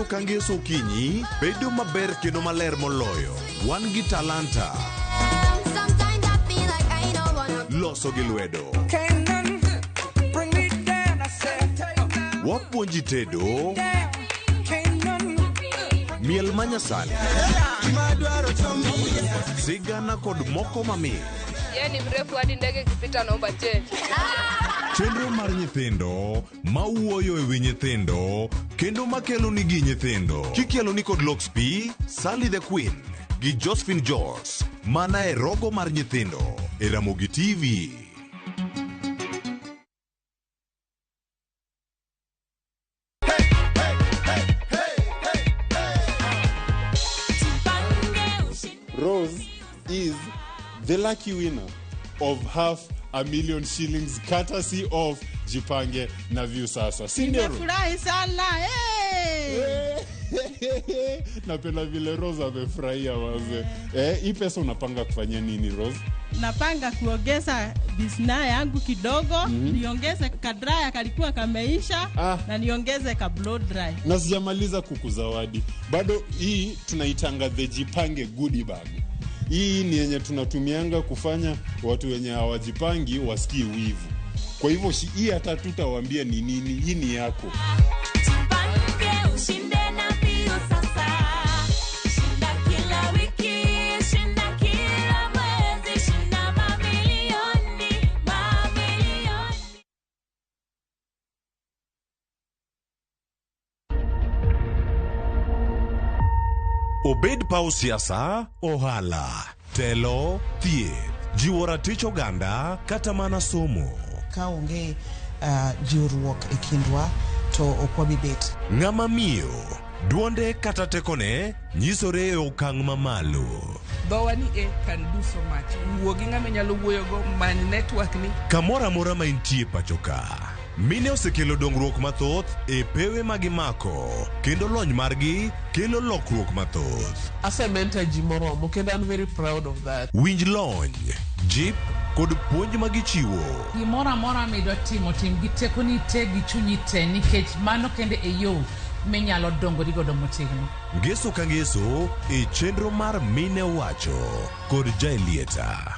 Kangeso okinyi bedo maber kendo maler moloyo. Wan gi talanta loso gi lwedo, wapuonji tedo, miel manyasani, sigana kod moko mamit. Yeye ni mrefu hadi ndege ikipita naomba change. Chenro mar nyithindo mawuoyo e wi nyithindo kendo makelo nigi nyithindo kikelo ni kod Lox P, Sally the Queen gi Josephine Jos mana e rogo mar nyithindo e Ramogi TV. Rose is the lucky winner of 500,000 shillings courtesy of Jipange na Viusasa. Si ndio? Rose? Nimefurahi sana hey! Napenda vile Rose amefurahia wazee. Eh, hii pesa unapanga kufanyia nini Rose? Napanga kuongeza bisna yangu kidogo. Niongeze kadraya kalikuwa kameisha na niongeze ka blow dry. Na sijamaliza kukuzawadi bado. Hii tunaitanga the Jipange goodie bag. Hii ni yenye tunatumianga kufanya watu wenye hawajipangi wasikie wivu. Kwa hivyo hii hata tutawaambia ni nini, hii ni yako. Jipange ushinde na Viusasa. Shinda kila wiki, shinda kila mwezi, shinda mamilioni, mamilioni. Obed paw siasa, ohala, telo, thieth, jiwo ratich oganda kata mana somo. Ka onge jiwruok e kindwa to ok wabi bet. Ng'ama miyo, duonde kata tekone nyisore e okang' mamalo. Dhowa ni e can do so much. Wuo gi ng'ama inyalo wuoyogo, many network ni. Kamoro amora ma intie pacho ka, mine osekelo dongruok mathoth e pewe ma gimako kendo lony margi kelo lokruok mathoth. Asementor ji moromo kendo an very proud of that. Winj lony, jip kod puonj ma gichiwo. Gimoro amora midwa timo, tim gi tekoni te gi chunyi te, nikech mano kende e yo minyalo dongori godo motegno. Ngeso ka ngeso e chenro mar Mine Wacho kod Jaelieta.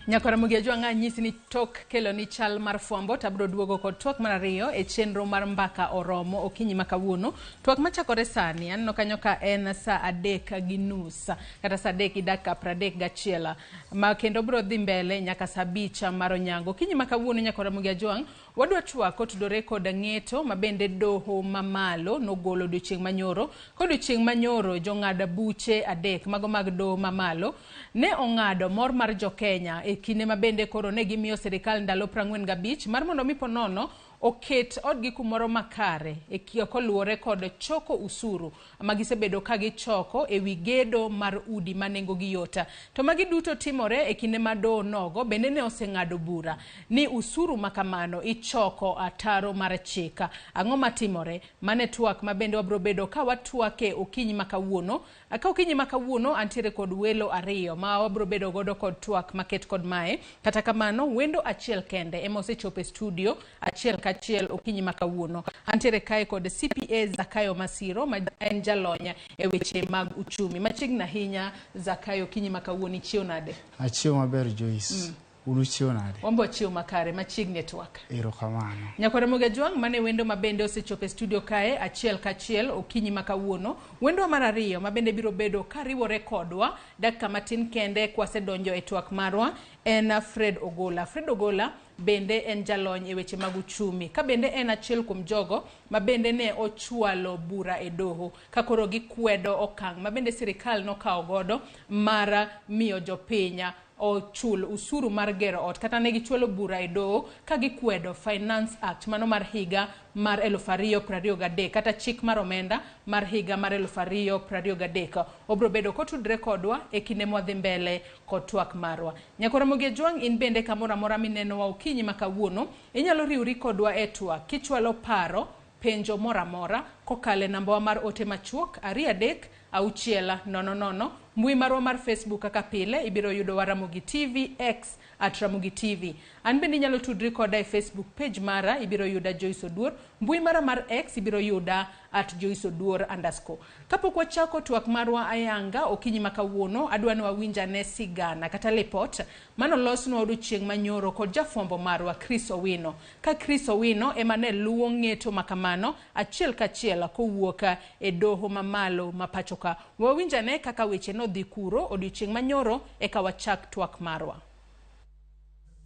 Nyakora Mugia anyisi ni tok kelo ni chal mar fwambo to abiro duogo kod twak mar ariyo e chenro mar mbaka oromo okinyi ma kawuono. Twak machakore sani aneno kanyo ka en saa 3:30 kata saa 3:31 ma kendo biro dhi mbele nyaka saa 5 mar onyango. Okinyi ma kawuono Nyakora Mugia Jwang' wadwa twak kotudore kod ng'eto ma bende doho mamalo nogolo odiochieng' manyoro. Kodiochieng' manyoro jong'ad buche 3 mago mag doho mamalo ne ong'ado mor mar jokenya e kinde ma bende koro ne gimiyo sirikal ndalo 45 mar mondo mi ponono oket odgi kumoro makare e koluwore kod choko usuru ma gisebedo ka gichoko e wi gedo mar udi ma nengogi yot. To magi duto timore e kinde ma doho nogo bende ne oseng'ado bura ni usuru ma kamano ichoko ataro mar chik. Ang'o matimore? Mane twak ma bende wabiro bedo ka watwake okinyi ma kawuono. Ka okinyi ma kawuono antiere kod welo 2 ma wabiro bedo godo kod twak maket kod mae. Kata kamano wendo achiel kende ema osechopo e studio achiel kachiel okinyi ma kawuono. Antiere kae kod CPA Zakayo Masiro ma en jalony e weche mag uchumi. Machiegni ahinya Zakayo, okinyi ma kawuono ichiew nade? Achiew maber Joyce. Un uchiew nade? Wambo achiew makare, machiegni e twak. Erokamano. Nyakwara Mugia Jwang' mane wendo ma bende osechopo e studio kae achiel kachiel okinyi ma kawuono. Wendo mar ariyo ma bende biro bedo kariwore kodwa dakika matin kende kwasedonjo e twak marwa en Fred Ogola. Fred Ogola bende en jalony e weche mag uchumi ka bende en achiel kuom jogo ma bende ne ochwalo bura e doho ka koro gikwedo okang' ma bende sirikal nokawo godo mar miyo jopiny ochul usuru mar gero ot, kata ne gichwalo bura e doho ka gikwedo Finance Act mano mar higa mar 2023 kata chik mar omenda mar higa mar 2023. Obiro bedo kotudre kodwa e kinde mwadhi mbele kod twak marwa. Nyakora Mugia Jwang' in bende kamoro amora minenowa okinyi ma kawuono inyalo riwri kodwa e twak kichwalo paro, penjo moro amora kokalo e nambawa mar ote machuok 236 00 Mbui marwa mar Facebook kaka pile ibiro yudo wa Ramogi TV, X at Ramogi TV. An bende inyalo tudri koda e Facebook page mara ibiro yuda Joyce Oduor. Mbui mara mar X ibiro yuda at Joyce Oduor underscore. Kapok wachako twak marwa ayanga okinyi ma kawuono, adwa ni wawinj ane sigana kata lipot manolosnwa odiochieng' manyoro kod jafwambo marwa Chris Owino. Ka Chris Owino ema ne luwo ng'eto makamano achiel kachiel kowuok e doho mamalo ma pachoka. Wawinj ane kaka weche nodhi kuro odiochieng' manyoro eka wachak twak marwa.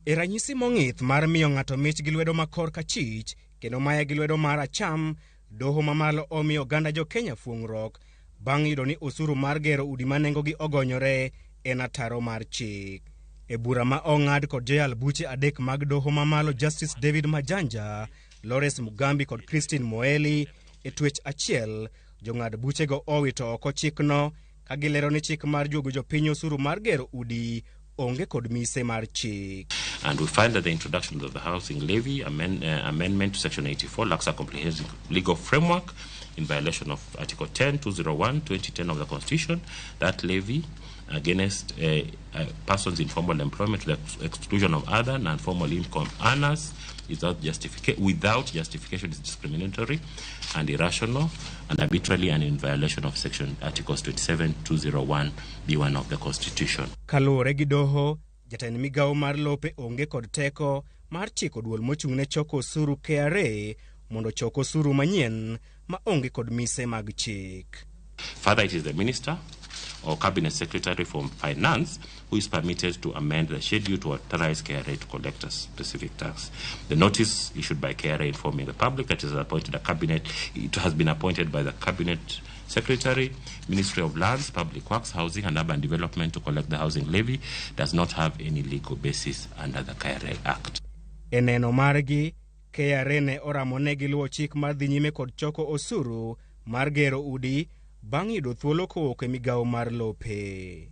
E ranyisi mong'ith mar miyo ng'ato mich gi lwedo ma kor kachich kendo maye gi lwedo mar acham, doho mamalo omiyo oganda jo Kenya fuong'ruok bang' yudo ni osuru mar gero udi ma nengogi ogonyore en ataro mar chik. E bura ma ong'ad kod joyal buche adek mag doho mamalo Justice David Majanja, Lawrence Mugambi kod Christine Moeli e twech achiel, jong'ad buchego owito oko chikno ka gilero ni chik mar juogo jopiny osuru mar gero udi onge kod mise mar chik. And we find that the introduction of the housing levy amendment to Section 84 lacks a comprehensive legal framework in violation of Article 10, 201, 2010 of the Constitution. That levy against persons in formal employment to the exclusion of other non-formal income earners is without justification is discriminatory and irrational and arbitrarily and in violation of Section Articles 27, 201, B1 of the Constitution. Kaluwore gi doho, jatend migawo mar lope onge kod teko mar chiko duol mochung' ne choko osuru KRA mondo ochok osuru manyien ma onge kod mise mag chik. Further, it is the minister or cabinet secretary for finance who is permitted to amend the schedule to authorize KRA to collect a specific tax. The notice issued by KRA informing the public that it has appointed a cabinet, it has been appointed by the cabinet secretary, Ministry of Lands, Public Works, Housing and Urban Development to collect the housing levy does not have any legal basis under the KRA Act. E neno margi, KRA ne oramo ne giluwo chik mar dhi nyime kod choko osuru mar gero udi bang' yudo thuolo kowuok e migawo mar lope.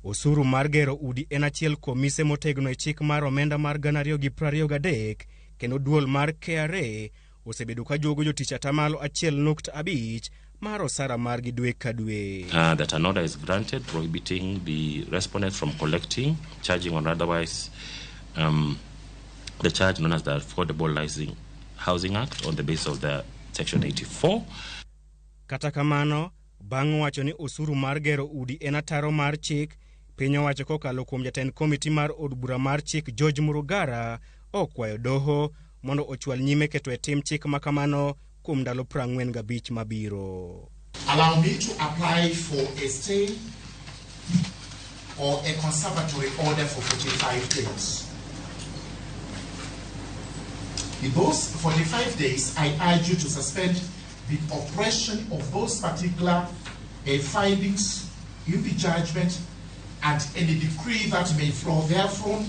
Osuru mar gero udi en achiel kuom mise motegno e chik mar omenda mar 2023 kendo duol mar KRA osebedo ka juogo jotich atamalo 1.5 mar osara margi dwe ka dwe. That an order is granted prohibiting the respondents from collecting, charging or otherwise the charge known as the Affordable Housing Act on the basis of the Section 84. Kata kamano, bang' wacho ni osuru mar gero udi en ataro mar chik, piny owacho kokalo kuom jatend komiti mar od bura mar chik George Murugara okwayo doho mondo ochwal nyime keto e tim chik makamano kuom ndalo 45 mabiro. Allow me to apply for a stay or a conservatory order for 45 days. In those 45 days, I urge you to suspend the operation of those particular findings in the judgment and any decree that may flow therefrom,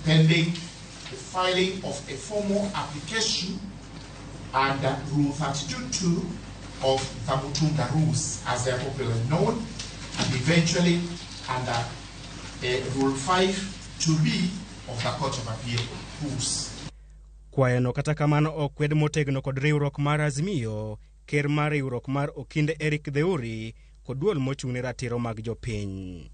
pending the filing of a formal application under Rule 32.2 of the Mutunga Rules, as they are popularly known, and eventually under Rule 5.2b of the Court of Appeal Rules. Kwayono kata kamano okwed motegno kod riwruok mar Azimio, ker mar riwruok mar Okinde Eric Theuri kod duol mochung'ne ratiro mag jopiny.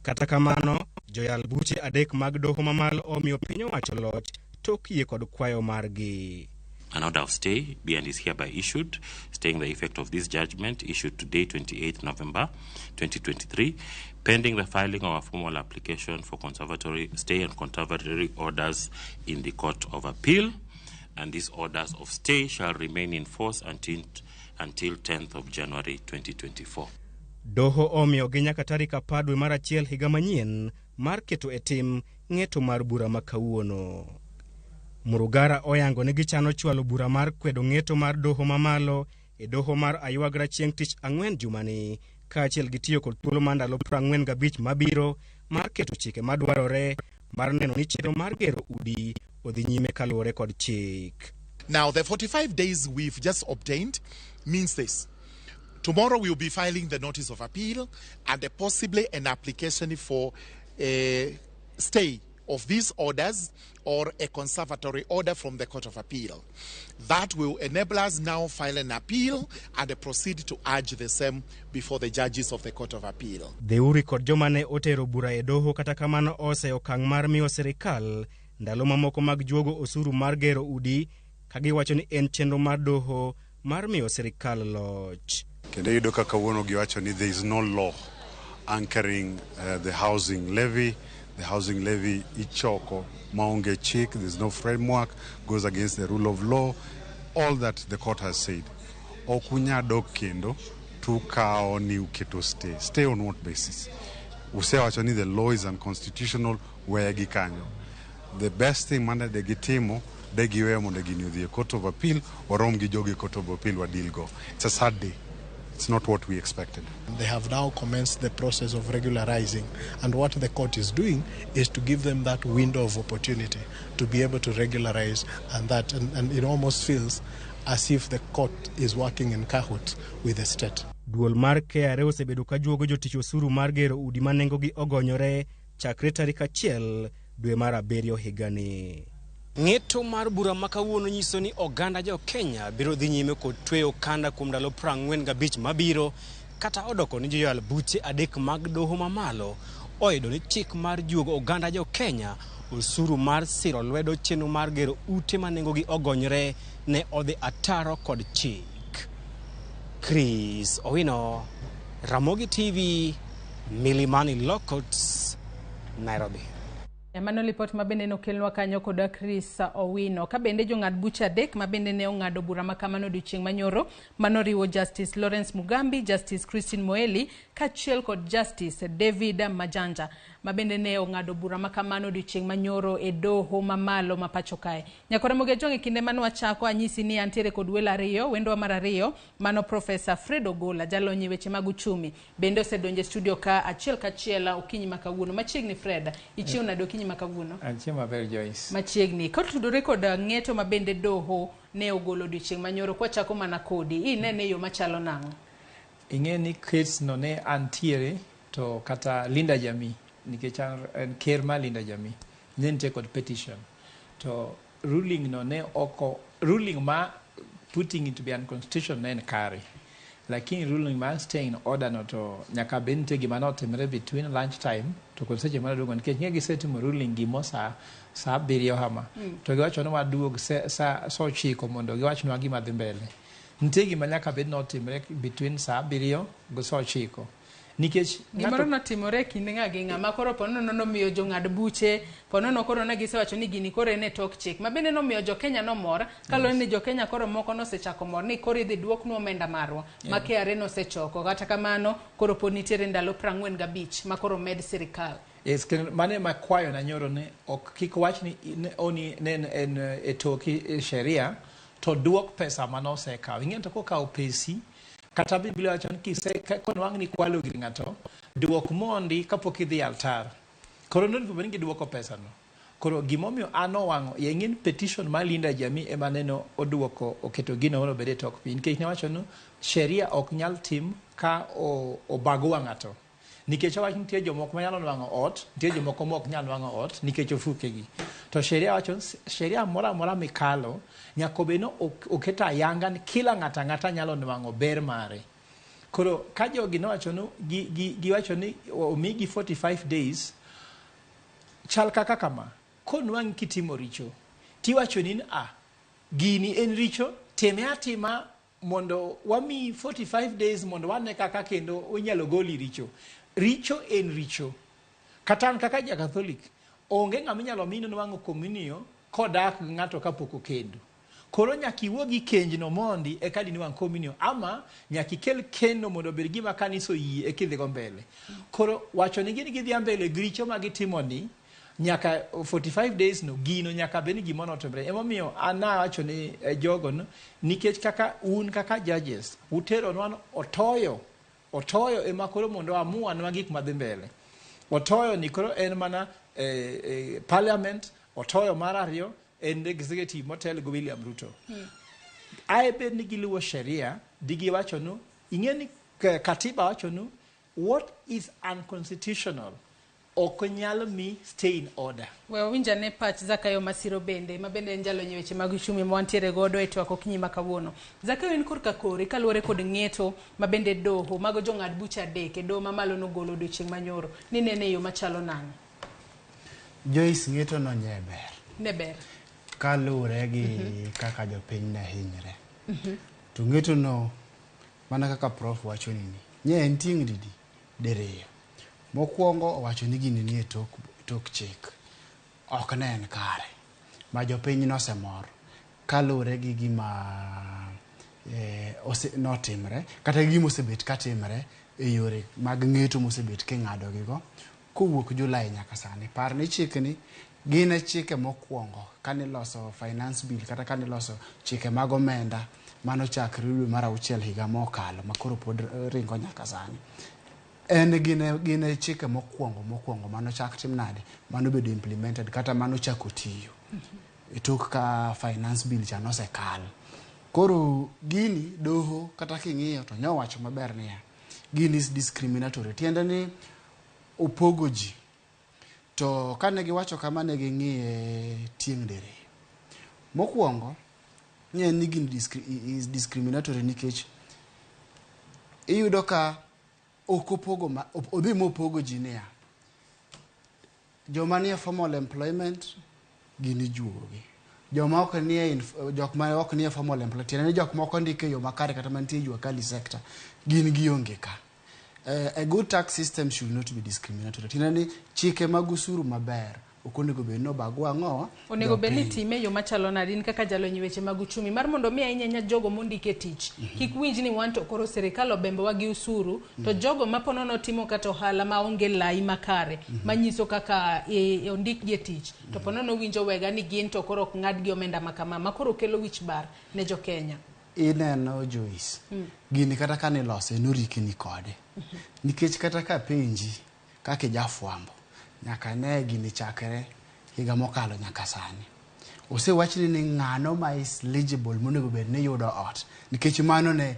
Kata kamano, joyal buche adek mag doho mamalo omiyo piny owacho loch tok yie kod kwayo margi. An order of stay be and is hereby issued, staying the effect of this judgment issued today, 28 November 2023, pending the filing of a formal application for conservatory stay and conservatory orders in the Court of Appeal. And these orders of stay shall remain in force until 10th of January 2024. Doho omiyogi nyaka tarik 10 dwe mar achiel higa manyien mar keto e tim ng'eto mar bura ma kawuono. Murugara oyango ni gichano chwalo bura mar kwedo ng'eto mar doho mamalo e doho mar Aywagra chieng' tich ang'wen jumani, kaachiel gi tiyo kod thuolo mar ndalo 45 mabiro mar keto chike madwarore mar neno ni chenro mar gero udi odhi nyime kaluwore kod chik. Now, the 45 days we've just obtained means this. Tomorrow we'll be filing the notice of appeal and possibly an application for a stay of these orders or a conservatory order from the Court of Appeal. That will enable us now file an appeal and proceed to urge the same before the judges of the Court of Appeal. Theuri kod joma ne otero bura e doho kata kamano oseyo okang' mar miyo sirikal ndalo mamoko mag juogo osuru mar gero udi ka giwacho ni en chenro mar doho mar miyo sirikal loch. Kendo iyudo ka kawuono giwacho ni there is no law anchoring the housing levy. The housing levy ichoko maonge chik, there is no framework, goes against the rule of law, all that the court has said. Ok unya dok kendo tukawo ni uketo stay. Stay on what basis? Usewacho ni the law is unconstitutional, weye gi kanyo. The best thing mane de gitimo, de giweyo mondo gini odhi e Court of Appeal, warom gi jogi e Court of Appeal wadeal go. It's a sad day. It's not what we expected. They have now commenced the process of regularizing, and what the court is doing is to give them that window of opportunity to be able to regularize, and that and it almost feels as if the court is working in cahoots with the state. Duol mar KRA osebedo ka juogo jotich osuru mar gero udi ma nengogi ogonyore chakre tarik 1 dwe mar 7 higani. Ng'eto mar bura ma kawuono nyiso ni oganda jo Kenya biro dhi nyime kod tweyo okanda kuom ndalo 45 mabiro kata odoko ni joyal buche 3 mag doho mamalo oyudo ni chik mar juogo oganda jo Kenya osuru mar siro lwedo chenro mar gero ute ma nengogi ogonyore ne odhi ataro kod chik. Chris Owino, Ramogi TV, Milimani Law Courts, Nairobi. Mano lipot ma bende nokelnwa kanyo kod Chris Owino. Ka bende jong'ad buche 3 ma bende ne ong'ado bura ma kamano odiochieng' manyoro, manoriwo Justice Lawrence Mugambi, Justice Christine Moeli kaachiel kod Justice David Majanja ma bende ne ong'ado bura ma kamano odiochieng' manyoro e doho mamalo ma pacho kae. Nyakora Ramogi Ajwang', e kinde mane wachako anyisi ni antiere kod welo ariyo, wendwa mar ariyo mano Professor Fred Ogola, jalony e weche mag uchumi, bende osedonjo e studio ka achiel kachiel okinyi ma kawuono. Machiegni Fred, ichiew nade okinyi ma kawuono? Achiemo maber, Joyce. Machiegni. Kotudore kod ng'eto ma bende doho ne ogolo odiochieng' manyoro, kwachako mana kodi, inene e yo machalo nang'o? Ing'e ni case no ne antiere to kata Linda Jamii, nikech an ker mar Linda Jamii, ne nitie kod petition. To ruling no ne oko, ruling ma putting it to be unconstitutional ne en kare. Lakini ruling mar stay in order no to nyaka bed nitie gima notimre between lunch time to kod seche maduogo, nikech ng'e gisetimo ruling gimo sa 7 hama. To giwacho ni waduog sa 9 mondo giwachnwa gima dhi mbele. Nitie gima nyaka bed notimre between sa 7 gi sa 9. Nikech gimoro notimore e kinde ng'a gi ng'a ma koro ponono nomiyo jong'ad buche, ponono koro ne gisewacho ni gini koro en e tok chik, ma bende nomiyo jo Kenya nomor, kaluwore ni jo Kenya koro moko nosechako mor ni koro idhi duoknwa omenda marwa ma KRA nosechoko. Kata kamano koro pod nitiere ndalo 45 ma koro med sirikal. Yes, kendo mano ema kwayo na nyoro ni ok kik wach ni oni ne en e toki sheria to duok pesa manosekawo. Ing'e to kokawo pesi kata Biblia wacho ni kise konwang' ni kwalo gir ng'ato, duok mondi kapok idhi altar. Koro nonego bed ni giduoko pesano. Koro gimomiyo an owang'o ing'e ni petition mar Linda Jamii ema neno oduoko oketo gino mondo obed e tok piny, nikech newacho ni sheria ok nyal tim ka obagua ng'ato. Nikech owach nitie jomoko manyalo nwang'o ot, nitie jomoko mok nyal nwang'o ot nikech ofukegi. To sheria wacho ni sheria moro amora mikalo nyaka obed ni oketo ayanga ni kila ng'ato ang'ata nyalo nwang'o ber mare. Koro ka jogi nowacho ni giwacho ni omigi 45 days, chal kaka kama, konwang'i kitimo richo, tiwacho ni gini en richo, time atima mondo wamiyi 45 days mondo wane kaka kendo onyalo goli richo. Richo en richo. Kata an kaka ja-Catholic, onge ng'ama inyalo mi nwang'o komunio kodak gi ng'ato kapok okendo. Koro nyaka iwuo gi kenjno mondi eka dinwang' komunio, ama nyaka ikel kendo mondo obed gima kanisa oyie eka idhigo mbele. Koro wacho ni gin gidhi mbele gi richo ma gitimo ni, nyaka 45 days no, gino nyaka bed ni gima notimre. Emomiyo an nawacho ni jogo no, nikech kaka un kaka judges, uteronwa otoyo, otoyo ema koro mondo amuanwa gik madhi mbele. Otoyo ni koro en mana parliament, otoyo mar ariyo en executive motel go William Ruto. Ae bed ni giluwo sheria, digiwacho nu, ing'e ni katiba wacho nu, what is unconstitutional Ok nyal mi stay in order. We wawinj ane pach Zakayo Masiro bende, ma bende en jalony e weche mag uchumi ma wantiere godo e twak okinyi ma kawuono. Zakayo, in korka kori kaluwore kod ng'eto ma bende doho mago jong'ad bucha adek e doho mamalo nogolo odiochieng' manyoro, ni nene e yo machalo nang'o? Joyce, ng'eto no nye ber. Ne ber. Kaluwore gi kaka jopiny ne hinyre. To ng'eto no, mana kaka prof wacho nini, nye en tieng' didi? Diriyo. Mokwongo owacho ni gini nie tok chik. Ok ne en kare. Ma jopiny nosemor kaluwore gi gima notimre kata gi gima osebet katimre e yore mag ng'eto mosebet king'ado gigo kowuok Julai nyaka sani. Par ni chikni gin e chike mokwongo kaniloso finance bill kata kaniloso chike mag omenda manochakre dwe mar auchiel higa mokalo makoro pod ringo nyaka sani. En gin e chike mokwongo manochak tim nade, manobedo implemented kata manochako tiyo e tok ka finance bill cha nosekal. Koro gini doho kata king'iyo to nyowacho maber niya, gini is discriminatory, tiende ni opogo ji. To kane giwacho kama ne ging'iye tieng' diriyo. Mokwongo, ne ni gini is discriminatory nikech iyudo ka ok opogo odhi mopogo ji niya, joma nie formal employment gin ijuogi. Joma ok nie jok ma ok nie formal employment, tiende ni jok moko ndiko e yo makare kata mantie e jua kali sector, gin gionge ka. A good tax system should not be discriminatory. Tiende ni chike mag usuru maber ok onego bed ni obago ang'owa. Onego bed ni time e yo machalo nade in kaka jalony weche mag uchumi mar mondo mi ahinya ahinya jogo mondike tich kik winj ni wan to koro sirikal obembowa gi usuru to jogo ma po nono timo kata ohala maonge lai makare manyiso kaka ondikgi e tich to po nono winjo wega ni gin to koro ok ng'adgi omenda ma kama ma koro kelo wich bar ne jo Kenya. Ineno Joyce, gini kata kanilose norikni kode. Nikech kata ka penji kaka ijafwambo, nyaka ne gini chakre higa mokalo nyaka sani. Osewachni ni ng'ano ma is eligible monego bed ni yudo ot. Nikech mano ne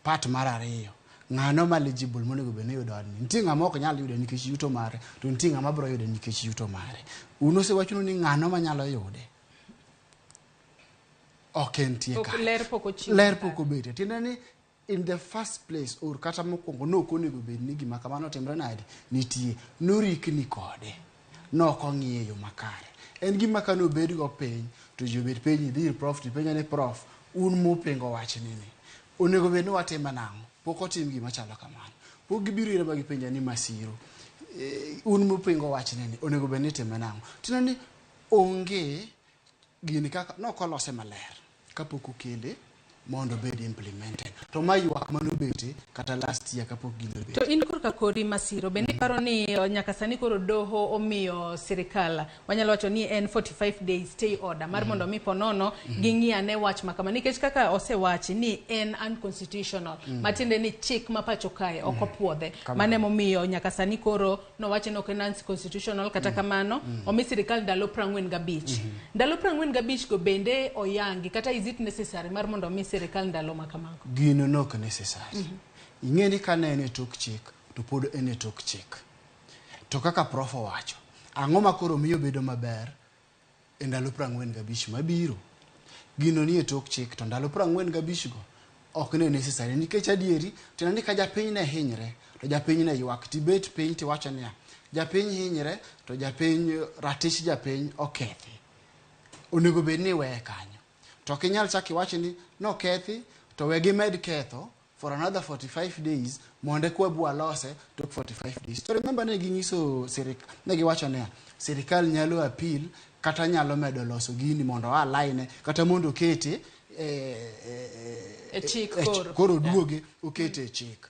part mar ariyo. Ng'ano ma eligible monego bed ni yudo odni. Nitie ng'ama ok nyal yude nikech yuto mare, to nitie ng'ama biro yude nikech yuto mare. Un osewachnu ni ng'ano manyalo yude. Ok entie ka. Ler pok ochiw. Ler pok obete. Tiende ni in the first place or kata mokwongo nok onego bed ni gima kamano otimre nade nitie. Norikni kode. Nok ong'iye yo makare. En gima kane obed go piny to ji obet piny idhi ir prof tipenje ni prof un mupingo wachni ni. Onego bed ni watime nang'o? Pok otim gima chalo kamano. Pok gibiro ira ma gipenja ni Masiro. Un mupingo wachni ni onego bed ni itime nang'o? Tiende ni onge gini kaka nok olose maler kapok okele mondo obed implemented. To ma ywak manobete kata last year kapok gini obet. To in korka kori Masiro, bende iparo ni nyaka sani koro doho omiyo sirikal wanyalo wacho ni en 45 days stay order mar mondo mi ponono ging'i ane wach ma kama nikech kaka osewachi ni en unconstitutional matiende ni chik ma pacho kae ok opuodhe. Mano emomiyo nyaka sani koro nowacho ni ok en unconstitutional kata kamano omi sirikal ndalo 45. Ndalo 45 go bende oyangi kata is it necessary mar mondo omi sirikal ndalo ma kamago? Gino nok necessary. Ing'e ni kane en e tok chik to pod en e tok chik. To kaka prof owacho, ang'o ma koro miyo bedo maber e ndalo 45 mabiro? Gino ni e tok chik to ndalo 45 go ok ne necessary nikech adieri tiende ni ka japiny ne hinyre to japiny ne ywak tibet piny tiwacho niya japiny hinyre to japiny ratich japiny okethi. Onego bed ni iweye kanyo. To ok inyal chak iwach ni nokethi to we gimed ketho for another 45 days mondo eka wabi walose tok 45 days. To remember ne ginyiso ne giwacho niya sirikal nyalo appeal kata nyalo medo loso gini mondo align kata mondo okete e chik koro. Koro duoge okete e chik.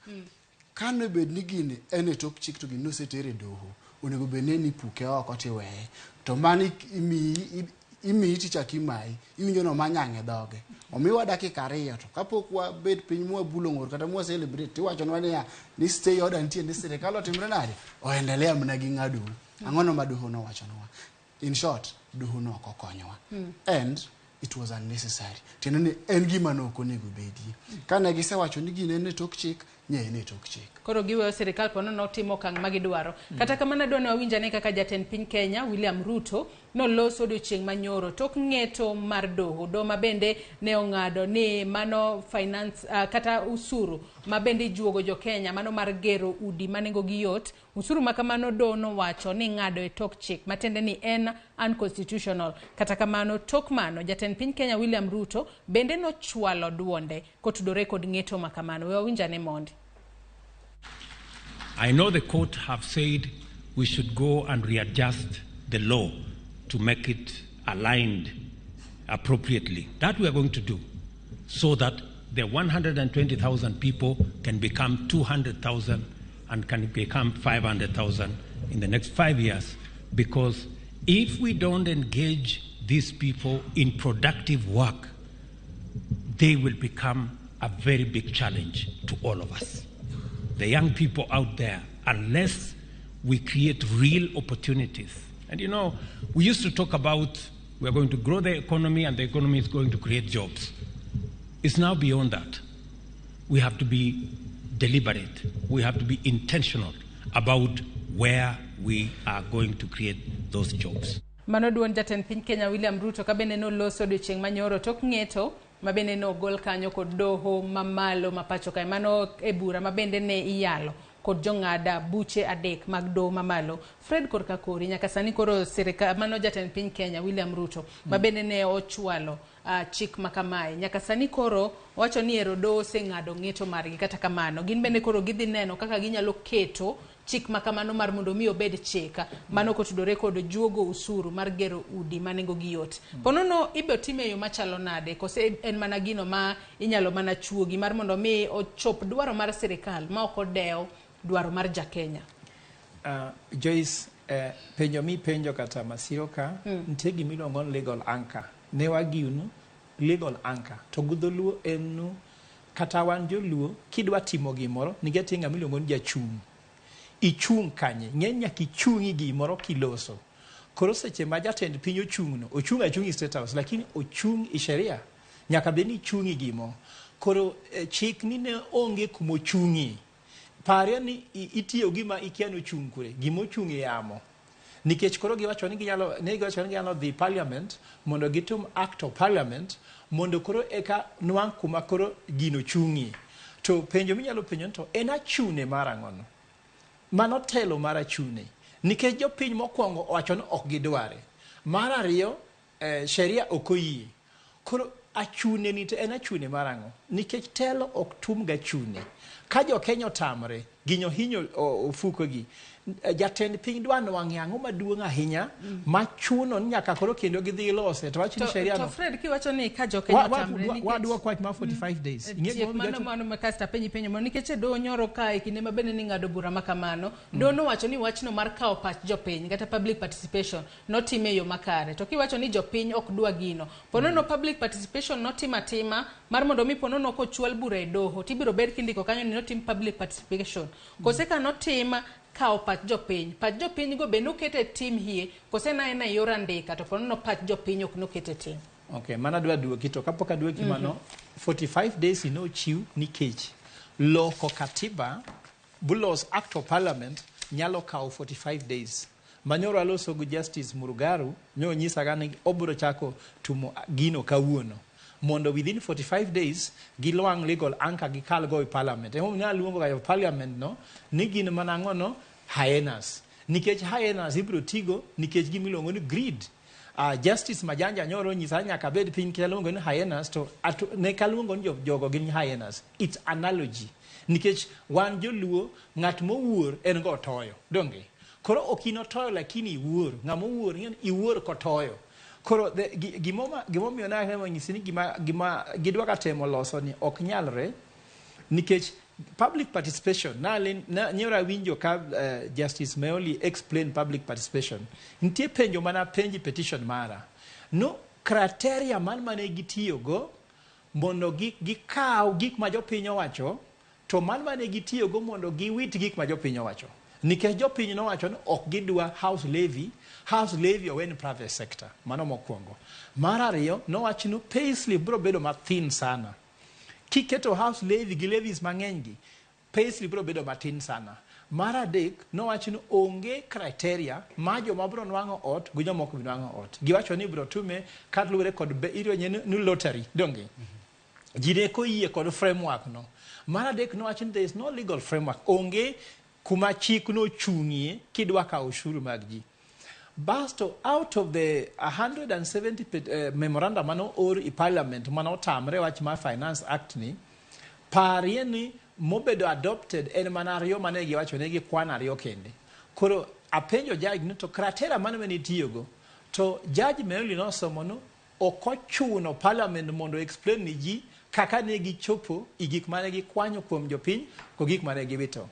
Kane bed ni gini en e tok chik to gini noseter e doho, onego bed ni ipuke oko tiweye. To mano imiyi tichak imayi, iwinjo no manyang' e dhoge. Omiwa dakika ariyo to kapok wabet piny mwabulo ng'or kata mwa celebrate tiwachonwa niya ni stay order nitie ni sirikal otimre nade? Oendelea mana gi ng'adou. Ang'ono ma doho nowachonwa? In short, doho no ok okonyowa. And it was unnecessary. Tiende ni en gima ne ok onego bedie. Kane gisewacho ni gini en e tok chik, nye en e tok chik. Koro giweyo sirikal ponono timo okang' ma gidwaro. Kata kamano adwa ni wawinj ane kaka jatend piny Kenya William Ruto noloso odiochieng' manyoro tok ng'eto mar doho. Doho ma bende ne ong'ado ni mano finance kata usuru ma bende ijuogo jo Kenya mano mar gero udi ma nengogi yot. Usuru ma kamano doho nowacho ni ng'ado e tok chik matiende ni en unconstitutional. Kata kamano tok mano jatend piny Kenya William Ruto bende nochwalo duonde kotudore kod ng'eto ma kamano. We wawinj ane mondi. I know the court have said we should go and readjust the law to make it aligned appropriately. That we are going to do so that the 120,000 people can become 200,000 and can become 500,000 in the next 5 years. Because if we don't engage these people in productive work, they will become a very big challenge to all of us. The young people out there, unless we create real opportunities. And you know, we used to talk about we are going to grow the economy and the economy is going to create jobs. It's now beyond that. We have to be deliberate. We have to be intentional about where we are going to create those jobs. Mano duond jatend piny Kenya William Ruto ka bende noloso odiochieng' manyoro tok ng'eto ma bende nogol kanyo kod doho mamalo ma pacho kae. Mano e bura ma bende ne iyalo kod jong'ada buche adek mag doho mamalo. Fred korka kori nyaka sani koro sirikal mano jatend piny Kenya William Ruto ma bende ne ochwalo chik ma kamae. Nyaka sani koro wacho ni ero doho oseng'ado ng'eto margi. Kata kamano gin bende koro gidhi neno kaka ginyalo keto chik ma kamano mar mondo mi obed chik mano kotudore kod juogo usuru mar gero udi ma nengogi yot. Ponono ibiro time e yo machalo nade kose en mana gino ma inyalo mana chuogi mar mondo mi ochop dwaro mar sirikal ma ok odew dwaro mar jakenya? Joyce, penjo mi penjo kata masiro ka, nitie gima iluongo ni legal anchor. Ne wagiunu legal anchor. To gi dholuo en nu kata wan joluo kidwa timo gimoro nitie ng'ama iluongo ni jachung'. Ichung' kanye? Ng'eny nyaka ichung' e gimoro kiloso. Koro seche ma jatend piny ochung' no, ochung' achung' e State House, lakini ochung' e sheria. Nyaka bed ni ichung' e gimoro. Koro chik ni ne onge kumochung'ie. Parie ni itiyo gima ikia ni ochung' kure, gima ochung' e yamo. Nikech koro giwacho ni ginyalo, ne giwacho ni ginyalo dhi parliament mondo gitim act of parliament mondo koro eka nwang' kuma koro gino chung'ie. To penjo minyalo penjo ni to en achune mar ang'ono? Mano telo mar achune. Nikech jopiny mokwongo owacho ni ok gidware. Mar ariyo, sheria ok oyie. Koro achune ni to en achune mar ang'o? Nikech telo ok tum gachune. Ka jo Kenya otamre, ginyo hinyo ofukogi. Jatend piny dwa nwang'e ang'o maduong' ahinya machuno ni nyaka koro kendo gidhi lose. To wach ni sheria To no. Fred kiwacho ni ka jo Kenya otamre nikech Wadwoko wach mar 45 days. Ing'e Tiek gima mano omiyo mano ma kasto apenji penjo moro nikech e doho nyoro ka e kinde ma bende ning'ado bura ma kamano, doho nowacho ni wachno mar kawo pach jopiny kata public participation notim e yo makare. To kiwacho ni jopiny ok dwa gino, ponono public participation notim atima mar mondo mi ponono kochwal bura e doho tibiro bed kindiko kanyo ni notim public participation. Kose ka notim kawo pach jopiny, pach jopiny go be noket e tim hie kose na en e yor andika to ponono pach jopiny ok noket e tim. Okay, mano adwa duoki to kapok aduoki mano 45 days inochiw nikech loko katiba bulos act of parliament nyalo kawo 45 days. Manyoro aloso gi Justice Murugaru nyo nyisa ni obiro chako tumo gino kawuono mondo within 45 days gilwang' legal anchor gikal go e parliament. Emomiyo naluongo ga e parliament no ni gin mana ang'o no hyenas. Nikech hyenas ibiro tigo nikech gima iluongo ni greed. Justice Majanja nyoro nyisa nyaka bed piny nikech aluongo ni hyenas to ne kaluongo ni jogo gin hyenas. It's analogy. Nikech wan joluo ng'at mowuor en go otoyo. Donge? Koro ok in otoyo lakini iwuor. Ng'ama owuor ing'e ni iwuor kotoyo. Koro gimomiyo natemo nyisi ni gima gidwa ka temo loso ni ok nyalre nikech public participation nyoro awinjo ka Justice Meoli explain public participation. Nitie penjo mana penji petition mara. No criteria man mane gitiyogo mondo gikaw gik ma jopiny owacho to man mane gitiyogo mondo giwit gik ma jopiny owacho. Nikech jopiny nowacho ni ok gidwa house levy, house levy owe ni private sector. Mano mokwongo. Mar ariyo, nowach ni pay slip biro bedo mathin sana. Kiketo house levy gi levies mang'eny gi, pay slip biro bedo matin sana. Mar adek, nowach ni onge criteria ma joma biro nwang'o ot gi joma ok bi nwang'o ot. Giwacho ni ibiro tume kaluwore kod be iluonge ni lottery, donge? Ji ne koyie kod framework no. Mar adek nowacho ni there is no legal framework. Onge kuma chik nochung'ie kidwa kawo ushuru mag ji. Basto out of the 170 memorandum mane oor i parliament mane otamre wach mar Finance Act ni, parie ni mobedo adopted en mana ariyo mane giwacho ne gikwan ariyo kende. Koro apenjo judge ni to criteria mane mane itiyogo? To Judge Meoli nosomo ni ok ochuno parliament mondo explain ni ji kaka ne gichopo i gik mane gikwanyo kuom jopiny kod gik mane giwito.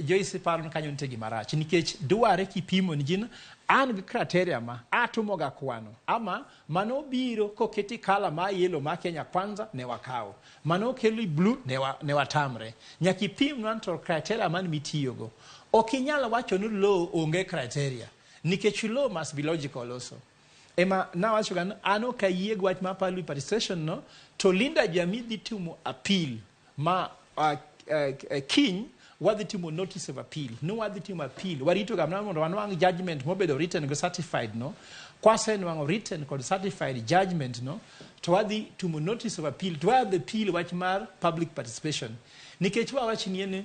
Joyce paro ni kanyo nitie gima rach nikech dware kipimo ni ji ni an gi criteria ma atimo ga kwano ama mano biro koketi kala ma yellow ma Kenya Kwanza ne wakawo, mano okeli blue ne watamre. Nyaka ipim nwan to criteria man mitiyogo. Ok inyal wacho ni law onge criteria nikech law must be logical also. Ema nawacho ga ni an ok ayie gi wach mar public participation no to Linda Jamii dhi timo appeal ma kiny wadhi timo notice of appeal ni wadhi timo appeal warito ga mana mondo wanwang' judgment mobedo written go certified no kwasenwang'o written kod certified judgment no to wadhi timo notice of appeal to wadhi appeal wach mar public participation nikech wawach ni ne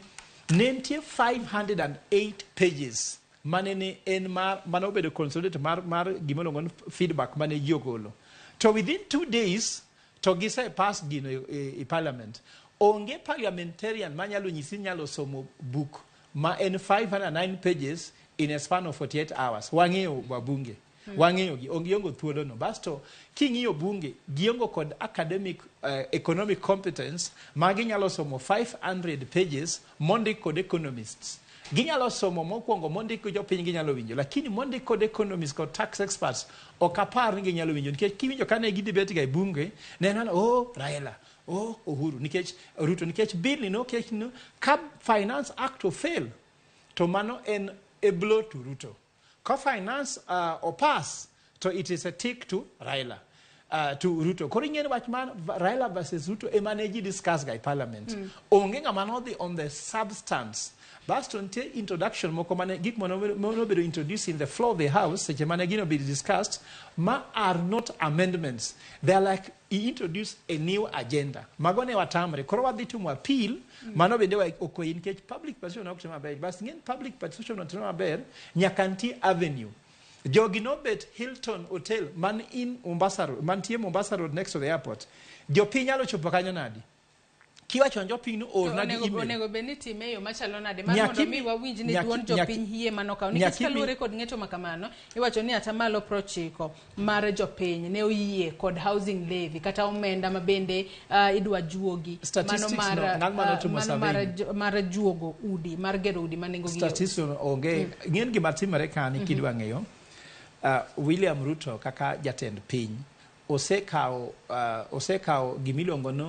nitie 508 pages mane ne en mar mane obedo consolidated mar gima iluongo ni feedback mane ji ogolo to within 2 days to gise pass gino e parliament. Onge parliamentarian manyalo nyisi nyalo somo book ma en 509 pages in a span of 48 hours. Wang'eyo wabunge. Wang'eyo gi, onge giongo thuolo no. Basto king'iyo bunge, giongo kod academic economic competence ma ginyalo somo 500 pages mondik kod economists. Ginyalo somo mokwongo mondik gi jopiny ginyalo winjo, lakini mondik kod economists kod tax experts ok apar ni ginyalo winjo nikech kiwinjo kane gidebate ga e bunge, ne en mana oh Raila, oh Uhuru, nikech Ruto, nikech bill ni noket ni ka Finance Act ofail to mano en a blow to Ruto. Ka finance opass to it is a tick to Raila. To Ruto. Koro ing'e ni wach mar Raila versus Ruto ema ne ji discuss ga e parliament. Onge ng'ama nodhi on the substance. Basto nitie introduction moko mane gik mane obedo introduced in the floor of the house seche mane gino bedo discussed ma are not amendments. They are like he introduce a new agenda. Mago ne watamre. Koro wadhi timo appeal, mano bende wa ok oyi nikech public participation ok tim maber. Bas ng'en public participation ok tim maber, nyaka nitie avenue. Jogi nobet Hilton Hotel man in Mombasa Road, mantie Mombasa Road next to the airport. Jopiny nyalo chopo kanyo nadi? Kiwacho ni jopiny no orna gi email. Onego bed ni time e yo machalo nade mar mondo mi wawinj ni duond jopiny hie mano kawo. Nikech kaluwore kod ng'eto ma kamano, iwacho ni atamalo 90 mar jopiny ne oyie kod housing levy kata omenda ma bende idwa juogi. Statistics no, ng'at mane otimo Mano survey. mar juogo udi, mar gero udi ma nengo gi yot. Statistics no onge. Ng'en gima timore ka ni kidwa ng'eyo, William Ruto kaka jatend piny osekawo gimiluongo ni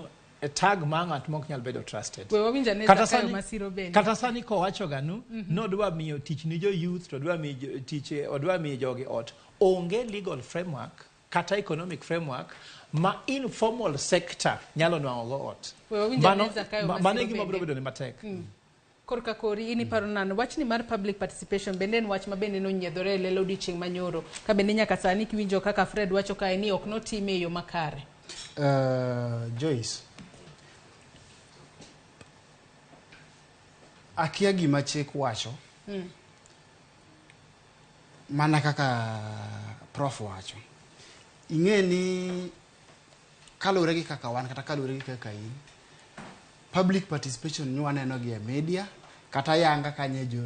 tag ma ng'at mok nyal bedo trusted. We wawinj ane Zakayo Masiro bende. Kata sani kowacho ga nu, nodwa miyo tich ni jo youth to odwa miyo tich, odwa miyo jogi ot. Onge legal framework kata economic framework ma informal sector nyalo nwang'o go ot. We wawinj ane Zakayo Masiro Mano e gima biro bende. bedo ne matek. Korka kori in iparo nano wachni mar public participation bende en wach ma bende nonyiedhore e lela odiochieng' manyoro ka bende nyaka sani kiwinjo kaka Fred wacho kae ni ok notime e yo makare. Joyce, akia gima chik wacho. Mana kaka prof wacho. Ing'e ni kaluwore gi kaka wan kata kaluwore gi kaka in, public participation ni waneno gi e media kata yanga kanye jo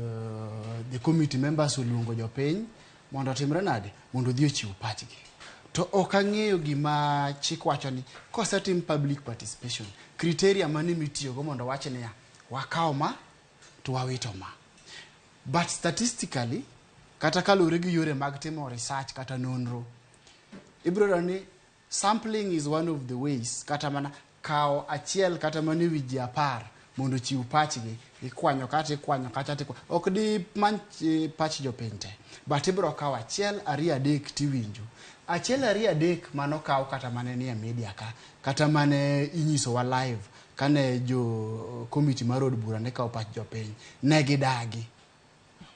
the committee members oluongo jopiny mondo otimre nade mondo odhi ochiw pachgi. To ok ang'eyo gima chik wacho ni kosetim public participation criteria mane mitiyogo mondo wach niya wakawo ma to wawito ma. But statistically kata kaluwore gi yore mag timo research kata nonro, ibiro yudo ni sampling is one of the ways kata mana kawo achiel kata mana ewi ji 10 mondo ochiw pachgi, ikwanyo kacha, ikwanyo kacha, tikwanyo. Ok di many pach jopiny te, but ibiro kawo achiel, ariyo, adek tiwinjo. Achiel, ariyo, adek manokaw kata mane nie media ka, kata mane inyisowa live kane jo komiti mar od bura ne kawo pach jopiny, ne gidagi.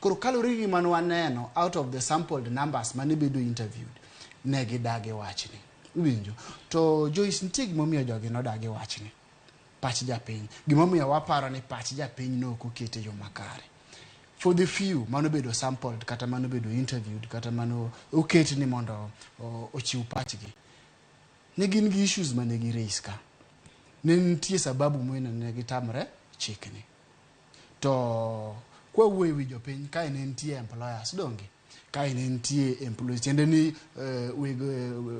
Koro kaluwore gi gima ne waneno out of the sampled numbers mane bedo interviewed, ne gidagi wachni. Iwinjo? To Joyce, nitie gimomiyo jogi nodagi wachni. Pach japiny. Gimomiyo waparo ni pach japiny ne ok oket e yo makare. For the few manobedo sampled kata manobedo interviewed kata mano oket ni mondo ochiw pachgi, ne gin gi issues mane gi raise ka. Ne nitie sababu momiyo ne gitamre chikni. To kwawuoyo e wi jopiny, kae ne nitie employers, donge? Kae ne nitie employees, tiende ni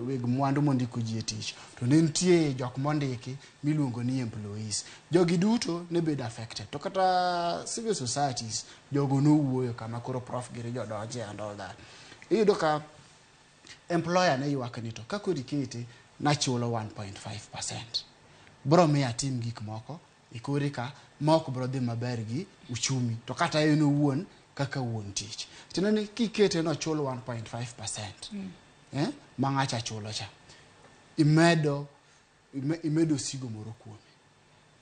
weg mwandu mondiko ji e tich. To ne nitie jok mondiki miluongo ni employees. Jogi duto ne bedo affected. To kata civil societies, jogo nowuoyo kama koro prof giri jodonje and all that. Iyudo ka employer ne ywak ni to ka koro ikete nachulo 1.5%. Bro miyo atim gik moko e kore ka ma ok bro dhi maber gi uchumi. To kata en owuon kaka wuon tich. Tiende ni kikete nochul 1.5%. Ma ng'acha chulo cha. Imedo osigo moro kuome.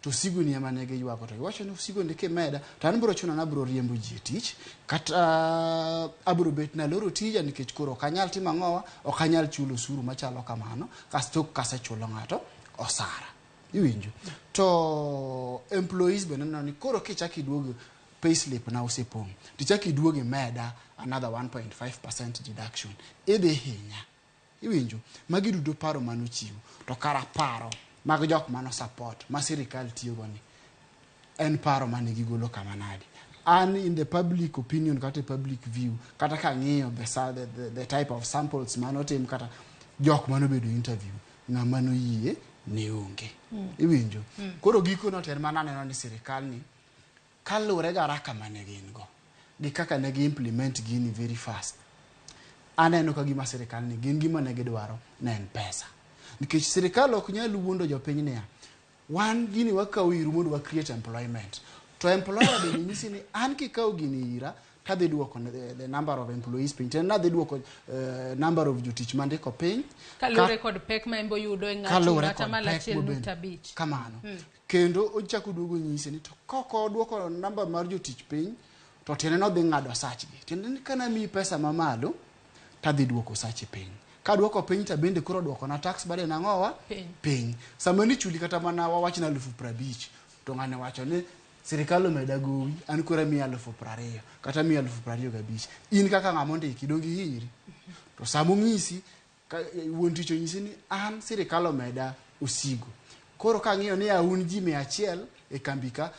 To osigo ni ema ne giywago, to giwacho ni osigo ni kimeda to an biro chuno ni abiro riembo ji e tich, kata abiro bet naloro tija nikech koro ok anyal timo ang'owa, ok anyal chulo osuru machalo kamano kasto kasechulo ng'ato osara. Iwinjo? To employees be neno ni koro kichako iduogo payslip na osepong', tichako iduogo imeda another 1.5% deduction, idhi hinya. Iwinjo? Magi duto paro manochiwo. To kara paro mag jok mano support ma sirikal tiyogo ni en paro mane gigolo kama nade. An in the public opinion kata public view, kata kang'iyo the type of samples manotim kata jok manobedo interview, ng'ama noyie ne onge. Iwinjo? Koro gikono to en mana aneno ni sirikal ni kaluwore gi haraka mane gin go gi kaka ne gi implement gini very fast, aneno ka gima sirikal ni gin gima ne gidwaro ne en pesa. Nikech sirikal ok nyal wuondo jopiny niya, wan gini wakawo iru mondo wa create employment. To employer bende nyisi ni an kikawo gini ira tadhi duoko the number of employees piny. Tiende nadhi duoko number of jotich mandiko piny. Kaluwore kod pek ma embo yudo e ng'ato atamalo achiel nukta abich. Kamano. Kendo ochako duogo nyise ni to kok oduoko number mar jotich piny, to tiende nodhi ng'ado sachgi. Tiende ni kana miyi pesa mamalo, tadhi duoko sachi piny. Kaduoko piny to bende koro duoko na tax burden ang'owa? Piny. Sama nichuli kata mana wawach na 50,000, to ng'ane wacho ni sirikal omeda gowi, an koro amiyi 20,000 kata amiyi 25,000. In kaka ng'ama ondiki donge ihinyri? To sama onyisi, wuon tich onyisi ni an sirikal omeda osigo. Koro kang'iyo ni un ji 100 e kambi ka,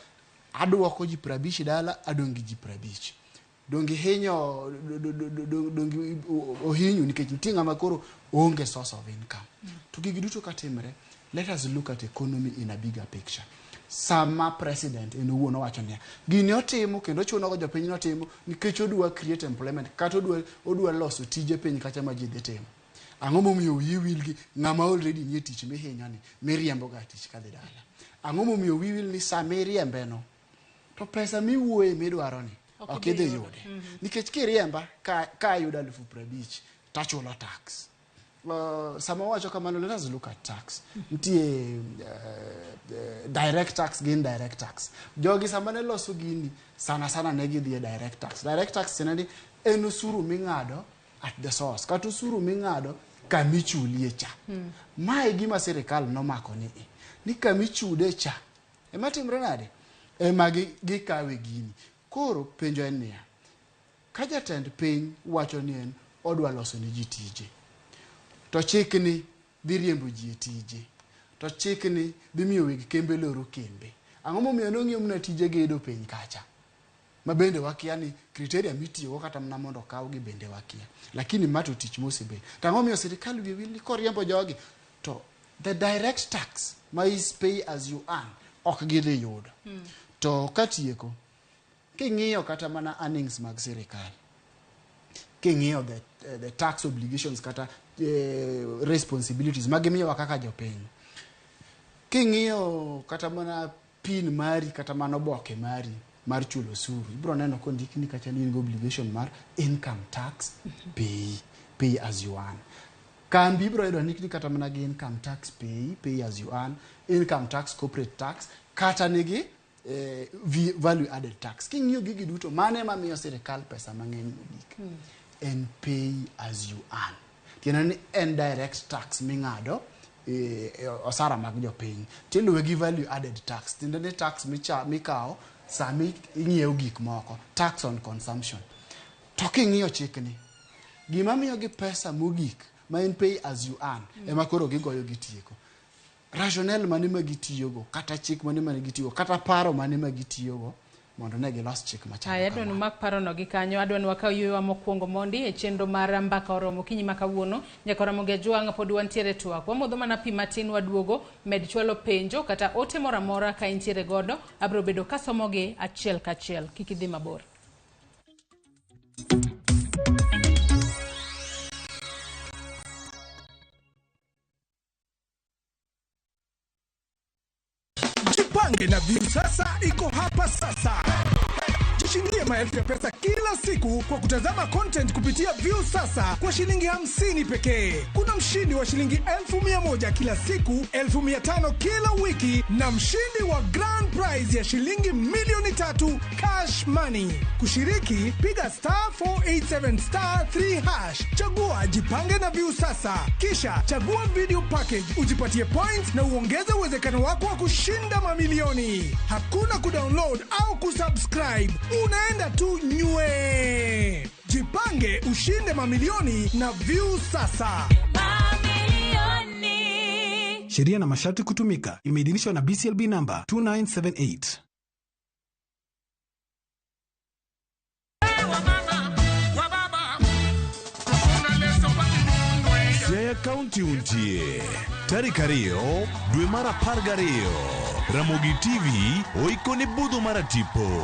aduoko ji 50 dala, adong' gi ji 50. Donge hinyo, donge ohinyu nikech nitie ng'ama koro onge source of income. To gigi duto katimre, let us look at economy in a bigger picture. Sama president en owuon owacho niya, gini otimo kendo ochuno go jopiny notimo nikech odwa create employment kata odwa loso tije piny kacha ma ji dhi timo. Ang'o momiyo wiyi wil gi ng'ama already nie tich mihinyo ni miriembo ga tich kadhi dala? Ang'o momiyo wiyi wil ni sama iriembe no to pesa miwuoye midwaro ni ok idhi yude? Nikech kiriemba ka ayudo 50,000 tachulo tax. Sama wawacho kamano, let us look at tax. Nitie direct tax gi indirect tax. Jogi sama ne loso gini, sana sana ne gidhi e direct tax. Direct tax tiende ni en osuru ming'ado at the source, kata osuru ming'ado kamichulie cha. Mae gima sirikal nomako ni kamichude cha ema timre nade? Ema gikawe gini. Koro penjo en niya, ka jatend piny wacho ni en odwa loso ne ji tije, to chikni dhi riembo ji e tije, to chikni dhi miyo weg kembe loro kembe. Ang'o momiyo nong'iyo mana tije gedo piny kacha? Ma bende wakia ni criteria mitiyogo kata mana mondo okawgi bende wakia. Lakini ma to tich mosebet. To ang'o momiyo sirikal wiye wil ni koriembo jogi to the direct tax ma is pay as you earn ok gidhi yudo. To katieko, king'iyo kata mana earnings mag sirikal, king'iyo the tax obligations kata responsibilities magimiyowa kaka jopiny, king'iyo kata mana pin mari kata mana oboke mari mar chulo osuru, ibiro neno kondikni kacha ni in gi obligation mar income tax pay as you earn. Kambi ibiro yudo ndikni kata mana gi income tax pay as you earn, income tax, corporate tax, kata nigi value added tax. King'iyo gigi duto, mane mamiyo sirikal pesa mang'eny mogik en pay as you earn. Tiende ni en direct tax ming'ado osara mag jopiny. Tiluwe gi value added tax. Tiende ni tax mikawo sami ing'iewo gik moko, tax on consumption. To king'iyo chikni, gima miyogi pesa mogik ma en pay as you earn, ema koro gigoyo gitieko. Rationale mane ma gitiyogo, kata chik mane ma gitiyogo, kata paro mane ma gitiyogo mondo ne gilos chik machalo Aya, adwa ni umak parono gi kanyo. Adwa ni wakaw yueyo mokwongo mondi e chenro mar mbaka oromo okinyi ma kawuono. Nyaka Ramogi Ajwang' pod wantiere twak. Wamodho mana pi matin waduogo, med chwalo penjo kata ote moro amora ka intiere godo. Abiro bedo kasomogi achiel kachiel. Kik idhi mabor. Jipange na Viusasa iko hapa sasa. Jishindie maelfu ya pesa kila siku kwa kutazama content kupitia Viusasa kwa shilingi 50 pekee. Kuna mshindi wa shilingi 1,100 kila siku, 1,500 kila wiki na mshindi wa grand prize ya shilingi 3,000,000 cash money. Kushiriki, piga star 487 star 3 hash. Chagua Jipange na Viusasa. Kisha chagua video package, ujipatie points na uongeze uwezekano wako wa kushinda mamilioni. Hakuna kudownload au kusubscribe. Unaenda tu nywe. Jipange ushinde mamilioni na Viusasa. Mamilioni. Sheria na masharti kutumika. Imeidhinishwa na BCLB number 2978. Siaya County untie tarik 2 dwe mar 12 Ramogi TV oikone budho mar tipo.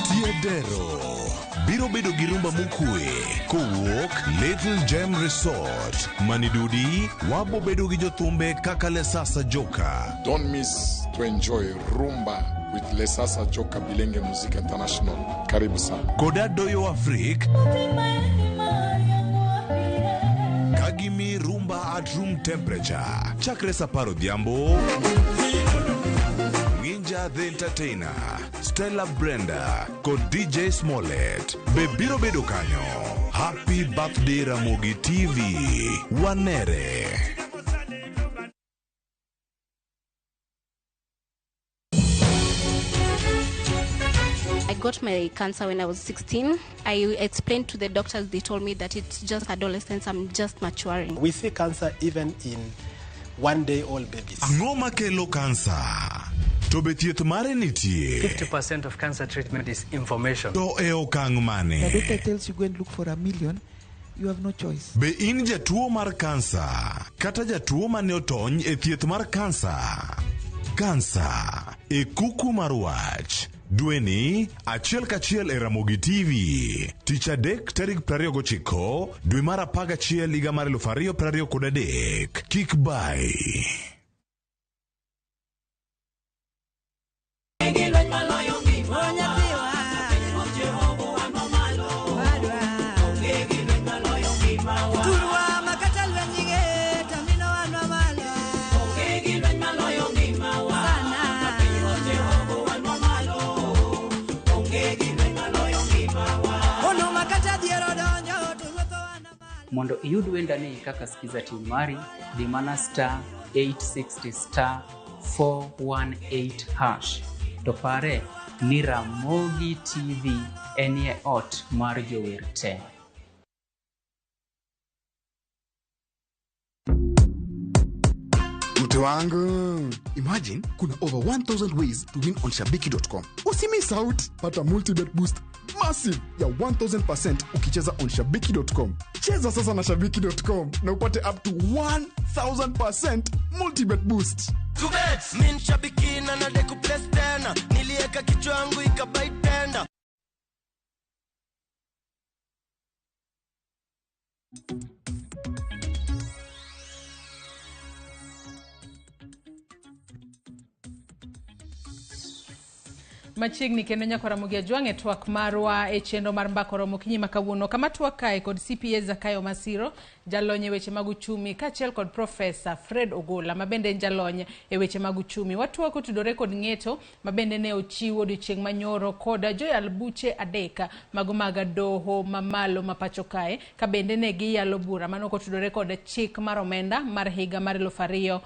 Tiedero biro bedo gi rumba mokwe kowuok Little Gem Resort Manidudi. Wabo bedo gi jothumbe kaka Lesasa Joka. Don't miss to enjoy rumba with Lesasa Joka Bilenge Music International. Karibu sana. Koda Doyo Afrik Kagimi rumba at room temperature. Chakre sa 10 odhiambo. Ninja the Entertainer, Stella Brenda kod DJ Smollett be biro bedo kanyo. Happy birthday Ramogi TV. Wanere. I got my cancer when I was 16. I explained to the doctors, they told me that it's just adolescence, I'm just maturing. We see cancer even in one-day-old babies. Ang'o makelo kansa? To be thieth mare nitie? 50% of cancer treatment is information. To e okang' mane? The doctor tells you go and look for $1 million, you have no choice. Be in jatuo mar kansa kata jatuo mane otony e thieth mar kansa? Kansa e kuku mar wach. Dweni achiel kachiel e Ramogi TV. Tich adek tarik 29 dwe mar 11 higa mar 2023. Kik bai. Mondo iyud wendani kaka Skiza tune mari, dhi mana star 860 star 418 hash. To pare ni Ramogi TV enie ot mar jower te. Mtu wangu, imagine kuna over 1000 ways to win on shabiki.com. Usimiss out, pata multibet boost massive ya 1000% ukicheza on shabiki.com. Cheza sasa na shabiki.com na upate up to 1000% multibet boost. Min shabiki na nadeku place tena, nilieka kichwa yangu ikabai tenda. Machiegni kendo nyaka Ramogi Ajwang' e twak marwa e chenro mar Mbaka Oromo okinyi ma kawuono kama twak kae kod CPA Zakayo Masiro, jalony e weche mag uchumi, kaachiel kod Profesa Fred Ogola ma bende en jalony e weche mag uchumi. Watwak otudore kod ng'eto ma bende ne ochiw odiochieng' manyoro kod joyal buche adek mago mag doho mamalo ma pacho kae ka bende ne giyalo bura mano kotudore kod chik mar omenda mar higa mar 2023.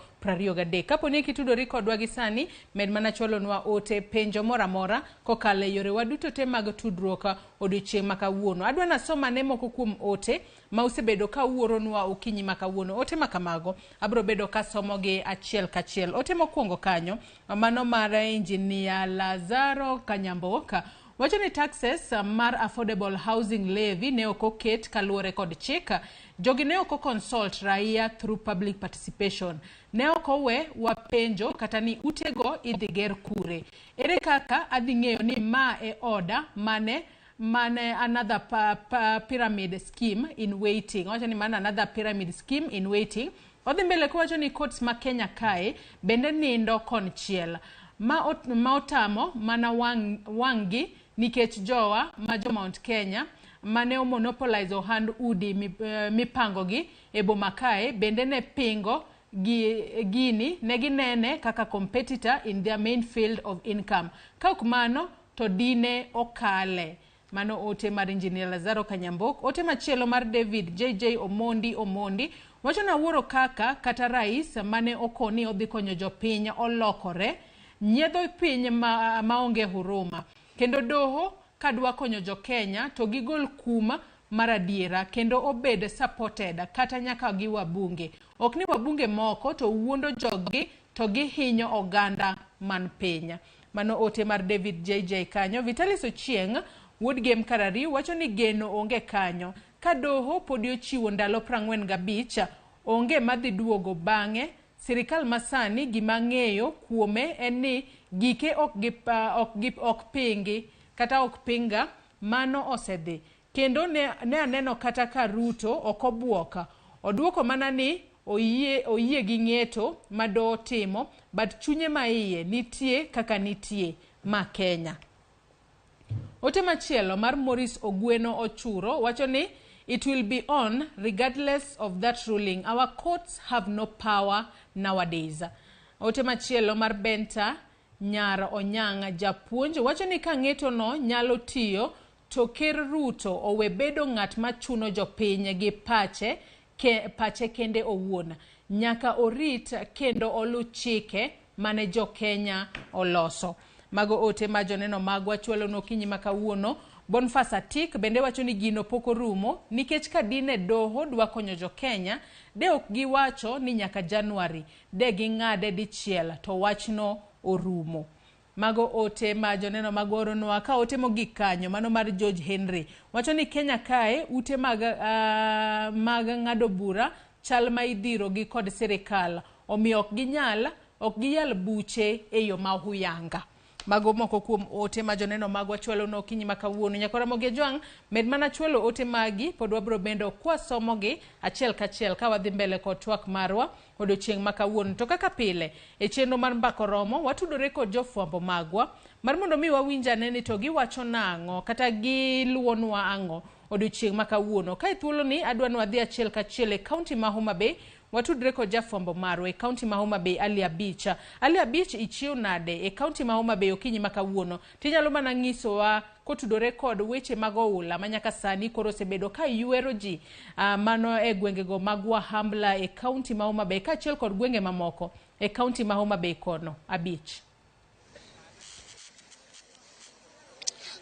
Kapo ni kitudori kodwa gi sani, med mana chwalonwa ote penjo moro amora kokalo e yorewa duto te mag tudruok odiochieng' ma kawuono. Adwa nasoma ne moko kuom ote ma usebedo ka uoronwa okinyi ma kawuono. Ote ma kamago abiro bedo kasomogi achiel kachiel. Ote mokwongo kanyo, mano mar Engineer Lazaro Kanyamboka wacho ni taxes mar affordable housing levy ne ok oket kaluwore kod chik. Jogi ne ok consult raia through public participation. Ne ok owe wapenjo kata ni utego idhi ger kure. Ere kaka adhi ng'eyo ni ma e oda mane another pyramid scheme in waiting. Owacho ni mano another pyramid scheme in waiting. Odhi mbele kowacho ni courts ma Kenya kae bende nindo konchiel. Ma otamo mana wang'gi nikech jowa ma jo Mount Kenya mane omonopolize ohand udi mipangogi e boma kae bende ne pingo gini ne ginene kaka competitor in their main field of income. Ka ok mano to dine okale. Mano ote mar Engineer Lazaro Kanyambok. Ote machielo mar David JJ Omondi wacho ni awuoro kaka kata rais mane okoni odhi konyo jopiny olokore nyiedho piny maonge huruma. Kendo doho kadwa konyo jo Kenya to gigol kum mar adiera kendo obed supported kata nyaka gi wabunge. Ok ni wabunge moko to wuondo joggi to gihinyo oganda man piny. Mano ote mar David JJ kanyo. Vitalis Ochieng' wuod Gem Karari wacho ni geno onge kanyo. Ka doho podi ochiwo ndalo 45 onge madhi duogo bang'e. Sirikal masani gima ng'eyo kuome en ni gike ok pingi kata ok pinga mano osedhi. Kendo ne aneno kata ka Ruto ok obuoka. Oduoko mana ni oyie gi ng'eto ma doho timo, but chunye ma iye nitie kaka nitie ma Kenya. Ote machielo mar Maurice Ogweno Ochuro wacho ni it will be on regardless of that ruling. Our courts have no power nowadays. Ote machielo mar Benta Nyar Onyang' japuonj wacho ni ka ng'eto no nyalo tiyo to Ker Ruto owe bedo ng'at machuno jopiny gi pache kende owuon. Nyaka orit kendo olu chike mane jo Kenya oloso. Mago ote ma joneno magwa chwalo nokinyi ma kawuono. Boniface Atik bende wacho ni gino pok orumo nikech ka dine doho dwa konyo jo Kenya de ok giwacho ni nyaka Januari de ging'ade dichiel to wachno orumo. Mago ote ma joneno mag oronwa. Ka ote mogik kanyo mano mar George Henry wacho ni Kenya kae ute mag ng'ado bura chal ma idhiro gi kod sirikal omiyo ok giyal buche e yo ma huyanga. Mago moko kuom ote ma joneno magwa chwalo no okinyi ma kawuono. Nyaka Ramogi Ajwang' med mana chwalo ote magi pod wabiro bendo kwasomogi achiel kachiel ka wadhi mbele kod twak marwa odiochieng' ma kawuono. To kaka pile e chenro mar Mbaka Oromo watudore kod jofwambo magwa mar mondo mi wawinj ane ni to giwacho nang'o kata giluwonwa ang'o odiochieng' ma kawuono. Ka e thuoloni adwa ni wadhi achiel kachiel e kaunti ma Homa Bay. Watudre kod jafwambo marwa e kaunti ma Homa Bay Ali Abich. Ali Abich, ichiew nade e kaunti ma Homa Bay okinyi ma kawuono? Tinyalo mana nyisowa kotudore kod weche mag oula ma nyaka sani koro osebedo ka ywero ji mano e gwengego mag Wahambla e kaunti ma Homa Bay kaachiel kod gwenge mamoko e kaunti ma Homa Bay kono. Abich.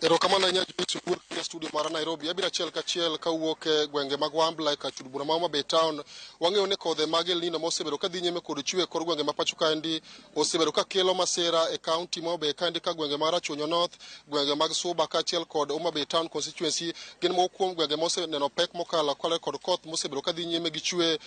Erokamano ahinya Joyce wuok e studio mar Nairobi. Abiro achiel kachiel kawuok e gwenge mag Wambla ka chud bura ma Homa Bay town. Wang'eyo ni kodhe mag El Nino mosebedo ka dhi nyime kod chwe kor gwenge ma pacho kaendi osebedo ka kelo masira e kaunti ma Homa Bay kaendi ka gwenge mar Rachuonyo North, gwenge mag Suba kaachiel kod Homa Bay town constituency gin moko kuom gwenge moseneno pek mokalo kaluwore kod koth mosebedo ka dhi nyime gi chwe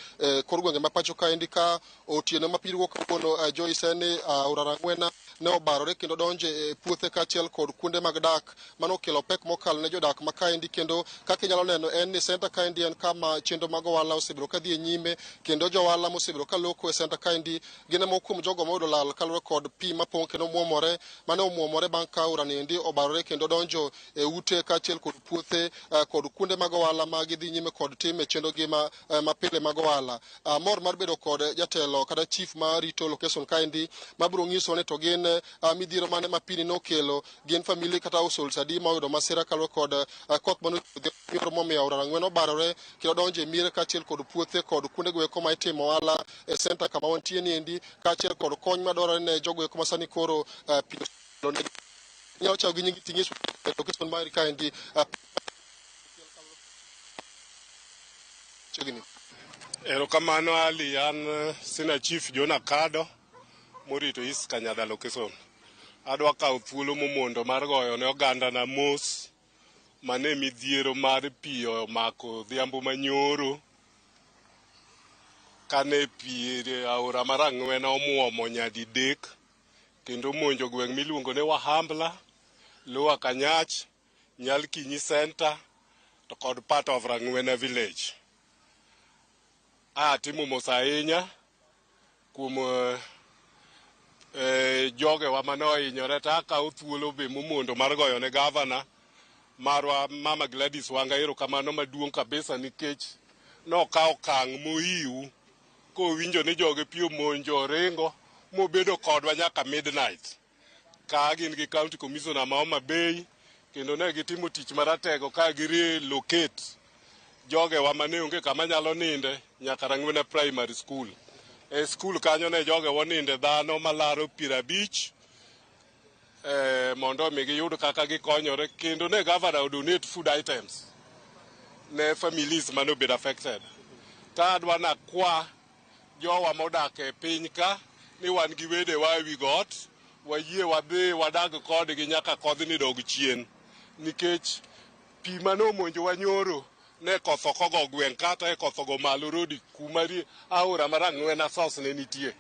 kor gwenge ma pacho kaendi ka otieno ma piny ruo kawuono. Joyce en ni aora Rang'wena ne obarore kendo donje e puothe kaachiel kod kuonde mag dak mano okelo pek mokalo ne jodak ma kaendi. Kendo kaka inyalo neno en ni senta kaendi en kama chenro mag ohala osebedo ka dhi e nyime, kendo jo ohala mosebedo ka loko e senta kaendi gin e moko kuom jogo moyudo lal kaluwore kod pi mapong' kendo muomore mane omuomore bang' ka aora ni endi obarore kendo donjo e ute kaachiel kod puothe kod kuonde mag ohala ma gidhi nyime kod time chenro gi mapile mag ohala. Amor mar bedo kod jatelo kata chief ma rito location kaendi mabiro nyiso ni to gin midhiero mane ma pini nokelo, gin family kata households adi ma oyudo masira kaluwore kod koth mane ochwe momiyo aora Rang'wen obarore kendo donjo e miere kaachiel kod puothe kod kuonde goeko ma itimo ohala e senta kama wantie ni endi, kaachiel kod kony madwarore ne jogo eko ma sani koro pi oselonegi. Inyalo chako gi nyingi ting'iso location mari kaendi chiegni. Erokamano Ali, an Senior Chief John Akado morito East Kanyada location. Adwa kawo thuolo momondo mar goyo ne oganda na mos mane midhiero mar pi omako odhiambo manyoro kane pi aora mar Ang'wena omuomo nyadidek kendo omonjo gweng' miluongo ni Wahambla, Lower Kanyach, Nyalkinyi Center to kod part of Rang'wena village. Atimo mos ahinya kuom jogewa mane ohinyore to akawo thuolo be momondo mar goyo ne gavana marwa Mama Gladys Wanga erokamano maduong' kabisa nikech nokawo okang' mohiu kowinjo ni joge pi omonjo oringo mobedo kodwa nyaka midnight ka gin gi county commissioner ma Homa Bay kendo ne gitimo tich maratego ka gi relocate jogewa mane onge kama nyalo ninde nyaka Rang'wena Primary School. E skul kanyo ne jogewa oninde dhano malaro 50 mondo mi giyud kaka gikonyore, kendo ne governor odonate food items ne families mane obedo affected. Ta adwa nakwa jowa modak e piny ka ni wan gi wedewa ewi got, wayie wadhi wadag kodgi nyaka kodhni dog chien, nikech pi mane omonjowa nyoro ne koth ok ogo gweng' kata e koth ogo malo rodi kuma aora mar Ang'wena source ne nitie.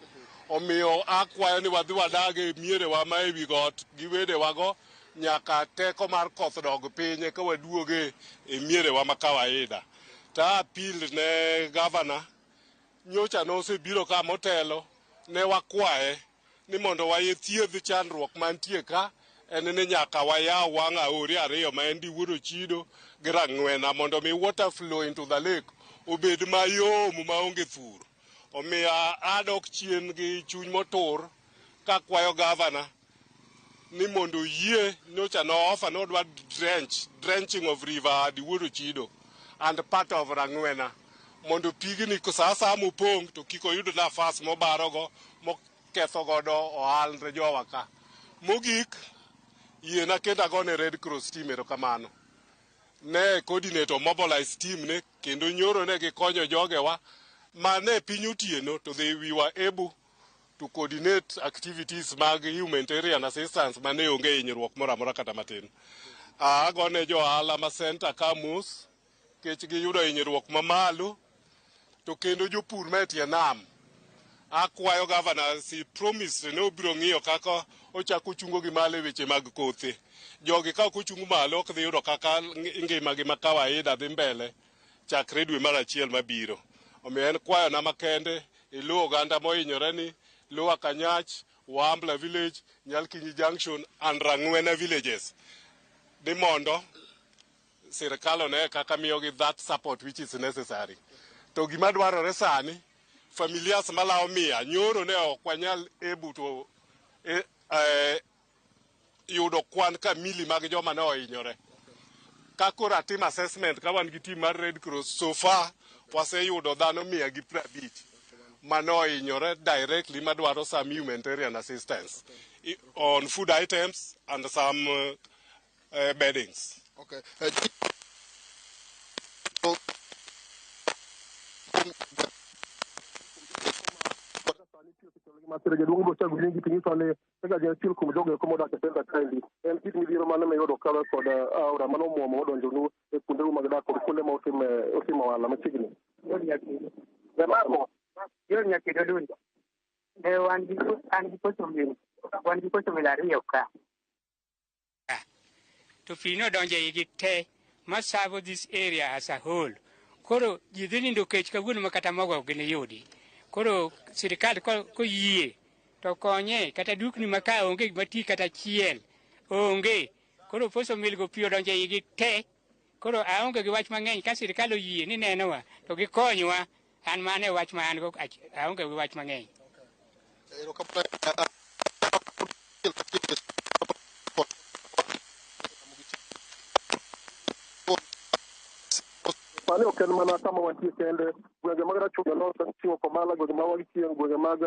Omiyo akwayo ni wadhi wadag e mierewa ma ewi got gi wedewago nyaka teko mar koth dog piny eka waduoge e mierewa ma kawaida. Ta appeal ne gavana nyocha nosebiro ka motelo ne wakwaye ni mondo wayethiedh chandruok mantie ka en ni nyaka wayaw wang' aore ariyo ma en Diwuor Ochido gi Rang'wena mondo mi water flow into the lake obed mayom maonge thur. Omiyo adok chien gi chuny motur kakwayo gavana ni mondo oyie nyocha no offer nodwa drenching of river Diwuor Ochido and part of Rang'wena mondo pigni sa asaya mopong' to kik oyud nafas mobarogo moketho godo ohalre jowa ka. Mogik, yiena kendo agone Red Cross team erokamano. Ne coordinate mobilize team ne kendo nyoro ne gikonyo jogewa mane piny otieno to they we were able to coordinate activities mag humanitarian assistance mane onge hinyruok moro amora kata matin. Agone jo ohala ma center ka mos nikech giyudo hinyruok mamalo to kendo jopur ma e tie nam akwayo governor si promise ne obiro ng'iyo kaka ochako chungo gi malo e weche mag kothe. Jogi ka ok ochung malo ok dhi yudo kaka ngimagi ma kawaida dhi mbele chakre dwe mar achiel mabiro. Omiyo en kwayona makende iluw oganda mohinyore ni Lower Kanyach, Wambla Village, Nyalkinyi Junction and Rang'wena villages ni mondo sirikal one kaka miyogi that support which is necessary. To gima dwarore sani, familias malawo 100 nyoro ne ok wanyal able to yudo kwan kamili mag joma ne ohinyore. Ka koro atim assessment ka wan gi team mar Red Cross, so far waseyudo dhano 150 mane ohinyore directly madwaro some humanitarian assistance on food items and some beddings. Okay. Masira jaduong' biro chako nyingi tinyiso ni kaka gin achiel kuom jogo eko modak e senta kaendi en kit midhiero mane miyudo kalo kod aora mane omuomo modonjonu e kuondeu mag dak kod kuonde ma otimo ohala machiegni. Ne wan gi an gi koso min. Wan gi posho mill 2 ka. To pi nodonjo e igi te ma serve this area as a whole. Koro ji dhi nindo kech kawuono ma kata mogo ok giniyudi. Koro sirikal koyie to konye kata dukni ma ka onge gima ti kata achiel onge. Koro posho mill go pi odonjo e igi te. Koro aonge gi wach mang'eny ka sirikal oyie ni nenowa to gikonywa. An mano e wach ma an go, aonge gi wach mang'eny. Sani ok en mana kama wantie kende, gwenge mag Rachuonyo North, Chiwo Komala, gwenge mag Wangchieng', gwenge mag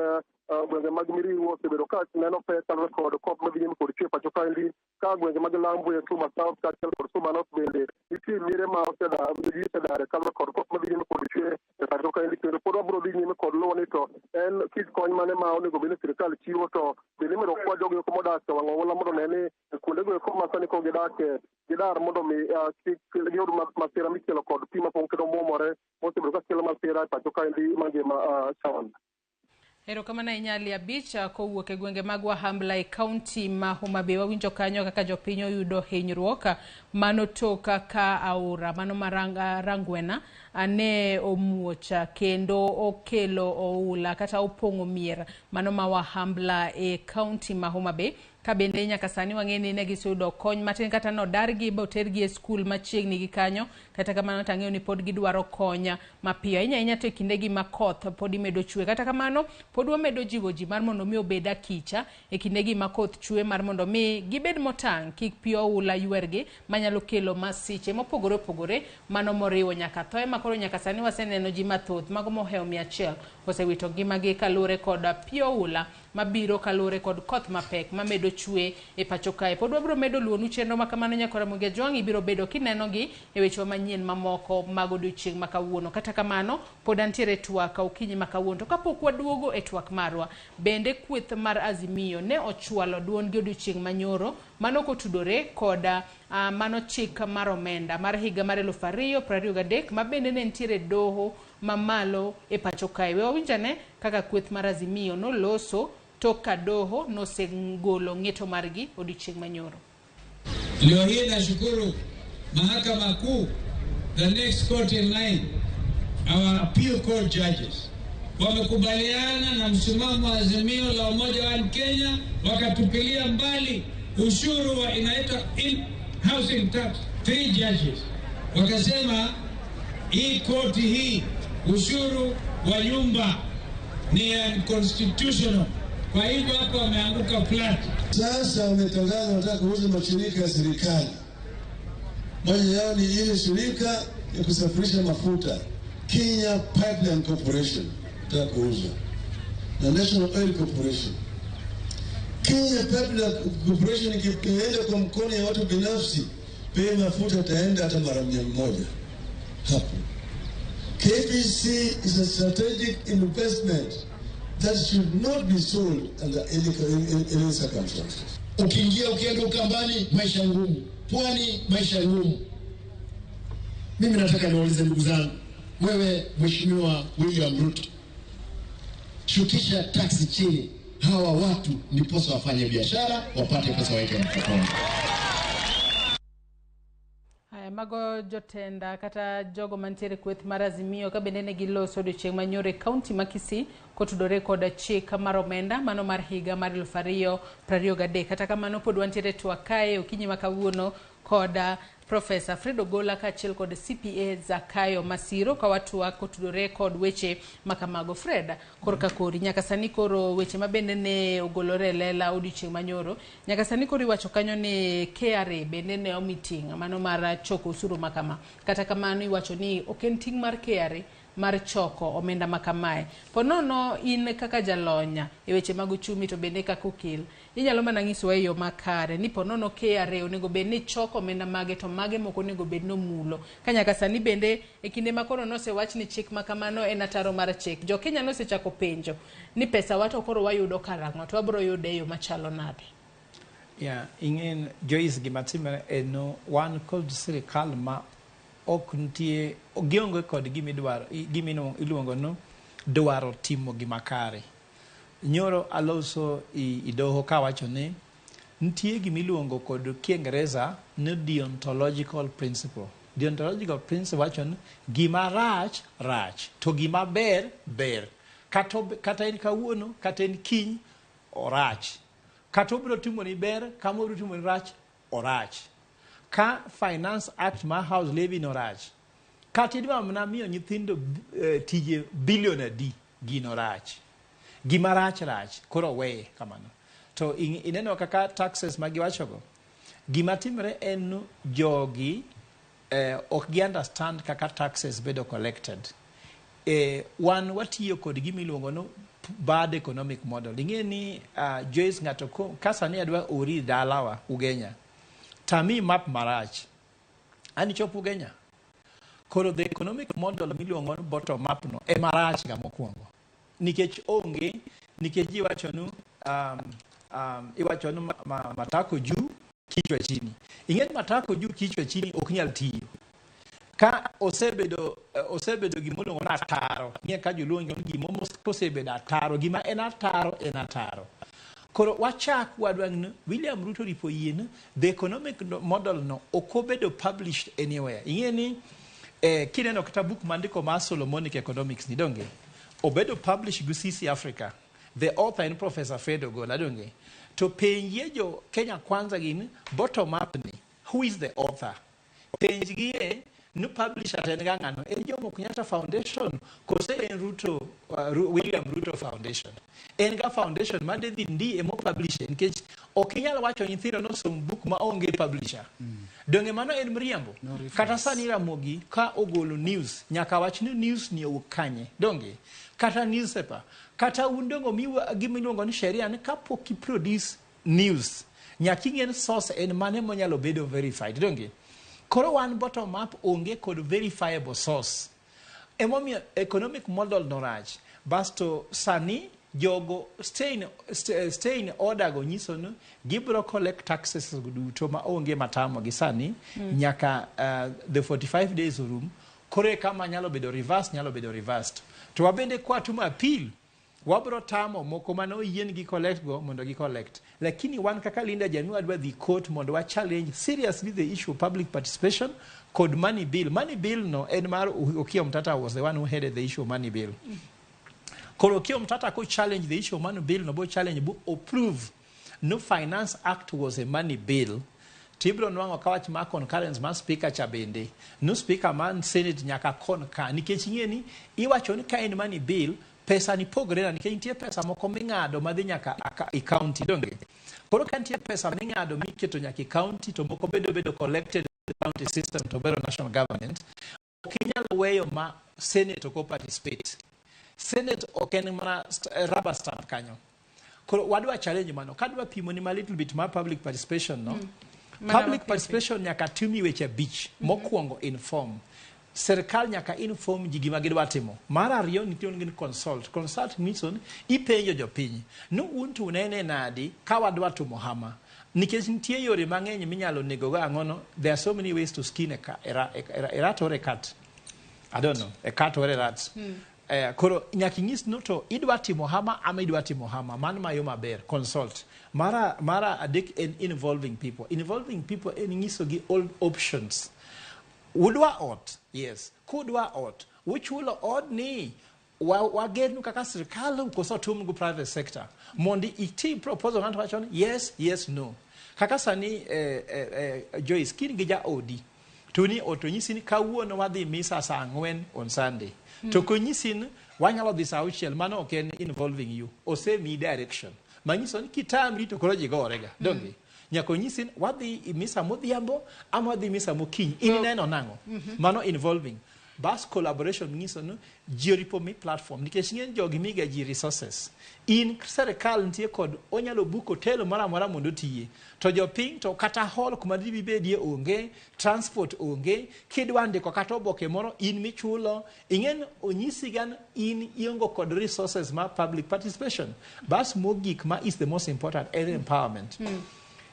gwenge mag Miriwo osebedo ka neno pek kaluwore kod koth madhi nyime kod chwe pacho kaendi ka gwenge mag Lambwe, Suma South kaachiel kod Suma North bende nitie miere ma ji osedare kaluwore kod koth madhi nyime kod chwe e pacho kaendi kendo pod wabiro dhi nyime kod luwo ni to en kit kony mane ma onego bed ni sirikal chiwo to bende imedo kwa jogo eko modak e wang' oula mondo one ni kuondego eko ma sani koro gidake gidar mondo mi kik giyud masira mikelo kod pi mapong' kendo muomore mosebedo ka kelo masira e pacho kaendi mangima chon. Erokamano ahinya Ali Abich kowuok e gwenge mag Wahambla e kaunti ma Homa Bay. Wawinjo kanyo kaka jopiny oyudo hinyruok mano tok ka aora mano ma Rangwena ne omuoch kendo okelo oula kata opong'o mier mano ma Wahambla e kaunti ma Homa Bay. Ka bende nyaka sani wang'e ni ne giseyudo kony matin kata nodargi ba otergi e skul machiegni gi kanyo. Kata kamano to ang'eyo ni pod gidwaro kony mapiyo ahinya ahinya to e kindegi ma koth pod imedo chwe. Kata kamano pod wamedo jiwo ji mar mondo mi obed akicha e kindegi ma koth chwe mar mondo mi gibed motang' kik pi oula ywergi manyalo kelo masiche mopogore opogore mano moriwo nyaka thoe ma koro nyaka sani waseneno ji mathoth mago mohewo 100 osewito ngimagi kaluwore kod pi oula mabiro kaluwore kod koth mapek mamedo chwe e pacho kae. Pod wabiro medo luwonu chenro ma kamano nyaka Ramogi Ajwang' ibiro bedo kinenogi e wechewa manyien mamoko mag odiochieng' ma kawuono. Kata kamano pod antiere e twak okinyi ma kawuono. To kapok waduogo e twak marwa, bende kweth mar Azimio ne ochwalo duondgi odiochieng' manyoro mano kotudore kod mano chik mar omenda mar higa mar 2023 ma bende ne nitiere doho mamalo e pacho kae. We wawinj ane kaka kweth mar Azimio noloso tok ka doho nosegolo ng'eto margi odiochieng' manyoro. Leo hii nashukuru Mahakama Kuu, the next court in line, our appeal court judges wamekubaliana na msimamo wa Azimio la Umoja wa Kenya, wakatupilia mbali ushuru wa inaitwa in housing tax. 3 judges wakasema hii koti hii ushuru wa nyumba ni unconstitutional. Kwa hivyo hapo wameanguka flat. Sasa wametangaza wanataka kuuza mashirika ya serikali. Moja yao ni ile shirika ya kusafirisha mafuta, Kenya Pipeline Corporation, wanataka kuuza, na National Oil Corporation. Kenya Pipeline Corporation ikienda kwa mkono ya watu binafsi, bei mafuta itaenda hata mara 100 hapo. KPC is a strategic investment that should not be sold under any circumstances. Ukiingia ukienda Ukambani, maisha ngumu. Pwani, maisha ngumu. Mimi nataka niwaulize ndugu zangu, wewe Mheshimiwa William Ruto, shukisha taksi chini, hawa watu ndiposa wafanye biashara, wapate pesa waweke mfukoni. Haya, mago jotenda kata jogo mantiere kweth mar Azimio ka bende ne giloso odiochieng' manyoro e kaunti ma Kisii kotudore kod chik mar omenda mano mar higa mar 2023. Kata kamano pod wantiere twak kae okinyi ma kawuono kod Professor Fred Ogola kaachiel kod CPA Zakayo Masiro ka watwak kotudore kod weche makamago. Fred, korka kori nyaka sani koro weche mabende ne ogolore e lela odiochieng' manyoro, nyaka sani koro iwacho kanyo ni KRA bende ne omi ting' mano mar choko osuru makama. Kata kamano iwacho ni ok en ting' mar KRA mar choko omenda makamae. Po nono in kaka jalony e weche mag uchumi to bende kaka okil, inyalo mana nyisowa e yo makare ni po nono KRA onego bed ni choko omenda mage to mage mok onego bed ni omulo. Ka nyaka sani bende e kinde ma koro nosewach ni chik ma kamano en ataro mar chik, jo Kenya nosechako penjo ni pesa wa to koro wayudo karang'o to wabiro yude e yo machalo nade? Yeah, ing'en Joyce, gima timore en no wan kod sirikal ma ok nitie, gionge kod gimidwaro, gima iluongo no dwaro timo gima kare. Nyoro aloso i doho kawacho ni nitie gimiluongo kod Kiingereza ni deontological principle. Deontological principle wacho ni gima rach rach to gima ber ber. Kata en kawuono kata en kiny orach. Kata obiro timoni ber kama obiro timoni rach orach. Ka Finance Act mar House Levy no rach. Kata idwa mana miyo nyithindo tije bilion adi gino rach. Gima rach rach koro weye kamano. To ineno kaka taxes magiwachogo. Gima timre en ni jogi ok gi understand kaka taxes bedo collected. Wan watiyo kod gima iluongo ni bad economic model. Ing'e ni Joyce ng'ato ka sani adwa ori dalawa Ugenya. Tami map marach. Ani chop Ugenya. Koro the economic model miluongo ni bottom up no ema rach ga mokwongo. Nikech onge, nikech ji wacho ni iwacho ni matako juu kichwa chini. Ing'e ni matako juu kichwa chini ok nyal tiyo. Ka osebedo gima iluongo ni ataro. Ing'e ka joluo ni gima kosebedo ataro, gima en ataro en ataro. Koro wachak wadwang' ni William Ruto ripo yie ni the economic model no ok obedo published anywhere. Ing'e ni kineno kata book mandiko mar Solomonic Economics ni donge obedo published gi CC Africa. The author en Professor Fred Ogola donge. To penjie jo Kenya Kwanza gin bottom up ni who is the author? Penjgie ni publisher to en ga ng'ano? En Jomo Kenyatta Foundation kose en Ruto, William Ruto Foundation? En ga foundation ma de dhi ndi emo publish nikech ok inyal wacho nyithindo nosom book ma onge publisher. Donge mano en mriambo? No reference. Kata sani Ramogi ka ogolo news nyaka wach ni news ni owuok kanye. Donge? Kata newspaper. Kata un dongo miwa gima iluongo ni sheria ni kapok i produce news nyaka ing'e ni source en mane monyalo bedo verified. Donge? Koro wan bottom up onge kod verifiable source. Emomiyo economic model no rach. Basto sani jogo stay in order go nyiso ni gibiro collect taxes duto ma onge matamo gi sani nyaka the 45 days orum. Koro kama nyalo bedo reverse nyalo bedo reversed. To wabende kwa timo appeal wabro tamo moko mane oyien gi collect go mondo gi collect. Lakini wan kaka Linda Jamii wadwa dhi court mondo wa challenge seriously the issue of public participation kod money bill. Money bill no en mar Okiya Omtatah was the one who headed the issue of money bill. Koro Okiya Omtatah ko challenge the issue of money bill no bo challenge bo approve no Finance Act was a money bill. Tibro nwang'o ka wach mar concurrence mar speaker cha bende. No speaker man Senate nyaka concur nikech ing'e ni iwacho ni ka en money bill pesa ni pogre na nikech nitie pesa moko ming'ado madhi nyaka i county donge. Koro ka nitie pesa ming'ado miketo nyaka i county to moko bedo collected in the county system to bedo national government. Ok inyal weyo ma Senate ok participate. Senate ok en mana rubber stamp kanyo. Koro wadwa challenge mano. Kadwa pimo ni ma little bit mar public participation no. Mana Public wapiyo. participation nyaka timi weche abich. Mokwongo inform. Sirkal nyaka inform ji gima gidwa timo. Mar ariyo nitie gin consult. Consult nyiso ni ipenjo jopiny ni un to unene nadi ka wadwa timo hama. Nikech nitie yore mang'eny minyalo nego go ang'ono. There are so many ways to skin a rat or a cat. I don't know. A cat or a rat. Koro nyaka inyis no to idwa timo hama ama idwa timo hama. Mano ma yo maber. Consult. Mara adek en involving people. Involving people en nyiso gi all options. Udwa ot? Yes. Kudwa ot? Uchulo od ni wagernu kaka sirkal koso tum go private sector. Mondi iti proposal ng'ato wacho ni yes, yes, no. Kaka sani Joyce kin gi jaodi to ni ot onyisi ni kawuono wadhi misa saa 4 on Sunday. To konyisi ni wanyalo dhi saa 6 mano ok en involving you. Osemiyi direction. Manyiso ni kitamri to koro ji gorega. Donge? Nyaka onyisi ni wadhi i misa modhiambo ama wadhi misa mokinyi. In ineno nang'o? Mano involving. Bas collaboration nyiso ni ji oripo mi platform nikech ng'eny jogi miga ji resources. In sirkal nitie kod onyalo book hotel moro amora mondo otiye. To jopiny to kata hall kuma dibedie onge, transport onge, kidwa ndiko kata oboke moro in michulo. Ing'e ni onyisi ga ni in iongo kod resources mar public participation. Bas mogik ma is the most important en empowerment.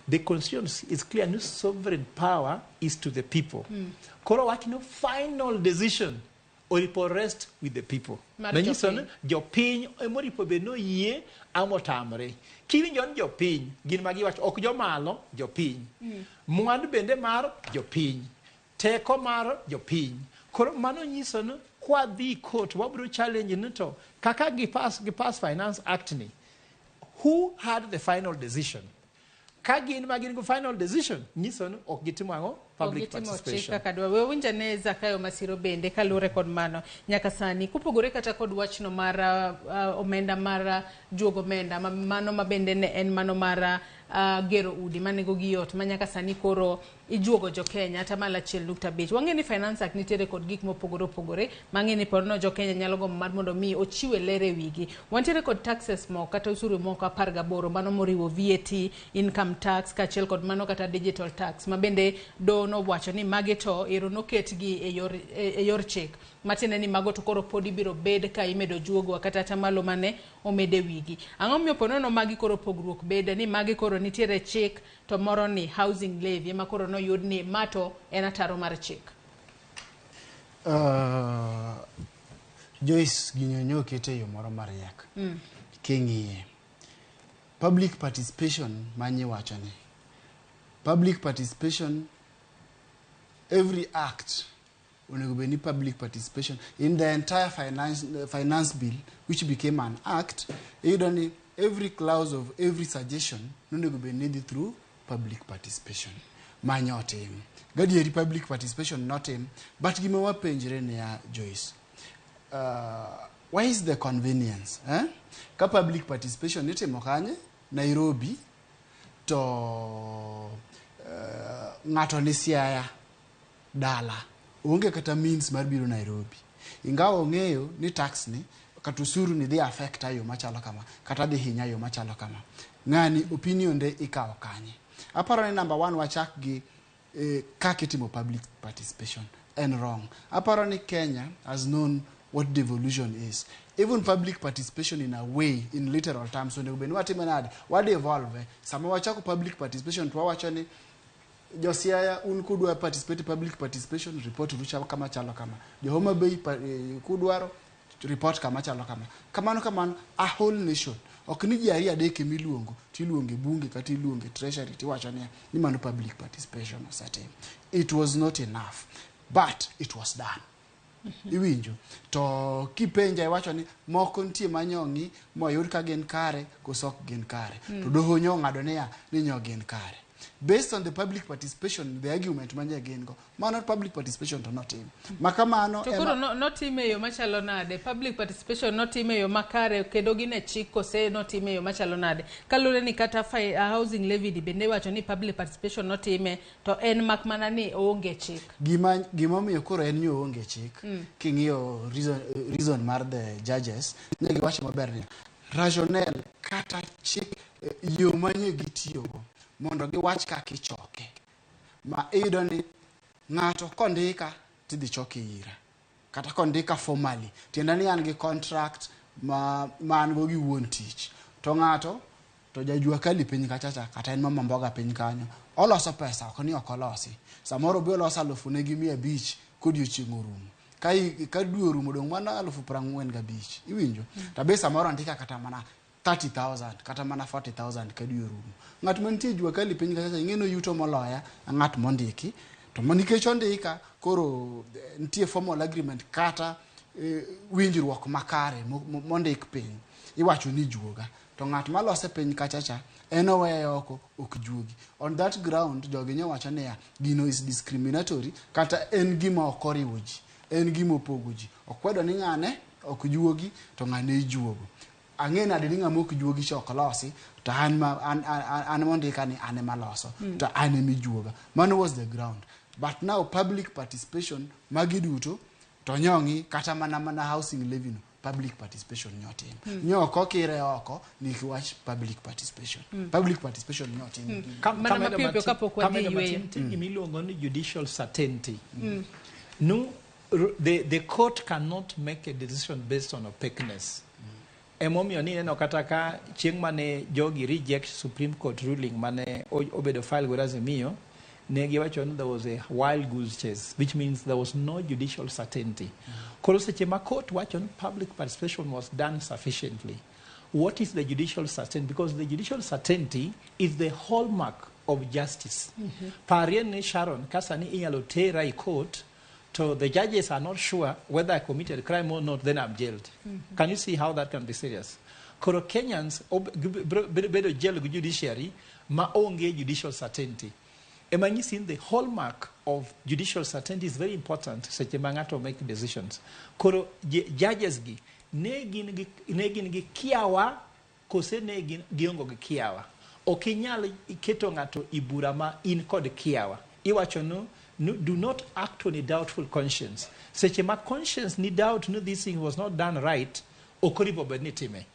The constitution is clear, no sovereign power is to the people. Koro wach no final decision oripo rest with the people. Mar Manyiso ni jopiny. jopiny emoripo bed ni oyie ama otamre. Kiwinjo ni jopiny gin ma giwacho ok jomalo jopiny. Mwandu bende mar jopiny. Teko mar jopiny. Koro mano nyiso ni kwadhi court wabiro challenge ni to kaka gipass Finance Act ni, who had the final decision? Ka gin ma gin go final decision, nyiso ni ok gitimo ang'o? Public Ok gitimo chik participation. kaka dwa. We winj ane Zakayo Masiro bende kaluwore kod mano nyaka sani kopogore kata kod wachno mar omenda mar juogo omenda mano ma bende ne en mano mar gero udi manengo gi yot ma nyaka sani koro ijuogo jo Kenya 1.5%. Wang'e ni Finance Act nitiere kod gik mopogore opogore mang'e ni pod no jo Kenya nyalo gombo mar mondo mi ochiwe ler e wigi. Wantiere kod taxes moko kata osuru moko 18 mano moriwo VAT, income tax kaachiel kod mano kata digital tax ma bende doho nowacho ni magi to ero noketgi e yor chik matiende ni mago to koro pod ibiro bed ka imedo juogo kata atamalo mane omede wigi. Ang'o momiyo po nono magi koro pogruok bede ni magi koro nitiere chik to moro ni housing levy ema koro noyud ni ma to en ataro mar chik. Joyce gini okete e yo moro mariek. King'iye. Public participation manyiwacho ni. Public participation, every act onego bed ni public participation in the entire finance bill which became an act, iyudo ni every clause of every suggestion nonego bed ni dhi through public participation. Manyo otim. Gadieri public participation notim, but gima wapenjre niya Joyce, where is the convenience? Eh? Ka public participation itimo kanye? Nairobi, to ng'ato ni Siaya dala onge kata means mar biro Nairobi, ingawa ong'eyo ni tax ni kata osuru ni dhi affect yo machalo kama kata dhi hinya yo machalo kama, ng'ani opinion de ikawo kanye? Aparo ni number one wachak gi kaka itimo public participation en wrong. Aparo ni Kenya has known what devolution is. Even public participation in a way, in literal terms, onego bed ni watime nade? Wadevolve. Sama wachako public participation to wawacho ni jo Siaya un kudwa participate public participation report rucha kama chalo kama. Jo Homa Bay kudwaro report kama chalo kama. Kamano kamano a whole nation. Ok ni ji ariyo adek emiluongo, tiluongo e bunge kata iluongo e treasury tiwacho niya ni mano public participation osetim. It was not enough, but it was done. Iwinjo to kipenja iwacho ni moko nitie manyong'i moyud ka gin kare koso ok gin kare. To doho nyo ong'ado niya ni nyo gin kare. Based on the public participation, the argument manye gin go, mano public participation to notim. Makamano To koro notime e yo machalo nade? Public participation notime e yo makare kendo gin e chik kose notime e yo machalo nade? Kaluwore ni kata housing levy di bende iwacho ni public participation notime to en mak mana ni oonge chik. Gimomiyo koro en ni oonge chik, king'iyo reason mar the judges, ne giwacho maber ni rationale kata chik yo manye gitiyogo mondo giwach kaka ichoke. Ma iyudo ni ng'ato kondika tidhi choke ira. Kata kondika formally, tiende ni an gi contract ma an go gi wuon tich. To ng'ato to jajua kali piny kachacha kata en mama mboga piny kanyo oloso pesa ok ni ok olosi. Samoro obi oloso 1,500 kodiochieng' orumo. Ka dwe orumo dong' mana 45,000. Iwinjo? To be samoro andika kata mana 30,000 kata mana 40,000 ka dwe orumo. Ng'at mantie jua kali piny kachacha ing'e ni oyuto moloya ng'at mondiki. To nikech ondika koro nitie formal agreement kata winjruok makare mondik piny. Iwacho ni juoga. To ng'at malose piny kachacha en oweye oko ok juogi. On that ground jogi nyowacho niya gino is discriminatory kata en gima ok oriwo ji. En gima opogo ji. Okwedo ni ng'ane ok juogi to ng'ane ijuogo. Ang'e nade ni ng'ama ok juogi cha ok losi to an mondika ni an ema loso to an ema ijuoga. Mano was the ground. But now public participation magi duto to nyong'i kata mana housing levy no public participation nyotim. Nyo ok okire oko nikwach public participation. Public participation nyotim. Mana mapiyo piyo kapok wadhi Kamedo yweyo. matin, nitie gima iluongo ni judicial certainty. No, the court cannot make a decision based on opaqueness. Emomiyo ni ineno kata ka chieng' mane jogi reject Supreme Court ruling mane obedo file gi Azimio, Ne giwacho ni there was a wild goose chase, which means there was no judicial certainty. Koro seche ma court wacho ni public participation was done sufficiently, what is the judicial certainty? Because the judicial certainty is the hallmark of justice. Parie ni Sharon, ka sani inyalo tera e court, to the judges are not sure whether I committed crime or not, then I'm jailed. Can you see how that can be serious? Koro Kenyans bedo jail gi judiciary ma onge judicial certainty. Ema nyisi ni the hallmark of judicial certainty is very important seche ma ng'ato make decisions. Koro judges gi ne gin gi kiawa kose ne gin giongo gi kiawa. Ok inyal keto ng'ato i bura ma in kod kiawa. Iwacho no, do not act on a doubtful conscience. Seche ma conscience ni doubt no this thing was not done right, ok oripo bed ni time.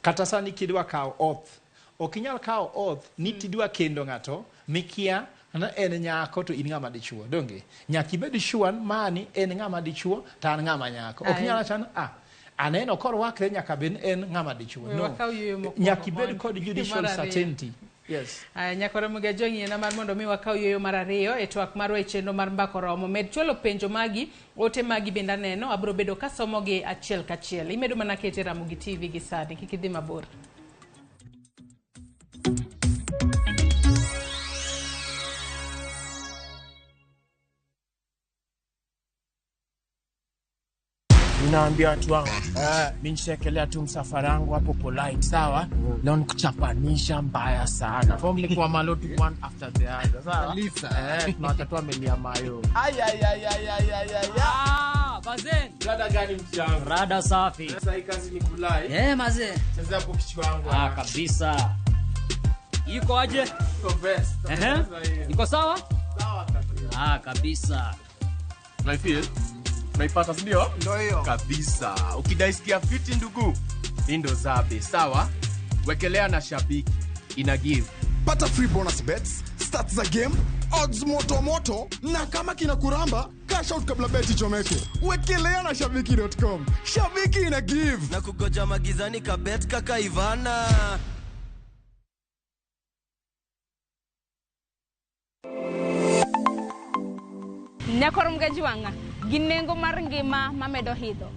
Kata sani kidwa kawo oath, ok inyal kawo oath ni tidwa kendo ng'ato mikia na en nyako to in ng'ama dichuo. Donge? Nyaka ibed sure mani en ng'ama dichuo to an ng'ama nyako. Ok inyal wacho ni aneno korwakre nyaka bed en ng'ama dichuo. No. Nyaka ibed kod judicial certainty. Yes. Nyakoro Mugejo ng'iena mar mondo mi wakaw yueyo mar ariyo e twak marwa e chenro mar Mbaka Oromo. Med chwalo penjo magi, ote magi bende aneno, abiro bedo kasomogi achiel kachiel. Imedo mana kete Ramogi TV gi sani, kik idhi mabor. Ninaambia watu wangu, mimi nishaekelea tu msafara wangu hapo polite, sawa? Leo nikuchapanisha mbaya sana. Form ni kwa malo tu one after the other, sawa? Tunawacha tu amelia mayo. Ay ay ay ay ay ay ay. Ah, bazen. Rada gani mchango? Rada safi. Sasa hii kazi ni kulai. Mazee. Sasa hapo kichwa wangu. Ah, kabisa. Iko aje? Iko best. Iko sawa? Sawa kabisa. Ah, kabisa. Na feel naipata sindio? Ndio hiyo. Kabisa. Ukidaisikia fiti ndugu, ndo zabe, sawa? Wekelea na shabiki. Ina give. Pata free bonus bets, stats za game, odds moto moto, na kama kina kuramba, cash out kabla beti chomeke. Wekelea na shabiki.com. Shabiki ina give. Na kugoja magizani ka bet kaka Ivana. Nyakoro Mgajiwanga, ginengo mar ngima mamedo hidho.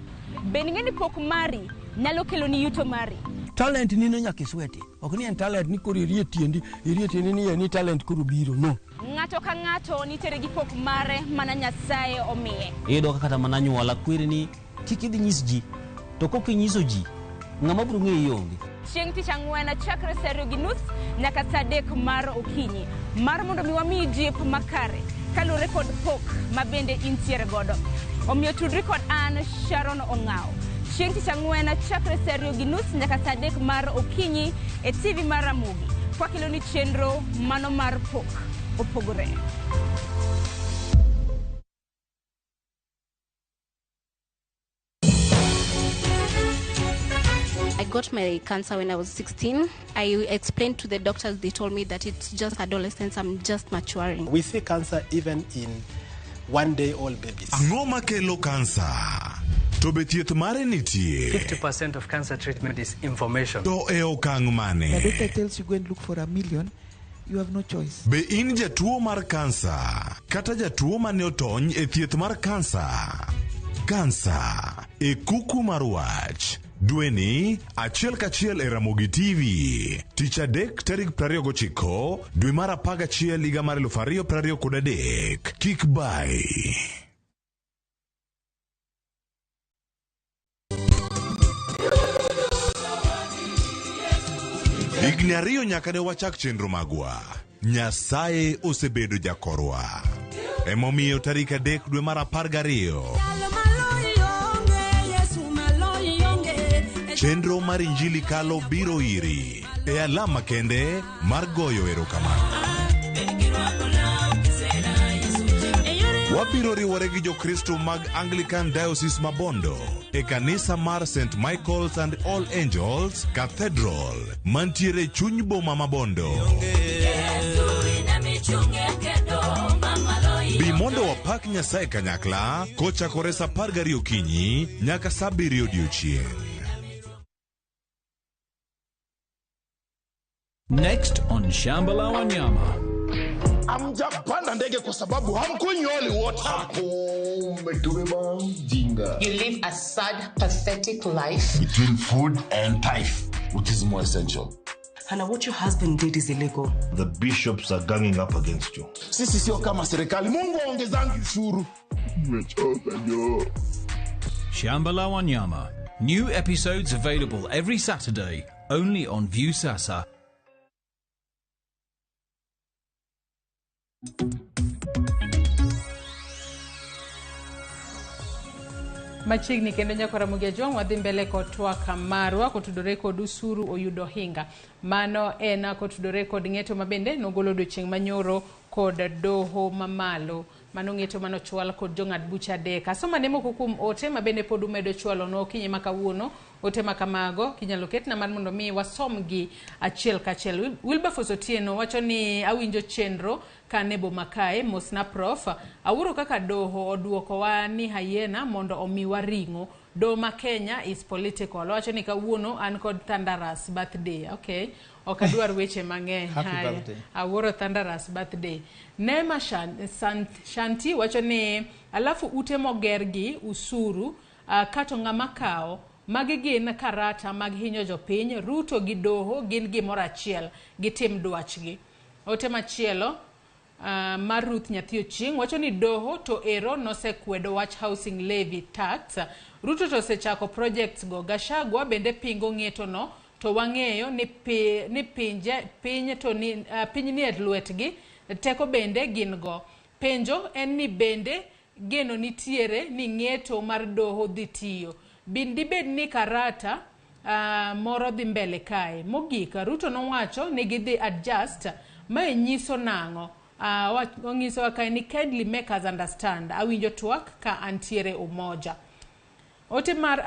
Be pok mari nyalo kelo ni yuto mari. Talent nino nyaka isweti. Ok ni en talent ni koro irie tiendi ni en talent koro biro, no. Ng'ato ka ng'ato nitiere gi pok mare mana Nyasaye omiye. Iyudo kaka mana nyuola kweri ni kik idhi nyis ji. To kok inyiso ji, ng'ama biro ng'eyi onge. Chieng' tich ang'wen chakre saa 2:30 nyaka saa 3 mar okinyi. Mar mondo mi wamiyi jip makare kaluwore kod pok ma bende intiere godo. Omiyo tudri kod an Sharon Ong'ao. Chieng' tich ang'wen chakre saa 2:30 nyaka saa 3 mar okinyi e TV mar Ramogi. Kwakelo ni chenro mano mar pok opogore. I got my cancer when I was 16. I explained to the doctors, they told me that it's just adolescence, I'm just maturing. We see cancer even in one-day-old babies. Ang'o makelo kansa? To be thieth mare nitie. 50% of cancer treatment is information. To e okang' mane? The doctor tells you go and look for $1 million, you have no choice. Be in jatuo mar kansa kata jatuo mane otony e thieth mar kansa? Kansa e kuku mar wach. Dweni achiel kachiel e Ramogi TV. Tich adek tarik 29 dwe mar 11 higa mar 2023. Kik bai. Higni ariyo nyaka ne wachak chenro magwa. Nyasaye osebedo jakorwa. Emomiyo tarik 3 dwe mar 12. Chenro mar Injili Kalo biro iri e alama kende mar goyo erokamano. Wabiro riwore gi Jokristo mag Anglican Diocese Mabondo e kanisa mar St. Michael's and All Angels Cathedral mantiere chuny boma Mabondo. Bi mondo wapak Nyasaye kanyakla kochakore saa 12 okinyi nyaka saa 7 odiechieng'. Next on Shamba la Wanyama. Hamjapanda ndege kwa sababu hamkunywi holy water. Umetubeba mjinga. You live a sad, pathetic life. Between food and tithe, which is more essential? Hannah, what your husband did is illegal. The bishops are ganging up against you. Sisi sio kama serikali. Mungu aongezangi ushuru. Umechoka jo. Shamba la Wanyama. New episodes available every Saturday, only on Viusasa. Machiegni kendo nyako Ramogi Ajwang' wadhi mbele kod twak marwa kotudore kod usuru oyudo hinga. Mano en kotudore kod ng'eto mabende nogolo odiochieng' manyoro kod doho mamalo. Mano ng'eto manochwal kod jong'ad bucha adek. Asoma ne moko kuom ote mabende pod umedo chwalonwa okinyi ma kawuono. Ote ma kamago kinyalo ketna mar mondo mi wasomgi achiel kachiel. Wilberforce Otieno wacho ni awinjo chenro kane boma kae mosna prof. Awuoro kaka doho oduokowa ni hyena mondo omiwa ring'o. Doho ma Kenya is political. Owacho ni kawuono an kod Thunderous birthday. Okay. Ok adwar weche mang'eny. Happy Haya. birthday. Awuoro Thunderous birthday. Neema Shanti wacho ni alafu ute moger gi usuru kato ng'ama kawo magi gin karata mag hinyo jopiny. Ruto gi doho gin gimoro achiel, gitim dwachgi. Ote machielo mar Ruth Nyathi Ochieng' wacho ni doho to ero nosekwedo wach housing levy tax. Ruto to osechako projects go. Gachagua bende pingo ng'eto no to wang'eyo ni piny ni e lwetgi, teko bende gin go. Penjo en ni bende geno nitiere ni ng'eto mar doho dhi tiyo. Dibed ni karata moro dhi mbele kae. Mogik, Ruto nowacho ni gidhi adjust. Mae nyiso nang'o? Onyisowa kae ni kindly make us understand. Awinjo twak ka antiere Umoja. Ote mar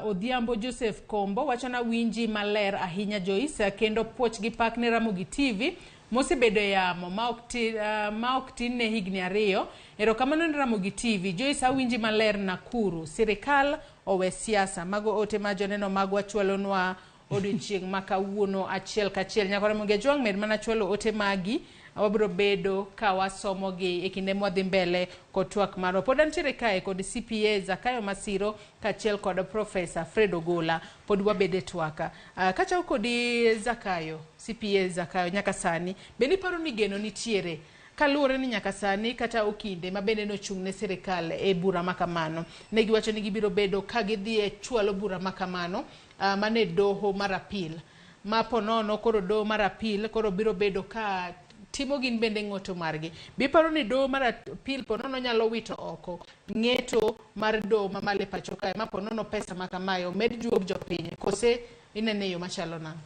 Odhiambo Joseph Kombo wacho na winji maler ahinya Joyce, kendo puoch gi pak ne Ramogi TV mosebedo e yamo ma ok tin ne higni 2. Erokamano ne Ramogi TV. Joyce awinji maler Nakuru. Sirikal owe siasa. Mago ote ma joneno magwa chwalonwa odiochieng' ma kawuono achiel kachiel. Nyako Ramogi Ajwang' med mana chwalo ote magi. Wabiro bedo ka wasomogi e kinde mwadhi mbele kod twak marwa. Pod antiere kae kod CPA Zakayo Masiro kaachiel kod Profesa Fred Ogola. Pod wabede twaka. Kachako kodi Zakayo, CPA Zakayo, nyaka sani bende iparo ni geno nitiere kaluwore ni nyaka sani kata okinde ma bende nochung' ne sirikal e bura makamano ne giwacho ni gibiro bedo ka gidhi e chwalo bura makamano mane doho mar apil ma ponono koro doho mar apil koro biro bedo ka timo gin bende ng'oto margi. Biparo ni doho mar apil ponono nyalo wito oko ng'eto mar doho mamalo e pacho kae ma ponono pesa makamae omed juog jopiny kose inene yo machalo nang'o?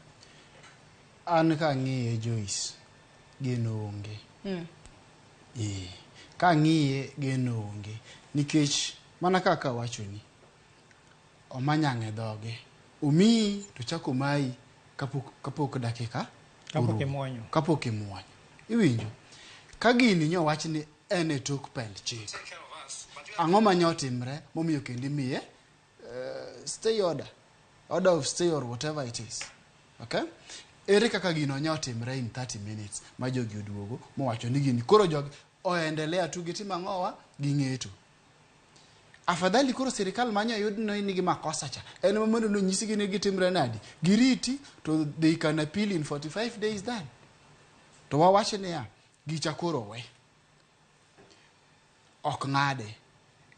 An ka ang'iye Joyce, geno onge. Ka ang'iye geno onge nikech mana kaka awachoni omanyang' e dhoge omiyi to chako mayi kapok dakika kapok imuonyo. Kapok imuonyo. Iwinjo ka gini nyowach ni en e tok pend chik, ang'o ma nyotimre momiyo kendo imiye stay order, order of stay or whatever it is. Okay? Ere kaka gino nyotimre in 30 minutes ma jogi oduogo mowacho ni gini koro jogi oendelea tu gitimo ang'owa ging'eto. Afadhali koro sirikal manyo yud ni nigi makosa cha en mondo nonyisgi ni gitimre nadi giriti to they can appeal in 45 days then. To wawacho niya gicha koro we ok ng'ade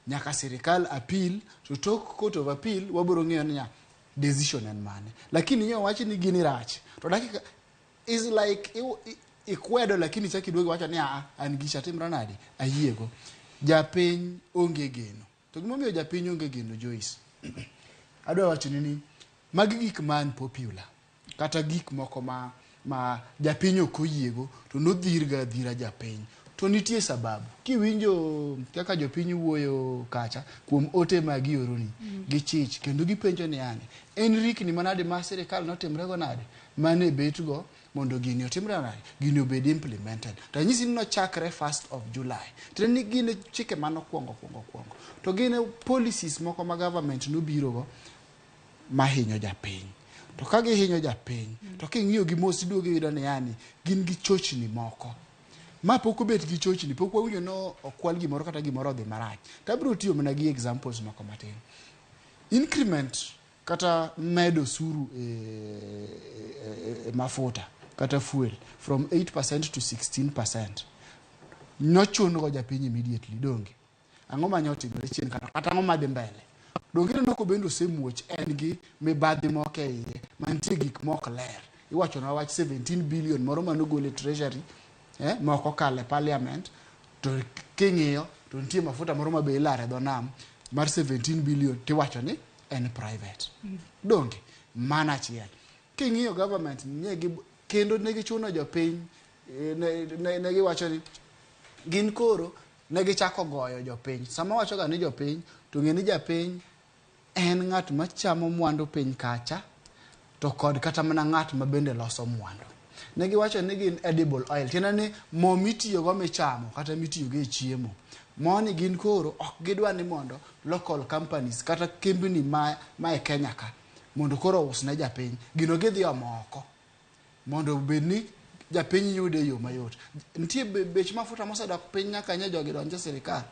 nyaka sirikal appeal to tok court of appeal wabiro ng'eyo niya decision en mane. Lakini nyo wach ni gini rach to dakika is like ikwedo lakini chaki duogo wacho ni a an gicha timra nadi ayiego. Japiny onge geno. To gimomiyo japiny onge geno Joyce, adwa wacho ni magi gik man popular kata gik moko ma japiny ok oyiego to nodhirga dhira japiny. To nitie sababu. Kiwinjo kaka jopiny wuoyo kacha kuom ote ma gioroni, gichich kendo gipenjo ni yani en rikni manade ma sirikal notimrego nade mane betgo mondo gini otimre nade gini obed implemented. To anyisi ni nochakre 1st of July. Tiende ni gin chike manokwongo kwongo. To gin policies moko ma government nobirogo mahinyo japiny. To ka gihinyo japiny, to king'iyo gi mos iduogo iyudo ni yani gin gi chochni moko. Ma pok obet gi chochni, pok wawinjo no okwal gimoro kata gimoro odhi marach. To abiro tiyo mana gi examples moko matin. Increment kata medo osuru e mafuta kata fuel from 8% to 16% nochun go japiny immediately, donge? Ang'o mane otimore chien kata ang'o madhi mbele? Donge ineno kobende osemuoch en gi mibadhi moko e iye mantie gik mok ler. Iwacho na wach 17 billion moro manogol e treasury ma ok okalo e parliament, to king'iyo to nitie mafuta moro ma be ilaro e dho nam mar 17 billion tiwacho ni en private. Donge? Mano achiel. King'iyo government kendo ne gichuno jopiny, ne giwacho ni gin koro ne gichako goyo jopiny. Sama wacho ga ni jopiny, to ng'e ni japiny en ng'at machamo mwandu piny kacha, to kod kata mana ng'at ma bende loso mwandu. Ne giwacho ni gin edible oil, tiende ni mo mitiyogo michamo kata mitiyogo e chiemo. Moni gin koro ok gidwa ni mondo local companies kata kembni ma e Kenya ka mondo koro ous ne japiny. Gino gidhi omo oko mondo obed ni japiny yude e yo mayot. Nitie bech mafuta mosedok piny nyaka nye jogi donj e sirikal.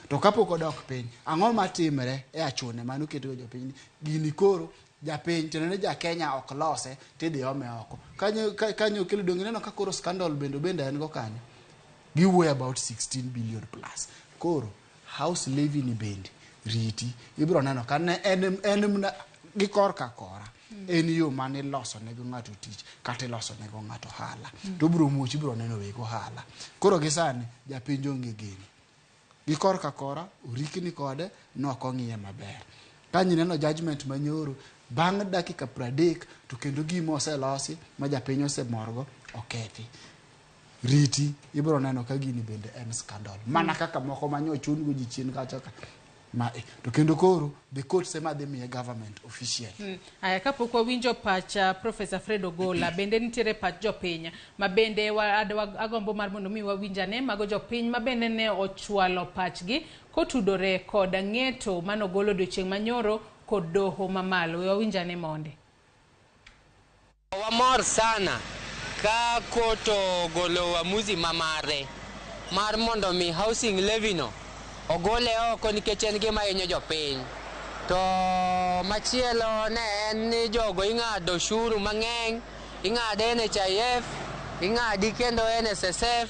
To kapok odok piny, ang'o matimre e achune mane oketgo jopiny? Gini koro japiny, tiende ni ja Kenya ok lose, tidhi ome oko. Kanyo okelo donge ineno ka koro scandal bende en go kanyo. Giwuoyo about 16 billion plus. Koro house levy ni bende riti. Ibiro neno ka ne en gi korka kora. En yo mane iloso nego ng'ato tich kata iloso nego ng'ato ohala. To obiro muoch, ibiro neno weg ohala. Koro gi sani japiny onge geno. Gi korka kora orikni kode nok ong'iye maber. Kanyo ineno judgment manyoro bang' dakika 30 to kendo gima oselosi ma japiny osemorgo okethi. Riti ibiro neno ka gini bende en scandal. Mana kaka moko manyo ochun go ji chien kacha ka. Ma to kendo koro the court sema dhi miye government official. Aya, kapok wawinjo pach Professor Fred Ogola, bende nitiere pach jopiny ma bende agombo mar mondo mi wawinjane mago jopiny ma bende ne ochwalo pachgi kotudore kod ng'eto manogolo odiochieng' manyoro kod doho mamalo. We wawinjane monde. Wamor sana ka court ogolo uamuzi mamare mar mondo mi housing levy no ogole oko nikech en gima hinyo jopiny. To machielo ne en ni jogo ing'ado ushuru mang'eny, ing'ade NHIF, ing'adi kendo NSSF,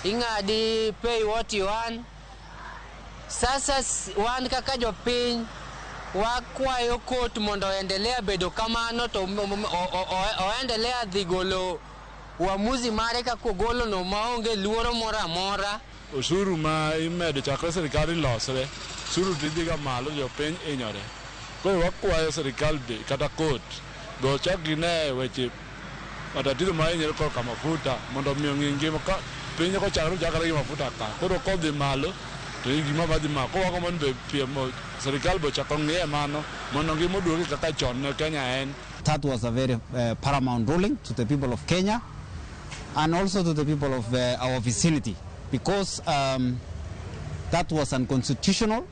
ing'adi pay what you earn. Sasa wan kaka jopiny wakwayo court mondo oendelea bedo kamano to oendelea dhi golo uamuzi mare kaka ogolo no maonge luoro moro amora. Osuru ma imedo chakre sirikal ilosre, osuru tidhiga malo, jopiny hinyore. Koro wakwayo sirikal be kata court be ochak gine weche matatizo ma hinyore korka mafuta mondo omi ong'i ngima ka piny kochakre ochakre gi mafuta ka. Koro kodhi malo to gima madhi malo. Koro wagombo ni be piem sirikal be ochak ong'iye mano mondo ngima oduogi kaka chon ne Kenya en. That was a very paramount ruling to the people of Kenya and also to the people of our vicinity, because that was unconstitutional.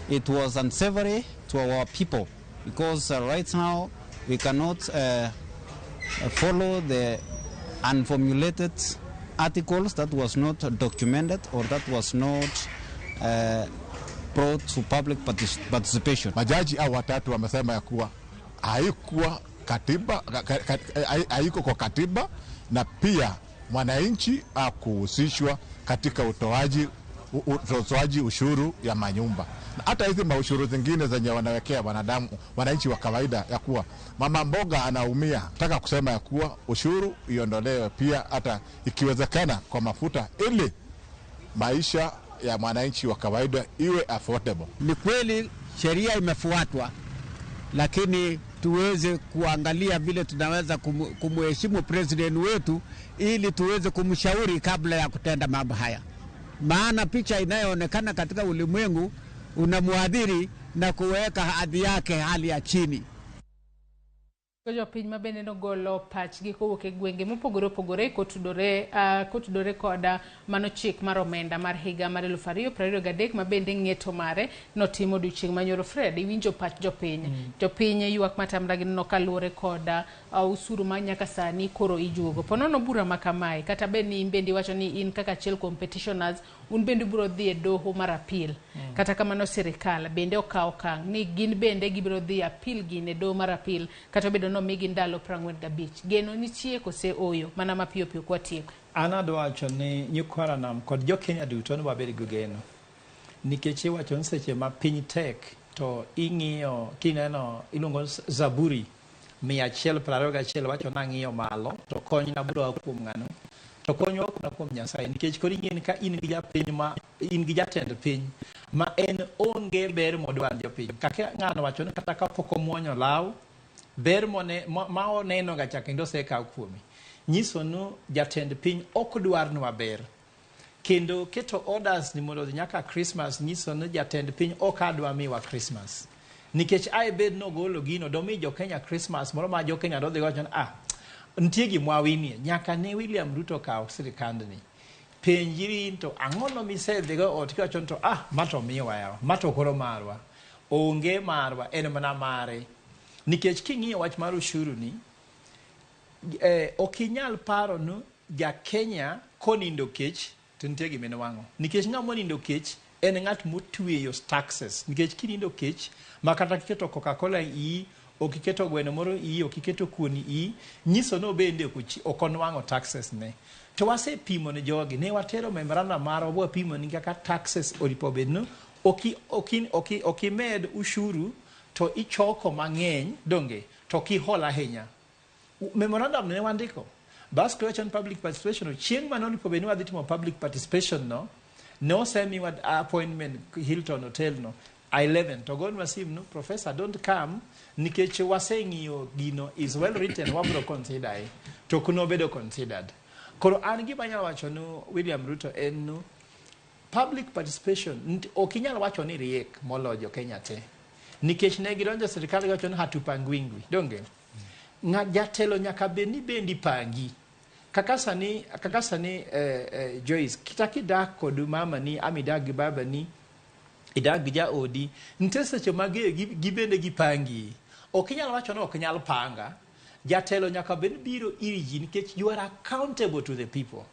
It was unsavory to our people, because right now we cannot follow the unformulated articles that was not documented or that was not brought to public participation. Majaji hao watatu wamesema ya kuwa haikuwa katiba, haiko kwa katiba, na pia mwananchi hakuhusishwa katika utoaji ushuru ya manyumba. Na hata hizi maushuru zingine zenye wanawekea wanadamu, wananchi wa kawaida, ya kuwa mama mboga anaumia. Nataka kusema ya kuwa ushuru iondolewe pia hata ikiwezekana kwa mafuta, ili maisha ya mwananchi wa kawaida iwe affordable. Ni kweli sheria imefuatwa, lakini tuweze kuangalia vile tunaweza kumheshimu president wetu ili tuweze kumshauri kabla ya kutenda mambo haya. Maana picha inayoonekana katika ulimwengu unamuadhiri na kuweka hadhi yake hali ya chini. Jopiny ma bende nogolo pachgi kowuok e gwenge mopogore opogore kotudore koda mano chik mar omenda mar higa mar 2023 ma bende ng'eto mare notimo odiochieng' manyoro. Fred, iwinjo pach jopiny. Jopiny ywak matamra gineno kaluwore koda usuru ma nyaka sani koro ijuogo. Ponono bura ma kamae, kata bed ni in bende iwacho ni in kaka achiel kuom petitioners, un bende ubiro dhi e doho mar appeal. Kata kamano sirikal bende okawo okang' ni gin bende gibiro dhi appeal gine doho mar appeal kata obedo ni omigi ndalo 45. Geno nitie kose oyo mana mapiyo piyo kwatieko. An adwa wacho ni nyikwa Nam kod jo-Kenya duto ni wabed gi geno. Nikech iwacho ni seche ma piny tek to ing'iyo kineno iluongo ni Zaburi 121 wacho nang'iyo malo to konyna biro a kuom ng'ano to konywa ok kuom Nyasaye nikech koro ing'e ni ka in gi japiny ma in gi jatend piny ma en onge ber modwar jopiny kaka ng'ano wacho ni kata kapok omuonyo law ber mone, ma oneno ga cha kendo osekaw kuome nyiso ni jatend piny ok dwarnwa ber kendo keto orders ni mondo odhi nyaka Christmas nyiso ni jatend piny ok adwa miwa Christmas nikech ae bed nogolo gino domi jo Kenya Christmas moro ma jo Kenya dodhi wacho ni ah nitie gima wawinie nyaka ne William Ruto kaw sirikandni penjri to ang'ono misedhigo ot kiwacho ni to ah ma to miwa yawa ma to koro marwa onge marwa en mana mare nikech king'iyo wach mar ushuru ni ok inyal paro ni ja Kenya konindo kech to nitie gima inwang'o nikech ng'ama onindo kech en ng'at motweyo taxes nikech kinindo kech ma kata kiketo Coca-Cola iyi ok iketo gweno moro iyi ok iketo kuon iyi nyiso ni obende ok onwang'o taxes ne to wasepimo ne jogi ne watero memorandum marwa wapimo ni kaka taxes oripo bed ni ok imed ushuru to ichoko mang'eny donge to kihol ahinya memorandum ne wandiko bas question public participation chieng' mane oripo bed ni wadhi timo public participation no ne osemiwa appointment Hilton Hotel no 11 to gonwa sim no professor don't come nikech waseng'iyo gino is well written wabro consider e to ok nobedo considered koro an gima anyalo wacho ni William Ruto en ni public participation ok inyal wacho ni riek moloyo jo Kenya te nikech ne gidonjo sirikal giwacho ni hatupangwingwi donge ng'a jatelo nyaka bed ni bendi pangi kaka sani Joyce kata kidak kod mama ni ama idak gi baba ni idak gi jaodi nitie seche ma gibende gipangi ok inyal wacho ni ok nyal panga jatelo nyaka bed biro ir ji nikech you are accountable to the people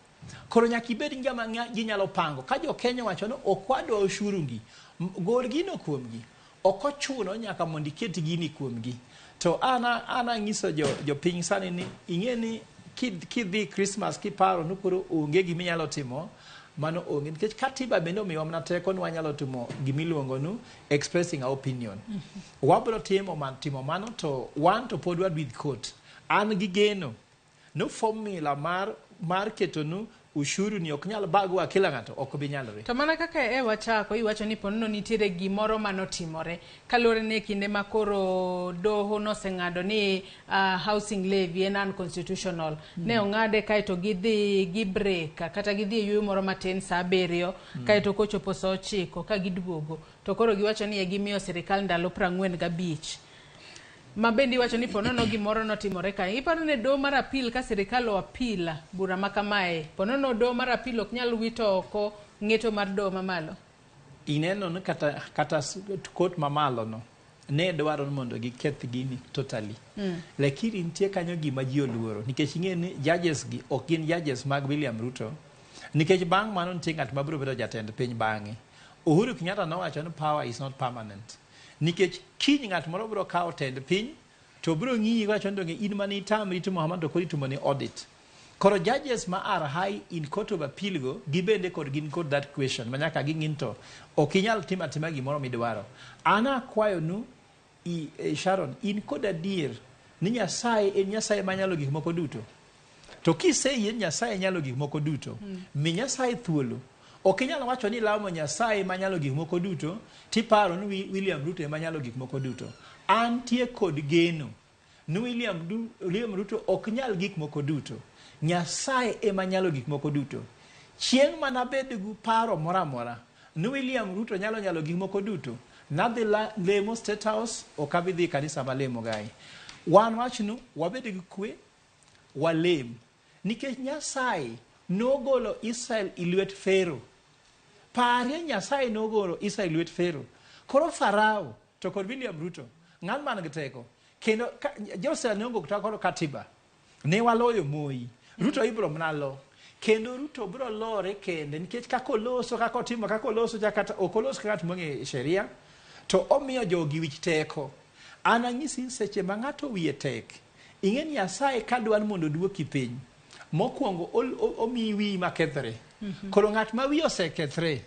koro nyaka ibed ng'ama ji nyalo pango ka jo Kenya wacho ni ok wadwa ushuru gi gol gino kuomgi ok ochuno nyaka mondo iket gini kuomgi to ana nyiso jopiny sani ni ing'e ni kidhi Christmas kiparo ni koro onge gima inyalo timo mano onge nikech katiba bende omiwa mana teko ni wanyalo timo gimiluongo ni expressing our opinion wabiro timo mano to wan to pod wadhi court an gi geno no formula mar ketonu ushuru ni ok nyal bagwa kila ng'ato ok bi nyalore. To mana kaka wachako iwacho ni ponono nitiere gimoro manotimore kaluwore ni kinde ma koro doho noseng'ado ni housing levy en unconstitutional. Ne ong'ade kaeto gidhi gi break kata gidhi e yueyo moro matin saa 7 kaeto kochopo saa 9 ka giduogo to koro giwacho ni gimiyo sirikal ndalo 45. Ma bende iwacho ni ponono gimoro notimore kae. Iparo ni doho mar appeal ka sirikal o appeal bura ma kamae, ponono doho mar appeal ok nyal wito oko ng'eto mar doho mamalo. Ineno ni kata court mamalo no ne dwaro mondo giketh gini totally. Lakini nitie kanyo gima ji oluoro nikech ing'e ni judges gi ok gin judges mag William Ruto nikech bang' mano nitie ng'at mabiro bedo jatend piny bang'e. Uhuru Kenyatta nowacho ni power is not permanent. Nikech kiny ng'at moro biro kawo tend piny to biro ng'iyi wacho ni donge in mane itamri timo kamano to koro itimo ni audit. Koro judges ma are high in court of appeal go gibende kod gin kod that question ma nyaka ging'i to ok inyal timo atima gimoro midwaro. An akwayo nu Sharon in kod adier ni Nyasaye en Nyasaye manyalo gik moko duto. To kiseyie Nyasaye nyalo gik moko duto, mi Nyasaye thuolo. Ok inyal wacho ni lamo Nyasaye manyalo gik moko duto tiparo ni William Ruto ema nyalo gik moko duto. Antie kod geno ni William Ruto ok nyal gik moko duto. Nyasaye ema nyalo gik moko duto. Chieng' manabed gi paro moro amora ni William Ruto nyalo gik moko duto, nadhi lemo State House, ok abi dhi kanisa malemo gae. Wan wachnu wabed gi kwe, walem. Nikech Nyasaye nogolo Israel e lwet Fero. Parie Nyasaye nogolo Israel e lwet Fero. Koro Farao to kod William Ruto, ng'at man gi teko. Kendo Joseph ne onge kata kod katiba. Ne waloyo Moi. Ruto ibiro mana lo. Kendo Ruto biro lore kende nikech kaka oloso, kaka otimo, kaka oloso cha kata ok olos ka ng'at mong'e sheria to omiyo jogi wich teko. An anyisi seche ma ng'ato wiye tek, ing'e ni Nyasaye ka dwa ni mondo oduoki piny, mokwongo omiyi wiyi makethre. Koro ng'at ma wiye osekethre,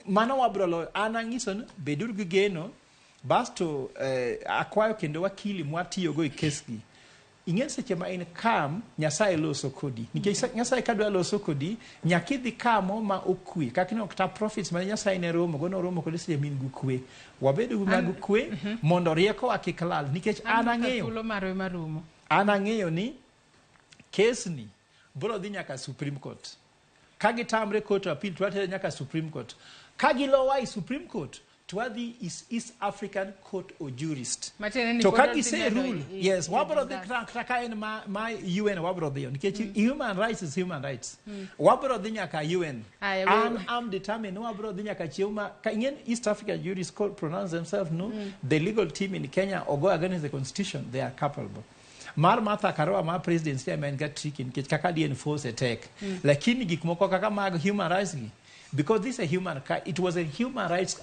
mano wabiro loyo. An anyiso ni beduru gi geno, basto akwayo kendo wakili mwatiyogo e kes gi. Ing'e seche ma in calm, Nyasaye loso kodi. Nikech Nyasaye ka dwa loso kodi, nyaka idhi kamo ma okwe. Kaka ineno kata prophets mane Nyasaye ne romo go, noromo kode seche ma in gi kwe. Wabedo gi mag kwe mondo riekowa kik lal. Nikech an ang'eyo. Thuolo marwa ema rumo. An ang'eyo ni kesni biro dhi nyaka Supreme Court. Ka gitamre Court of Appeal to watere nyaka Supreme Court. Ka gilowa e Supreme Court to wadhi is East African Court of Jurist. Matiende ni To pod ka wadhi gise medo rule, yes, wabiro dhi kata ka en ma UN wabiro dhiyo nikech human rights is human rights. Wabiro dhi nyaka UN. Aya, An am determined ni wabiro dhi nyaka chieng' ma ka ing'en East African jurists call, pronounce themselves no, the legal team in Kenya or go against the constitution, they are culpable. Mar Martha Karua mar presidency ema en ga tricky nikech kaka di enforce e tek. Lakini gik moko kaka mag human rights gi, because this is a human, it was a human rights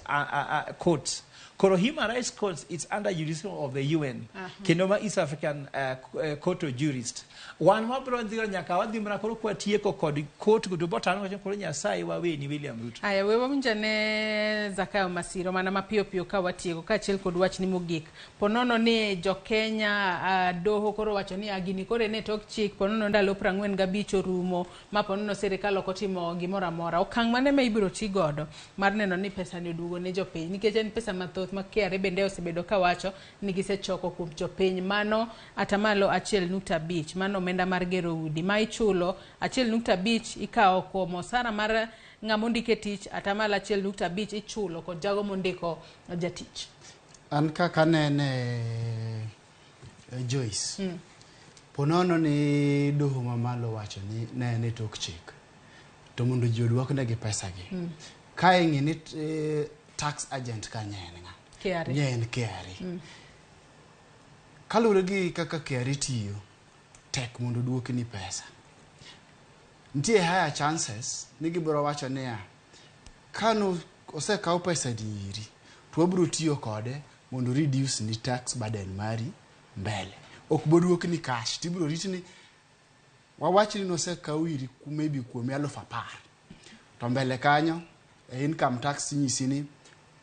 court. Koro human rights court, it's under jurisdiction of the UN. Kendo ma East African Court of Jurists. Wan wabiro dhiyo nyaka wadhi mana koro kwatieko kod court go to botano wacho koro Nyasaye waweni William Ruto. Aya, we wawinj ane Zakayo Masiro mana mapiyo piyo ka watieko kaachiel kod wachni mogik. Ponono ni jo-Kenya doho koro wacho ni gini koro en e tok chik, ponono ndalo 45 orumo, ma ponono sirikal ok otimo gimoro amora. Okang' mane ma ibiro ti godo mar neno ni pesa ni oduogo ne jopiny? Nikech en pesa mathoth ma KRA bende osebedo kawacho ni gisechoko kuom jopiny. Mano atamalo 1.5, mano omenda mar gero udi ma ichulo 1.5 ikawo kuom osara mar ng'ama ondike tich, atamalo 1.5 ichulo kod jago mondiko jatich. An kaka anene Joyce, ponono ni doho mamalo wacho ni ne en e tok chik, to mondo ji oduoknegi pesagi. Ka ing'i ni tax agent kanyo en ng'a? KRA. Ne en KRA. Kaluwore gi kaka KRA tiyo, tek mondo oduokni pesa. Nitie higher chances ni gibiro wacho niya, kano osekaw pesa ni iri, to wabiro tiyo kode mondo reduce ni tax burden mari mbele. Ok boduokni cash, tibiro rit ni wawach ni nosekaw iri maybe kuomi 10,000. To mbele kanyo, e income tax nyisi ni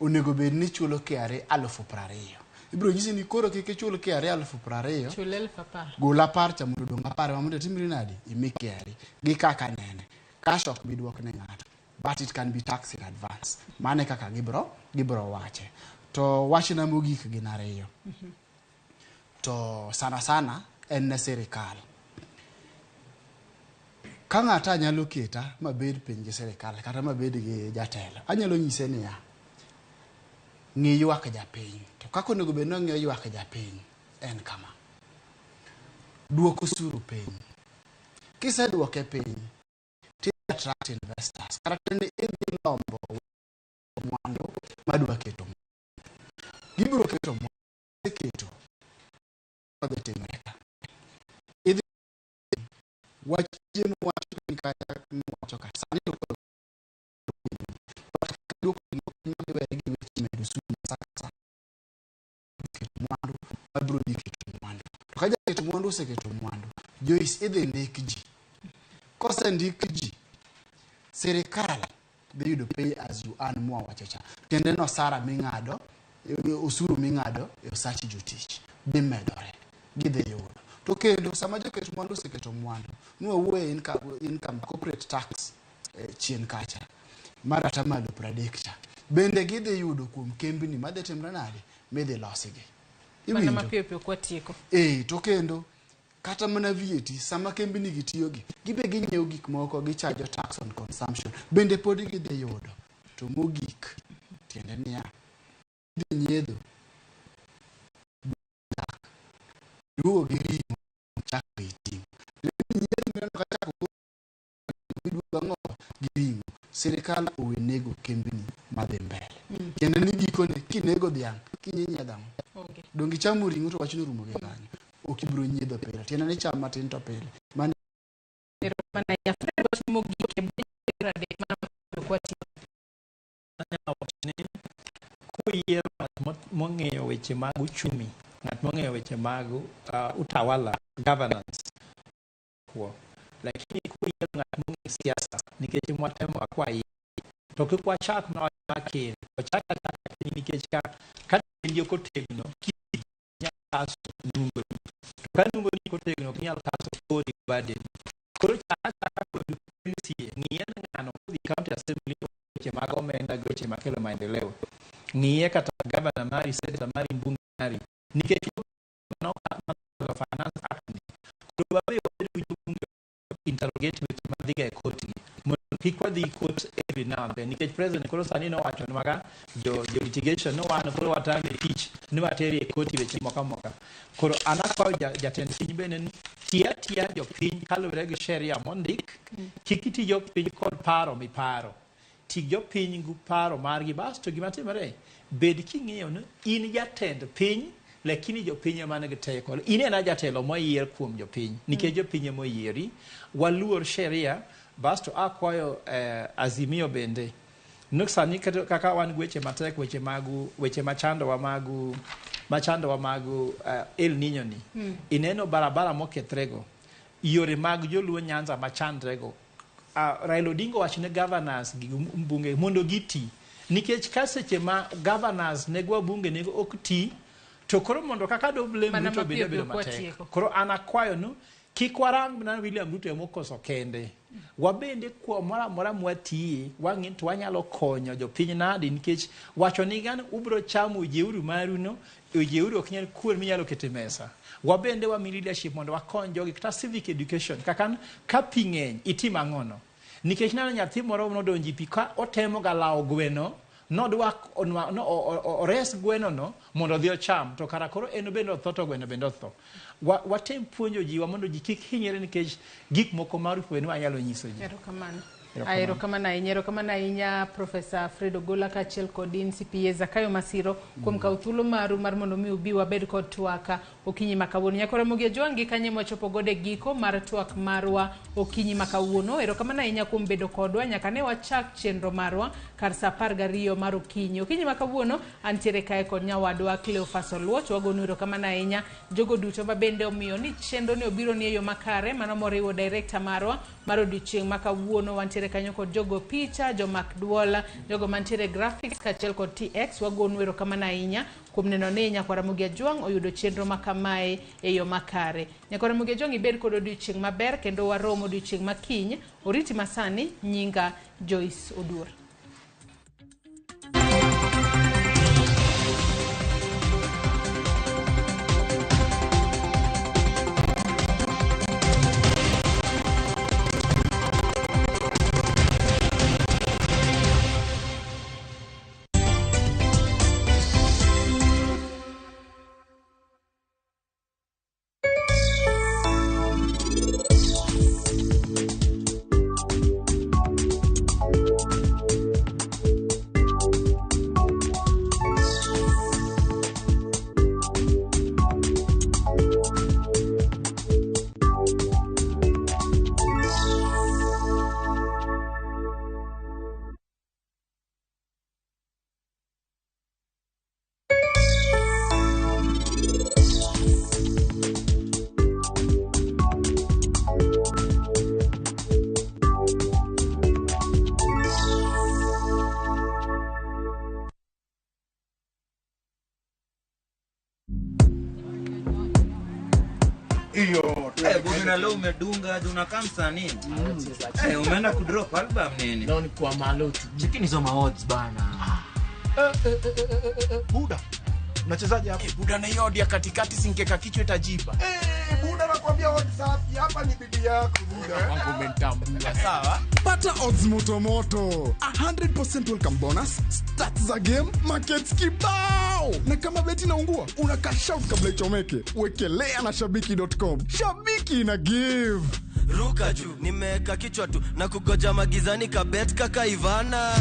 onego bed ni ichulo KRA 20,000. Ibiro nyisi ni koro kik ichul KRA 20,000. Chul 10,000. Gol 10 cha mondo odong' 10 ma mondo itimri nadi? Imi KRA. Gi kaka nene. Cash ok bi duok ne ng'ato. But it can be taxed in advance. Mano e kaka gibiro wache. To wachna mogik gin ariyo. To sana sana en ne sirikal. Ka ng'ato anyalo keta mabed piny gi sirikal kata mabed gi jatelo, anyalo nyise niya, ng'i ywak japiny. To kaka onego bed ni ong'iyo ywak japiny en kama. Duok osuru piny. Kiseduoke piny, to attract investors. Kata ni idhi lombo mwandu madwa keto mwandu. Gibiro keto mwandu. Keto. Odhi timre ka. Idhi wach chiemo wacho piny kata wacho ka. Sani to koro duoko giwere gi weche medo osuru sasa. Keto mwandu, mabiro dhi keto mwandu. To ka jaket mwandu oseketo mwandu, Joyce idhi ndik ji. Kosendik ji, sirikal dhi yudo pay as you earn mwawacho cha. Tiende ni osara ming'ado, osuru ming'ado e osach jotich dhi medore, gidhi yudo. To kendo sama joket mwandu oseketo mwandu, nwawuoye income corporate tax chien kacha mar atamalo 30 cha. Bende gidhi yudo kuom kembni madhi timre nade midhi losigi. Mana Iwinjo? mapiyo piyo kwatieko. To kendo kata mana VAT sama kembni gi tiyo gi, gibe ginyiewo gik moko gichajo tax on consumption. Bende pod gidhi yudo. To mogik tiende niya, idhi nyiedho Duogo gi ring'o chako iting'o. Nyiedho mineno ka chako iduogo ang'o gi ring'o. Sirikal owe nego kembni madhi mbele. Tiende ni gikone kinego dhiang' kinyiedho ang'o? Onge. Donge ichamo ring'o to wachno orumo gi kanyo. Ok ibiro nyiedho pile. Tiende ni cham matin to pile. Mano Erokamano ahinya. Fred, wach mogik e bwo adek mana mapok watieko. Anyalo wacho ni koyiero ng'at mong'eyo weche mag uchumi, ng'at mong'eyo weche mag utawala, governance, kuo. Lakini koyiero ng'at mong'eyo siasa, nikech mwatemo akwayi, to kik wachak mana wach mar ker, wachak achaka piny nikech ka tiendi ok otegno, kik inyal kaso nungoni. To ka nungoni ok otegno, ok inyal kaso kori gi badeni. Koro chak achaka kod MCA, ng'iye ni ng'ano kodhi county assembly weche mag omenda gi weche makelo maendeleo. Ng'iye kata gavana mari, senator mari, mbunge mari, nikech Finance Act ni. Koro wabe wabedo gi jobunge interrogate weche madhiga e court gi. Mondo kik wadhi court every now and then. Nikech president koro sani nowacho nwaga jo litigation ni wan koro watame tich ni wateri e court weche moko amoka. Koro an akwayo jatend piny bende ni ti atiya jopiny kaluwore gi sheria mondik. Kik iti jopiny kod paro miparo. Ti jopiny gi paro margi. Bas to gima timore, bed king'eyo ni in jatend piny, lakini jopiny ema nigi teko. In ena jatelo moyier kuom jopiny, nikech jopiny ema oyieri. Waluor sheria. Basto akwayo Azimio bende. Nok sani kaka wan gi weche matek, weche magu, weche machandowa magu, machandowa magu El Nino ni. Ineno barabara mokethrego, yore mag joluo Nyanza machandrego. Raila Odinga owacho ne governors gi mbunge mondo giti. Nikech ka seche ma governors ne gwa bunge nego ok ti, to koro mondo kaka do blame Mana Ruto bende mapiyo bedo piyo matek. kwatieko. Koro an akwayo nu kik warang mana William Ruto ema okoso kende. Wabende kumoro amora mwatiye, wang'i to wanyalo konyo jopiny nadi, nikech wacho ni gan ubiro chamo ojeuru maru no, ojeuru ok nyal kuon minyalo keto e mesa. Wabende wami leadership mondo wakony jogi kata civic education kaka ka pi ng'eny itim ang'ono. Nikech neno nyathi moro nodonjo e pi ka otemo ga lawo gweno, nodwa ores gweno no mondo odhi ocham, to kara koro en bende otho to gweno bende otho. Watem puonjo jiwa mondo ji kik hinyre nikech gik moko mar ni wanyalo nyiso ji. Erokamano. Erokamano. Erokamano ahinya, erokamano ahinya Profesa Fred Ogola kaachiel kod in CPA Zakayo Masiro kuom kawo thuolo maru mar mondo mi ubi wabed kod twak okinyi ma kawuono. Nyakora Ramogi Ajwang' gi kanye mwachopo godo e giko mar twak marwa okinyi ma kawuono. Erokamano ahinya kuom bedo kodwa nyaka ne wachak chenro marwa kar saa 12 mar okinyi. Okinyi ma kawuono antiere kae kod nyawadwa Cleophas Oluoch. Wagonu erokamano ahinya jogo duto ma bende omiyo ni chenro ni obiro ni e yo makare, mano moriwo director marwa mar odiochieng' ma kawuono. Wantiere kanyo kod jogo picha, jomak duol, jogo mantiere graphics kaachiel kod TX. Wagonu erokamano ahinya kuom neno ni Nyakwar Ramogi Ajwang' oyudo chenro ma kamae e yo makare. Nyakwar Ramogi Ajwang' ibed kod odiochieng' maber kendo warom odiochieng' ma kiny. Oriti masani, nyinga Joyce Oduor. Hiyo Bwana leo umedunga unakaa msanii. Umeenda kudrop album nini? Leo ni kwa malotu. Cheki nizo maodds bana. Buda. Unachezaje hapo? Buda na hiyo odi ya katikati singeka kichwa itajipa. Buda nakwambia odds safi hapa ni bidii yako Buda. Wangu umenitambua sawa. Pata odds moto moto. 100% welcome bonus, stats za game, markets kibao. Wow! Na kama beti inaungua, una cash out kabla ichomeke. Wekelea na shabiki.com. Shabiki ina give. Ruka juu, nimeweka kichwa tu na kugoja magizani kabet kaka Ivana.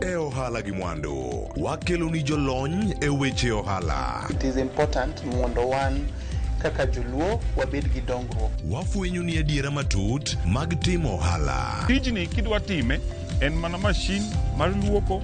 E ohala gi mwandu, wakelo ni jolony e weche ohala. It is important mondo wan kaka joluo wabed gi dongruok. Wafwenyo ni adiera matut mag timo ohala. Tijni kidwa time en mana mashin mar luoko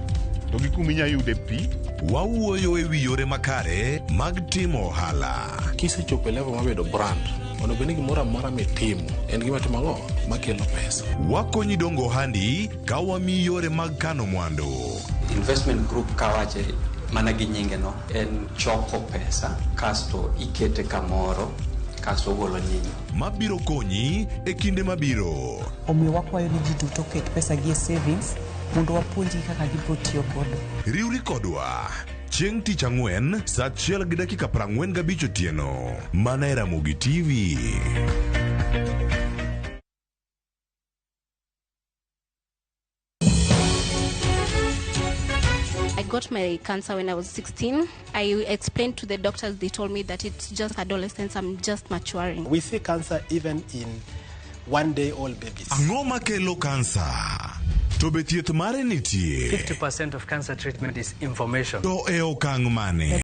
to gi kuma inya yude pi. Wawuoyo e wi yore makare mag timo ohala. Kisechopo e level mar bedo brand, onego bed ni gimoro amora mitimo en gima timo ang'o makelo pesa. Wakonyi dongo ohandi ka wamiyi yore mag kano mwandu. Investment group kawache mana gi nyinge no en choko pesa kasto ikete kamoro kasto ogolo nyinyo. Mabiro konyi e kinde mabiro. Omiyo wakwayo ni ji duto oket pesa gi e savings mondo wapuonjgi kaka gibiro tiyo godo. Riwri kodwa chieng' tich ang'wen saa 1:45 otieno mana e Ramogi TV. I got my cancer when I was 16. I explained to the doctors, they told me that it's just adolescence, I'm just maturing. We see cancer even in one day old babies. Ang'o makelo kansa? To be thieth mare nitie? 50% of cancer treatment is information. To e okang' mane?